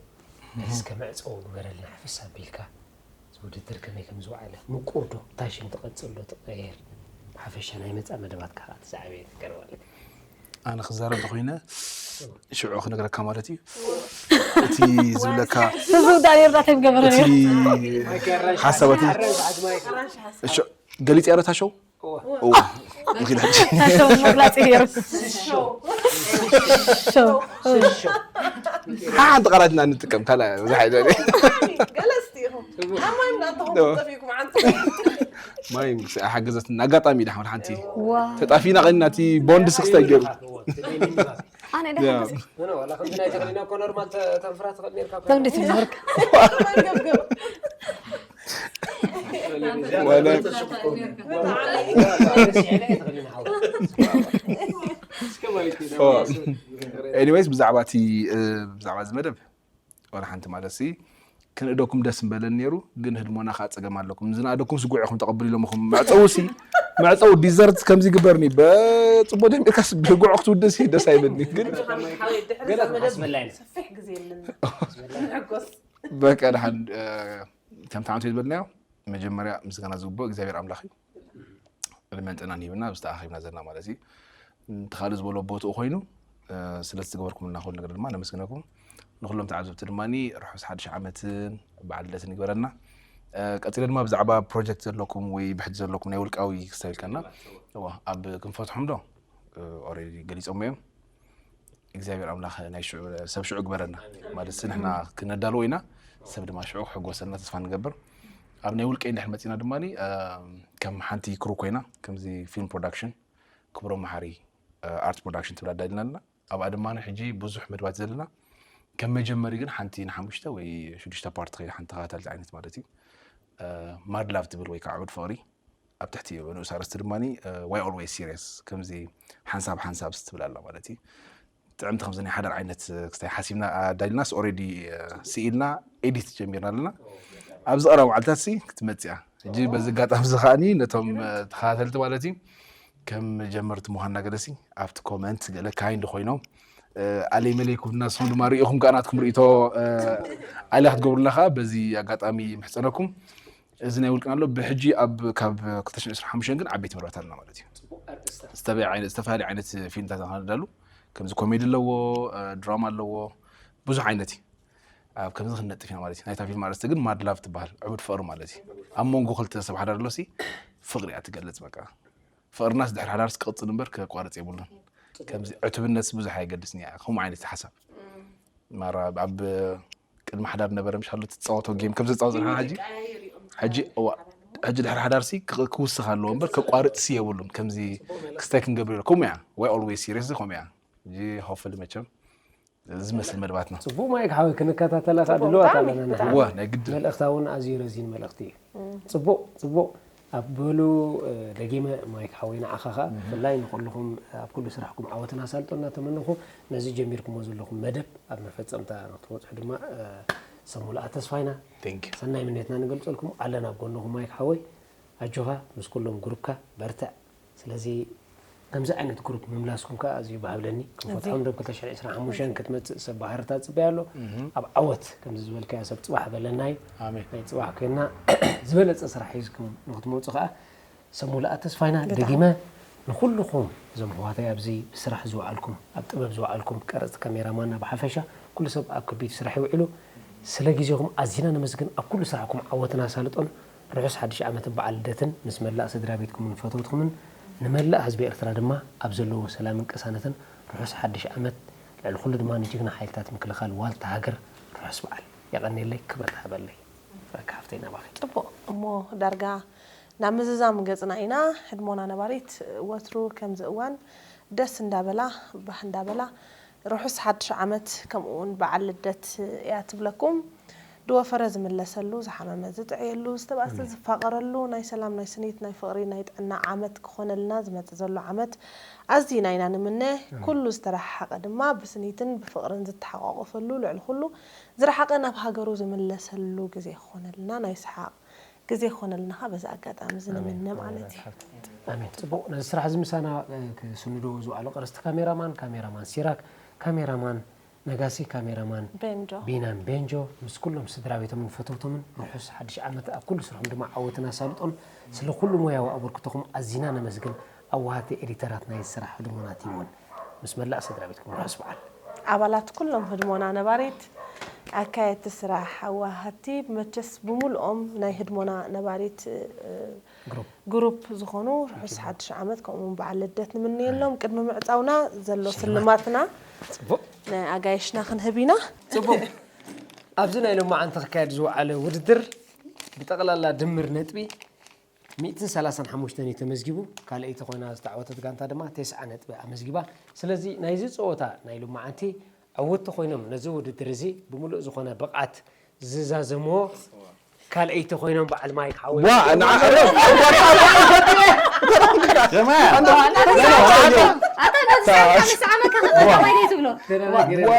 እስከ መዕጸዊ ግበረልና፣ ሕፍስ ኣቢልካ። እዚ ውድድር ከመይ ከም ዝወዓለ፣ ምቁር ዶ፣ እንታይ ሽም ትቐጽል ዶ ትቐየር? ብሓፈሻ ናይ መጻኢ መደባትካ ከዓ እቲ ዝዓበየ ንገረወለይ። ኣነ ክዛረብ ተኾይነ ሽዑ ክነግረካ ማለት እዩ። እቲ ዝብለካ ተዘውዳ ኔርና ተምገበረ እቲ ሓሳብ እቲ እሺ፣ ገሊጽ ያረታ ሸው እዋ ምኺድ ሕጂ ታሸው መግላጺ ነይሩ። ሸው ሓንቲ ቃላት ኢና እንጥቀም ካልኣ ብዙሕ ኣይደለ ገለስቲ ኢኹም። ኣብ ማይ እንዳእተኹም ጠፊእኩም ዓንተ ማይ ኣይሓገዘትን። ኣጋጣሚ ኢና ሓንቲ ዋ ተጣፊና ቀኒና እቲ ቦንድ ስክስታይ ገይሩ ኣነ ደሓን ዋላ ከምዚ ናይ ተኽሊና እኮ ኖርማል ተንፍራ ትኽእል ነርካ እኮ። ተው እንዴት ይኖርክ መንገብገብ ወላ ኤኒዌይስ ብዛዕባ እቲ ብዛዕባ እዚ መደብ ወላ ሓንቲ ማለት ሲ ክንእደኩም ደስ ምበለን ነይሩ፣ ግን ህድሞና ከዓ ፀገም ኣለኩም። ዝነኣደኩም ስጉዕ ኢኹም ተቐብሉ ኢሎም ኢኹም። መዕፀዊ ሲ መዕፀዊ ዲዘርት ከምዚ ይግበርኒ በፅቡቅ ጀሚርካ ብጉዕ ክትውድእ ሲ ደስ ኣይብልኒ። ግን ገለ ክትሓስበላ ኢና። ሰፊሕ ግዜ የለና ንሕጎስ። በቃ ደሓን ከምቲ ዓመት ዝበልናዮ መጀመርያ ምስጋና ዝግብኦ እግዚኣብሔር ኣምላኽ እዩ። ዕድመን ጥዕናን ሂብና ኣብዚ ተኣኻኺብና ዘለና ማለት እዩ። እቲ ካልእ ዝበሎ ቦትኡ ኮይኑ ስለቲ ዝገበርኩምልና ኩሉ ነገር ድማ ነመስግነኩም። ንኩሎም ተዓዘብቲ ድማ ርሑስ ሓድሽ ዓመትን በዓል ልደትን ይግበረልና። ቀፂለ ድማ ብዛዕባ ፕሮጀክት ዘለኩም ወይ ብሕጂ ዘለኩም ናይ ውልቃዊ ክስተብልከና ኣብ ክንፈትሖም ዶ ኦሬዲ ገሊፆሞ እዮም። እግዚኣብሔር ኣምላኽ ናይ ሽዑ ሰብ ሽዑ ግበረና ማለት ንሕና ክነዳልዎ ኢና ሰብ ድማ ሽዑ ክሕጎሰልና ተስፋ ንገብር። ኣብ ናይ ውልቀይ እንድሕር መፂና ድማ ከም ሓንቲ ክሩ ኮይና ከምዚ ፊልም ፕሮዳክሽን ክብሮ መሓሪ ኣርት ፕሮዳክሽን ትብል ኣዳሊና ኣለና። ኣብኣ ድማ ሕጂ ብዙሕ መድባት ዘለና ከም መጀመሪ ግን ሓንቲ ንሓሙሽተ ወይ ሽዱሽተ ፓርቲ ከይዳ ሓንቲ ተኸታተልቲ ዓይነት ማለት እዩ ማድላቭ ትብል ወይ ከዓ ዑድ ፍቕሪ ኣብ ትሕቲ ንኡስ ኣርእስቲ ድማ ዋይ ኦልዌይስ ሲሪየስ ከምዚ ሓንሳብ ሓንሳብ ትብል ኣላ ማለት እዩ። ጥዕምቲ ከምዚ ናይ ሓዳር ዓይነት ክስታይ ሓሲብና ኣዳሊናስ ኦሬዲ ስኢልና ኤዲት ጀሚርና ኣለና። ኣብዚ ቀረባ መዓልታት ሲ ክትመፅያ ሕጂ በዚ ኣጋጣሚ እዚ ከዓኒ ነቶም ተኸታተልቲ ማለት እዩ ከም ጀመርቲ ምዃንና ገለሲ ኣብቲ ኮመንት ገለ ካይንድ ኮይኖም ኣለይ መለይ ክብሉና ንስኹም ድማ ርኢኹም ከዓ ናትኩም ርእቶ ኣለ ክትገብሩልና ከዓ በዚ ኣጋጣሚ ምሕፀነኩም። እዚ ናይ ውልቅና ኣሎ ብሕጂ ኣብ ካብ ክልተ ሽሕን ዕስራን ሓሙሽተን ግን ዓበይቲ መርበታት ኣለና ማለት እዩ። ዝተፈላለዩ ዓይነት ፊልምታት ንክነዳሉ ከምዚ ኮሜዲ ኣለዎ፣ ድራማ ኣለዎ፣ ብዙሕ ዓይነት እዩ። ኣብ ከምዚ ክንነጥፍ ኢና ማለት እዩ። ናይታ ፊልም ኣርእስቲ ግን ማድ ላቭ ትበሃል፣ ዕቡድ ፍቕሪ ማለት እዩ። ኣብ መንጎ ክልተ ሰብ ሓዳር ኣሎ ሲ ፍቕሪ እያ ትገልጽ በቃ። ፍቕርናስ ድሕሪ ሓዳርስ ክቕጽል እምበር ከቋርጽ የብሉን። ከምዚ ዕቱብነትስ ብዙሕ ኣየገድስን እያ። ከምኡ ዓይነት ሓሳብ ማራ ኣብ ቅድሚ ሓዳር ነበረ ምሽ ኣሎ ትጻወቶ ጌም ከም ዘጻወት ዝና ሕጂ ሕጂ እዋ ሕጂ ድሕሪ ሓዳር ሲ ክውስኽ ኣለዎ እምበር ከቋርጽ ሲ የብሉን። ከምዚ ክስታይ ክንገብር ኢሎ ከምኡ እያ። ዋይ ኦልዌይስ ሲሪየስ ከምኡ እያ። ሕጂ ሆፕፉሊ መቸም ዝመስል መድባትና ጽቡቅ ማይክ ሓወይ ክንከታተለካ ድልዋት ኣለና ንሓ እዋ ናይ ግድን መልእኽታ እውን ኣዝዩ ረዚን መልእኽቲ እዩ። ጽቡቅ ጽቡቅ ኣብ በሉ ደጊመ ማይክ ሓወይ ንዓኻ ኸኣ ብፍላይ ንኩልኹም ኣብ ኩሉ ስራሕኩም ዓወትን ኣሳልጦን እናተመነኹ ነዚ ጀሚርኩሞ ዘለኹም መደብ ኣብ መፈጸምታ ንክትበጽሑ ድማ ሰሙልኣ ተስፋ ኢና Thank you። ሰናይ ምንየትና ንገልጸልኩም ኣለና ኣብ ጎንኹም ማይክ ሓወይ ኣጆኻ ምስ ኩሎም ግሩፕካ በርትዕ ስለዚ ከምዚ ዓይነት ግሩፕ ምምላስኩም ከዓ ኣዝዩ ባህ ብለኒ ክንፈትሖም ዶ ክልተ ሽሕን ዕስራን ሓሙሽተን ክትመፅእ ሰብ ባህርታት ፅበያ ኣሎ ኣብ ዓወት ከምዚ ዝበልካዮ ሰብ ፅባሕ በለናይ ኣሜን ናይ ፅባሕ ኮይና ዝበለፀ ስራሕ ሒዝኩም ንክትመፁ ከዓ ሰሙልኣ ተስፋይና ደጊመ ንኩልኩም እዞም ኣሕዋተይ ኣብዚ ብስራሕ ዝወዓልኩም ኣብ ጥበብ ዝወዓልኩም ቀረፅቲ ካሜራማና ብሓፈሻ ኩሉ ሰብ ኣብ ከቢድ ስራሕ ይውዕሉ ስለ ግዜኹም ኣዚና ነመስግን ኣብ ኩሉ ስራሕኩም ዓወትን ኣሳልጦን ርሑስ ሓድሽ ዓመትን በዓል ልደትን ምስ መላእ ስድራ ቤትኩምን ፈተውትኩምን ንመላእ ህዝቢ ኤርትራ ድማ ኣብ ዘለዎ ሰላምን ቅሳነትን ርሑስ ሓድሽ ዓመት ልዕሊ ኩሉ ድማ ንጅግና ሓይልታት ምክልኻል ዋልታ ሃገር ርሑስ በዓል የቐንየለይ ክብረት ሃበለይ ፍረካ ሃፍተይ ናባኺ። ጽቡቕ እሞ ዳርጋ ናብ ምዝዛም ገጽና ኢና። ህድሞና ነባሪት ወትሩ ከምዚ እዋን ደስ እንዳበላ፣ ባህ እንዳበላ፣ ርሑስ ሓድሽ ዓመት ከምኡ እውን በዓል ልደት እያ ትብለኩም። ድወፈረ ዝምለሰሉ፣ ዝሓመመ ዝጥዕየሉ፣ ዝተባእሰ ዝፋቐረሉ፣ ናይ ሰላም፣ ናይ ስኒት፣ ናይ ፍቕሪ፣ ናይ ጥዕና ዓመት ክኾነልና ዝመጽእ ዘሎ ዓመት ኣዚና ኢና ንምነ። ኩሉ ዝተረሓሓቐ ድማ ብስኒትን ብፍቕርን ዝተሓቋቆፈሉ፣ ልዕሊ ኩሉ ዝረሓቐ ናብ ሃገሩ ዝምለሰሉ ግዜ ክኾነልና፣ ናይ ሰሓቕ ግዜ ክኾነልና ኸኣ በዚ ኣጋጣሚ እዚ ንምነ ማለት እዩ። ኣሜን። ጽቡቕ፣ ነዚ ስራሕ እዚ ምሳና፣ እ፣ ክስንድዎ ዝውዓሉ ቀረስቲ ካሜራማን፣ ካሜራማን ሲራክ፣ ካሜራማን ነጋሲ፣ ካሜራማን ቤንጆ። ቢናን ቤንጆ፣ ምስ ኩሎም ስድራ ቤቶምን ፈተውቶምን ርሑስ ሓድሽ ዓመት፣ ኣብ ኩሉ ስርሖም ድማ ዓወትን ኣሳልጦን። ስለ ኩሉ ሞያዊ ኣበርክቶኹም ኣዚና ነመስግን። ኣዋሃድቲ ኤዲተራት ናይ ስራሕ ህድሞና ቲም እውን ምስ መላእ ስድራ ቤትኩም ርሑስ በዓል። ኣባላት ኩሎም ህድሞና ነባሪት፣ ኣካየድቲ ስራሕ፣ ኣዋሃድቲ፣ መቸስ ብምልኦም ናይ ህድሞና ነባሪት፣ እ፣ ግሩፕ። ግሩፕ ዝኾኑ ርሑስ ሓድሽ ዓመት ከምኡ እውን በዓል ልደት ንምንየሎም። ቅድሚ ምዕጻውና ዘሎ ሽልማት። ስልማትና ጽቡቕ። ንኣጋይሽና ክንህብ ኢና። ጽቡቕ። ኣብዚ ናይ ሎማዓንቲ ክካየድ ዝወዓለ ውድድር ብጠቕላላ ድምር ነጥቢ ሚእትን ሰላሳን ሓሙሽተን እዩ ተመዝጊቡ። ካልኣይቲ ኮይና ዝተዓወተት ጋንታ ድማ ተስዓ ነጥቢ ኣመዝጊባ። ስለዚ ናይዚ ጸወታ ናይ ሎማዓንቲ ዕውትቲ ኮይኖም ነዚ ውድድር እዚ ብምሉእ ዝኾነ ብቕዓት ዝዛዘምዎ ካልኣይቲ ኮይኖም በዓል ማይክ ሓወይ። ዋ፣ ንዓ-፣ ጀማል። ኣታ ነዚ ሰዓት ምስ ዓመት ከኽእል ዋ። ከማይ ደይ ትብሎ? ተረጋጊረ። ዋ።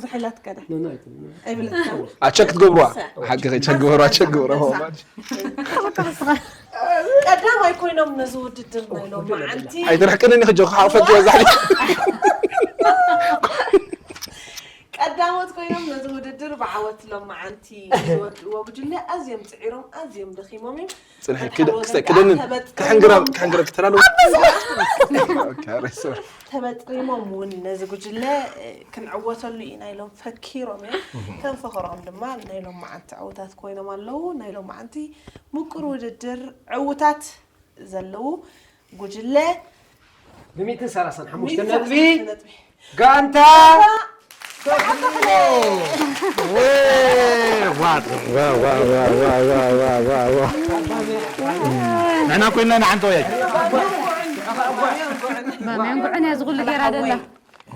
ዝሕላት ከዳ። ኖ፣ ኖ፣ ኣይትብሎ። ኣይብለካ። ኣቸክ ትገብሩዋ። ሓቂ ኸይ ቸክ ገብሩዋ፣ ቸክ ገብሩዋ። ቀዳማይ ኮይኖም ነዚ ውድድር ናይ ሎማዓንቲ። ኣይትርሕቅንኒ፣ ክጆ ክሓቑፈኪ በዛሕሊ። ቀዳሞት ኮይኖም ነዚ ውድድር ብዓወት ሎማዓንቲ ዝወድእዎ ጉጅለ ኣዝዮም ጽዒሮም፣ ኣዝዮም ደኺሞም እዮም። ጽንሒ፣ መድሓን ክደ-፣ ወገን ክስተ-፣ ክደንን፣ ከኣ ተበጥሪሞም፣ ክሕንግራ-፣ ክሕንግራ-፣ ክተላሉ። ኦኬ፣ ሶሪ። ተበጥሪሞም እውን ነዚ ጉጅለ፣ እ፣ ክንዕወተሉ ኢና ኢሎም ፈኪሮም እዮም። ከም ፈኸሮም ድማ ናይ ሎማዓንቲ ዕዉታት ኮይኖም ኣለዉ። ናይ ሎማዓንቲ ምቁር ውድድር ዕዉታት ዘለዉ ጉጅለ ብሚእትን ሰላሳን ሓሙሽተ ነጥቢ ነጥቢ። ጋንታ ተኽለ። ዋ፣ ዋ፣ ዋ። ንሕና ኮይንና ንሓንቲ ወያይ። ባምያን ጉዕን እያ ዝኹሉ ገይራ ደላ።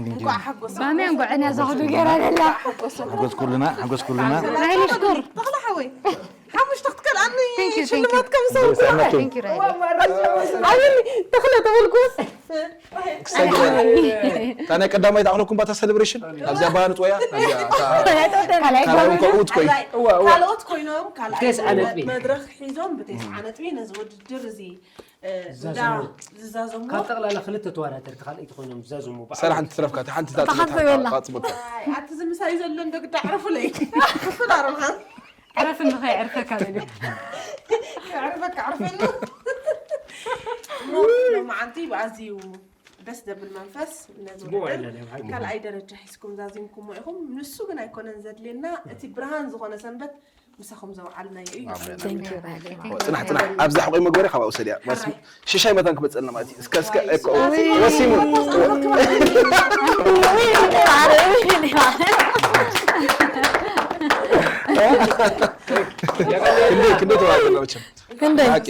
እንኳዕ ሓጎሰኩም። ባምያን ጉዕን እያ ዝኹሉ ገይራ ደላ። ሓጎስ ኩልና፣ ሓጎስ ኩልና። ራይሊ ሽኩር። ተኽለ ሓወይ። ሓሙሽተ ክትከልኣኒ Thank you, thank you. ሽልማት ከም ሰው። Thank you, ራይሊ። ኣበኒ ተኽለ ተበልኩስ። ክሳይ ግዜ። እታ ናይ ቀዳማይ ተኣኽለኩም ባታ ሴሌብሬሽን ኣብዚኣ ባያ ንጥወያ፣ ኣብዚኣ እታ ካልኣይ ካልኣይ ኮይኑ። እንኳ እውት ኮይ። እዋ፣ እዋ። ካልኦት ኮይኖም፣ ካልኣይ ተስዓ ነጥቢ። መድረኽ ሒዞም ብተስዓ ነጥቢ ነዚ ውድድር እዚ፣ እ፣ ዝዛዘሙ። እንዳ ዝዛዘሙ። ካብ ጠቕላላ ክልተ ተወዳደርቲ ካልኣይቲ ኮይኖም ዝዛዘሙ በዓል። ሰላሕ ሓንቲ ትረፍካ፣ እታ ሓንቲ እታ እታ ሓንቲ ትረፍካ፣ በላ። እታ ጽቡቕካ። ኣይ፣ ኣቲ ዝምሳይ ዘሎ እንዶ ግዳ ዕረፉለይ። ክፍል ኣረብሓ። ዕረፍኒ ከየዕርፈካ በለ። ከየዕርፈካ ዕርፈኒ። እሞ ሎማዓንቲ ብኣዝዩ ደስ ዘብል መንፈስ ነዚ ጽቡቕ ውድድር ኣይለን፣ ኣብ ሓቂ። ካልኣይ ደረጃ ሒዝኩም ዛዚምኩሞ ኢኹም። ንሱ ግን ኣይኮነን ዘድልየና፣ እቲ ብርሃን ዝኾነ ሰንበት ምሳኹም ዘውዓልናዮ እዩ። ኣሜን። Thank you፣ ራይሊ። ጽናሕ፣ ጽናሕ። ኣብዚ ሕቆይ መግበሪ ካብ ኣውሰድያ። ሕራይ። ሽሻይ መታን ክመጸልና ማለት እዩ። እስከ፣ እስከ፣ እኮ፣ ወሲሙ። ክንደይ፣ ክንደይ ተዋርድና መቸም። ክንደይ? ሓቂ።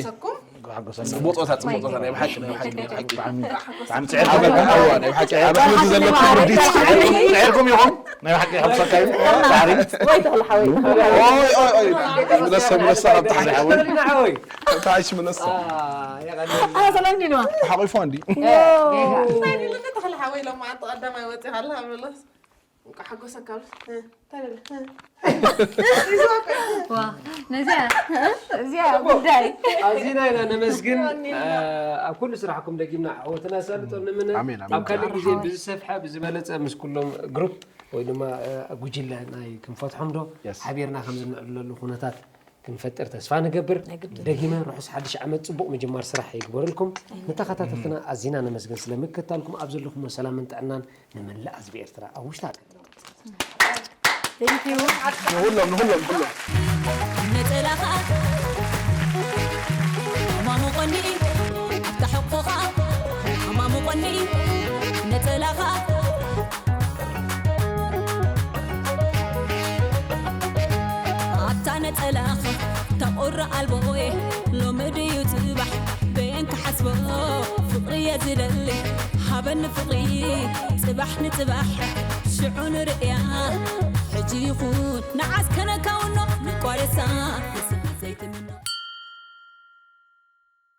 ሓጎሰኩም። ጽቡቕ ጸወታ፣ ጽቡቕ ጸወታ፣ ናይ ብሓቂ፣ ናይ ብሓቂ፣ ናይ ብሓቂ። ብጣዕሚ፣ ብጣዕሚ ጽዕርኩም። ኣበል፣ ኣዋ፣ ናይ ብሓቂ። ኣብ ኣሕመድ ዘለኩም ውዲት። ጽዕርኩም ኢኹም። ናይ ብሓቂ፣ ሓጎሰካ እዩ። ባሕሪ። ወይ ተኽለ ሓወይ። ኦይ፣ ኦይ፣ ኦይ። ምለሰ፣ ምለሰ፣ ኣብ ታሕቲ። ተዓይሽ ምለሰ። ኣሃ፣ ሰላም ዲንዋ። ሓቂፉ እንዲ። ናይ ዲንዋ ተኽለ ሓወይ ሎማዓንቲ ቀዳማይ ወፂኻ ኣለኻ ምለስ። እንኳዕ ሓጎሰካ። እ፣ እንታይ ደለ? እ። ዋ፣ ነዚኣ፣ እዚኣ ጉዳይ። ኣዚና ኢና ነመስግን። እ፣ ኣብ ኩሉ ስራሕኩም ደጊምና ዓወትና ኣሳልጦ ንምነ። ኣሜን፣ ኣሜን። ኣብ ካልእ ግዜ ብዝሰፍሐ፣ ብዝበለጸ ምስ ኩሎም ግሩፕ ወይ ድማ፣ እ፣ ጉጅለ ናይ ክንፈትሖም ዶ የስ። ሓቢርና ከም ዝንዕለሉ ኩነታት ክንፈጥር ተስፋ ንገብር። ናይ ግድን። ደጊመ ርሑስ ሓድሽ ዓመት፣ ጽቡቕ ምጅማር ስራሕ ይግበረልኩም። ንተኸታተልትና ኣዚና ነመስግን ስለ ምክታልኩም። ኣብ ዘለኹሞ ሰላምን ጥዕናን ንመላእ ህዝቢ ኤርትራ ኣብ ውሽጢ ሃገር። Thank you። ንኹሎም፣ ንኹሎም፣ ንኹሎም። ነጸላኻ ማሙቆኒ ኣብታ ሕቆኻ ማሙቆኒ ነጸላኻ ኣብታ ነጸላኻ ተቑሪ ኣልቦ እየ ሎሚ ድዩ ጽባሕ በየን ክሓስቦ ፍቕሪ እየ ዝደሊ ሃበኒ ፍቕሪ ጽባሕ ንጽባሕ ሽዑ ንርእያ ሕጂ ይኹን ንዓስ ከነካውኖ ንቋረሳ